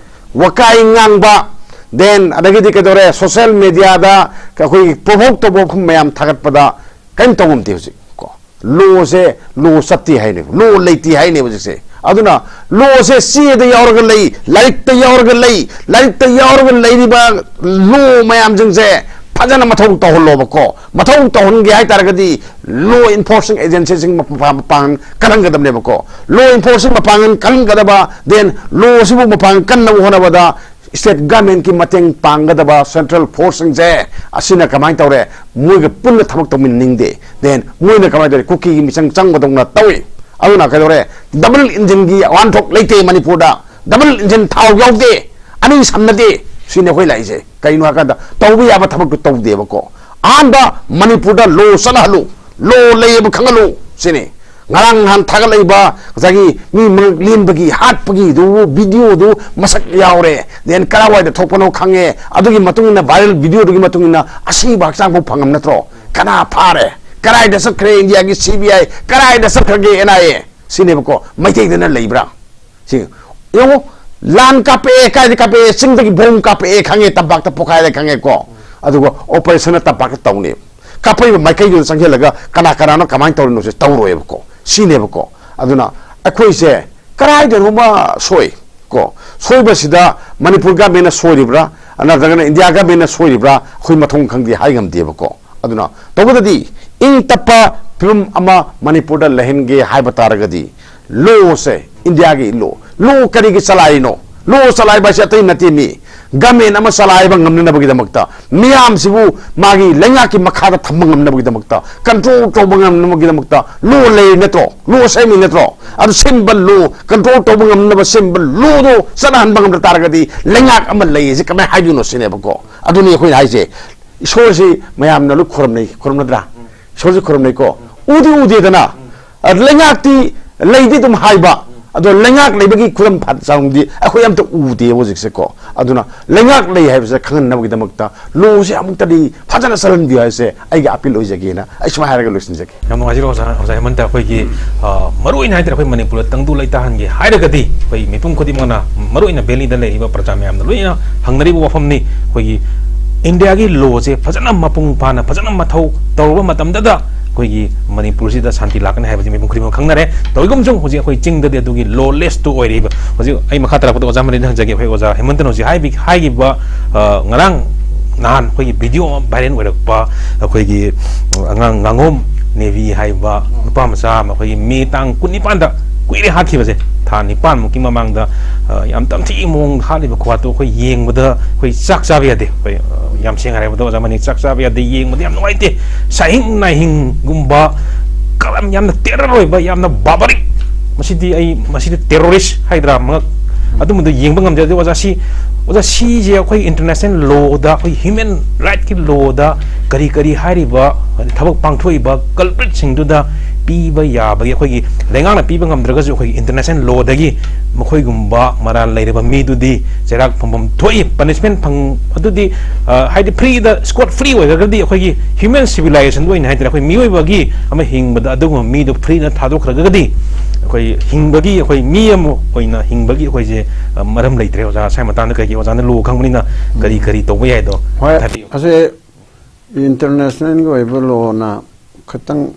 ꯋꯥꯀꯥꯏ ꯉꯥꯡꯕ, then ꯑꯗꯒꯤꯗꯤ ꯀꯩꯗꯧꯔꯦ, social mediaꯗ ꯑꯩꯈꯣꯏꯒꯤ provoke ꯇꯧꯕ ꯃꯌꯥꯝ ꯊꯥꯒꯠꯄꯗ ꯀꯔꯤꯝ ꯇꯧꯕ ꯅꯠꯇꯦ ꯍꯧꯖꯤꯛ ꯀꯣ꯫ ꯂꯣꯁꯦ, ꯂꯣ ꯆꯠꯇꯦ ꯍꯥꯏꯅꯦꯕ, ꯂꯣ ꯂꯩꯇꯦ ꯍꯥꯏꯅꯦꯕ ꯍꯧꯖꯤꯛꯁꯦ꯫ ꯑꯗꯨꯅ ꯂꯣꯁꯦ ꯆꯦꯗ ꯌꯥꯎꯔꯒ ꯂꯩ, ꯂꯥꯏꯔꯤꯛꯇ ꯌꯥꯎꯔꯒ ꯂꯩ, ꯂꯥꯏꯔꯤꯛꯇ ꯌꯥꯎꯔꯒ ꯂꯩꯔꯤꯕ ꯂꯣ ꯃꯌꯥꯝꯁꯤꯡꯁꯦ ꯐꯖꯅ ꯃꯊꯧ ꯇꯧꯍꯜꯂꯣꯕꯀꯣ꯫ ꯃꯊꯧ ꯇꯧꯍꯟꯒꯦ ꯍꯥꯏꯇꯥꯔꯒꯗꯤ law enforcing agencyꯁꯤꯡ ꯃꯄꯥ-, ꯃꯄꯥꯡꯒꯜ ꯀꯜꯍꯟꯒꯗꯕꯅꯦꯕꯀꯣ꯫ Law enforcing ꯃꯄꯥꯡꯒꯜ ꯀꯜꯍꯟꯒꯗꯕ, then ꯂꯣꯁꯤꯕꯨ ꯃꯄꯥꯡꯒꯜ ꯀꯟꯅꯕ ꯍꯣꯠꯅꯕꯗ state governmentꯀꯤ ꯃꯇꯦꯡ ꯄꯥꯡꯒꯗꯕ central forceꯁꯤꯡꯁꯦ ꯑꯁꯤꯅ ꯀꯃꯥꯏꯅ ꯇꯧꯔꯦ? ꯃꯣꯏꯒ ꯄꯨꯟꯅ ꯊꯕꯛ ꯇꯧꯃꯤꯟꯅꯅꯤꯡꯗꯦ꯫ Then ꯃꯣꯏꯅ ꯀꯃꯥꯏꯅ ꯇꯧꯔꯦ? ꯀꯨꯀꯤꯒꯤ ꯃꯤꯆꯪ ꯆꯪꯕꯗꯧꯅ ꯇꯧꯏ꯫ ꯑꯗꯨꯅ ꯀꯩꯗꯧꯔꯦ? Double engineꯒꯤ ꯋꯥꯍꯟꯊꯣꯛ ꯂꯩꯇꯦ ꯃꯅꯤꯄꯨꯔꯗ꯫ Double engine ꯊꯥꯎ ꯌꯥꯎꯗꯦ, ꯑꯅꯤ ꯁꯝꯅꯗꯦ꯫ ꯁꯤꯅꯤ ꯑꯩꯈꯣꯏ ꯂꯥꯛꯏꯁꯦ꯫ ꯀꯩꯅꯣ ꯍꯥꯏꯀꯥꯟꯗ ꯇꯧꯕ ꯌꯥꯕ ꯊꯕꯛꯇꯨ ꯇꯧꯗꯦꯕꯀꯣ꯫ ꯑꯍꯥꯟꯕ ꯃꯅꯤꯄꯨꯔꯗ ꯂꯣ ꯆꯠꯅꯍꯜꯂꯨ, ꯂꯣ ꯂꯩꯌꯦꯕ ꯈꯪꯍꯜꯂꯨ ꯁꯤꯅꯤ꯫ ꯉꯔꯥꯡ ꯅꯍꯥꯟ ꯊꯥꯒꯠꯂꯛꯏꯕ ꯉꯁꯥꯏꯒꯤ ꯃꯤ ꯃꯉꯛ ꯂꯦꯟꯕꯒꯤ ꯍꯥꯠꯄꯒꯤꯗꯨ videoꯗꯨ ꯃꯁꯛ ꯌꯥꯎꯔꯦ, then ꯀꯔꯥꯏꯋꯥꯏꯗ ꯊꯣꯛꯄꯅꯣ ꯈꯪꯉꯦ, ꯑꯗꯨꯒꯤ ꯃꯇꯨꯡ ꯏꯟꯅ viral videoꯗꯨꯒꯤ ꯃꯇꯨꯡ ꯏꯟꯅ ꯑꯁꯤꯕ ꯍꯛꯆꯥꯡ ꯐꯥꯎ ꯐꯪꯉꯝ ꯅꯠꯇ꯭ꯔꯣ? ꯀꯅꯥ ꯐꯥꯔꯦ? ꯀꯗꯥꯏꯗ ꯆꯠꯈ꯭ꯔꯦ ꯏꯟꯗꯤꯌꯥꯒꯤ C B I? ꯀꯗꯥꯏꯗ ꯆꯠꯈ꯭ꯔꯒꯦ N I A? ꯁꯤꯅꯦꯕꯀꯣ, ꯃꯩꯇꯩꯗꯅ ꯂꯩꯕ꯭ꯔꯥ? ꯁꯤ ꯌꯦꯡꯉꯣ, ꯂꯥꯟ ꯀꯥꯞꯄꯛꯑꯦ, ꯀꯥꯏꯗ ꯀꯥꯞꯄꯛꯑꯦ? ꯆꯤꯡꯗꯒꯤ ꯕꯣꯝ ꯀꯥꯞꯄꯛꯑꯦ ꯈꯪꯉꯦ, ꯇꯝꯄꯥꯛꯇ ꯄꯣꯈꯥꯏꯔꯦ ꯈꯪꯉꯦꯀꯣ, ꯑꯗꯨꯒ operationꯅ ꯇꯝꯄꯥꯛꯇ ꯇꯧꯅꯦꯕ꯫ ꯀꯥꯞꯄꯛꯏꯕ ꯃꯥꯏꯀꯩꯗꯨꯗ ꯆꯪꯁꯤꯜꯂꯒ ꯀꯅꯥ ꯀꯅꯥꯅꯣ ꯀꯃꯥꯏꯅ ꯇꯧꯔꯤꯅꯣꯁꯦ ꯇꯧꯔꯣꯏꯕꯀꯣ꯫ ꯁꯤꯅꯦꯕꯀꯣ꯫ ꯑꯗꯨꯅ ꯑꯩꯈꯣꯏꯁꯦ ꯀꯗꯥꯏꯗꯅꯣꯃ ꯁꯣꯏ ꯀꯣ꯫ ꯁꯣꯏꯕꯁꯤꯗ ꯃꯅꯤꯄꯨꯔ governmentꯅ ꯁꯣꯏꯔꯤꯕ꯭ꯔꯥ, ꯅꯠꯇ꯭ꯔꯒꯅ ꯏꯟꯗꯤꯌꯥ governmentꯅ ꯁꯣꯏꯔꯤꯕ꯭ꯔꯥ, ꯑꯩꯈꯣꯏ ꯃꯊꯣꯡ ꯈꯪꯗꯦ, ꯍꯥꯏ ꯉꯝꯗꯦꯕꯀꯣ꯫ ꯑꯗꯨꯅ ꯇꯧꯕꯗꯗꯤ ꯏꯪ ꯇꯞꯄ ꯐꯤꯕꯝ ꯑꯃ ꯃꯅꯤꯄꯨꯔꯗ ꯂꯩꯍꯟꯒꯦ ꯍꯥꯏꯕ ꯇꯥꯔꯒꯗꯤ, ꯂꯣꯁꯦ, ꯏꯟꯗꯤꯌꯥꯒꯤ ꯂꯣ, ꯂꯣ ꯀꯔꯤꯒꯤ ꯆꯂꯥꯏꯔꯤꯅꯣ? ꯂꯣ ꯆꯂꯥꯏꯕ ꯍꯥꯏꯁꯦ ꯑꯇꯩ ꯅꯠꯇꯦ ꯃꯤ, ꯒꯃꯦꯟ ꯑꯃ ꯆꯂꯥꯏꯕ ꯉꯝꯅꯅꯕꯒꯤꯗꯃꯛꯇ, ꯃꯤꯌꯥꯝꯁꯤꯕꯨ ꯃꯥꯒꯤ ꯂꯩꯉꯥꯛꯀꯤ ꯃꯈꯥꯗ ꯊꯝꯕ ꯉꯝꯅꯕꯒꯤꯗꯃꯛꯇ, ꯀꯟꯇ꯭ꯔꯣꯜ ꯇꯧꯕ ꯉꯝꯅꯕꯒꯤꯗꯃꯛꯇ ꯂꯣ ꯂꯩ ꯅꯠꯇ꯭ꯔꯣ? ꯂꯣ ꯁꯦꯝꯃꯤ ꯅꯠꯇ꯭ꯔꯣ? ꯑꯗꯨ ꯁꯦꯝꯕ ꯂꯣ, ꯀꯟꯇ꯭ꯔꯣꯜ ꯇꯧꯕ ꯉꯝꯅꯕ ꯁꯦꯝꯕ ꯂꯣꯗꯣ ꯆꯠꯅꯍꯟꯕ ꯉꯝꯗ ꯇꯥꯔꯒꯗꯤ ꯂꯩꯉꯥꯛ ꯑꯃ ꯂꯩ ꯍꯥꯏꯁꯦ ꯀꯃꯥꯏꯅ ꯍꯥꯏꯗꯣꯏꯅꯣ ꯁꯤꯅꯦꯕꯀꯣ꯫ ꯑꯗꯨꯅꯤ ꯑꯩꯈꯣꯏꯅ ꯍꯥꯏꯁꯦ, ꯏꯁꯣꯔꯁꯤ ꯃꯌꯥꯝꯅ ꯂꯣꯏ ꯈꯨꯔꯨꯝꯅꯩ, ꯈꯨꯔꯨꯝꯅꯗ꯭ꯔꯥ? ꯏꯁꯣꯔꯁꯤ ꯈꯨꯔꯨꯝꯅꯩꯀꯣ꯫ ꯎꯗꯤ ꯎꯗꯦꯗꯅ꯫ ꯑ, ꯂꯩꯉꯥꯛꯇꯤ ꯂꯩꯗꯤ ꯑꯗꯨꯝ ꯍꯥꯏꯕ, ꯑꯗꯣ ꯂꯩꯉꯥꯛ ꯂꯩꯕꯒꯤ ꯈꯨꯗꯝ ꯐ-, ꯆꯥꯡꯗꯤ ꯑꯩꯈꯣꯏ ꯑꯝꯇ ꯎꯗꯦ ꯍꯧꯖꯤꯛꯁꯦꯀꯣ꯫ ꯑꯗꯨꯅ ꯂꯩꯉꯥꯛ ꯂꯩ ꯍꯥꯏꯕꯁꯦ ꯈꯪꯍꯟꯅꯕꯒꯤꯗꯃꯛꯇ ꯂꯣꯁꯦ ꯑꯃꯨꯛꯇꯗꯤ ꯐꯖꯅ ꯆꯜꯍꯟꯕꯤꯌꯨ ꯍꯥꯏꯕꯁꯦ ꯑꯩꯒꯤ ꯑꯄꯤꯜ ꯑꯣꯏꯖꯒꯦꯅ ꯑꯩ ꯁꯨꯃꯥꯏꯅ ꯍꯥꯏꯔꯒ ꯂꯣꯏꯁꯤꯟꯖꯒꯦ꯫ ꯌꯥꯝ ꯅꯨꯡꯉꯥꯏꯖꯔꯦ ꯑꯣꯖꯥ, ꯑꯣꯖꯥ ꯍꯦꯃꯟꯇ꯫ ꯑꯩꯈꯣꯏꯒꯤ, ꯑ, ꯃꯔꯨꯑꯣꯏꯅ ꯍꯥꯏꯇꯥꯔꯦ, ꯑꯩꯈꯣꯏ ꯃꯅꯤꯄꯨꯔꯗ ꯇꯪꯗꯨ ꯂꯩꯇꯥꯍꯟꯒꯦ ꯍꯥꯏꯔꯒꯗꯤ, ꯑꯩꯈꯣꯏ ꯃꯤꯄꯨꯝ ꯈꯨꯗꯤꯡꯃꯛꯅ, ꯃꯔꯨꯑꯣꯏꯅ ꯚꯦꯂꯤꯗ ꯂꯩꯔꯤꯕ ꯄ꯭ꯔꯖꯥ ꯃꯌꯥꯝꯅ ꯂꯣꯏꯅ ꯍꯪꯅꯔꯤꯕ ꯋꯥꯐꯝꯅꯤ꯫ ꯑꯩꯈꯣꯏꯒꯤ ꯏꯟꯗꯤꯌꯥꯒꯤ ꯂꯣꯁꯦ ꯐꯖꯅ ꯃꯄꯨꯡ ꯐꯥꯅ, ꯐꯖꯅ ꯃꯊꯧ ꯇꯧꯔꯕ ꯃꯇꯝꯗꯗ ꯑꯩꯈꯣꯏꯒꯤ ꯃꯅꯤꯄꯨꯔꯁꯤꯗ ꯁꯥꯟꯇꯤ ꯂꯥꯛꯀꯅꯤ ꯍꯥꯏꯕꯁꯤ ꯃꯤꯄꯨꯝ ꯈꯨꯗꯤꯡꯃꯛ ꯈꯪꯅꯔꯦ꯫ ꯇꯧꯏꯒꯨꯝꯁꯨꯡ ꯍꯧꯖꯤꯛ ꯑꯩꯈꯣꯏ ꯆꯤꯡꯗꯗꯤ ꯑꯗꯨꯒꯤ ꯂꯣꯂꯦꯁꯇꯨ ꯑꯣꯏꯔꯤꯕ꯫ ꯍꯧꯖꯤꯛ ꯑꯩ ꯃꯈꯥ ꯇꯥꯔꯛꯄꯗ ꯑꯣꯖꯥ ꯃꯅꯤꯗ ꯍꯪꯖꯒꯦ꯫ ꯑꯩꯈꯣꯏ ꯑꯣꯖꯥ ꯍꯦꯃꯟꯇꯅ ꯍꯧꯖꯤꯛ ꯍꯥꯏꯕꯤ-, ꯍꯥꯏꯈꯤꯕ, ꯑ, ꯉꯔꯥꯡ ꯅꯍꯥꯟ ꯑꯩꯈꯣꯏꯒꯤ ꯚꯤꯗꯤꯑꯣ ꯑꯃ ꯚꯥꯏꯔꯦꯜ ꯑꯣꯏꯔꯛꯄ, ꯑꯩꯈꯣꯏꯒꯤ ꯑꯉꯥꯡ ꯉꯥꯉꯣꯝ ꯅꯦꯕꯤ ꯍꯥꯏꯕ ꯅꯨꯄꯥ ꯃꯆꯥ ꯑꯃ ꯑꯩꯈꯣꯏꯒꯤ ꯃꯦ ꯇꯥꯡ ꯀꯨꯟꯅꯤꯄꯥꯟꯗ, ꯀꯨꯏꯔꯦ ꯍꯥꯠꯈꯤꯕꯁꯦ, ꯊꯥ ꯅꯤꯄꯥꯟꯃꯨꯛꯀꯤ ꯃꯃꯥꯡꯗ, ꯑ, ꯌꯥꯝ ꯇꯝꯊꯤꯕ ꯃꯑꯣꯡꯗ ꯍꯥꯠꯂꯤꯕ ꯈꯨꯍꯥꯠꯇꯣ ꯑꯩꯈꯣꯏ ꯌꯦꯡꯕꯗ ꯑꯩꯈꯣꯏ ꯆꯥꯛ ꯆꯥꯕ ꯌꯥꯗꯦ꯫ ꯑꯩꯈꯣꯏ, ꯑ, ꯌꯥꯝ ꯁꯦꯡꯅ ꯍꯥꯏꯔꯕꯗ ꯑꯣꯖꯥ ꯃꯅꯤ, ꯆꯥꯛ ꯆꯥꯕ ꯌꯥꯗꯦ, ꯌꯦꯡꯕꯗ ꯌꯥꯝ ꯅꯨꯡꯉꯥꯏꯇꯦ꯫ ꯁꯥꯍꯤꯡ ꯅꯥꯍꯤꯡꯒꯨꯝꯕ ꯀꯔꯝ ꯌꯥꯝꯅ ꯇꯦꯔꯔ ꯑꯣꯏꯕ, ꯌꯥꯝꯅ ꯕꯥꯕꯔꯤꯛ, ꯃꯁꯤꯗꯤ ꯑꯩ, ꯃꯁꯤꯗꯤ ꯇꯦꯔꯣꯔꯤꯁ ꯍꯥꯏꯗ꯭ꯔꯥ, ꯃꯉꯛ ꯑꯗꯨꯝꯕꯗꯣ ꯌꯦꯡꯕ ꯉꯝꯖꯗꯦ꯫ ꯑꯣꯖꯥ ꯁꯤ, ꯑꯣꯖꯥ ꯁꯤꯁꯦ ꯑꯩꯈꯣꯏ ꯏꯟꯇꯔꯅꯦꯁꯅꯦꯜ ꯂꯣꯗ, ꯑꯩꯈꯣꯏ ꯍ꯭ꯌꯨꯃꯦꯟ ꯔꯥꯏꯠꯀꯤ ꯂꯣꯗ ꯀꯔꯤ ꯀꯔꯤ ꯍꯥꯏꯔꯤꯕ ꯊꯕꯛ ꯄꯥꯡꯊꯣꯛꯏꯕ ꯀꯜꯄ꯭ꯔꯤꯠꯁꯤꯡꯗꯨꯗ ꯄꯤꯕ ꯌꯥꯕꯒꯤ, ꯑꯩꯈꯣꯏꯒꯤ ꯂꯩꯉꯥꯛꯅ ꯄꯤꯕ ꯉꯝꯗ꯭ꯔꯒꯁꯨ ꯑꯩꯈꯣꯏꯒꯤ ꯏꯟꯇꯔꯅꯦꯁꯅꯦꯜ ꯂꯣꯗꯒꯤ ꯃꯈꯣꯏꯒꯨꯝꯕ ꯃꯔꯥꯜ ꯂꯩꯔꯕ ꯃꯤꯗꯨꯗꯤ ꯆꯩꯔꯥꯛ ꯐꯝꯐꯝ ꯊꯣꯛꯏ, ꯄꯅꯤꯁꯃꯦꯟ ꯐꯪ-, ꯑꯗꯨꯗꯤ, ꯑ, ꯍꯥꯏꯗꯤ ꯐ꯭ꯔꯤꯗ, ꯁ꯭ꯀꯣꯠ ꯐ꯭ꯔꯤ ꯑꯣꯏꯔꯒꯗꯤ ꯑꯩꯈꯣꯏꯒꯤ ꯍ꯭ꯌꯨꯃꯦꯟ ꯁꯤꯚꯤꯂꯥꯏꯖꯦꯁꯟꯗ ꯑꯣꯏꯅ ꯍꯥꯏꯇꯥꯔꯦ, ꯑꯩꯈꯣꯏ ꯃꯤꯑꯣꯏꯕꯒꯤ ꯑꯃ ꯍꯤꯡꯕꯗ ꯑꯗꯨꯒꯨꯝꯕ ꯃꯤꯗꯣ ꯐ꯭ꯔꯤꯗ ꯊꯥꯗꯣꯛꯈ꯭ꯔꯒꯗꯤ ꯑꯩꯈꯣꯏ ꯍꯤꯡꯕꯒꯤ, ꯑꯩꯈꯣꯏ ꯃꯤ ꯑꯃ ꯑꯣꯏꯅ ꯍꯤꯡꯕꯒꯤ ꯑꯩꯈꯣꯏꯁꯦ, ꯑ, ꯃꯔꯝ ꯂꯩꯇ꯭ꯔꯦ꯫ ꯑꯣꯖꯥ ꯁ꯭ꯋꯥꯏ ꯃꯇꯥꯡꯗ ꯀꯩꯒꯤ ꯑꯣꯖꯥꯅ ꯂꯣ ꯈꯪꯕꯅꯤꯅ ꯀꯔꯤ ꯀꯔꯤ ꯇꯧꯕ ꯌꯥꯏꯗꯣ ꯍꯣꯏ, ꯍꯥꯏꯕꯤꯌꯨ꯫ ꯑꯁꯤ ꯏꯟꯇꯔꯅꯦꯁꯅꯦꯜꯒꯤ ꯑꯣꯏꯕ ꯂꯣꯅ ꯈꯤꯇꯪ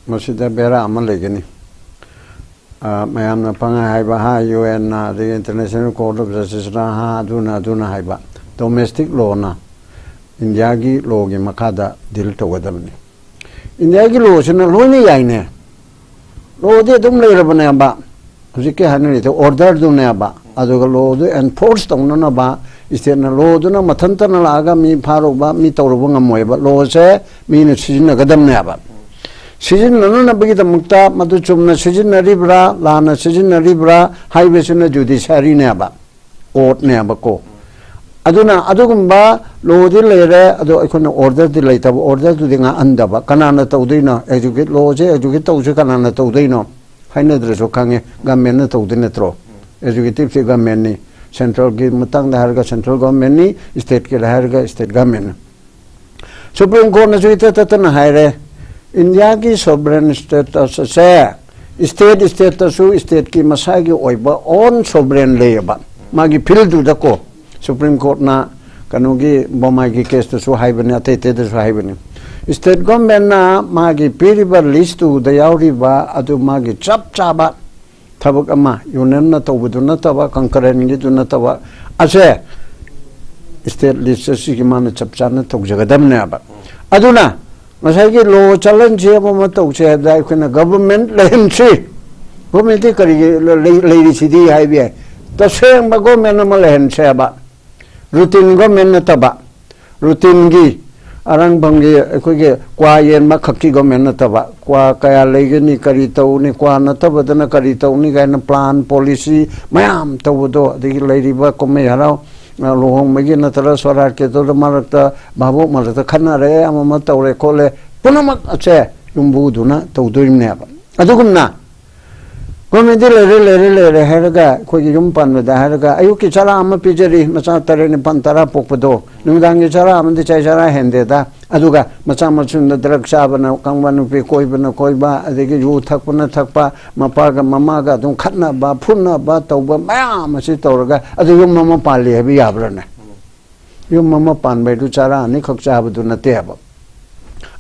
ꯃꯁꯤꯗ ꯕꯦꯔꯥ ꯑꯃ ꯂꯩꯒꯅꯤ꯫ ꯑ, ꯃꯌꯥꯝꯅ ꯄꯪꯍꯥꯏ ꯍꯥꯏꯕ, ꯍꯥ, ꯌꯨ ꯑꯦꯟꯅ, ꯑꯗꯒꯤ ꯏꯟꯇꯔꯅꯦꯁꯅꯦꯜ ꯀꯣꯔꯠ ꯑꯣꯐ ꯖꯁꯇꯤꯁꯅ, ꯍꯥ, ꯑꯗꯨꯅ, ꯑꯗꯨꯅ ꯍꯥꯏꯕ꯫ ꯗꯣꯃꯦꯁꯇꯤꯛ ꯂꯣꯅ ꯏꯟꯗꯤꯌꯥꯒꯤ ꯂꯣꯒꯤ ꯃꯈꯥꯗ ꯗꯤꯜ ꯇꯧꯒꯗꯕꯅꯤ꯫ ꯏꯟꯗꯤꯌꯥꯒꯤ ꯂꯣꯁꯤꯅ ꯂꯣꯏꯅ ꯌꯥꯏꯅꯦ꯫ ꯂꯣꯗꯤ ꯑꯗꯨꯝ ꯂꯩꯔꯕꯅꯦꯕ꯫ ꯍꯧꯖꯤꯛꯀꯤ ꯍꯥꯏꯅꯔꯤꯗꯣ ꯑꯣꯔꯗꯔꯗꯨꯅꯦꯕ꯫ ꯑꯗꯨꯒ ꯂꯣꯗꯨ ꯑꯦꯟꯐꯣꯔꯁ ꯇꯧꯅꯅꯕ ꯏꯁꯇꯦꯠꯅ ꯂꯣꯗꯨꯅ ꯃꯊꯟꯇꯅ ꯂꯥꯛꯑꯒ ꯃꯤ ꯐꯥꯔꯨꯕ, ꯃꯤ ꯇꯧꯔꯨꯕ ꯉꯝꯃꯣꯏꯕ꯫ ꯂꯣꯁꯦ ꯃꯤꯅ ꯁꯤꯖꯤꯟꯅꯒꯗꯕꯅꯦꯕ꯫ ꯁꯤꯖꯤꯟꯅꯅꯅꯕꯒꯤꯗꯃꯛꯇ ꯃꯗꯨ ꯆꯨꯝꯅ ꯁꯤꯖꯤꯟꯅꯔꯤꯕ꯭ꯔꯥ, ꯂꯥꯟꯅ ꯁꯤꯖꯤꯟꯅꯔꯤꯕ꯭ꯔꯥ ꯍꯥꯏꯕꯁꯤꯅ ꯖꯨꯗꯤꯁꯤꯌꯥꯔꯤꯅꯦꯕ, ꯀꯣꯔꯠꯅꯦꯕꯀꯣ꯫ ꯑꯗꯨꯅ ꯑꯗꯨꯒꯨꯝꯕ ꯂꯣꯗꯤ ꯂꯩꯔꯦ, ꯑꯗꯣ ꯑꯩꯈꯣꯏꯅ ꯑꯣꯔꯗꯔꯗꯤ ꯂꯩꯇꯕ, ꯑꯣꯔꯗꯔꯗꯨꯗꯤ ꯉꯥꯛꯍꯟꯗꯕ꯫ ꯀꯅꯥꯅ ꯇꯧꯗꯣꯏꯅꯣ? ꯑꯦꯛꯖꯤꯀ꯭ꯌꯨꯇꯤꯚ ꯂꯣꯁꯦ ꯑꯦꯛꯖꯤꯀ꯭ꯌꯨꯠ ꯇꯧꯁꯦ ꯀꯅꯥꯅ ꯇꯧꯗꯣꯏꯅꯣ? ꯍꯥꯏꯅꯗ꯭ꯔꯁꯨ ꯈꯪꯉꯦ, ꯒꯃꯦꯟꯅ ꯇꯧꯗꯣꯏ ꯅꯠꯇ꯭ꯔꯣ? ꯑꯦꯛꯖꯤꯀ꯭ꯌꯨꯇꯤꯚꯁꯤ ꯒꯃꯦꯟꯅꯤ, ꯁꯦꯟꯇ꯭ꯔꯦꯜꯒꯤ ꯃꯇꯥꯡꯗ ꯍꯥꯏꯔꯒ ꯁꯦꯟꯇ꯭ꯔꯦꯜ ꯒꯣꯔꯃꯦꯟꯅꯤ, ꯏꯁꯇꯦꯠꯀꯤ ꯍꯥꯏꯔꯒ ꯏꯁꯇꯦꯠ ꯒꯃꯦꯟꯅꯤ꯫ ꯁꯨꯄ꯭ꯔꯤꯝ ꯀꯣꯔꯠꯅꯁꯨ ꯏꯇꯠ ꯇꯠꯇꯅ ꯍꯥꯏꯔꯦ, ꯏꯟꯗꯤꯌꯥꯒꯤ ꯁꯣꯕꯔꯦꯟ ꯁ꯭ꯇꯦꯇꯁ ꯑꯁꯦ ꯏꯁꯇꯦꯠ ꯏꯁꯇꯦꯠꯇꯁꯨ ꯏꯁꯇꯦꯠꯀꯤ ꯃꯁꯥꯒꯤ ꯑꯣꯏꯕ ꯑꯣꯟ ꯁꯣꯕꯔꯦꯟ ꯂꯩꯌꯦꯕ, ꯃꯥꯒꯤ ꯐꯤꯜꯗꯨꯗꯀꯣ꯫ ꯁꯨꯄ꯭ꯔꯤꯝ ꯀꯣꯔꯠꯅ ꯀꯩꯅꯣꯒꯤ ꯕꯣꯃꯥꯏꯒꯤ ꯀꯦꯁꯇꯁꯨ ꯍꯥꯏꯕꯅꯤ, ꯑꯇꯩ ꯑꯇꯩꯗꯁꯨ ꯍꯥꯏꯕꯅꯤ꯫ ꯏꯁꯇꯦꯠ ꯒꯣꯔꯃꯦꯟꯅ ꯃꯥꯒꯤ ꯄꯤꯔꯤꯕ ꯂꯤꯁꯇꯨꯗ ꯌꯥꯎꯔꯤꯕ ꯑꯗꯨ ꯃꯥꯒꯤ ꯆꯞ ꯆꯥꯕ ꯊꯕꯛ ꯑꯃ, ꯌꯨꯅꯤꯌꯟꯅ ꯇꯧꯕꯗꯨ ꯅꯠꯇꯕ, ꯀꯪꯀꯔꯦꯟꯒꯤꯗꯨ ꯅꯠꯇꯕ, ꯑꯁꯦ ꯏꯁꯇꯦꯠ ꯂꯤꯁ ꯑꯁꯤꯒꯤ ꯃꯥꯅ ꯆꯞ ꯆꯥꯅ ꯇꯧꯖꯒꯗꯕꯅꯦꯕ꯫ ꯑꯗꯨꯅ ꯉꯁꯥꯏꯒꯤ ꯂꯣ ꯆꯂꯟꯁꯦ ꯑꯃ ꯑꯃ ꯇꯧꯁꯦ ꯍꯥꯏꯕꯗ ꯑꯩꯈꯣꯏꯅ ꯒꯚꯔꯟꯃꯦꯟꯠ ꯂꯩꯍꯟꯁꯤ꯫ ꯒꯚꯔꯟꯃꯦꯟꯠꯇꯤ ꯀꯔꯤꯒꯤ ꯂꯩ-, ꯂꯩꯔꯤꯁꯤꯗꯤ ꯍꯥꯏꯕ ꯌꯥꯏ꯫ ꯇꯁꯦꯡꯕ ꯒꯚꯔꯟꯃꯦꯟꯠ ꯑꯃ ꯂꯩꯍꯟꯁꯦ ꯍꯥꯏꯕ꯫ ꯔꯨꯇꯤꯟ ꯒꯚꯔꯟꯃꯦꯟꯠ ꯅꯠꯇꯕ, ꯔꯨꯇꯤꯟꯒꯤ ꯑꯔꯥꯡꯐꯝꯒꯤ ꯑꯩꯈꯣꯏꯒꯤ ꯀ꯭ꯋꯥ ꯌꯦꯟꯕ ꯈꯛꯀꯤ ꯒꯚꯔꯟꯃꯦꯟꯠ ꯅꯠꯇꯕ, ꯀ꯭ꯋꯥ ꯀꯌꯥ ꯂꯩꯒꯅꯤ, ꯀꯔꯤ ꯇꯧꯅꯤ, ꯀ꯭ꯋꯥ ꯅꯠꯇꯕꯗꯅ ꯀꯔꯤ ꯇꯧꯅꯤ ꯀꯥꯏꯅ ꯄ꯭ꯂꯥꯟ, ꯄꯣꯂꯤꯁꯤ ꯃꯌꯥꯝ ꯇꯧꯕꯗꯣ, ꯑꯗꯒꯤ ꯂꯩꯔꯤꯕ ꯀꯨꯝꯍꯩ ꯍꯔꯥꯎ, ꯑ, ꯂꯨꯍꯣꯡꯕꯒꯤ ꯅꯠꯇ꯭ꯔꯒ ꯁꯣꯔꯥꯠꯀꯤ ꯇꯧꯗ ꯃꯔꯛꯇ, ꯚꯥꯕꯣꯛ ꯃꯔꯛꯇ ꯈꯠꯅꯔꯦ, ꯑꯃ ꯑꯃ ꯇꯧꯔꯦ ꯈꯣꯠꯂꯦ, ꯄꯨꯝꯅꯃꯛ ꯑꯁꯦ ꯌꯨꯝꯕꯨꯗꯨꯅ ꯇꯧꯗꯣꯔꯤꯕꯅꯦꯕ꯫ ꯑꯗꯨꯒꯨꯝꯅ ꯒꯣꯔꯃꯦꯟꯠꯇꯤ ꯂꯩꯔꯦ, ꯂꯩꯔꯦ, ꯂꯩꯔꯦ ꯍꯥꯏꯔꯒ, ꯑꯩꯈꯣꯏꯒꯤ ꯌꯨꯝ ꯄꯥꯟꯕꯗ ꯍꯥꯏꯔꯒ, ꯑꯌꯨꯛꯀꯤ ꯆꯔꯥ ꯑꯃ ꯄꯤꯖꯔꯤ, ꯃꯆꯥ ꯇꯔꯦꯠ, ꯅꯤꯄꯥꯜ, ꯇꯔꯥ ꯄꯣꯛꯄꯗꯣ, ꯅꯨꯃꯤꯗꯥꯡꯒꯤ ꯆꯔꯥ ꯑꯃꯗꯤ ꯆꯥꯏ, ꯆꯔꯥ ꯍꯦꯟꯗꯦꯗ꯫ ꯑꯗꯨꯒ ꯃꯆꯥ ꯃꯁꯨꯅ ꯗ꯭ꯔꯒ ꯆꯥꯕꯅ ꯀꯪꯕ, ꯅꯨꯄꯤ ꯀꯣꯏꯕꯅ ꯀꯣꯏꯕ, ꯑꯗꯒꯤ ꯌꯨ ꯊꯛꯄꯅ ꯊꯛꯄ, ꯃꯄꯥꯒ ꯃꯃꯥꯒ ꯑꯗꯨꯝ ꯈꯠꯅꯕ, ꯐꯨꯅꯕ ꯇꯧꯕ ꯃꯌꯥꯝ ꯑꯁꯤ ꯇꯧꯔꯒ, ꯑꯗꯨ ꯌꯨꯝ ꯑꯃ ꯄꯥꯜꯂꯤ ꯍꯥꯏꯕ ꯌꯥꯕ꯭ꯔꯥꯅꯦ? ꯌꯨꯝ ꯑꯃ ꯄꯥꯟꯕ ꯍꯥꯏꯗꯨ ꯆꯔꯥ ꯑꯅꯤꯈꯛ ꯆꯥꯕꯗꯨ ꯅꯠꯇꯦꯕ꯫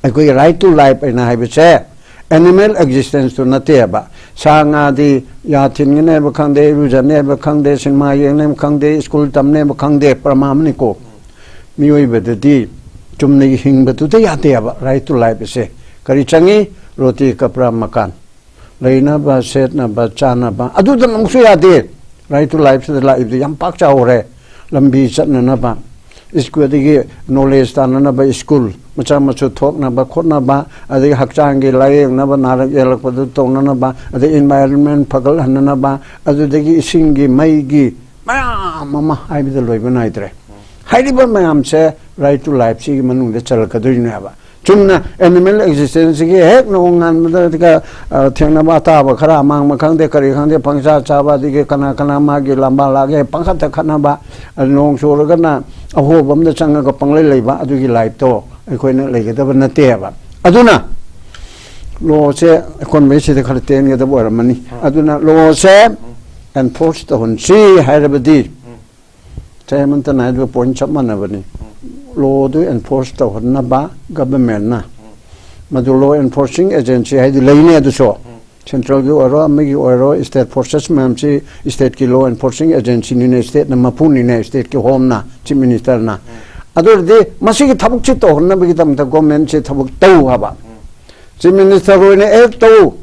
ꯑꯩꯈꯣꯏꯒꯤ right to life ꯍꯥꯏꯅ ꯍꯥꯏꯕꯁꯦ animal existence ꯇꯨ ꯅꯠꯇꯦꯕ꯫ ꯁꯥ ꯉꯥꯗꯤ ꯌꯥ ꯊꯤꯟꯒꯅꯤ ꯍꯥꯏꯕ ꯈꯪꯗꯦ, ꯏꯔꯨꯖꯅꯤ ꯍꯥꯏꯕ ꯈꯪꯗꯦ, ꯁꯤꯅꯦꯃꯥ ꯌꯦꯡꯅꯤ ꯍꯥꯏꯕ ꯈꯪꯗꯦ, ꯁ꯭ꯀꯨꯜ ꯇꯝꯅꯤ ꯍꯥꯏꯕ ꯈꯪꯗꯦ, ꯄ꯭ꯔꯃꯥ ꯑꯃꯅꯤꯀꯣ꯫ ꯃꯤꯑꯣꯏꯕꯗꯗꯤ ꯆꯨꯝꯅꯒꯤ ꯍꯤꯡꯕꯗꯨꯗ ꯌꯥꯗꯦꯕ, right to life ꯑꯁꯦ꯫ ꯀꯔꯤ ꯆꯪꯉꯤ? ꯔꯣꯇꯤ, ꯀꯄ꯭ꯔꯥ, ꯃꯀꯥꯟ꯫ ꯂꯩꯅꯕ, ꯁꯦꯠꯅꯕ, ꯆꯥꯅꯕ, ꯑꯗꯨꯗꯪ ꯑꯃꯨꯛꯁꯨ ꯌꯥꯗꯦ꯫ Right to life ꯁꯤꯗ ꯂꯥꯛꯏꯕꯗꯤ ꯌꯥꯝ ꯄꯥꯛ ꯆꯥꯎꯔꯦ꯫ ꯂꯝꯕꯤ ꯆꯠꯅꯅꯕ, ꯁ꯭ꯀꯨꯜꯗꯒꯤ ꯅꯣꯂꯦꯖ ꯇꯥꯟꯅꯅꯕ, ꯁ꯭ꯀꯨꯜ ꯃꯆꯥ ꯃꯁꯨ ꯊꯣꯛꯅꯕ ꯈꯣꯠꯅꯕ, ꯑꯗꯒꯤ ꯍꯛꯆꯥꯡꯒꯤ ꯂꯥꯏꯌꯦꯡꯅꯕ, ꯅꯥꯔꯛ ꯌꯦꯛꯂꯛꯄꯗꯨ ꯇꯧꯅꯅꯕ, ꯑꯗꯩ ꯏꯟꯚꯥꯏꯔꯣꯟꯃꯦꯟ ꯐꯒꯠꯍꯟꯅꯅꯕ, ꯑꯗꯨꯗꯒꯤ ꯏꯁꯤꯡꯒꯤ, ꯃꯩꯒꯤ, ꯃꯌꯥꯝ ꯑꯃ ꯍꯥꯏꯕꯗ ꯂꯣꯏꯕ ꯅꯥꯏꯗ꯭ꯔꯦ꯫ ꯍꯥꯏꯔꯤꯕ ꯃꯌꯥꯝꯁꯦ ꯔꯥꯏꯠ ꯇꯨ ꯂꯥꯏꯐꯁꯤꯒꯤ ꯃꯅꯨꯡꯗ ꯆꯜꯂꯛꯀꯗꯣꯏꯅꯦꯕ꯫ ꯆꯨꯝꯅ ꯑꯦꯅꯤꯃꯦꯜ ꯑꯦꯛꯖꯤꯁꯇꯦꯟꯁꯁꯤꯒꯤ ꯍꯦꯛ ꯅꯣꯡꯉꯥꯟꯕꯗ, ꯑ, ꯊꯦꯡꯅꯕ ꯑꯇꯥꯕ ꯈꯔ, ꯑꯃꯥꯡꯕ ꯈꯪꯗꯦ, ꯀꯔꯤ ꯈꯪꯗꯦ, ꯄꯪꯆꯥ ꯆꯥꯕ, ꯑꯗꯒꯤ ꯀꯅꯥ ꯀꯅꯥ ꯃꯥꯒꯤ ꯂꯝꯕꯥ ꯂꯥꯛꯑꯦ ꯄꯪꯈꯠꯇ ꯈꯠꯅꯕ, ꯑ, ꯅꯣꯡ ꯆꯨꯔꯒꯅ ꯑꯍꯣꯕ ꯑꯃꯗ ꯆꯪꯉꯒ ꯄꯪꯂꯩ ꯂꯩꯕ, ꯑꯗꯨꯒꯤ ꯂꯥꯏꯐꯇꯣ ꯑꯩꯈꯣꯏꯅ ꯂꯩꯒꯗꯕ ꯅꯠꯇꯦꯕ꯫ ꯑꯗꯨꯅ ꯂꯣꯁꯦ ꯑꯀꯣꯟꯕꯩꯁꯤꯗ ꯈꯔ ꯇꯦꯟꯒꯗꯕ ꯑꯣꯏꯔꯝꯃꯅꯤ꯫ ꯑꯗꯨꯅ ꯂꯣꯁꯦ ꯑꯦꯟꯐꯣꯔꯁ ꯇꯧꯍꯟꯁꯤ ꯍꯥꯏꯔꯕꯗꯤ, ꯆꯌꯥꯃꯟꯇꯅ ꯍꯥꯏꯔꯤꯕ ꯄꯣꯏꯟ ꯆꯞ ꯃꯥꯟꯅꯕꯅꯤ꯫ ꯂꯣꯗꯨ ꯑꯦꯟꯐꯣꯔꯁ ꯇꯧꯍꯟꯅꯕ ꯒꯚꯔꯟꯃꯦꯟꯅ, ꯃꯗꯨ ꯂꯣ ꯑꯦꯟꯐꯣꯔꯁꯤꯡ ꯑꯦꯖꯦꯟꯁꯤ ꯍꯥꯏꯗꯤ ꯂꯩꯅꯦ ꯑꯗꯨꯁꯨ, ꯁꯦꯟꯇ꯭ꯔꯦꯜꯒꯤ ꯑꯣꯏꯔꯣ, ꯑꯃꯒꯤ ꯑꯣꯏꯔꯣ, ꯁ꯭ꯇꯦꯠ ꯐꯣꯔꯁꯦꯁ ꯃꯌꯥꯝꯁꯤ ꯁ꯭ꯇꯦꯠꯀꯤ ꯂꯣ ꯑꯦꯟꯐꯣꯔꯁꯤꯡ ꯑꯦꯖꯦꯟꯁꯤꯅꯤꯅꯦ, ꯁ꯭ꯇꯦꯠꯅ ꯃꯄꯨꯅꯤꯅꯦ, ꯁ꯭ꯇꯦꯠꯀꯤ ꯍꯣꯝꯅ, ꯆꯤꯐ ꯃꯤꯅꯤꯁꯇꯔꯅ꯫ ꯑꯗꯨ ꯑꯣꯏꯔꯗꯤ ꯃꯁꯤꯒꯤ ꯊꯕꯛꯁꯤ ꯇꯧꯍꯟꯅꯕꯒꯤꯗꯃꯛꯇ ꯒꯣꯔꯃꯦꯟꯁꯤ ꯊꯕꯛ ꯇꯧ ꯍꯥꯏꯕ꯫ ꯆꯤꯐ ꯃꯤꯅꯤꯁꯇꯔ ꯑꯣꯏꯅ ꯑꯦꯛ ꯇꯧ,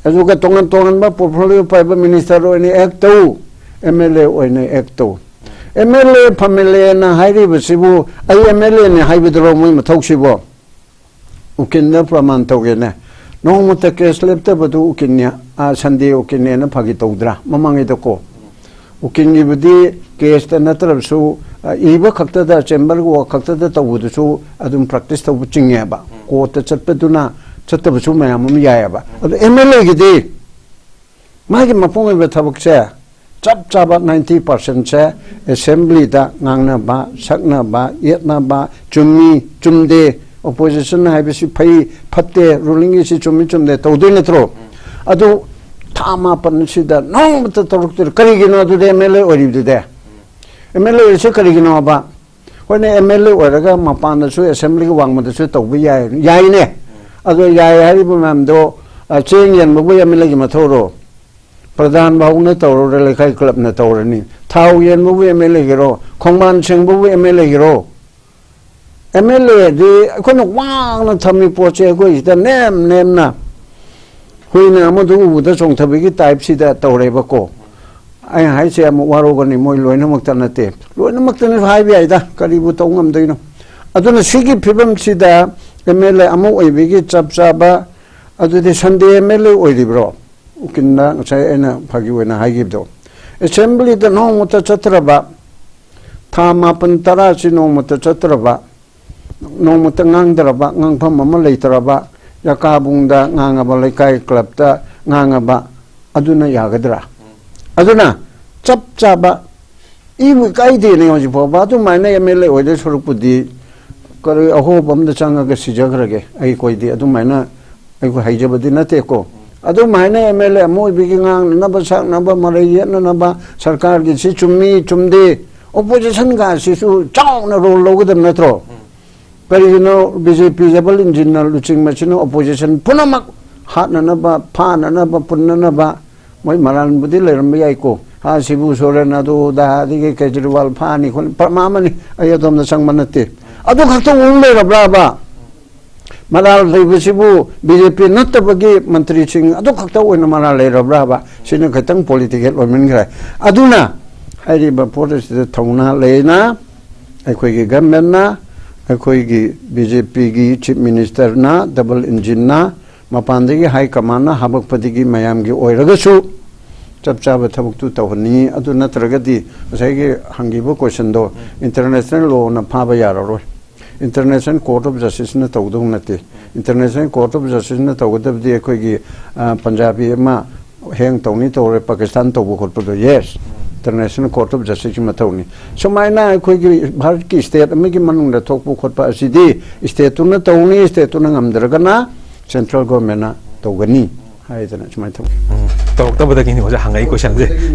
ꯑꯗꯨꯒ ꯇꯣꯉꯥꯟ ꯇꯣꯉꯥꯟꯕ ꯄꯣꯔꯠꯐꯣꯂꯤꯑꯣ ꯄꯥꯏꯕ ꯃꯤꯅꯤꯁꯇꯔ ꯑꯣꯏꯅ ꯑꯦꯛ ꯇꯧ, ꯑꯦꯝ ꯑꯦꯜ ꯑꯦ ꯑꯣꯏꯅ ꯑꯦꯛ ꯇꯧ꯫ ꯑꯦꯝ ꯑꯦꯜ ꯑꯦ ꯐꯦꯃꯤꯂꯤꯅ ꯍꯥꯏꯔꯤꯕꯁꯤꯕꯨ ꯑꯩ ꯑꯦꯝ ꯑꯦꯜ ꯑꯦꯅꯤ ꯍꯥꯏꯕꯗꯨꯔꯣ ꯃꯣꯏ ꯃꯊꯧꯁꯤꯕꯣ? ꯎꯀꯤꯜꯗ ꯄ꯭ꯔꯃꯥꯟ ꯇꯧꯒꯦꯅꯦ꯫ ꯅꯣꯡꯃꯇ ꯀꯦꯁ ꯂꯦꯞꯇꯕꯗꯨ ꯎꯀꯤꯜꯅꯤ, ꯑꯥ, ꯁꯟꯗꯦ ꯎꯀꯤꯜꯅꯦꯅ ꯐꯥꯒꯤ ꯇꯧꯗ꯭ꯔꯥ ꯃꯃꯥꯡꯉꯩꯗꯀꯣ? ꯎꯀꯤꯜꯒꯤꯕꯨꯗꯤ ꯀꯦꯁꯇ ꯅꯠꯇ꯭ꯔꯕꯁꯨ, ꯑ, ꯏꯕ ꯈꯛꯇꯗ, ꯆꯦꯝꯕꯔ ꯋꯥꯛ ꯈꯛꯇꯗ ꯇꯧꯕꯗꯨꯁꯨ ꯑꯗꯨꯝ ꯄ꯭ꯔꯦꯛꯇꯤꯁ ꯇꯧꯕ ꯆꯤꯡꯉꯦꯕ꯫ ꯀꯣꯔꯠꯇ ꯆꯠꯄꯗꯨꯅ ꯆꯠꯇꯕꯁꯨ ꯃꯌꯥꯝ ꯑꯃ ꯌꯥꯏꯑꯕ꯫ ꯑꯗꯣ ꯑꯦꯝ ꯑꯦꯜ ꯑꯦꯒꯤꯗꯤ ꯃꯥꯒꯤ ꯃꯄꯨꯡ ꯑꯣꯏꯕ ꯊꯕꯛꯁꯦ ꯆꯞ ꯆꯥꯕ ꯅꯥꯏꯟꯇꯤ ꯄꯥꯔꯁꯦꯟꯁꯦ ꯑꯦꯁꯦꯝꯕ꯭ꯂꯤꯗ ꯉꯥꯡꯅꯕ, ꯁꯛꯅꯕ, ꯌꯦꯠꯅꯕ, ꯆꯨꯝꯃꯤ, ꯆꯨꯝꯗꯦ, ꯑꯣꯄꯣꯖꯤꯁꯟ ꯍꯥꯏꯕꯁꯤ ꯐꯩ, ꯐꯠꯇꯦ, ꯔꯨꯂꯤꯡꯒꯤꯁꯤ ꯆꯨꯝꯃꯤ, ꯆꯨꯝꯗꯦ ꯇꯧꯗꯣꯏ ꯅꯠꯇ꯭ꯔꯣ? ꯑꯗꯨ ꯊꯥ ꯃꯥꯄꯟꯁꯤꯗ ꯅꯣꯡꯃꯇ ꯇꯧꯔꯛꯇꯣꯏꯔꯣ? ꯀꯔꯤꯒꯤꯅꯣ ꯑꯗꯨꯗꯤ ꯑꯦꯝ ꯑꯦꯜ ꯑꯦ ꯑꯣꯏꯔꯤꯕꯗꯨꯗꯤ? ꯑꯦꯝ ꯑꯦꯜ ꯑꯦ ꯑꯣꯏꯔꯤꯁꯦ ꯀꯔꯤꯒꯤꯅꯣ ꯍꯥꯏꯕ? ꯍꯣꯏꯅꯦ, ꯑꯦꯝ ꯑꯦꯜ ꯑꯦ ꯑꯣꯏꯔꯒ ꯃꯄꯥꯟꯗꯁꯨ ꯑꯦꯁꯦꯝꯕ꯭ꯂꯤꯒꯤ ꯋꯥꯡꯃꯗꯁꯨ ꯇꯧꯕ ꯌꯥꯏ, ꯌꯥꯏꯅꯦ꯫ ꯑꯗꯣ ꯌꯥꯏ ꯍꯥꯏꯔꯤꯕ ꯃꯌꯥꯝꯗꯣ, ꯑ, ꯆꯦꯡ ꯌꯦꯟꯕꯕꯨ ꯑꯦꯝ ꯑꯦꯜ ꯑꯦꯒꯤ ꯃꯊꯧꯔꯣ? ꯄ꯭ꯔꯙꯥꯟ ꯐꯥꯎꯅ ꯇꯧꯔꯨꯔꯦ, ꯂꯩꯀꯥꯏ ꯀ꯭ꯂꯕꯅ ꯇꯧꯔꯅꯤ꯫ ꯊꯥꯎ ꯌꯦꯟꯕꯕꯨ ꯑꯦꯝ ꯑꯦꯜ ꯑꯦꯒꯤꯔꯣ? ꯈꯣꯡꯕꯥꯟ ꯁꯦꯡꯕꯕꯨ ꯑꯦꯝ ꯑꯦꯜ ꯑꯦꯒꯤꯔꯣ? ꯑꯦꯝ ꯑꯦꯜ ꯑꯦꯗꯤ ꯑꯩꯈꯣꯏꯅ ꯋꯥꯡꯅ ꯊꯝꯃꯤ ꯄꯣꯠꯁꯦ ꯑꯩꯈꯣꯏ ꯁꯤꯗ ꯅꯦꯝ ꯅꯦꯝꯅ ꯍꯨꯏꯅ ꯑꯃꯗꯨ ꯎꯕꯗ ꯆꯣꯡꯊꯕꯒꯤ ꯇꯥꯏꯞꯁꯤꯗ ꯇꯧꯔꯦꯕꯀꯣ꯫ ꯑꯩꯅ ꯍꯥꯏꯁꯦ ꯑꯃꯨꯛ ꯋꯥꯔꯧꯒꯅꯤ, ꯃꯣꯏ ꯂꯣꯏꯅꯃꯛꯇ ꯅꯠꯇꯦ, ꯂꯣꯏꯅꯃꯛꯇꯅꯁꯨ ꯍꯥꯏꯕ ꯌꯥꯏꯗ, ꯀꯔꯤꯕꯨ ꯇꯧ ꯉꯝꯗꯣꯏꯅꯣ? ꯑꯗꯨꯅ ꯁꯤꯒꯤ ꯐꯤꯕꯝꯁꯤꯗ ꯑꯦꯝ ꯑꯦꯜ ꯑꯦ ꯑꯃ ꯑꯣꯏꯕꯒꯤ ꯆꯞ ꯆꯥꯕ, ꯑꯗꯨꯗꯤ ꯁꯟꯗꯦ ꯑꯦꯝ ꯑꯦꯜ ꯑꯦ ꯑꯣꯏꯔꯤꯕ꯭ꯔꯣ? ꯎꯀꯤꯜꯅ ꯉꯁꯥꯏ ꯑꯩꯅ ꯐꯥꯒꯤ ꯑꯣꯏꯅ ꯍꯥꯏꯈꯤꯕꯗꯣ, ꯑꯦꯁꯦꯝꯕ꯭ꯂꯤꯗ ꯅꯣꯡꯃꯇ ꯆꯠꯇ꯭ꯔꯕ, ꯊꯥ ꯃꯥꯄꯟ ꯇꯔꯥꯁꯤ ꯅꯣꯡꯃꯇ ꯆꯠꯇ꯭ꯔꯕ, ꯅꯣꯡꯃꯇ ꯉꯥꯡꯗ꯭ꯔꯕ, ꯉꯥꯡꯐꯝ ꯑꯃ ꯂꯩꯇ꯭ꯔꯕ, ꯌꯥꯀꯥꯕꯨꯡꯗ ꯉꯥꯡꯉꯕ, ꯂꯩꯀꯥꯏ ꯀ꯭ꯂꯕꯇ ꯉꯥꯡꯉꯕ, ꯑꯗꯨꯅ ꯌꯥꯒꯗ꯭ꯔꯥ? ꯑꯗꯨꯅ ꯆꯞ ꯆꯥꯕ, ꯏꯕꯨ ꯏꯀꯥꯏꯗꯦꯅꯦ ꯍꯧꯖꯤꯛ ꯐꯥꯎꯕ꯫ ꯑꯗꯨꯃꯥꯏꯅ ꯑꯦꯝ ꯑꯦꯜ ꯑꯦ ꯑꯣꯏꯗꯣꯏ ꯁꯔꯨꯛꯄꯨꯗꯤ ꯀꯔꯤ ꯑꯍꯣꯕ ꯑꯃꯗ ꯆꯪꯉꯒ ꯁꯤꯖꯈ꯭ꯔꯒꯦ꯫ ꯑꯩꯈꯣꯏꯗꯤ ꯑꯗꯨꯃꯥꯏꯅ ꯑꯩꯈꯣꯏ ꯍꯩꯖꯕꯗꯤ ꯅꯠꯇꯦꯀꯣ꯫ ꯑꯗꯨꯃꯥꯏꯅ ꯑꯦꯝ ꯑꯦꯜ ꯑꯦ ꯑꯃ ꯑꯣꯏꯕꯒꯤ ꯉꯥꯡꯅꯅꯕ ꯁꯛꯅꯕ, ꯃꯔꯩ ꯌꯦꯠꯅꯅꯕ, ꯁꯔꯀꯥꯔꯒꯤ ꯁꯤ ꯆꯨꯝꯃꯤ ꯆꯨꯝꯗꯦ, ꯑꯣꯄꯣꯖꯤꯁꯟꯒꯁꯤꯁꯨ ꯆꯥꯎꯅ ꯔꯣꯜ ꯂꯧꯒꯗꯕ ꯅꯠꯇ꯭ꯔꯣ? ꯀꯔꯤꯒꯤꯅꯣ ꯕꯤ ꯖꯦ ꯄꯤ ꯗꯕꯜ ꯏꯟꯖꯤꯟꯅ ꯂꯨꯆꯤꯡꯕꯁꯤꯅ ꯑꯣꯄꯣꯖꯤꯁꯟ ꯄꯨꯝꯅꯃꯛ ꯍꯥꯠꯅꯅꯕ, ꯐꯥꯅꯅꯕ, ꯄꯨꯟꯅꯅꯕ? ꯃꯣꯏ ꯃꯔꯥꯜꯕꯨꯗꯤ ꯂꯩꯔꯝꯕ ꯌꯥꯏꯀꯣ, ꯑꯥ, ꯁꯤꯕꯨ ꯁꯣꯔꯦꯟ ꯑꯗꯨ ꯑꯗꯥ, ꯑꯗꯒꯤ ꯀꯦꯖꯔꯤꯋꯥꯜ ꯐꯥꯅꯤ ꯈꯣꯠꯅꯤ, ꯄ꯭ꯔꯃꯥ ꯑꯃꯅꯤ, ꯑꯩ ꯑꯗꯣꯝꯗ ꯆꯪꯕ ꯅꯠꯇꯦ꯫ ꯑꯗꯨ ꯈꯛꯇ ꯑꯣꯏ ꯂꯩꯔꯕ꯭ꯔꯥꯕ? ꯃꯔꯥꯜ ꯂꯩꯕꯁꯤꯕꯨ ꯕꯤ ꯖꯦ ꯄꯤ ꯅꯠꯇꯕꯒꯤ ꯃꯟꯇ꯭ꯔꯤꯁꯤꯡ ꯑꯗꯨ ꯈꯛꯇ ꯑꯣꯏꯅ ꯃꯔꯥꯜ ꯂꯩꯔꯕ꯭ꯔꯥꯕ? ꯁꯤꯅ ꯈꯤꯇꯪ ꯄꯣꯂꯤꯇꯤꯀꯦꯜ ꯑꯣꯏꯃꯟꯈ꯭ꯔꯦ꯫ ꯑꯗꯨꯅ ꯍꯥꯏꯔꯤꯕ ꯄꯣꯠ ꯑꯁꯤꯗ ꯊꯧꯅꯥ ꯂꯩꯅ ꯑꯩꯈꯣꯏꯒꯤ ꯒꯚꯔꯟꯃꯦꯟꯅ, ꯑꯩꯈꯣꯏꯒꯤ ꯕꯤ ꯖꯦ ꯄꯤꯒꯤ ꯆꯤꯐ ꯃꯤꯅꯤꯁꯇꯔꯅ, ꯗꯕꯜ ꯏꯟꯖꯤꯟꯅ, ꯃꯄꯥꯟꯗꯒꯤ ꯍꯥꯏ ꯀꯃꯥꯟꯅ ꯍꯥꯄꯛꯄꯗꯒꯤ ꯃꯌꯥꯝꯒꯤ ꯑꯣꯏꯔꯒꯁꯨ ꯆꯞ ꯆꯥꯕ ꯊꯕꯛꯇꯨ ꯇꯧꯍꯟꯅꯤꯡꯉꯤ꯫ ꯑꯗꯨ ꯅꯠꯇ꯭ꯔꯒꯗꯤ ꯉꯁꯥꯏꯒꯤ ꯍꯪꯈꯤꯕ ꯀꯣꯏꯁꯟꯗꯣ, ꯏꯟꯇꯔꯅꯦꯁꯅꯦꯜ ꯂꯣꯅ ꯐꯥꯕ ꯌꯥꯔꯔꯣꯏ꯫ ꯏꯟꯇꯔꯅꯦꯁꯅꯦꯜ ꯀꯣꯔꯠ ꯑꯣꯐ ꯖꯁꯇꯤꯁꯅ ꯇꯧꯗꯧ ꯅꯠꯇꯦ꯫ ꯏꯟꯇꯔꯅꯦꯁꯅꯦꯜ ꯀꯣꯔꯠ ꯑꯣꯐ ꯖꯁꯇꯤꯁꯅ ꯇꯧꯒꯗꯕꯗꯤ ꯑꯩꯈꯣꯏꯒꯤ, ꯑ, ꯄꯟꯖꯥꯕꯤ ꯑꯃ ꯍꯦꯡ ꯇꯧꯅꯤ ꯇꯧꯔꯦ, ꯄꯥꯀꯤꯁꯇꯥꯟ ꯇꯧꯕ ꯈꯣꯠꯄꯗꯣ, ꯌꯦꯁ, ꯏꯟꯇꯔꯅꯦꯁꯅꯦꯜ ꯀꯣꯔꯠ ꯑꯣꯐ ꯖꯁꯇꯤꯁꯀꯤ ꯃꯊꯧꯅꯤ꯫ ꯁꯨꯃꯥꯏꯅ ꯑꯩꯈꯣꯏꯒꯤ ꯚꯥꯔꯠꯀꯤ ꯁ꯭ꯇꯦꯠ ꯑꯃꯒꯤ ꯃꯅꯨꯡꯗ ꯊꯣꯛꯄ ꯈꯣꯠꯄ ꯑꯁꯤꯗꯤ ꯁ꯭ꯇꯦꯠꯇꯨꯅ ꯇꯧꯅꯤ, ꯁ꯭ꯇꯦꯠꯇꯨꯅ ꯉꯝꯗ꯭ꯔꯒꯅ ꯁꯦꯟꯇ꯭ꯔꯦꯜ ꯒꯣꯔꯃꯦꯟꯅ ꯇꯧꯒꯅꯤ ꯍꯥꯏꯗꯅ ꯁꯨꯃꯥꯏꯅ ꯊꯝꯃꯤ꯫ ꯎꯝ, ꯇꯧꯔꯛꯇꯕꯗꯒꯤꯅꯤ ꯑꯣꯖꯥ ꯍꯪꯉꯛꯏ ꯀꯣꯏꯁꯟꯁꯦ꯫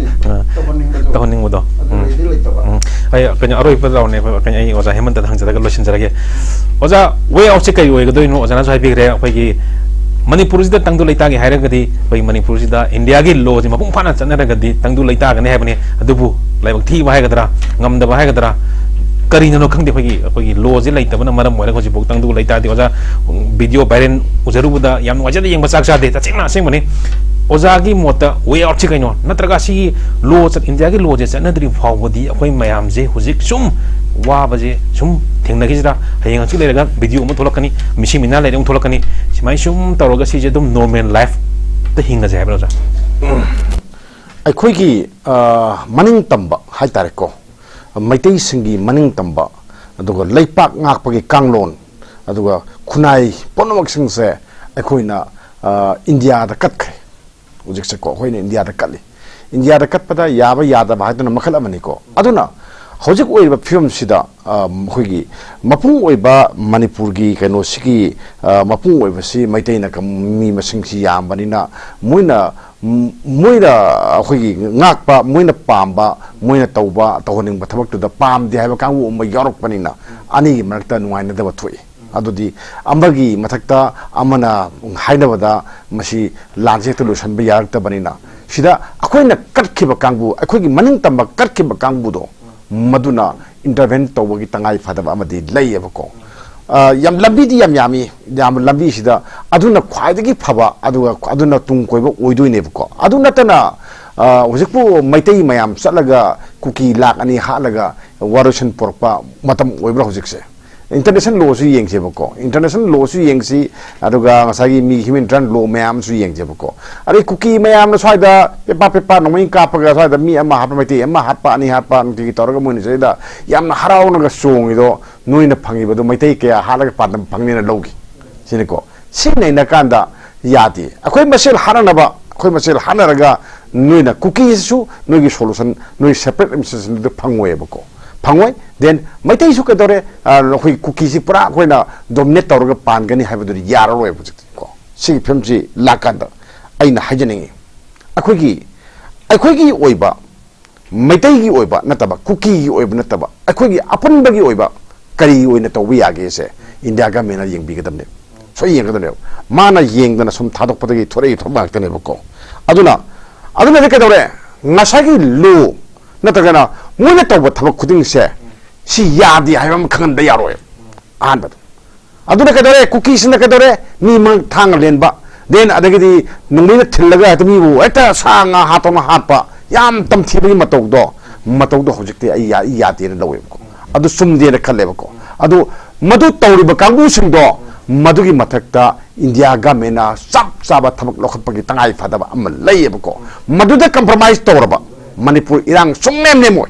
ꯑꯥ, ꯇꯧꯍꯟꯅꯤꯡꯕꯗꯣ꯫ ꯇꯧꯍꯟꯅꯤꯡꯕꯗꯣ꯫ ꯑꯗꯨ ꯎꯝ꯫ ꯂꯩꯗꯤ ꯂꯩꯇꯕ꯫ ꯎꯝ꯫ ꯑꯩ ꯀꯩꯅꯣ ꯑꯔꯣꯏꯕ ꯔꯥꯎꯟꯅꯦ, ꯑꯩꯈꯣꯏ ꯀꯩꯅꯣ ꯑꯩ ꯑꯣꯖꯥ ꯍꯦꯃꯟꯇꯗ ꯍꯪꯖꯔꯒ ꯂꯣꯏꯁꯤꯟꯖꯔꯒꯦ꯫ ꯑꯣꯖꯥ, ꯋꯦ ꯑꯥꯎꯠꯁꯦ ꯀꯔꯤ ꯑꯣꯏꯒꯗꯣꯏꯅꯣ? ꯑꯣꯖꯥꯅꯁꯨ ꯍꯥꯏꯕꯤꯈ꯭ꯔꯦ, ꯑꯩꯈꯣꯏꯒꯤ ꯃꯅꯤꯄꯨꯔꯁꯤꯗ ꯇꯪꯗꯨ ꯂꯩꯇꯥꯒꯦ ꯍꯥꯏꯔꯒꯗꯤ, ꯑꯩꯈꯣꯏ ꯃꯅꯤꯄꯨꯔꯁꯤꯗ ꯏꯟꯗꯤꯌꯥꯒꯤ ꯂꯣꯁꯤ ꯃꯄꯨꯡ ꯐꯥꯅ ꯆꯠꯅꯔꯒꯗꯤ ꯇꯪꯗꯨ ꯂꯩꯇꯥꯒꯅꯤ ꯍꯥꯏꯕꯅꯤ꯫ ꯑꯗꯨꯕꯨ ꯂꯥꯏꯕꯛ ꯊꯤꯕ ꯍꯥꯏꯒꯗ꯭ꯔꯥ, ꯉꯝꯗꯕ ꯍꯥꯏꯒꯗ꯭ꯔꯥ, ꯀꯔꯤꯅꯅꯣ ꯈꯪꯗꯦ, ꯑꯩꯈꯣꯏꯒꯤ, ꯑꯩꯈꯣꯏꯒꯤ ꯂꯣꯁꯤ ꯂꯩꯇꯕꯅ ꯃꯔꯝ ꯑꯣꯏꯔꯒ ꯍꯧꯖꯤꯛꯐꯥꯎ ꯇꯪꯗꯨ ꯂꯩꯇꯥꯗꯦ꯫ ꯑꯣꯖꯥ, ꯚꯤꯗꯤꯑꯣ ꯚꯥꯏꯔꯦꯜ ꯎꯖꯔꯨꯕꯗ ꯌꯥꯝ ꯅꯨꯡꯉꯥꯏꯖꯗꯦ, ꯌꯦꯡꯕ ꯆꯥꯛ ꯆꯥꯗꯦ, ꯇꯁꯦꯡꯅ ꯑꯁꯦꯡꯕꯅꯤ꯫ ꯑꯣꯖꯥꯒꯤ ꯃꯣꯠꯇ ꯋꯦ ꯑꯥꯎꯠꯁꯤ ꯀꯩꯅꯣ? ꯅꯠꯇ꯭ꯔꯒ ꯁꯤꯒꯤ ꯂꯣ ꯆꯠ-, ꯏꯟꯗꯤꯌꯥꯒꯤ ꯂꯣꯁꯦ ꯆꯠꯅꯗ꯭ꯔꯤ ꯐꯥꯎꯕꯗꯤ ꯑꯩꯈꯣꯏ ꯃꯌꯥꯝꯁꯦ ꯍꯧꯖꯤꯛ ꯁꯨꯝ ꯋꯥꯕꯁꯦ ꯁꯨꯝ ꯊꯦꯡꯅꯈꯤꯁꯤꯔꯥ? ꯍꯌꯦꯡ ꯍꯪꯆꯤꯠ ꯂꯩꯔꯒ ꯚꯤꯗꯤꯑꯣ ꯑꯃ ꯊꯣꯛꯂꯛꯀꯅꯤ, ꯃꯤꯁꯤ ꯃꯤꯅꯥ ꯂꯩꯔ ꯑꯃ ꯊꯣꯛꯂꯛꯀꯅꯤ꯫ ꯁꯨꯃꯥꯏꯅ ꯁꯨꯝ ꯇꯧꯔꯒ ꯁꯤꯁꯦ ꯑꯗꯨꯝ ꯅꯣꯔꯃꯦꯜ ꯂꯥꯏꯐꯇ ꯍꯤꯡꯉꯁꯦ ꯍꯥꯏꯕ꯭ꯔꯥ, ꯑꯣꯖꯥ? ꯑꯩꯈꯣꯏꯒꯤ ꯑ, ꯃꯅꯤꯡ ꯇꯝꯕ ꯍꯥꯏꯇꯥꯔꯦꯀꯣ, ꯃꯩꯇꯩꯁꯤꯡꯒꯤ ꯃꯅꯤꯡ ꯇꯝꯕ, ꯑꯗꯨꯒ ꯂꯩꯄꯥꯛ ꯉꯥꯛꯄꯒꯤ ꯀꯥꯡꯂꯣꯟ, ꯑꯗꯨꯒ ꯈꯨꯟꯅꯥꯏ ꯄꯨꯝꯅꯃꯛꯁꯤꯡꯁꯦ ꯑꯩꯈꯣꯏꯅ ꯑ, ꯏꯟꯗꯤꯌꯥꯗ ꯀꯠꯈ꯭ꯔꯦ꯫ ꯍꯧꯖꯤꯛꯁꯦꯀꯣ ꯑꯩꯈꯣꯏꯅ ꯏꯟꯗꯤꯌꯥꯗ ꯀꯠꯂꯤ꯫ ꯏꯟꯗꯤꯌꯥꯗ ꯀꯠꯄꯗ ꯌꯥꯕ ꯌꯥꯗꯕ ꯍꯥꯏꯗꯨꯅ ꯃꯈꯜ ꯑꯃꯅꯤꯀꯣ꯫ ꯑꯗꯨꯅ ꯍꯧꯖꯤꯛ ꯑꯣꯏꯔꯤꯕ ꯐꯤꯕꯝꯁꯤꯗ ꯑ, ꯑꯩꯈꯣꯏꯒꯤ ꯃꯄꯨꯡ ꯑꯣꯏꯕ ꯃꯅꯤꯄꯨꯔꯒꯤ ꯀꯩꯅꯣꯁꯤꯒꯤ ꯑ, ꯃꯄꯨꯡ ꯑꯣꯏꯕꯁꯤ ꯃꯩꯇꯩꯅ ꯀꯝ-, ꯃꯤ ꯃꯁꯤꯡꯁꯤ ꯌꯥꯝꯕꯅꯤꯅ ꯃꯣꯏꯅ, ꯃꯣꯏꯅ ꯑꯩꯈꯣꯏꯒꯤ ꯉꯥꯛꯄ, ꯃꯣꯏꯅ ꯄꯥꯝꯕ, ꯃꯣꯏꯅ ꯇꯧꯕ, ꯇꯧꯍꯟꯅꯤꯡꯕ ꯊꯕꯛꯇꯨꯗ ꯄꯥꯝꯗꯦ ꯍꯥꯏꯕ ꯀꯥꯡꯕꯨ ꯑꯃ ꯌꯥꯎꯔꯛꯄꯅꯤꯅ ꯑꯅꯤꯒꯤ ꯃꯔꯛꯇ ꯅꯨꯡꯉꯥꯏꯅꯗꯕ ꯊꯣꯛꯏ꯫ ꯑꯗꯨꯗꯤ ꯑꯃꯒꯤ ꯃꯊꯛꯇ ꯑꯃꯅ ꯍꯥꯏꯅꯕꯗ ꯃꯁꯤ ꯂꯥꯟꯁꯦ ꯍꯦꯛꯇ ꯂꯣꯏꯁꯤꯟꯕ ꯌꯥꯔꯛꯇꯕꯅꯤꯅ ꯁꯤꯗ ꯑꯩꯈꯣꯏꯅ ꯀꯠꯈꯤꯕ ꯀꯥꯡꯕꯨ, ꯑꯩꯈꯣꯏꯒꯤ ꯃꯅꯤꯡ ꯇꯝꯕ ꯀꯠꯈꯤꯕ ꯀꯥꯡꯕꯨꯗꯣ ꯃꯗꯨꯅ ꯏꯟꯇꯔꯚꯦꯟ ꯇꯧꯕꯒꯤ ꯇꯉꯥꯏ ꯐꯗꯕ ꯑꯃꯗꯤ ꯂꯩꯌꯦꯕꯀꯣ꯫ ꯑ, ꯌꯥꯝ ꯂꯝꯕꯤꯗꯤ ꯌꯥꯝ ꯌꯥꯝꯃꯤ, ꯌꯥꯝ ꯂꯝꯕꯤꯁꯤꯗ ꯑꯗꯨꯅ ꯈ꯭ꯋꯥꯏꯗꯒꯤ ꯐꯕ, ꯑꯗꯨꯒ ꯑꯗꯨꯅ ꯇꯨꯡ ꯀꯣꯏꯕ ꯑꯣꯏꯗꯣꯏꯅꯦꯕꯀꯣ꯫ ꯑꯗꯨ ꯅꯠꯇꯅ ꯑ, ꯍꯧꯖꯤꯛꯄꯨ ꯃꯩꯇꯩ ꯃꯌꯥꯝ ꯆꯠꯂꯒ ꯀꯨꯀꯤ ꯂꯥꯛ ꯑꯅꯤ ꯍꯥꯠꯂꯒ ꯋꯥꯔꯣꯏꯁꯤꯟ ꯄꯨꯔꯛꯄ ꯃꯇꯝ ꯑꯣꯏꯕ꯭ꯔꯥ ꯍꯧꯖꯤꯛꯁꯦ? ꯏꯟꯇꯔꯅꯦꯁꯅꯦꯜ ꯂꯣꯁꯨ ꯌꯦꯡꯁꯦꯕꯀꯣ, ꯏꯟꯇꯔꯅꯦꯁꯅꯦꯜ ꯂꯣꯁꯨ ꯌꯦꯡꯁꯤ, ꯑꯗꯨꯒ ꯉꯁꯥꯏꯒꯤ ꯃꯤ ꯍ꯭ꯌꯨꯃꯦꯟ ꯔꯥꯏꯠ ꯂꯣ ꯃꯌꯥꯝꯁꯨ ꯌꯦꯡꯁꯦꯕꯀꯣ꯫ ꯑꯗꯩ ꯀꯨꯀꯤ ꯃꯌꯥꯝꯅ ꯁ꯭ꯋꯥꯏꯗ ꯄꯦꯄꯥ ꯄꯦꯄꯥ ꯅꯣꯡꯃꯩ ꯀꯥꯞꯄꯒ ꯁ꯭ꯋꯥꯏꯗ ꯃꯤ ꯑꯃ ꯍꯥꯠꯄ, ꯃꯩꯇꯩ ꯑꯃ ꯍꯥꯠꯄ, ꯑꯅꯤ ꯍꯥꯠꯄ, ꯅꯨꯡꯇꯤꯒꯤ ꯇꯧꯔꯒ ꯃꯣꯏꯅ ꯁꯤꯗꯩꯗ ꯌꯥꯝꯅ ꯍꯔꯥꯎꯅꯒ ꯆꯣꯡꯉꯤꯗꯣ, ꯅꯣꯏꯅ ꯐꯪꯉꯤꯕꯗꯣ ꯃꯩꯇꯩ ꯀꯌꯥ ꯍꯥꯠꯂꯒ ꯄꯥꯟꯗꯝ ꯐꯪꯅꯤꯅ ꯂꯧꯈꯤ ꯁꯤꯅꯤꯀꯣ꯫ ꯁꯤ ꯅꯩꯅꯀꯥꯟꯗ ꯌꯥꯗꯦ꯫ ꯑꯩꯈꯣꯏ ꯃꯁꯦꯜ ꯍꯥꯠꯅꯅꯕ, ꯑꯩꯈꯣꯏ ꯃꯁꯦꯜ ꯍꯥꯠꯅꯔꯒ ꯅꯣꯏꯅ ꯀꯨꯀꯤꯁꯤꯁꯨ ꯅꯣꯏꯒꯤ ꯁꯣꯂꯨꯁꯟ, ꯅꯣꯏ ꯁꯦꯄꯔꯦꯠ ꯑꯦꯗꯃꯤꯅꯤꯁꯇ꯭ꯔꯦꯁꯟꯗꯨ ꯐꯪꯉꯣꯏꯕꯀꯣ꯫ ꯐꯪꯉꯣꯏ꯫ ꯗꯦꯟ ꯃꯩꯇꯩꯁꯨ ꯀꯩꯗꯧꯔꯦ? ꯑ, ꯑꯩꯈꯣꯏ ꯀꯨꯀꯤꯁꯤ ꯄꯨꯔꯥ ꯑꯩꯈꯣꯏꯅ ꯗꯣꯃꯤꯅꯦꯠ ꯇꯧꯔꯒ ꯄꯥꯟꯒꯅꯤ ꯍꯥꯏꯕꯗꯨꯗꯤ ꯌꯥꯔꯔꯣꯏꯕ ꯍꯧꯖꯤꯛꯇꯤ ꯀꯣ꯫ ꯁꯤꯒꯤ ꯐꯤꯕꯝꯁꯤ ꯂꯥꯛꯀꯥꯟꯗ ꯑꯩꯅ ꯍꯥꯏꯖꯅꯤꯡꯉꯤ, ꯑꯩꯈꯣꯏꯒꯤ, ꯑꯩꯈꯣꯏꯒꯤ ꯑꯣꯏꯕ, ꯃꯩꯇꯩꯒꯤ ꯑꯣꯏꯕ ꯅꯠꯇꯕ, ꯀꯨꯀꯤꯒꯤ ꯑꯣꯏꯕ ꯅꯠꯇꯕ, ꯑꯩꯈꯣꯏꯒꯤ ꯑꯄꯨꯟꯕꯒꯤ ꯑꯣꯏꯕ ꯀꯔꯤ ꯑꯣꯏꯅ ꯇꯧꯕ ꯌꯥꯒꯦꯁꯦ ꯏꯟꯗꯤꯌꯥ ꯒꯃꯦꯟꯅ ꯌꯦꯡꯕꯤꯒꯗꯕꯅꯦꯕ꯫ ꯁꯣꯏ ꯌꯦꯡꯒꯗꯕꯅꯦꯕ꯫ ꯃꯥꯅ ꯌꯦꯡꯗꯅ ꯁꯨꯝ ꯊꯥꯗꯣꯛꯄꯗꯒꯤ ꯊꯣꯔꯛꯏ ꯊꯣꯛꯄ ꯉꯥꯛꯇꯅꯦꯕꯀꯣ꯫ ꯑꯗꯨꯅ, ꯑꯗꯨꯅꯗꯤ ꯀꯩꯗꯧꯔꯦ? ꯉꯁꯥꯏꯒꯤ ꯂꯣ ꯅꯠꯇ꯭ꯔꯒꯅ ꯃꯣꯏꯅ ꯇꯧꯕ ꯊꯕꯛ ꯈꯨꯗꯤꯡꯁꯦ ꯁꯤ ꯌꯥꯗꯦ ꯍꯥꯏꯕ ꯑꯃ ꯈꯪꯍꯟꯕ ꯌꯥꯔꯣꯏ꯫ ꯑꯍꯥꯟꯕꯗ꯫ ꯑꯗꯨꯅ ꯀꯩꯗꯧꯔꯦ? ꯀꯨꯀꯤꯁꯤꯡꯅ ꯀꯩꯗꯧꯔꯦ? ꯃꯤ ꯃꯉꯛ ꯊꯥꯡꯅ ꯂꯦꯟꯕ, Then ꯑꯗꯒꯤꯗꯤ ꯅꯣꯡꯃꯩꯅ ꯊꯤꯜꯂꯒ ꯍꯦꯛꯇ ꯃꯤꯕꯨ ꯍꯦꯛꯇ ꯁꯥ ꯉꯥ ꯍꯥꯠꯇꯧꯅ ꯍꯥꯠꯄ, ꯌꯥꯝ ꯇꯝꯊꯤꯕꯒꯤ ꯃꯇꯧꯗꯣ, ꯃꯇꯧꯗꯣ ꯍꯧꯖꯤꯛꯇꯤ ꯑꯩ ꯌꯥ-, ꯑꯩ ꯌꯥꯗꯦꯅ ꯂꯧꯋꯦꯕꯀꯣ꯫ ꯑꯗꯨ ꯆꯨꯝꯗꯦꯅ ꯈꯜꯂꯦꯕꯀꯣ꯫ ꯑꯗꯨ ꯃꯗꯨ ꯇꯧꯔꯤꯕ ꯀꯥꯡꯕꯨꯁꯤꯡꯗꯣ, ꯃꯗꯨꯒꯤ ꯃꯊꯛꯇ ꯏꯟꯗꯤꯌꯥ ꯒꯃꯦꯟꯅ ꯆꯞ ꯆꯥꯕ ꯊꯕꯛ ꯂꯧꯈꯠꯄꯒꯤ ꯇꯉꯥꯏ ꯐꯗꯕ ꯑꯃ ꯂꯩꯌꯦꯕꯀꯣ꯫ ꯃꯗꯨꯗ compromise ꯇꯧꯔꯕ ꯃꯅꯤꯄꯨꯔ ꯏꯔꯥꯡ ꯁꯨꯡꯅꯦꯝ ꯅꯦꯝꯃꯣꯏ꯫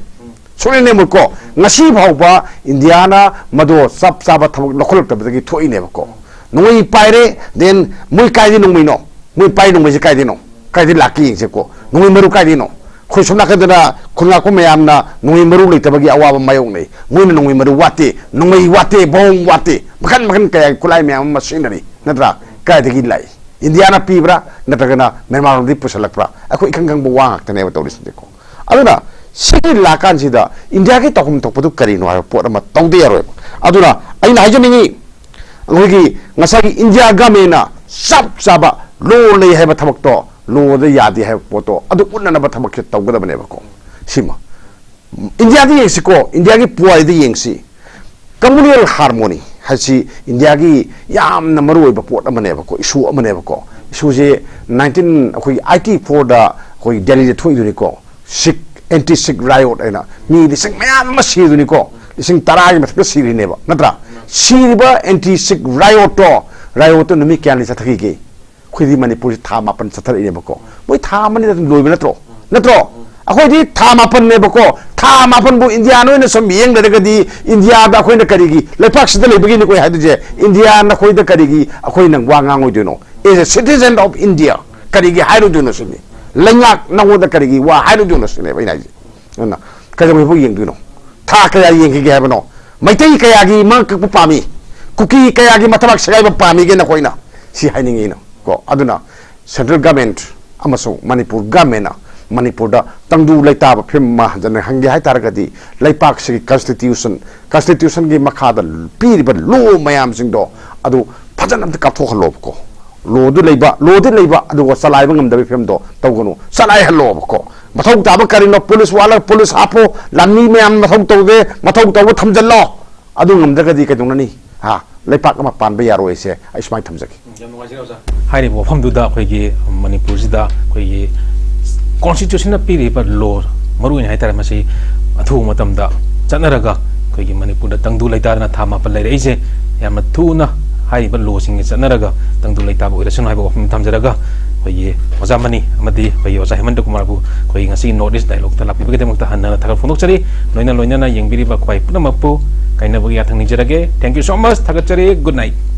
ꯁꯨꯡꯅꯦꯝ ꯅꯦꯝꯃꯣꯏꯀꯣ꯫ ꯉꯁꯤ ꯐꯥꯎꯕ ꯏꯟꯗꯤꯌꯥꯅ ꯃꯗꯨ ꯆꯞ ꯆꯥꯕ ꯊꯕꯛ ꯂꯧꯈꯠꯂꯛꯇꯕꯗꯒꯤ ꯊꯣꯛꯏꯅꯦꯕꯀꯣ꯫ ꯅꯣꯡꯃꯩ ꯄꯥꯏꯔꯦ, then ꯃꯣꯏ ꯀꯥꯏꯗꯩ ꯅꯣꯡꯃꯩꯅꯣ? ꯃꯣꯏ ꯄꯥꯏ ꯅꯣꯡꯃꯩꯁꯦ ꯀꯥꯏꯗꯩꯅꯣ? ꯀꯥꯏꯗꯩ ꯂꯥꯛꯀꯦ ꯌꯦꯡꯁꯦꯀꯣ꯫ ꯅꯣꯡꯃꯩ ꯃꯔꯨ ꯀꯥꯏꯗꯩꯅꯣ? ꯑꯩꯈꯣꯏ ꯁꯣꯝ ꯅꯥꯀꯟꯗꯅ ꯈꯨꯜ ꯉꯥꯛꯄ ꯃꯌꯥꯝꯅ ꯅꯣꯡꯃꯩ ꯃꯔꯨ ꯂꯩꯇꯕꯒꯤ ꯑꯋꯥꯕ ꯃꯥꯌꯣꯛꯅꯩ꯫ ꯃꯣꯏꯅ ꯅꯣꯡꯃꯩ ꯃꯔꯨ ꯋꯥꯠꯇꯦ, ꯅꯣꯡꯃꯩ ꯋꯥꯠꯇꯦ, ꯕꯣꯝ ꯋꯥꯠꯇꯦ, ꯃꯈꯟ ꯃꯈꯟ ꯀꯌꯥꯒꯤ ꯈꯨꯠꯂꯥꯏ ꯃꯌꯥꯝ ꯑꯃ ꯁꯤꯖꯤꯟꯅꯔꯤ, ꯅꯠꯇ꯭ꯔꯥ? ꯀꯥꯏꯗꯒꯤ ꯂꯥꯛꯏ? ꯏꯟꯗꯤꯌꯥꯅ ꯄꯤꯕ꯭ꯔꯥ, ꯅꯠꯇ꯭ꯔꯒꯅ ꯃ꯭ꯌꯥꯟꯃꯥꯔ ꯂꯣꯝꯗꯒꯤ ꯄꯨꯁꯜꯂꯛꯄ꯭ꯔꯥ? ꯑꯩꯈꯣꯏ ꯏꯈꯪ ꯈꯪꯕ ꯋꯥ ꯉꯥꯛꯇꯅꯦꯕ ꯇꯧꯔꯤꯁꯤꯡꯁꯦꯀꯣ꯫ ꯑꯗꯨꯅ ꯁꯤꯒꯤ ꯂꯥꯛꯀꯥꯟꯁꯤꯗ ꯏꯟꯗꯤꯌꯥꯒꯤ ꯇꯧꯐꯝ ꯊꯣꯛꯄꯗꯨ ꯀꯔꯤꯅꯣ ꯍꯥꯏꯕ ꯄꯣꯠ ꯑꯃ ꯇꯧꯗ ꯌꯥꯔꯣꯏꯕ꯫ ꯑꯗꯨꯅ ꯑꯩꯅ ꯍꯥꯏꯖꯅꯤꯡꯉꯤ, ꯑꯩꯈꯣꯏꯒꯤ ꯉꯁꯥꯏꯒꯤ ꯏꯟꯗꯤꯌꯥ ꯒꯃꯦꯟꯅ ꯆꯞ ꯆꯥꯕ ꯂꯣ ꯂꯩ ꯍꯥꯏꯕ ꯊꯕꯛꯇꯣ, ꯂꯣꯗ ꯌꯥꯗꯦ ꯍꯥꯏꯕ ꯄꯣꯠꯇꯣ ꯑꯗꯨ ꯎꯠꯅꯅꯕ ꯊꯕꯛꯁꯦ ꯇꯧꯒꯗꯕꯅꯦꯕꯀꯣ꯫ ꯁꯤꯃ ꯏꯟꯗꯤꯌꯥꯗ ꯌꯦꯡꯁꯤꯀꯣ, ꯏꯟꯗꯤꯌꯥꯒꯤ ꯄꯨꯋꯥꯔꯤꯗ ꯌꯦꯡꯁꯤ꯫ Communal harmony ꯍꯥꯏꯁꯤ ꯏꯟꯗꯤꯌꯥꯒꯤ ꯌꯥꯝꯅ ꯃꯔꯨ ꯑꯣꯏꯕ ꯄꯣꯠ ꯑꯃꯅꯦꯕꯀꯣ, issue ꯑꯃꯅꯦꯕꯀꯣ꯫ Issueꯁꯦ nineteen, ꯑꯩꯈꯣꯏꯒꯤ eighty fourꯗ ꯑꯩꯈꯣꯏ ꯗꯦꯜꯂꯤꯗ ꯊꯣꯛꯏꯗꯨꯅꯤꯀꯣ꯫ Sikh, anti Sikh riot ꯍꯥꯏꯅ ꯃꯤ ꯂꯤꯁꯤꯡ ꯃꯌꯥꯝ ꯑꯃ ꯁꯤꯗꯨꯅꯤꯀꯣ꯫ ꯂꯤꯁꯤꯡ ꯇꯔꯥꯒꯤ ꯃꯊꯛꯇ ꯁꯤꯔꯤꯅꯦꯕ, ꯅꯠꯇ꯭ꯔꯥ? ꯁꯤꯔꯤꯕ anti Sikh riotꯇꯣ, riotꯇꯣ ꯅꯨꯃꯤꯠ ꯀꯌꯥꯅꯤ ꯆꯠꯊꯈꯤꯒꯦ? ꯑꯩꯈꯣꯏꯗꯤ ꯃꯅꯤꯄꯨꯔꯁꯤ ꯊꯥ ꯃꯥꯄꯟ ꯆꯠꯊꯔꯛꯏꯅꯦꯕꯀꯣ꯫ ꯃꯣꯏ ꯊꯥ ꯑꯃꯅꯤꯗ ꯑꯗꯨꯝ ꯂꯣꯏꯕ ꯅꯠꯇ꯭ꯔꯣ? ꯅꯠꯇ꯭ꯔꯣ? ꯑꯩꯈꯣꯏꯗꯤ ꯊꯥ ꯃꯥꯄꯟꯅꯦꯕꯀꯣ꯫ ꯊꯥ ꯃꯥꯄꯟꯕꯨ ꯏꯟꯗꯤꯌꯥꯅ ꯑꯣꯏꯅ ꯁꯨꯝ ꯌꯦꯡ ꯂꯩꯔꯒꯗꯤ, ꯏꯟꯗꯤꯌꯥꯗ ꯑꯩꯈꯣꯏꯅ ꯀꯔꯤꯒꯤ, ꯂꯩꯄꯥꯛꯁꯤꯗ ꯂꯩꯕꯒꯤꯅꯤꯀꯣ ꯑꯩ ꯍꯥꯏꯗꯣꯏꯁꯦ, ꯏꯟꯗꯤꯌꯥ ꯅꯈꯣꯏꯗ ꯀꯔꯤꯒꯤ ꯑꯩꯈꯣꯏꯅ ꯋꯥ ꯉꯥꯡꯉꯣꯏꯗꯣꯏꯅꯣ? As a citizen of India, ꯀꯔꯤꯒꯤ ꯍꯥꯏꯔꯣꯏꯗꯣꯏꯅꯣ ꯁꯤꯅꯤ꯫ ꯂꯩꯉꯥꯛ ꯅꯉꯣꯟꯗ ꯀꯔꯤꯒꯤ ꯋꯥ ꯍꯥꯏꯔꯣꯏꯗꯣꯏꯅꯣ ꯁꯤꯅꯦꯕ ꯑꯩꯅ ꯍꯥꯏꯁꯦ꯫ ꯑꯗꯨꯅ ꯀꯩꯗꯧꯉꯩꯐꯥꯎ ꯌꯦꯡꯗꯣꯏꯅꯣ? ꯊꯥ ꯀꯌꯥ ꯌꯦꯡꯈꯤꯒꯦ ꯍꯥꯏꯕꯅꯣ? ꯃꯩꯇꯩ ꯀꯌꯥꯒꯤ ꯃꯉꯛ ꯀꯛꯄ ꯄꯥꯝꯃꯤ? ꯀꯨꯀꯤ ꯀꯌꯥꯒꯤ ꯃꯊꯕꯥꯛ ꯁꯦꯒꯥꯏꯕ ꯄꯥꯝꯃꯤꯒꯦ ꯅꯈꯣꯏꯅ? ꯁꯤ ꯍꯥꯏꯅꯤꯡꯉꯤ ꯑꯩꯅ ꯀꯣ꯫ ꯑꯗꯨꯅ central government ꯑꯃꯁꯨꯡ ꯃꯅꯤꯄꯨꯔ governmentꯅ ꯃꯅꯤꯄꯨꯔꯗ ꯇꯪꯗꯨ ꯂꯩꯇꯥꯕ ꯐꯤꯕꯝ ꯑꯃ ꯍꯟꯖꯟꯅ ꯍꯟꯒꯦ ꯍꯥꯏ ꯇꯥꯔꯒꯗꯤ, ꯂꯩꯄꯥꯛꯁꯤꯒꯤ constitution, constitutionꯒꯤ ꯃꯈꯥꯗ ꯄꯤꯔꯤꯕ law ꯃꯌꯥꯝꯁꯤꯡꯗꯣ ꯑꯗꯨ ꯐꯖꯅ ꯑꯝꯇ ꯀꯥꯞꯊꯣꯛꯍꯜꯂꯣꯕꯀꯣ꯫ Lawꯗꯨ ꯂꯩꯕ, lawꯗꯤ ꯂꯩꯕ, ꯑꯗꯨꯒ ꯆꯂꯥꯏꯕ ꯉꯝꯗꯕꯒꯤ ꯐꯤꯕꯝꯗꯣ ꯇꯧꯒꯅꯨ, ꯆꯂꯥꯏꯍꯜꯂꯣꯕꯀꯣ꯫ ꯃꯊꯧ ꯇꯥꯕ ꯀꯔꯤꯅꯣ? Police ꯋꯥꯠꯂꯒ police ꯍꯥꯞꯄꯣ, ꯂꯥꯟꯃꯤ ꯃꯌꯥꯝ ꯃꯊꯧ ꯇꯧꯗꯦ, ꯃꯊꯧ ꯇꯧꯕ ꯊꯝꯖꯜꯂꯣ꯫ ꯑꯗꯨ ꯉꯝꯗ꯭ꯔꯒꯗꯤ ꯀꯩꯗꯧꯅꯅꯤ? ꯍꯥ? ꯂꯩꯄꯥꯛ ꯑꯃ ꯄꯥꯟꯕ ꯌꯥꯔꯣꯏꯁꯦ ꯑꯩ ꯁꯨꯃꯥꯏꯅ ꯊꯝꯖꯒꯦ꯫ ꯌꯥꯝ ꯅꯨꯡꯉꯥꯏꯖꯔꯦ ꯑꯣꯖꯥ꯫ ꯍꯥꯏꯔꯤꯕ ꯋꯥꯐꯝꯗꯨꯗ ꯑꯩꯈꯣꯏꯒꯤ ꯃꯅꯤꯄꯨꯔꯁꯤꯗ ꯑꯩꯈꯣꯏꯒꯤ ꯀꯣꯟꯁꯇꯤꯇ꯭ꯌꯨꯁꯟꯅ ꯄꯤꯔꯤꯕ ꯂꯣ, ꯃꯔꯨꯑꯣꯏꯅ ꯍꯥꯏꯇꯥꯔꯦ, ꯃꯁꯤ ꯑꯊꯨꯕ ꯃꯇꯝꯗ ꯆꯠꯅꯔꯒ ꯑꯩꯈꯣꯏꯒꯤ ꯃꯅꯤꯄꯨꯔꯗ ꯇꯪꯗꯨ ꯂꯩꯇꯥꯗꯅ ꯊꯥ ꯃꯥꯄꯟ ꯂꯩꯔꯛꯏꯁꯦ ꯌꯥꯝꯅ ꯊꯨꯅ ꯍꯥꯏꯔꯤꯕ ꯂꯣꯁꯤꯡꯒꯤ ꯆꯠꯅꯔꯒ ꯇꯪꯗꯨ ꯂꯩꯇꯥꯕ ꯑꯣꯏꯔꯁꯅꯨ ꯍꯥꯏꯕ ꯋꯥꯐꯝ ꯊꯝꯖꯔꯒ, ꯑꯩꯈꯣꯏꯒꯤ ꯑꯣꯖꯥ ꯃꯅꯤ ꯑꯃꯗꯤ ꯑꯩꯈꯣꯏꯒꯤ ꯑꯣꯖꯥ ꯍꯦꯃꯟꯇ ꯀꯨꯃꯥꯔꯕꯨ ꯑꯩꯈꯣꯏꯒꯤ ꯉꯁꯤꯒꯤ North East Dialogueꯇ ꯂꯥꯛꯄꯤꯕꯒꯤꯗꯃꯛꯇ ꯍꯟꯅ ꯊꯥꯒꯠ ꯐꯣꯡꯗꯣꯛꯆꯔꯤ꯫ ꯂꯣꯏꯅ ꯂꯣꯏꯅꯅ ꯌꯦꯡꯕꯤꯔꯤꯕ ꯈ꯭ꯋꯥꯏ ꯄꯨꯝꯅꯃꯛꯄꯨ ꯀꯥꯏꯅꯕꯒꯤ ꯌꯥꯊꯪ ꯅꯤꯖꯔꯒꯦ꯫ Thank you so much꯫ ꯊꯥꯒꯠꯆꯔꯤ꯫ Good night꯫